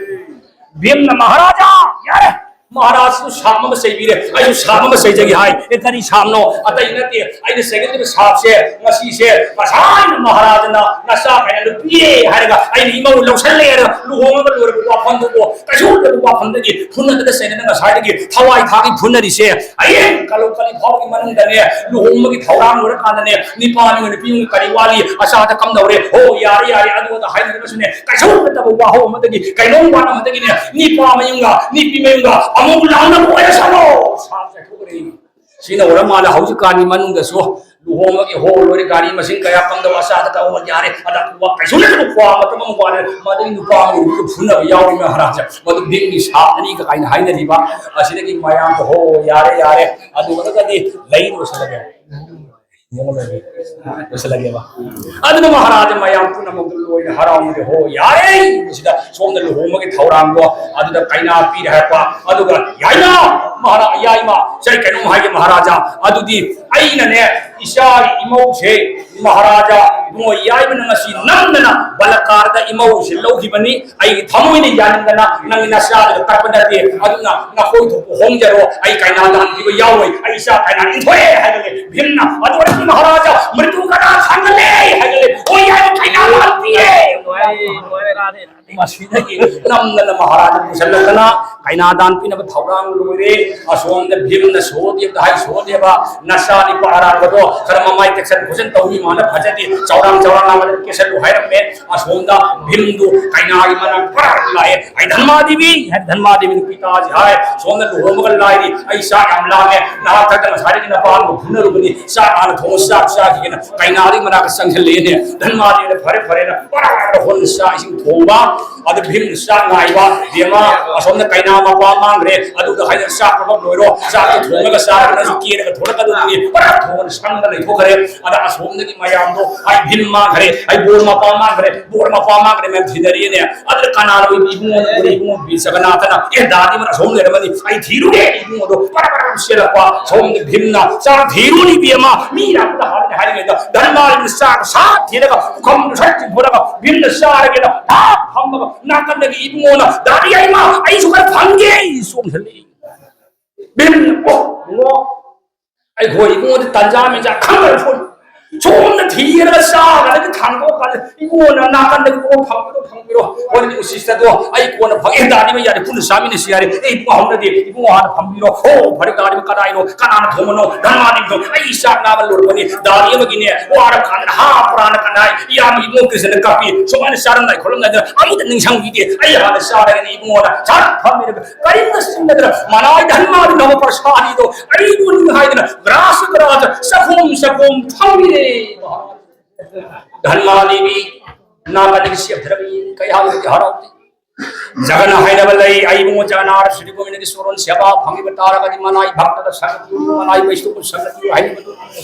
ꯚꯤꯝꯅ, "ꯃꯍꯥꯔꯥꯖꯥ, ꯌꯥꯔꯦ!" ꯃꯍꯥꯔꯥꯖꯁꯨ ꯁꯥꯞ ꯑꯃ ꯆꯩꯕꯤꯔꯦ, ꯑꯩꯁꯨ ꯁꯥꯞ ꯑꯃ ꯆꯩꯖꯒꯦ ꯍꯥꯏ꯫ "ꯑꯦ, ꯀꯔꯤ ꯁꯥꯞꯅꯣ?" "ꯑꯇꯩ ꯅꯠꯇꯦ, ꯑꯩꯅ ꯆꯩꯒꯗꯕ ꯁꯥꯞꯁꯦ ꯉꯁꯤꯁꯦ, ꯉꯁꯥꯏꯅ ꯃꯍꯥꯔꯥꯖꯅ ꯅꯆꯥ ꯀꯩꯅꯥꯗꯨ ꯄꯤꯔꯦ ꯍꯥꯏꯔꯒ ꯑꯩꯅ ꯏꯃꯧ ꯂꯧꯁꯜꯂꯦ ꯍꯥꯏꯔꯒ ꯂꯨꯍꯣꯡꯉꯒ ꯂꯣꯏꯔꯕ ꯋꯥꯐꯝꯗꯨꯕꯨ, ꯀꯩꯁꯨ ꯂꯩꯇꯕ ꯋꯥꯐꯝꯗꯒꯤ ꯐꯨꯅꯗꯅ ꯆꯩꯅꯗꯅ ꯉꯁꯥꯏꯗꯒꯤ ꯊꯋꯥꯏ ꯊꯥꯒꯤ ꯐꯨꯅꯔꯤꯁꯦ, ꯍꯌꯦꯡ ꯀꯂꯧ ꯀꯂꯤ ꯐꯥꯎꯕꯒꯤ ꯃꯅꯨꯡꯗꯅꯦ, ꯂꯨꯍꯣꯡꯕꯒꯤ ꯊꯧꯔꯥꯡ ꯂꯣꯏꯔꯀꯥꯟꯗꯅꯦ, ꯅꯤꯄꯥ ꯃꯤꯉꯣ ꯅꯨꯄꯤ ꯃꯤꯉꯣ ꯀꯔꯤ ꯋꯥꯠꯂꯤ, ꯑꯆꯥꯗ ꯀꯝꯗꯧꯔꯦ, ꯍꯣ, ꯌꯥꯔꯦ, ꯌꯥꯔꯦ, ꯑꯗꯨ ꯑꯗ ꯍꯥꯏꯅꯔꯒꯁꯨꯅꯦ, ꯀꯩꯁꯨ ꯅꯠꯇꯕ ꯋꯥꯍꯧ ꯑꯃꯗꯒꯤ, ꯀꯩꯅꯣꯝ ꯋꯥꯠ ꯑꯃꯗꯒꯤꯅꯦ, ꯅꯤꯄꯥ ꯃꯌꯨꯝꯒ ꯅꯨꯄꯤ ꯃꯌꯨꯝꯒ ꯑꯃꯨꯛ ꯂꯥꯡꯅꯕ ꯑꯣꯏꯔꯁꯅꯣ꯫ ꯁꯥꯞ ꯆꯥꯏꯊꯣꯛꯈ꯭ꯔꯦ꯫ ꯁꯤꯅ ꯑꯣꯏꯔ ꯃꯥꯜꯂꯦ ꯍꯧꯖꯤꯛꯀꯥꯟꯒꯤ ꯃꯅꯨꯡꯗꯁꯨ ꯂꯨꯍꯣꯡꯕꯒꯤ ꯍꯣ ꯂꯣꯏꯔꯦ, ꯒꯥꯔꯤ ꯃꯁꯤꯡ ꯀꯌꯥ ꯀꯝꯗꯧꯕ, ꯑꯆꯥꯗ ꯀꯧꯕ ꯌꯥꯔꯦ, ꯑꯗ ꯋꯥ ꯀꯩꯁꯨ ꯅꯠꯇꯕ ꯈ꯭ꯋꯥꯡ ꯃꯇꯝ ꯑꯃ ꯋꯥꯠꯂꯦ, ꯃꯗꯨꯒꯤ ꯅꯨꯄꯥ ꯑꯃꯒꯤ ꯅꯨꯄꯤꯒ ꯐꯨꯅꯕ ꯌꯥꯎꯔꯤ ꯃꯍꯥꯔꯥꯖ꯫ ꯃꯗꯨ ꯕꯤꯛꯅꯤ ꯁꯥꯞꯅꯤ ꯀꯥꯏꯅ ꯍꯥꯏꯅꯔꯤꯕ ꯑꯁꯤꯗꯒꯤ ꯃꯌꯥꯝ ꯍꯣ ꯌꯥꯔꯦ, ꯌꯥꯔꯦ, ꯑꯗꯨ ꯑꯣꯏꯔꯒꯗꯤ ꯂꯩ ꯂꯣꯏꯁꯤꯜꯂꯒꯦ꯫ ꯂꯣꯏꯁꯤꯜꯂꯒꯦꯕ꯫ ꯑꯗꯨꯅ ꯃꯍꯥꯔꯥꯖ ꯃꯌꯥꯝ ꯄꯨꯝꯅꯃꯛꯇ ꯂꯣꯏꯅ ꯍꯔꯥꯎꯅꯔꯦ꯫ ꯍꯣ, ꯌꯥꯔꯦ! ꯁꯤꯗ ꯁꯣꯝꯗ ꯂꯨꯍꯣꯡꯕꯒꯤ ꯊꯧꯔꯥꯡꯗꯣ ꯑꯗꯨꯗ ꯀꯩꯅꯥ ꯄꯤꯔꯦ ꯍꯥꯏꯔꯛꯄ꯫ ꯑꯗꯨꯒ ꯌꯥꯏꯃ! ꯃꯍꯥꯔꯥ-, ꯌꯥꯏꯃ! ꯁꯦ, ꯑꯩ ꯀꯩꯅꯣꯝ ꯍꯥꯏꯒꯦ ꯃꯍꯥꯔꯥꯖꯥ꯫ ꯑꯗꯨꯗꯤ ꯑꯩꯅꯅꯦ, ꯏꯆꯥꯒꯤ ꯏꯃꯧꯁꯦ, ꯃꯍꯥꯔꯥꯖꯥ ꯏꯕꯨꯡꯉꯣ ꯌꯥꯏꯃꯅ ꯉꯁꯤ ꯅꯝꯗꯅ ꯕꯂꯀꯥꯔꯗ ꯏꯃꯧꯁꯦ ꯂꯧꯈꯤꯕꯅꯤ꯫ ꯑꯩꯒꯤ ꯊꯃꯣꯏꯅ ꯌꯥꯅꯤꯡꯗꯅ ꯅꯪꯒꯤ ꯅꯆꯥꯗꯨꯗ ꯀꯛꯄ ꯅꯠꯇꯦ, ꯑꯗꯨꯅ ꯅꯈꯣꯏ ꯊꯣꯛꯄ ꯍꯣꯡꯖꯔꯣ, ꯑꯩ ꯀꯥꯏꯅꯥ ꯗꯥꯟ ꯄꯤꯕ ꯌꯥꯎꯔꯣꯏ, ꯑꯩ ꯏꯆꯥ ꯀꯥꯏꯅꯥ ꯏꯟꯊꯣꯛꯑꯦ ꯍꯥꯏꯒꯠꯂꯦ꯫ ꯚꯤꯝꯅ ꯑꯗꯨ ꯑꯣꯏꯔꯗꯤ ꯃꯍꯥꯔꯥꯖꯥ ꯃ꯭ꯔꯤꯇꯨ ꯀꯅꯥ ꯈꯪꯒꯠꯂꯦ ꯍꯥꯏꯒꯠꯂꯦ꯫ ꯍꯣꯏ ꯌꯥꯏꯃ, ꯀꯥꯏꯅꯥ ꯗꯥꯟ ꯄꯤꯔꯦ꯫ ꯃꯁꯤꯗꯒꯤ ꯅꯝꯗꯅ ꯃꯍꯥꯔꯥꯖꯥ ꯄꯨꯁꯜꯂꯛꯇꯅ ꯀꯩꯅꯥꯗꯥꯟ ꯄꯤꯅꯕ ꯊꯧꯔꯥꯡ ꯂꯣꯏꯔꯦ꯫ ꯑꯁꯣꯝꯗ ꯚꯤꯝꯅ ꯁꯣꯍꯗꯦꯕꯗ ꯍꯥꯏ, "ꯁꯣꯍꯗꯦꯕ, ꯅꯆꯥꯅꯤꯄꯥ ꯑꯔꯥꯟꯕꯗꯣ ꯈꯔ ꯃꯃꯥꯏ ꯇꯦꯛꯁꯟ ꯈꯣꯠꯆꯟ ꯇꯧꯕꯤ, ꯃꯥꯅ ꯐꯖꯗꯦ, ꯆꯥꯎꯔꯥꯡ ꯆꯥꯎꯔꯥꯡ ꯉꯥꯡꯕꯗ ꯀꯦꯁꯜꯂꯨ" ꯍꯥꯏꯔꯝꯃꯦ꯫ ꯑꯁꯣꯝꯗ ꯚꯤꯝꯗꯨ ꯀꯩꯅꯥꯒꯤ ꯃꯅꯥꯛ ꯄꯔꯥ ꯂꯥꯛꯑꯦ꯫ "ꯑꯩ ꯙꯟꯃꯥꯗꯦꯕꯤ" ꯍꯥꯏ, ꯙꯟꯃꯥꯗꯦꯕꯤ ꯅꯨꯄꯤ ꯇꯥꯁꯤ ꯍꯥꯏ꯫ ꯁꯣꯝꯗ ꯂꯨꯍꯣꯡꯕꯒ ꯂꯥꯏꯔꯤ, "ꯑꯩ ꯆꯥꯛ ꯌꯥꯝ ꯂꯥꯝꯃꯦ, ꯅꯍꯥꯛ ꯊꯛꯇ ꯉꯁꯥꯏꯗꯒꯤ ꯅꯄꯥꯝꯕ ꯐꯨꯅꯔꯨꯕꯅꯤ, ꯆꯥꯛ ꯍꯥꯟꯅ ꯊꯣꯡꯉ ꯆꯥꯛ ꯆꯥꯈꯤꯒꯦꯅ" ꯀꯩꯅꯥꯗꯒꯤ ꯃꯅꯥꯛꯇ ꯆꯪꯁꯤꯜꯂꯛꯑꯦꯅꯦ꯫ ꯙꯟꯃꯥꯗꯦꯕꯤꯅ ꯐꯔꯦ ꯐꯔꯦꯅ ꯄꯔꯥ ꯄꯔꯥ ꯍꯣꯟꯅ ꯆꯥꯛ ꯏꯁꯤꯡ ꯊꯣꯡꯕ꯫ ꯑꯗ ꯚꯤꯝꯅ ꯆꯥꯛ ꯉꯥꯏꯕ, ꯕꯦꯝꯃ, ꯑꯁꯣꯝꯗ ꯀꯩꯅꯥ ꯃꯄꯥ ꯃꯥꯡꯈ꯭ꯔꯦ, ꯑꯗꯨꯗ ꯍꯥꯏꯗꯅ ꯆꯥꯛ ꯄꯨꯝꯕ ꯂꯣꯏꯔꯣ, ꯆꯥꯛꯇꯣ ꯊꯣꯡꯉꯒ ꯆꯥꯔꯒ ꯅꯪꯁꯨ ꯀꯦꯔꯒ ꯊꯣꯛꯂꯛꯀꯗꯧꯕꯅꯤ꯫ ꯄꯨꯔꯥ ꯊꯣꯡꯅ ꯁꯪꯅ ꯂꯩꯊꯣꯛꯈ꯭ꯔꯦ꯫ ꯑꯗ ꯑꯁꯣꯝꯗꯒꯤ ꯃꯌꯥꯝꯗꯣ, "ꯑꯩ ꯚꯤꯝ ꯃꯥꯡꯈ꯭ꯔꯦ, ꯑꯩ ꯕꯣꯔ ꯃꯄꯥ ꯃꯥꯡꯈ꯭ꯔꯦ, ꯕꯣꯔ ꯃꯄꯥ ꯃꯥꯡꯈ꯭ꯔꯦ" ꯃꯌꯥꯝ ꯊꯤꯅꯔꯤꯅꯦ꯫ ꯑꯗꯨꯗ ꯀꯅꯥꯅꯣ? ꯏꯕꯨꯡꯉꯣꯅ ꯎꯔꯦ, ꯏꯕꯨꯡꯉꯣ ꯕꯤꯔ ꯖꯒꯟꯅꯥꯊꯅ, "ꯑꯦ, ꯗꯥꯗꯤ ꯑꯃꯅ ꯑꯁꯣꯝ ꯂꯩꯔꯝꯃꯅꯤ, ꯑꯩ ꯊꯤꯔꯨꯒꯦ" ꯏꯕꯨꯡꯉꯣꯗꯣ ꯄꯔꯥ ꯄꯔꯥ ꯆꯦꯜꯂꯛꯄ꯫ ꯁꯣꯝꯗ ꯚꯤꯝꯅ, "ꯆꯥꯛ ꯊꯤꯔꯨꯅꯤ ꯏꯕꯦꯝꯃ, ꯃꯤ ꯂꯥꯛꯄꯗ ꯍꯥꯜꯂꯅꯤ" ꯍꯥꯏꯔꯤꯉꯩꯗ ꯙꯟꯃꯥꯗꯦꯕꯤꯅ ꯆꯥꯛ ꯁꯥꯠ ꯊꯤꯔꯒ ꯄꯨꯈꯝꯗꯨ ꯁꯠ ꯆꯤꯡꯊꯣꯔꯒ ꯚꯤꯝꯅ ꯆꯥꯔꯒꯦꯅ ꯐꯥꯛ ꯐꯝꯃꯒ ꯅꯥꯀꯟꯗꯒꯤ ꯏꯕꯨꯡꯉꯣꯅ, "ꯗꯥꯗꯤ ꯌꯥꯏꯃ, ꯑꯩꯁꯨ ꯈꯔ ꯐꯪꯒꯦ" ꯆꯣꯡꯁꯤꯜꯂꯛꯏ꯫ ꯚꯤꯝꯅ, "ꯑꯣ, ꯏꯕꯨꯡꯉꯣ, ꯑꯩꯈꯣꯏ ꯏꯕꯨꯡꯉꯣꯗꯤ ꯇꯟꯖꯥ ꯃꯦꯟꯖꯥ ꯈꯪꯗ꯭ꯔ ꯄꯣꯠꯅꯤ꯫ ꯁꯣꯝꯗ ꯊꯤꯔꯒ ꯆꯥꯒꯗꯒꯤ ꯊꯥꯡꯗꯣꯛꯑꯀꯥꯟꯗ ꯏꯕꯨꯡꯉꯣꯅ ꯅꯥꯀꯟꯗꯒꯤ ꯀꯣꯛ ꯐꯪꯕꯗꯣ ꯐꯪꯕꯤꯔꯣ, ꯍꯣꯏ, ꯎꯁꯤꯁꯇꯗꯣ ꯑꯩ ꯀꯣꯟꯅ ꯐꯪꯉꯦ, ꯗꯥꯗꯤ ꯌꯥꯔꯦ, ꯄꯨꯟꯅ ꯆꯥꯃꯤꯟꯅꯁꯤ ꯌꯥꯔꯦ, ꯑꯩ ꯏꯕꯨꯡꯉꯣ ꯍꯧꯅꯗꯦ, ꯏꯕꯨꯡꯉꯣ ꯍꯥꯟꯅ ꯐꯝꯕꯤꯔꯣ, ꯍꯣ, ꯐꯔꯦ, ꯗꯥꯗꯤ ꯀꯗꯥꯏꯅꯣ, ꯀꯅꯥꯅ ꯊꯣꯡꯕꯅꯣ?" ꯙꯟꯃꯥꯗꯦꯕꯤꯗꯣ, "ꯑꯩ ꯆꯥꯛ ꯂꯥꯝꯕ ꯂꯣꯏꯔꯛꯄꯅꯤ, ꯗꯥꯗꯤ ꯑꯃꯒꯤꯅꯦ, ꯋꯥꯔ ꯀꯥꯟꯗ ꯍꯥ ꯄꯨꯔꯥꯅ ꯀꯅꯥꯏ, ꯏꯌꯥꯝꯕ ꯏꯕꯨꯡꯉꯣ ꯀ꯭ꯔꯤꯁꯅ ꯀꯥꯞꯄꯤ, ꯁꯨꯃꯥꯏꯅ ꯆꯥꯔꯝꯗꯥꯏ ꯈꯣꯠꯂꯝꯗꯥꯏꯗ ꯑꯃꯨꯛꯇ ꯅꯤꯡꯁꯤꯡꯕꯤꯗꯦ, ꯑꯩ ꯍꯥꯟꯅ ꯆꯥꯔꯒꯅꯤ ꯏꯕꯨꯡꯉꯣꯅ ꯆꯥꯛ ꯐꯝꯃꯤꯔꯒ ꯀꯔꯤꯝꯇ ꯁꯤꯖꯤꯟꯅꯗꯅ ꯃꯅꯥꯏ ꯙꯟꯃꯥꯗꯦꯕꯤꯅ ꯄ꯭ꯔꯁꯥꯗꯤꯗꯣ ꯑꯩꯕꯨꯅꯤ ꯍꯥꯏꯗꯅ ꯒ꯭ꯔꯥꯁ ꯒ꯭ꯔꯥꯁ ꯆꯥꯛꯈꯨꯝ ꯆꯥꯛꯈꯨꯝ ꯊꯝꯕꯤꯔꯦ ꯃꯍꯥꯔꯥꯖ꯫ ꯙꯟꯃꯥꯗꯦꯕꯤ ꯅꯥꯀꯟꯗꯒꯤ ꯆꯦꯞꯊꯔꯛꯏ, ꯀꯩ ꯍꯥꯏꯕꯗꯤ ꯍꯔꯥꯎꯗꯦ꯫ ꯖꯒꯅ ꯍꯥꯏꯅꯕ ꯂꯩ, ꯑꯩ ꯏꯕꯨꯡꯉꯣ ꯖꯒꯅꯥꯊ ꯁ꯭ꯔꯤ ꯒꯣꯕꯤꯟꯗꯒꯤ ꯁꯣꯔꯣꯟ ꯁꯦꯕꯥ ꯐꯪꯈꯤꯕ ꯇꯥꯔꯒꯗꯤ ꯃꯅꯥꯏ ꯚꯛꯇꯗ ꯁꯥꯒꯠꯄꯤꯌꯨ, ꯃꯅꯥꯏ ꯕꯩꯁꯅꯕ ꯁꯥꯒꯠꯄꯤꯌꯨ ꯍꯥꯏꯅꯕꯗꯣ꯫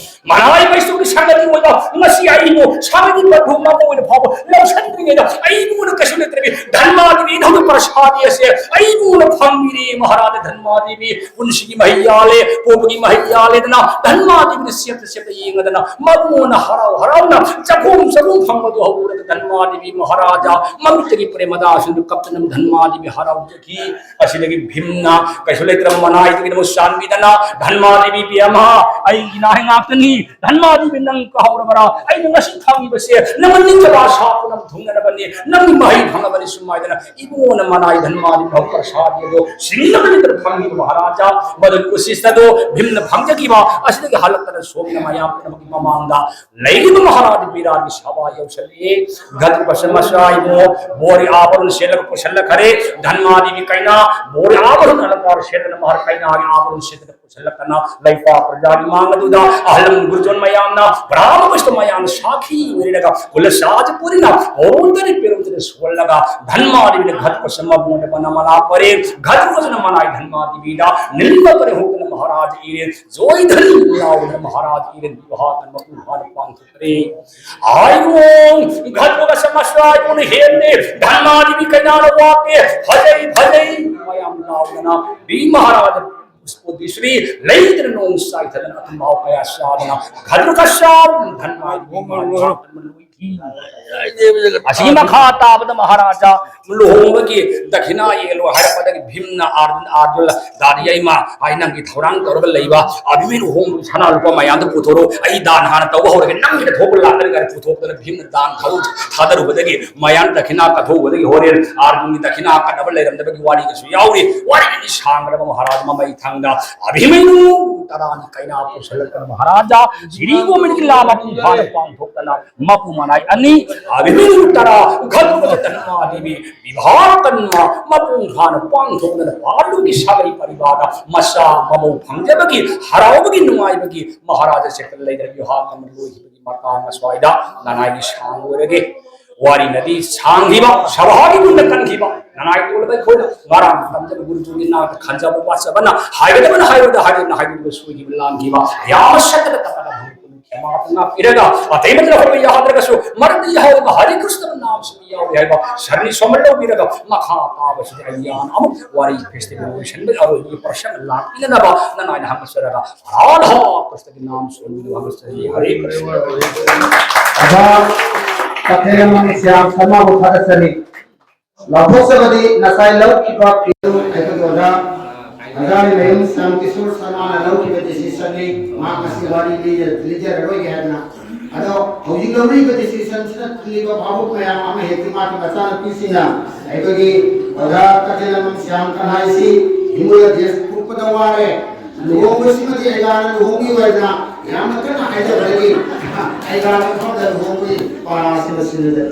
ꯃꯅꯥꯏ ꯕꯩꯁꯅꯕꯒꯤ ꯁꯥꯒꯠꯄꯤꯌꯨ ꯑꯣꯏꯕ ꯉꯁꯤ ꯑꯩꯕꯨ ꯁꯥꯒꯠꯄ ꯄꯟꯊꯨꯡ ꯑꯃ ꯑꯣꯏꯅ ꯐꯥꯎꯕ ꯂꯧꯁꯤꯟꯗ꯭ꯔꯤꯉꯩꯗ ꯑꯩꯕꯨꯅ ꯀꯩꯁꯨ ꯂꯩꯇ꯭ꯔꯕꯤ ꯙꯟꯃꯥꯗꯦꯕꯤ ꯏꯙꯧꯗ ꯄ꯭ꯔꯁꯥꯗꯤ ꯑꯁꯦ ꯑꯩꯕꯨꯅ ꯐꯪꯕꯤꯔꯦ ꯃꯍꯥꯔꯥꯖ꯫ ꯙꯟꯃꯥꯗꯦꯕꯤ ꯄꯨꯟꯁꯤꯒꯤ ꯃꯍꯩ ꯌꯥꯜꯂꯦ, ꯄꯣꯛꯄꯒꯤ ꯃꯍꯩ ꯌꯥꯜꯂꯦꯗꯅ ꯙꯟꯃꯥꯗꯦꯕꯤꯅ ꯁꯦꯞꯇ ꯁꯦꯞꯇ ꯌꯦꯡꯉꯗꯅ ꯃꯕꯨꯡꯉꯣꯅ ꯍꯔꯥꯎ ꯍꯔꯥꯎꯅ ꯆꯥꯛꯈꯨꯝ ꯆꯥꯛꯈꯨꯝ ꯐꯪꯕꯗꯨ ꯍꯧꯔꯒ ꯙꯟꯃꯥꯗꯦꯕꯤ ꯃꯍꯥꯔꯥꯖꯥ ꯃꯃꯤꯠꯇꯒꯤ ꯄ꯭ꯔꯦꯃꯗꯥꯁꯤꯡꯗꯨ ꯀꯞꯇꯅ ꯙꯟꯃꯥꯗꯦꯕꯤ ꯍꯔꯥꯎꯖꯈꯤ꯫ ꯑꯁꯤꯗꯒꯤ ꯚꯤꯝꯅ ꯀꯩꯁꯨ ꯂꯩꯇ꯭ꯔꯕ ꯃꯅꯥꯏꯗꯨꯒꯤꯗꯃꯛ ꯆꯥꯟꯕꯤꯗꯅ ꯙꯟꯃꯥꯗꯦꯕꯤ ꯕꯦꯝꯃ ꯑꯩꯒꯤ ꯅꯥꯍꯩ ꯉꯥꯛꯇꯅꯤ, ꯙꯟꯃꯥꯗꯦꯕꯤ ꯅꯪ ꯀꯥꯎꯔꯕ꯭ꯔꯥ? ꯑꯩꯅ ꯉꯁꯤ ꯐꯪꯉꯤꯕꯁꯦ ꯅꯪ ꯅꯤꯡꯊꯧ ꯑꯁꯥꯄꯨꯔꯝ ꯊꯨꯡꯅꯅꯕꯅꯤ, ꯅꯪꯒꯤ ꯃꯍꯩ ꯐꯪꯉꯕꯅꯤ ꯁꯨꯃꯥꯏꯗꯅ ꯏꯕꯨꯡꯉꯣꯅ ꯃꯅꯥꯏ ꯙꯟꯃꯥꯗꯦꯕꯤ ꯐꯥꯎ ꯄ꯭ꯔꯁꯥꯗꯤ ꯑꯗꯣ ꯁꯤꯡꯅꯕ ꯅꯠꯇꯅ ꯐꯪꯉꯤꯕ ꯃꯍꯥꯔꯥꯖꯥ ꯃꯗꯨ ꯀꯨꯁꯤꯁꯇꯗꯣ ꯚꯤꯝꯅ ꯐꯪꯖꯈꯤꯕ ꯑꯁꯤꯗꯒꯤ ꯍꯜꯂꯛꯇꯅ ꯁꯣꯝꯅ ꯃꯌꯥꯝ ꯄꯨꯝꯅꯃꯛꯀꯤ ꯃꯃꯥꯡꯗ ꯂꯩꯔꯤꯕ ꯃꯍꯥꯔꯥꯖ ꯕꯤꯔꯥꯠꯀꯤ ꯁꯚꯥ ꯌꯧꯁꯜꯂꯛꯑꯦ꯫ ꯘꯇꯣꯠꯀꯆ ꯃꯆꯥ ꯏꯕꯨꯡꯉꯣ ꯕꯣꯔꯤ ꯑꯥꯚꯔꯟ ꯁꯦꯠꯂꯒ ꯄꯨꯁꯜꯂꯛꯈꯔꯦ꯫ ꯙꯟꯃꯥꯗꯦꯕꯤ ꯀꯩꯅꯥ ꯕꯣꯔꯤ ꯑꯥꯚꯔꯟ ꯑꯂꯪꯀꯥꯔ ꯁꯦꯠꯇꯅ ꯃꯍꯥꯔ ꯀꯩꯅꯥꯒꯤ ꯑꯥꯚꯔꯟ ꯁꯦꯠꯇꯅ ꯄꯨꯁꯜꯂꯛꯇꯅ ꯂꯩꯄꯥꯛ ꯄ꯭ꯔꯖꯥꯒꯤ ꯃꯥꯡ ꯑꯗꯨꯗ ꯑꯍꯜ ꯂꯃꯟ ꯒꯨꯔꯨꯖꯣꯟ ꯃꯌꯥꯝꯅ ꯕ꯭ꯔꯥꯍ꯭ꯃ ꯕꯩꯁꯅꯕ ꯃꯌꯥꯝꯅ ꯁꯥꯈꯤ ꯑꯣꯏꯔꯒ ꯀꯨꯂ ꯁꯥꯖ ꯄꯨꯔꯤꯅ ꯄꯣꯔꯣꯟꯗꯅꯤ ꯄꯦꯔꯣꯟꯗꯅꯤ ꯁꯣꯜꯂꯒ ꯙꯟꯃꯥꯗꯦꯕꯤꯅ ꯘꯇꯣꯠꯀꯆ ꯃꯕꯨꯡꯗ ꯃꯅꯥ ꯃꯂꯥ ꯄꯔꯦ꯫ ꯘꯇꯣꯠꯀꯆꯅ ꯃꯅꯥꯏ ꯙꯟꯃꯥꯗꯦꯕꯤꯗ ꯅꯤꯜꯃ ꯄꯔꯦ ꯍꯣꯡꯗꯅ ꯃꯍꯥꯔꯥꯖ ꯏꯔꯦ ꯖꯣꯏꯙꯅꯤ ꯂꯥꯎꯗꯅ ꯃꯍꯥꯔꯥꯖ ꯏꯔꯦ ꯋꯥꯍꯥꯛꯅ ꯃꯄꯨꯡ ꯐꯥꯅ ꯄꯥꯡꯊꯣꯛꯈ꯭ꯔꯦ꯫ ꯍꯥꯏꯕꯨꯡ ꯘꯇꯣꯠꯀꯆ ꯃꯆꯥ ꯏꯕꯨꯡꯅ ꯍꯦꯟꯗꯦ, ꯙꯟꯃꯥꯗꯦꯕꯤ ꯀꯩꯅꯥꯅ ꯋꯥꯠꯇꯦ, ꯐꯖꯩ ꯐꯖꯩ ꯃꯌꯥꯝ ꯂꯥꯎꯗꯅ ꯕꯤ ꯃꯍꯥꯔꯥꯖ ꯄꯨꯁꯄꯣꯗꯤꯁ꯭ꯔꯤ ꯂꯩꯗꯅ ꯅꯣꯡ ꯆꯥꯏꯊꯗꯅ ꯑꯊꯨꯝ ꯑꯍꯥꯎ ꯀꯌꯥ ꯆꯥꯗꯅ ꯘꯇꯣꯠꯀꯆ ꯙꯟꯃꯥꯗꯦꯕꯤ ꯃꯍꯥꯔꯥꯖ ꯑꯁꯤꯒꯤ ꯃꯈꯥ ꯇꯥꯕꯗ ꯃꯍꯥꯔꯥꯖꯥ ꯂꯨꯍꯣꯡꯕꯒꯤ ꯗꯈꯤꯅꯥ ꯌꯦꯜꯂꯨ ꯍꯥꯏꯔꯛꯄꯗꯒꯤ ꯚꯤꯝꯅ ꯑꯥꯔꯖꯨꯟ, ꯑꯥꯔꯖꯨꯟ ꯗꯥꯗꯤ ꯏꯃꯥ ꯑꯩ ꯅꯪꯒꯤ ꯊꯧꯔꯥꯡ ꯇꯧꯔꯒ ꯂꯩꯕ ꯑꯕꯤꯃꯟꯌꯨ ꯂꯨꯍꯣꯡꯕꯒꯤ ꯁꯅꯥ ꯂꯨꯄꯥ ꯃꯌꯥꯝꯗꯣ ꯄꯨꯊꯣꯔꯛꯎ, ꯑꯩ ꯗꯥꯟ ꯍꯥꯟꯅ ꯇꯧꯕ ꯍꯧꯔꯒꯦ, ꯅꯪꯒꯤꯗ ꯊꯣꯛꯄ ꯂꯥꯛꯀꯅꯤ ꯀꯥꯏꯅ ꯄꯨꯊꯣꯛꯇꯅ ꯚꯤꯝꯅ ꯗꯥꯟ ꯊꯥꯗꯔꯨ-, ꯊꯥꯗꯔꯨꯕꯗꯒꯤ ꯃꯌꯥꯝ ꯗꯈꯤꯅꯥ ꯀꯠꯊꯣꯛꯎꯕꯗꯒꯤ ꯍꯣꯔꯦꯟ ꯑꯥꯔꯖꯨꯟꯒꯤ ꯗꯈꯤꯅꯥ ꯀꯠꯅꯕ ꯂꯩꯔꯝꯗꯕꯒꯤ ꯋꯥꯔꯤꯒꯁꯨ ꯌꯥꯎꯔꯤ꯫ ꯋꯥꯔꯤꯒꯗꯤ ꯁꯥꯡꯈ꯭ꯔꯕ ꯃꯍꯥꯔꯥꯖ ꯃꯃꯩ ꯊꯪꯗ ꯑꯕꯤꯃꯟꯌꯨ ꯇꯔꯥꯅꯤ ꯀꯩꯅꯥ ꯄꯨꯁꯜꯂꯛꯇꯅ ꯃꯍꯥꯔꯥꯖꯥ ꯁꯤꯔꯤ ꯒꯣꯕꯤꯟꯗꯒꯤ ꯂꯥ ꯃꯄꯨꯡ ꯐꯥꯅ ꯄꯥꯡꯊꯣꯛꯇꯅ ꯃꯄꯨ ꯃꯅꯥꯏ ꯑꯅꯤ, ꯑꯕꯤꯃꯟꯌꯨ ꯇꯔꯥ, ꯘꯇꯣꯠꯀꯆ ꯙꯟꯃꯥꯗꯦꯕꯤ, ꯕꯤꯚꯥ ꯀꯟꯃ ꯃꯄꯨꯡ ꯐꯥꯅ ꯄꯥꯡꯊꯣꯛꯇꯅ ꯄꯥꯟꯗꯨꯒꯤ ꯁꯥꯒꯩ ꯄꯔꯤꯕꯥꯔꯗ ꯃꯆꯥ ꯃꯃꯧ ꯐꯪꯖꯕꯒꯤ ꯍꯔꯥꯎꯕꯒꯤ ꯅꯨꯡꯉꯥꯏꯕꯒꯤ ꯃꯍꯥꯔꯥꯖꯥ ꯁꯦꯛꯇ ꯂꯩꯗꯅ ꯕꯤꯚꯥ ꯀꯟꯃ ꯂꯣꯏꯈꯤꯕꯒꯤ ꯃꯇꯥꯡ ꯑꯁ꯭ꯋꯥꯏꯗ ꯅꯅꯥꯏꯒꯤ ꯁꯥꯡ ꯑꯣꯏꯔꯒꯦ꯫ ꯋꯥꯔꯤꯅꯗꯤ ꯁꯥꯡꯈꯤꯕ, ꯁꯚꯥꯒꯤ ꯃꯨꯟꯗ ꯀꯟꯈꯤꯕ, ꯅꯅꯥꯏ ꯇꯣꯜꯂꯕ ꯑꯩꯈꯣꯏꯅ ꯉꯔꯥꯡ ꯇꯝꯖꯕ ꯒꯨꯔꯨꯖꯤꯒꯤ ꯅꯥꯛꯇ ꯈꯟꯖꯕ ꯋꯥꯠꯆꯕꯅ ꯍꯥꯏꯒꯗꯕꯅ ꯍꯥꯏꯔꯣꯏꯗ ꯍꯥꯏꯔꯣꯏꯗ ꯍꯥꯏꯗꯣꯛꯄ ꯁꯣꯏꯈꯤꯕ ꯂꯥꯟꯈꯤꯕ ꯌꯥꯝꯅ ꯁꯛꯇꯗ ꯇꯞꯄꯗ ꯃꯥꯄꯨ ꯉꯥꯛꯄꯤꯔꯒ ꯑꯇꯩ ꯑꯃꯠꯇ ꯂꯧꯈꯠꯄ ꯌꯥꯗ꯭ꯔꯒꯁꯨ ꯃꯔꯝꯗꯤ ꯌꯥꯎꯔꯒ ꯍꯔꯦ ꯀ꯭ꯔꯤꯁꯅ ꯅꯥꯝꯁꯨ ꯌꯥꯎꯔꯤ ꯍꯥꯏꯕ ꯁꯔꯅꯤ ꯁꯣꯃꯜ ꯂꯧꯕꯤꯔꯒ ꯃꯈꯥ ꯇꯥꯕꯁꯤꯗꯤ ꯑꯩ ꯌꯥꯝ ꯑꯃꯨꯛ ꯋꯥꯔꯤ ꯐꯦꯁꯇꯤꯚꯦꯜ ꯂꯣꯏꯁꯤꯟꯕ ꯑꯔꯣꯏꯕꯒꯤ ꯄꯔꯁꯟ ꯂꯥꯛꯄꯤꯅꯅꯕ ꯅꯅꯥꯏꯅ ꯍꯪꯉꯠꯆꯔꯒ ꯔꯥꯙꯥ ꯀ꯭ꯔꯤꯁꯅꯒꯤ ꯅꯥꯝ ꯁꯣꯟꯕꯤꯗꯨ ꯍꯪꯉꯠꯆꯔꯤ꯫ ꯍꯔꯦ ꯀ꯭ꯔꯤꯁꯅ꯫ ꯑꯣꯖꯥ ꯀꯩꯊꯦꯜ ꯂꯝꯉꯝ ꯁ꯭ꯌꯥꯝ ꯁꯔꯃꯥꯕꯨ ꯊꯥꯒꯠꯆꯔꯤ꯫ ꯂꯥꯎꯊꯣꯛꯆꯕꯗꯤ ꯉꯁꯥꯏ ꯂꯧꯈꯤꯕ ꯐꯤꯗꯨ ꯑꯩꯈꯣꯏꯒꯤ ꯑꯣꯖꯥ ꯑꯣꯖꯥꯒꯤ ꯃꯌꯨꯝ ꯁ꯭ꯌꯥꯝ ꯀꯤꯁꯣꯔ ꯁꯔꯃꯥꯅ ꯂꯧꯈꯤꯕ ꯗꯤꯁꯤꯁꯟꯅꯤ꯫ ꯃꯍꯥꯛ ꯉꯁꯤ ꯋꯥꯔꯤ ꯂꯤꯖ- ꯂꯤꯖꯔꯔꯣꯏꯒꯦ ꯍꯥꯏꯗꯅ꯫ ꯑꯗꯣ ꯍꯧꯖꯤꯛ ꯂꯧꯔꯤꯕ ꯗꯤꯁꯤꯁꯟꯁꯤꯅ ꯊꯜꯂꯤꯕ ꯚꯥꯕꯨꯛ ꯃꯌꯥꯝ ꯑꯃ ꯍꯦꯛꯇ ꯃꯥꯒꯤ ꯃꯆꯥꯅꯨꯄꯤꯁꯤꯡꯅ ꯑꯩꯈꯣꯏꯒꯤ ꯑꯣꯖꯥ ꯀꯩꯊꯦꯜ ꯂꯝꯉꯝ ꯁ꯭ꯌꯥꯝ ꯀꯟꯍꯥꯏꯁꯤ ꯍꯤꯡꯒꯣꯜ ꯗꯦꯁ ꯐꯨꯛꯄꯗ ꯋꯥꯔꯦ꯫ ꯂꯨꯍꯣꯡꯕꯁꯤꯃꯗꯤ ꯑꯩꯒꯥꯅ ꯂꯨꯍꯣꯡꯕꯤꯌꯨ ꯍꯥꯏꯗꯅ ꯌꯥꯝꯅ ꯀꯟꯅ ꯍꯥꯏꯖꯕꯗꯒꯤ ꯑꯩꯒꯥꯅ ꯃꯐꯝꯗ ꯂꯨꯍꯣꯡꯕꯒꯤ ꯄꯥꯔꯥꯁꯤ ꯂꯣꯏꯁꯤꯟꯖꯔꯦ꯫